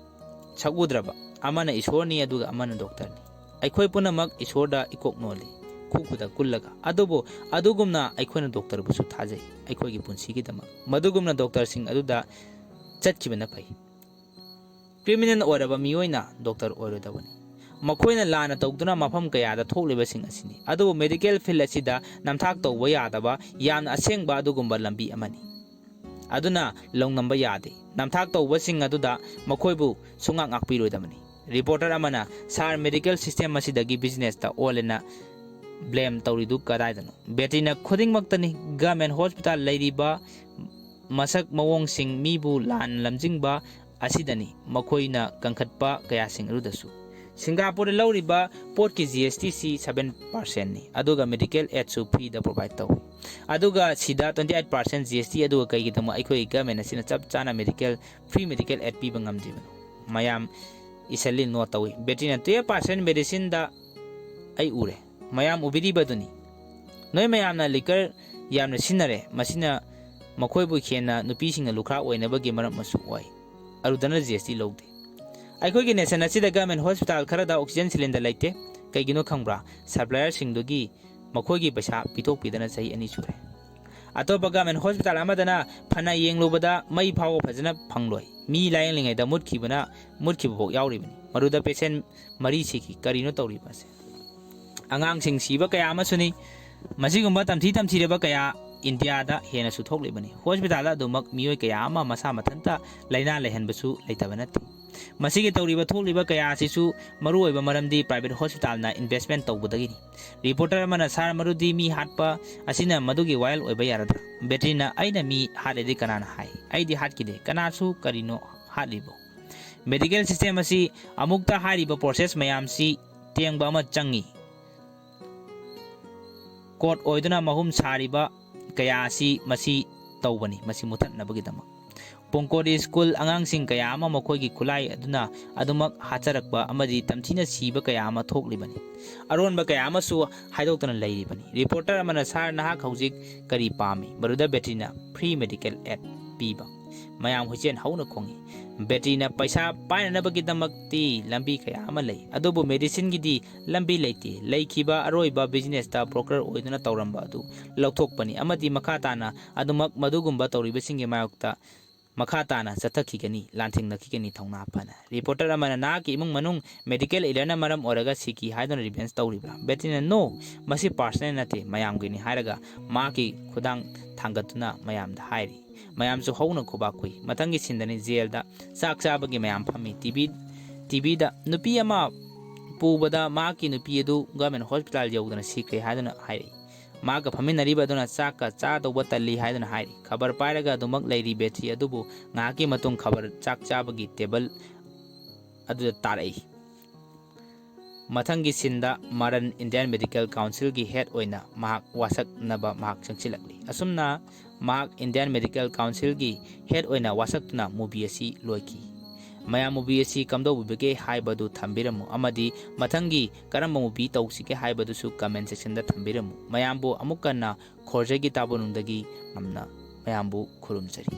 ꯁꯛꯎꯗ꯭ꯔꯕ꯫ ꯑꯃꯅ ꯏꯁꯣꯔꯅꯤ, ꯑꯗꯨꯒ ꯑꯃꯅ ꯗꯣꯛꯇꯔꯅꯤ꯫ ꯑꯩꯈꯣꯏ ꯄꯨꯝꯅꯃꯛ ꯏꯁꯣꯔꯗ ꯏꯀꯣꯛ ꯅꯣꯜꯂꯤ, ꯈꯨ ꯈꯨꯗ ꯀꯨꯜꯂꯒ꯫ ꯑꯗꯨꯕꯨ ꯑꯗꯨꯒꯨꯝꯅ ꯑꯩꯈꯣꯏꯅ ꯗꯣꯛꯇꯔꯕꯨꯁꯨ ꯊꯥꯖꯩ, ꯑꯩꯈꯣꯏꯒꯤ ꯄꯨꯟꯁꯤꯒꯤꯗꯃꯛ꯫ ꯃꯗꯨꯒꯨꯝꯅ ꯗꯣꯛꯇꯔꯁꯤꯡ ꯑꯗꯨꯗ ꯆꯠꯈꯤꯕꯅ ꯐꯩ꯫ ꯀ꯭ꯔꯤꯃꯤꯅꯦꯜ ꯑꯣꯏꯔꯕ ꯃꯤꯑꯣꯏꯅ ꯗꯣꯛꯇꯔ ꯑꯣꯏꯔꯣꯏꯗꯕꯅꯤ꯫ ꯃꯈꯣꯏꯅ ꯂꯥꯟꯅ ꯇꯧꯗꯨꯅ ꯃꯐꯝ ꯀꯌꯥꯗ ꯊꯣꯛꯂꯤꯕꯁꯤꯡ ꯑꯁꯤꯅꯤ꯫ ꯑꯗꯨꯕꯨ ꯃꯦꯗꯤꯀꯦꯜ ꯐꯤꯜꯗ ꯑꯁꯤꯗ ꯅꯝꯊꯥꯛ ꯇꯧꯕ ꯌꯥꯗꯕ ꯌꯥꯝꯅ ꯑꯁꯦꯡꯕ ꯑꯗꯨꯒꯨꯝꯕ ꯂꯝꯕꯤ ꯑꯃꯅꯤ꯫ ꯑꯗꯨꯅ ꯂꯧꯅꯝꯕ ꯌꯥꯗꯦ꯫ ꯅꯝꯊꯥꯛ ꯇꯧꯕꯁꯤꯡ ꯑꯗꯨꯗ ꯃꯈꯣꯏꯕꯨ ꯁꯨꯡꯉꯥꯛ ꯉꯥꯛꯄꯤꯔꯣꯏꯗꯕꯅꯤ꯫ ꯔꯤꯄꯣꯔꯇꯔ ꯑꯃꯅ, "ꯁꯥꯔ, ꯃꯦꯗꯤꯀꯦꯜ ꯁꯤꯁꯇꯦꯝ ꯑꯁꯤꯗꯒꯤ ꯕꯤꯖꯤꯅꯦꯁꯇ ꯑꯣꯜꯂꯦꯅ ꯕ꯭ꯂꯦꯝ ꯇꯧꯔꯤꯗꯨ ꯀꯗꯥꯏꯗꯅꯣ?" ꯕꯦꯇ꯭ꯔꯤꯅ, "ꯈꯨꯗꯤꯡꯃꯛꯇꯅꯤ꯫ ꯒꯚꯔꯟꯃꯦꯟ ꯍꯣꯁꯄꯤꯇꯥꯜ ꯂꯩꯔꯤꯕ ꯃꯁꯛ ꯃꯑꯣꯡꯁꯤꯡ, ꯃꯤꯕꯨ ꯂꯥꯟꯅ ꯂꯝꯖꯤꯡꯕ ꯑꯁꯤꯗꯅꯤ꯫ ꯃꯈꯣꯏꯅ ꯀꯟꯈꯠꯄ ꯀꯌꯥꯁꯤꯡ ꯑꯗꯨꯗꯁꯨ"꯫ ꯁꯤꯡꯒꯥꯄꯨꯔꯗ ꯂꯧꯔꯤꯕ ꯄꯣꯠꯀꯤ G S T ꯁꯤ seven percentꯅꯤ, ꯑꯗꯨꯒ medical aidꯁꯨ freeꯗ provide ꯇꯧꯏ꯫ ꯑꯗꯨꯒ ꯁꯤꯗ twenty eight percent G S T, ꯑꯗꯨꯒ ꯀꯩꯒꯤꯗꯃꯛ ꯑꯩꯈꯣꯏꯒꯤ government ꯑꯁꯤꯅ ꯆꯞ ꯆꯥꯅ medical, free medical aid ꯄꯤꯕ ꯉꯝꯗ꯭ꯔꯤꯕꯅꯣ? ꯃꯌꯥꯝ ꯏꯁꯜꯂꯤ note ꯇꯧꯏ꯫ ꯕꯦꯇ꯭ꯔꯤꯅ twelve percent medicineꯗ ꯑꯩ ꯎꯔꯦ꯫ ꯃꯌꯥꯝ ꯎꯕꯤꯔꯤꯕꯗꯨꯅꯤ꯫ ꯅꯣꯏ ꯃꯌꯥꯝꯅ liquor ꯌꯥꯝꯅ ꯁꯤꯖꯤꯟꯅꯔꯦ, ꯃꯁꯤꯅ ꯃꯈꯣꯏꯕꯨ ꯍꯦꯟꯅ ꯅꯨꯄꯤꯁꯤꯡꯅ ꯂꯨꯈ꯭ꯔꯥ ꯑꯣꯏꯅꯕꯒꯤ ꯃꯔꯝ ꯑꯃꯁꯨ ꯑꯣꯏ꯫ ꯑꯗꯨꯗꯅ G S T ꯂꯧꯗꯦ꯫ ꯑꯩꯈꯣꯏꯒꯤ nation ꯑꯁꯤꯗ government hospital ꯈꯔꯗ oxygen cylinder ꯂꯩꯇꯦ꯫ ꯀꯩꯒꯤꯅꯣ ꯈꯪꯕ꯭ꯔꯥ? Supplierꯁꯤꯡꯗꯨꯒꯤ ꯃꯈꯣꯏꯒꯤ ꯄꯩꯁꯥ ꯄꯤꯊꯣꯛꯄꯤꯗꯅ ꯆꯍꯤ ꯑꯅꯤ ꯁꯨꯔꯦ꯫ ꯑꯇꯣꯞꯄ government hospital ꯑꯃꯗꯅ ꯐꯅ ꯌꯦꯡꯂꯨꯕꯗ ꯃꯩ ꯐꯥꯎꯕ ꯐꯖꯅ ꯐꯪꯂꯣꯏ꯫ ꯃꯤ ꯂꯥꯌꯦꯡꯂꯤꯉꯩꯗ ꯃꯨꯠꯈꯤꯕꯅ, ꯃꯨꯠꯈꯤꯕ ꯐꯥꯎ ꯌꯥꯎꯔꯤꯕꯅꯤ꯫ ꯃꯗꯨꯗ patient ꯃꯔꯤ ꯁꯤꯈꯤ꯫ ꯀꯔꯤꯅꯣ ꯇꯧꯔꯤꯕꯁꯦ? ꯑꯉꯥꯡꯁꯤꯡ ꯁꯤꯕ ꯀꯌꯥ ꯑꯃꯁꯨꯅꯤ꯫ ꯃꯁꯤꯒꯨꯝꯕ ꯇꯝꯊꯤ ꯇꯝꯊꯤꯔꯕ ꯀꯌꯥ ꯏꯟꯗꯤꯌꯥꯗ ꯍꯦꯟꯅꯁꯨ ꯊꯣꯛꯂꯤꯕꯅꯤ꯫ Hospitalꯗ ꯑꯗꯨꯃꯛ ꯃꯤꯑꯣꯏ ꯀꯌꯥ ꯑꯃ ꯃꯁꯥ ꯃꯊꯟꯇ ꯂꯥꯏꯅꯥ ꯂꯩꯍꯟꯕꯁꯨ ꯂꯩꯇꯕ ꯅꯠꯇꯦ꯫ ꯃꯁꯤꯒꯤ ꯇꯧꯔꯤꯕ ꯊꯣꯛꯂꯤꯕ ꯀꯌꯥ ꯑꯁꯤꯁꯨ ꯃꯔꯨꯑꯣꯏꯕ ꯃꯔꯝꯗꯤ private hospitalꯅ investment ꯇꯧꯕꯗꯒꯤꯅꯤ꯫ Reporter ꯑꯃꯅ, "Sir, ꯃꯗꯨꯗꯤ ꯃꯤ ꯍꯥꯠꯄ ꯑꯁꯤꯅ ꯃꯗꯨꯒꯤ viral ꯑꯣꯏꯕ ꯌꯥꯔꯗ꯭ꯔꯥ?" ꯕꯦꯇ꯭ꯔꯤꯅ, "ꯑꯩꯅ ꯃꯤ ꯍꯥꯠꯂꯦꯗꯤ ꯀꯅꯥꯅ ꯍꯥꯏ? ꯑꯩꯗꯤ ꯍꯥꯠꯈꯤꯗꯦ꯫ ꯀꯅꯥꯁꯨ ꯀꯔꯤꯅꯣ ꯍꯥꯠꯂꯤꯕꯣ?" Medical system ꯑꯁꯤ ꯑꯃꯨꯛꯇ ꯍꯥꯏꯔꯤꯕ process ꯃꯌꯥꯝꯁꯤ ꯇꯦꯡꯕ ꯑꯃ ꯆꯪꯏ꯫ Court ꯑꯣꯏꯗꯨꯅ ꯃꯍꯨꯝ ꯁꯥꯔꯤꯕ ꯀꯌꯥ ꯑꯁꯤ ꯃꯁꯤ ꯇꯧꯕꯅꯤ, ꯃꯁꯤ ꯃꯨꯊꯠꯅꯕꯒꯤꯗꯃꯛ꯫ ꯄꯨꯡꯀꯣꯔꯤ school ꯑꯉꯥꯡꯁꯤꯡ ꯀꯌꯥ ꯑꯃ ꯃꯈꯣꯏꯒꯤ ꯈꯨꯠꯂꯥꯏ ꯑꯗꯨꯅ ꯑꯗꯨꯃꯛ ꯍꯥꯠꯆꯔꯛꯄ ꯑꯃꯗꯤ ꯇꯝꯊꯤꯅ ꯁꯤꯕ ꯀꯌꯥ ꯑꯃ ꯊꯣꯛꯂꯤꯕꯅꯤ꯫ ꯑꯔꯣꯟꯕ ꯀꯌꯥ ꯑꯃꯁꯨ ꯍꯥꯏꯗꯣꯛꯇꯅ ꯂꯩꯔꯤꯕꯅꯤ꯫ Reporter ꯑꯃꯅ, "Sir, ꯅꯍꯥꯛ ꯍꯧꯖꯤꯛ ꯀꯔꯤ ꯄꯥꯝꯃꯤ?" ꯃꯗꯨꯗ ꯕꯦꯇ꯭ꯔꯤꯅ, "Free medical aid ꯄꯤꯕ꯫" ꯃꯌꯥꯝ ꯍꯨꯏꯆꯦꯟ ꯍꯧꯅ ꯈꯣꯡꯏ꯫ ꯕꯦꯇ꯭ꯔꯤꯅ, "ꯄꯩꯁꯥ ꯄꯥꯏꯅꯅꯕꯒꯤꯗꯃꯛꯇꯤ ꯂꯝꯕꯤ ꯀꯌꯥ ꯑꯃ ꯂꯩ, ꯑꯗꯨꯕꯨ medicineꯒꯤꯗꯤ ꯂꯝꯕꯤ ꯂꯩꯇꯦ꯫ ꯂꯩꯈꯤꯕ ꯑꯔꯣꯏꯕ businessꯇ broker ꯑꯣꯏꯗꯨꯅ ꯇꯧꯔꯝꯕ ꯑꯗꯨ ꯂꯧꯊꯣꯛꯄꯅꯤ ꯑꯃꯗꯤ ꯃꯈꯥ ꯇꯥꯅ ꯑꯗꯨꯃꯛ ꯃꯗꯨꯒꯨꯝꯕ ꯇꯧꯔꯤꯕꯁꯤꯡꯒꯤ ꯃꯥꯌꯣꯛꯇ ꯃꯈꯥ ꯇꯥꯅ ꯆꯠꯊꯈꯤꯒꯅꯤ, ꯂꯥꯟꯊꯦꯡꯅꯈꯤꯒꯅꯤ ꯊꯧꯅꯥ ꯐꯅ꯫" Reporter ꯑꯃꯅ, "ꯅꯍꯥꯛꯀꯤ ꯏꯃꯨꯡ ꯃꯅꯨꯡ medical errorꯅ ꯃꯔꯝ ꯑꯣꯏꯔꯒ ꯁꯤꯈꯤ ꯍꯥꯏꯗꯨꯅ revenge ꯇꯧꯔꯤꯕ꯭ꯔꯥ?" ꯕꯦꯇ꯭ꯔꯤꯅ, "No, ꯃꯁꯤ personal ꯅꯠꯇꯦ, ꯃꯌꯥꯝꯒꯤꯅꯤ" ꯍꯥꯏꯔꯒ ꯃꯍꯥꯛꯀꯤ ꯈꯨꯗꯥꯡ ꯊꯥꯡꯒꯠꯇꯨꯅ ꯃꯌꯥꯝꯗ ꯍꯥꯏꯔꯤ꯫ ꯃꯌꯥꯝꯁꯨ ꯍꯧꯅ ꯈꯨꯕꯥꯛ ꯈꯨꯏ꯫ ꯃꯊꯪꯒꯤ sceneꯗꯅꯤ jailꯗ ꯆꯥꯛ ꯆꯥꯕꯒꯤ ꯃꯌꯥꯝ ꯐꯝꯃꯤ꯫ TV, TVꯗ ꯅꯨꯄꯤ ꯑꯃ ꯄꯨꯕꯗ ꯃꯍꯥꯛꯀꯤ ꯅꯨꯄꯤ ꯑꯗꯨ government hospital ꯌꯧꯗꯅ ꯁꯤꯈ꯭ꯔꯦ ꯍꯥꯏꯗꯨꯅ ꯍꯥꯏꯔꯛꯏ꯫ ꯃꯍꯥꯛꯀ ꯐꯝꯃꯤꯟꯅꯔꯤꯕ ꯑꯗꯨꯅ ꯆꯥꯛꯀ ꯆꯥꯗꯧꯕ ꯇꯜꯂꯤ ꯍꯥꯏꯗꯨꯅ ꯍꯥꯏꯔꯤ꯫ ꯈꯕꯔ ꯄꯥꯏꯔꯒ ꯑꯗꯨꯃꯛ ꯂꯩꯔꯤ ꯕꯦꯇ꯭ꯔꯤ ꯑꯗꯨꯕꯨ ꯉꯥꯏꯍꯥꯛꯀꯤ ꯃꯇꯨꯡ ꯈꯕꯔ ꯆꯥꯛ ꯆꯥꯕꯒꯤ table ꯑꯗꯨꯗ ꯇꯥꯔꯛꯏ꯫ ꯃꯊꯪꯒꯤ ꯁꯤꯟꯗ ꯃꯔꯟ Indian Medical Councilꯒꯤ head ꯑꯣꯏꯅ ꯃꯍꯥꯛ ꯋꯥꯁꯛꯅꯕ ꯃꯍꯥꯛ ꯆꯪꯁꯤꯜꯂꯛꯂꯤ꯫ ꯑꯁꯨꯝꯅ ꯃꯍꯥꯛ Indian Medical Councilꯒꯤ head ꯑꯣꯏꯅ ꯋꯥꯁꯛꯇꯨꯅ movie ꯑꯁꯤ ꯂꯣꯏꯈꯤ꯫ ꯃꯌꯥꯝ movie ꯑꯁꯤ ꯀꯝꯗꯧꯕꯤꯕꯒꯦ ꯍꯥꯏꯕꯗꯨ ꯊꯝꯕꯤꯔꯝꯃꯨ, ꯑꯃꯗꯤ ꯃꯊꯪꯒꯤ ꯀꯔꯝꯕ movie ꯇꯧꯁꯤꯒꯦ ꯍꯥꯏꯕꯗꯨꯁꯨ comment sectionꯗ ꯊꯝꯕꯤꯔꯝꯃꯨ꯫ ꯃꯌꯥꯝꯕꯨ ꯑꯃꯨꯛ ꯍꯟꯅ ꯈꯣꯔꯖꯒꯤ ꯇꯥꯕꯨꯅꯨꯡꯗꯒꯤ ꯌꯥꯝꯅ ꯃꯌꯥꯝꯕꯨ ꯈꯨꯔꯨꯝꯖꯔꯤ꯫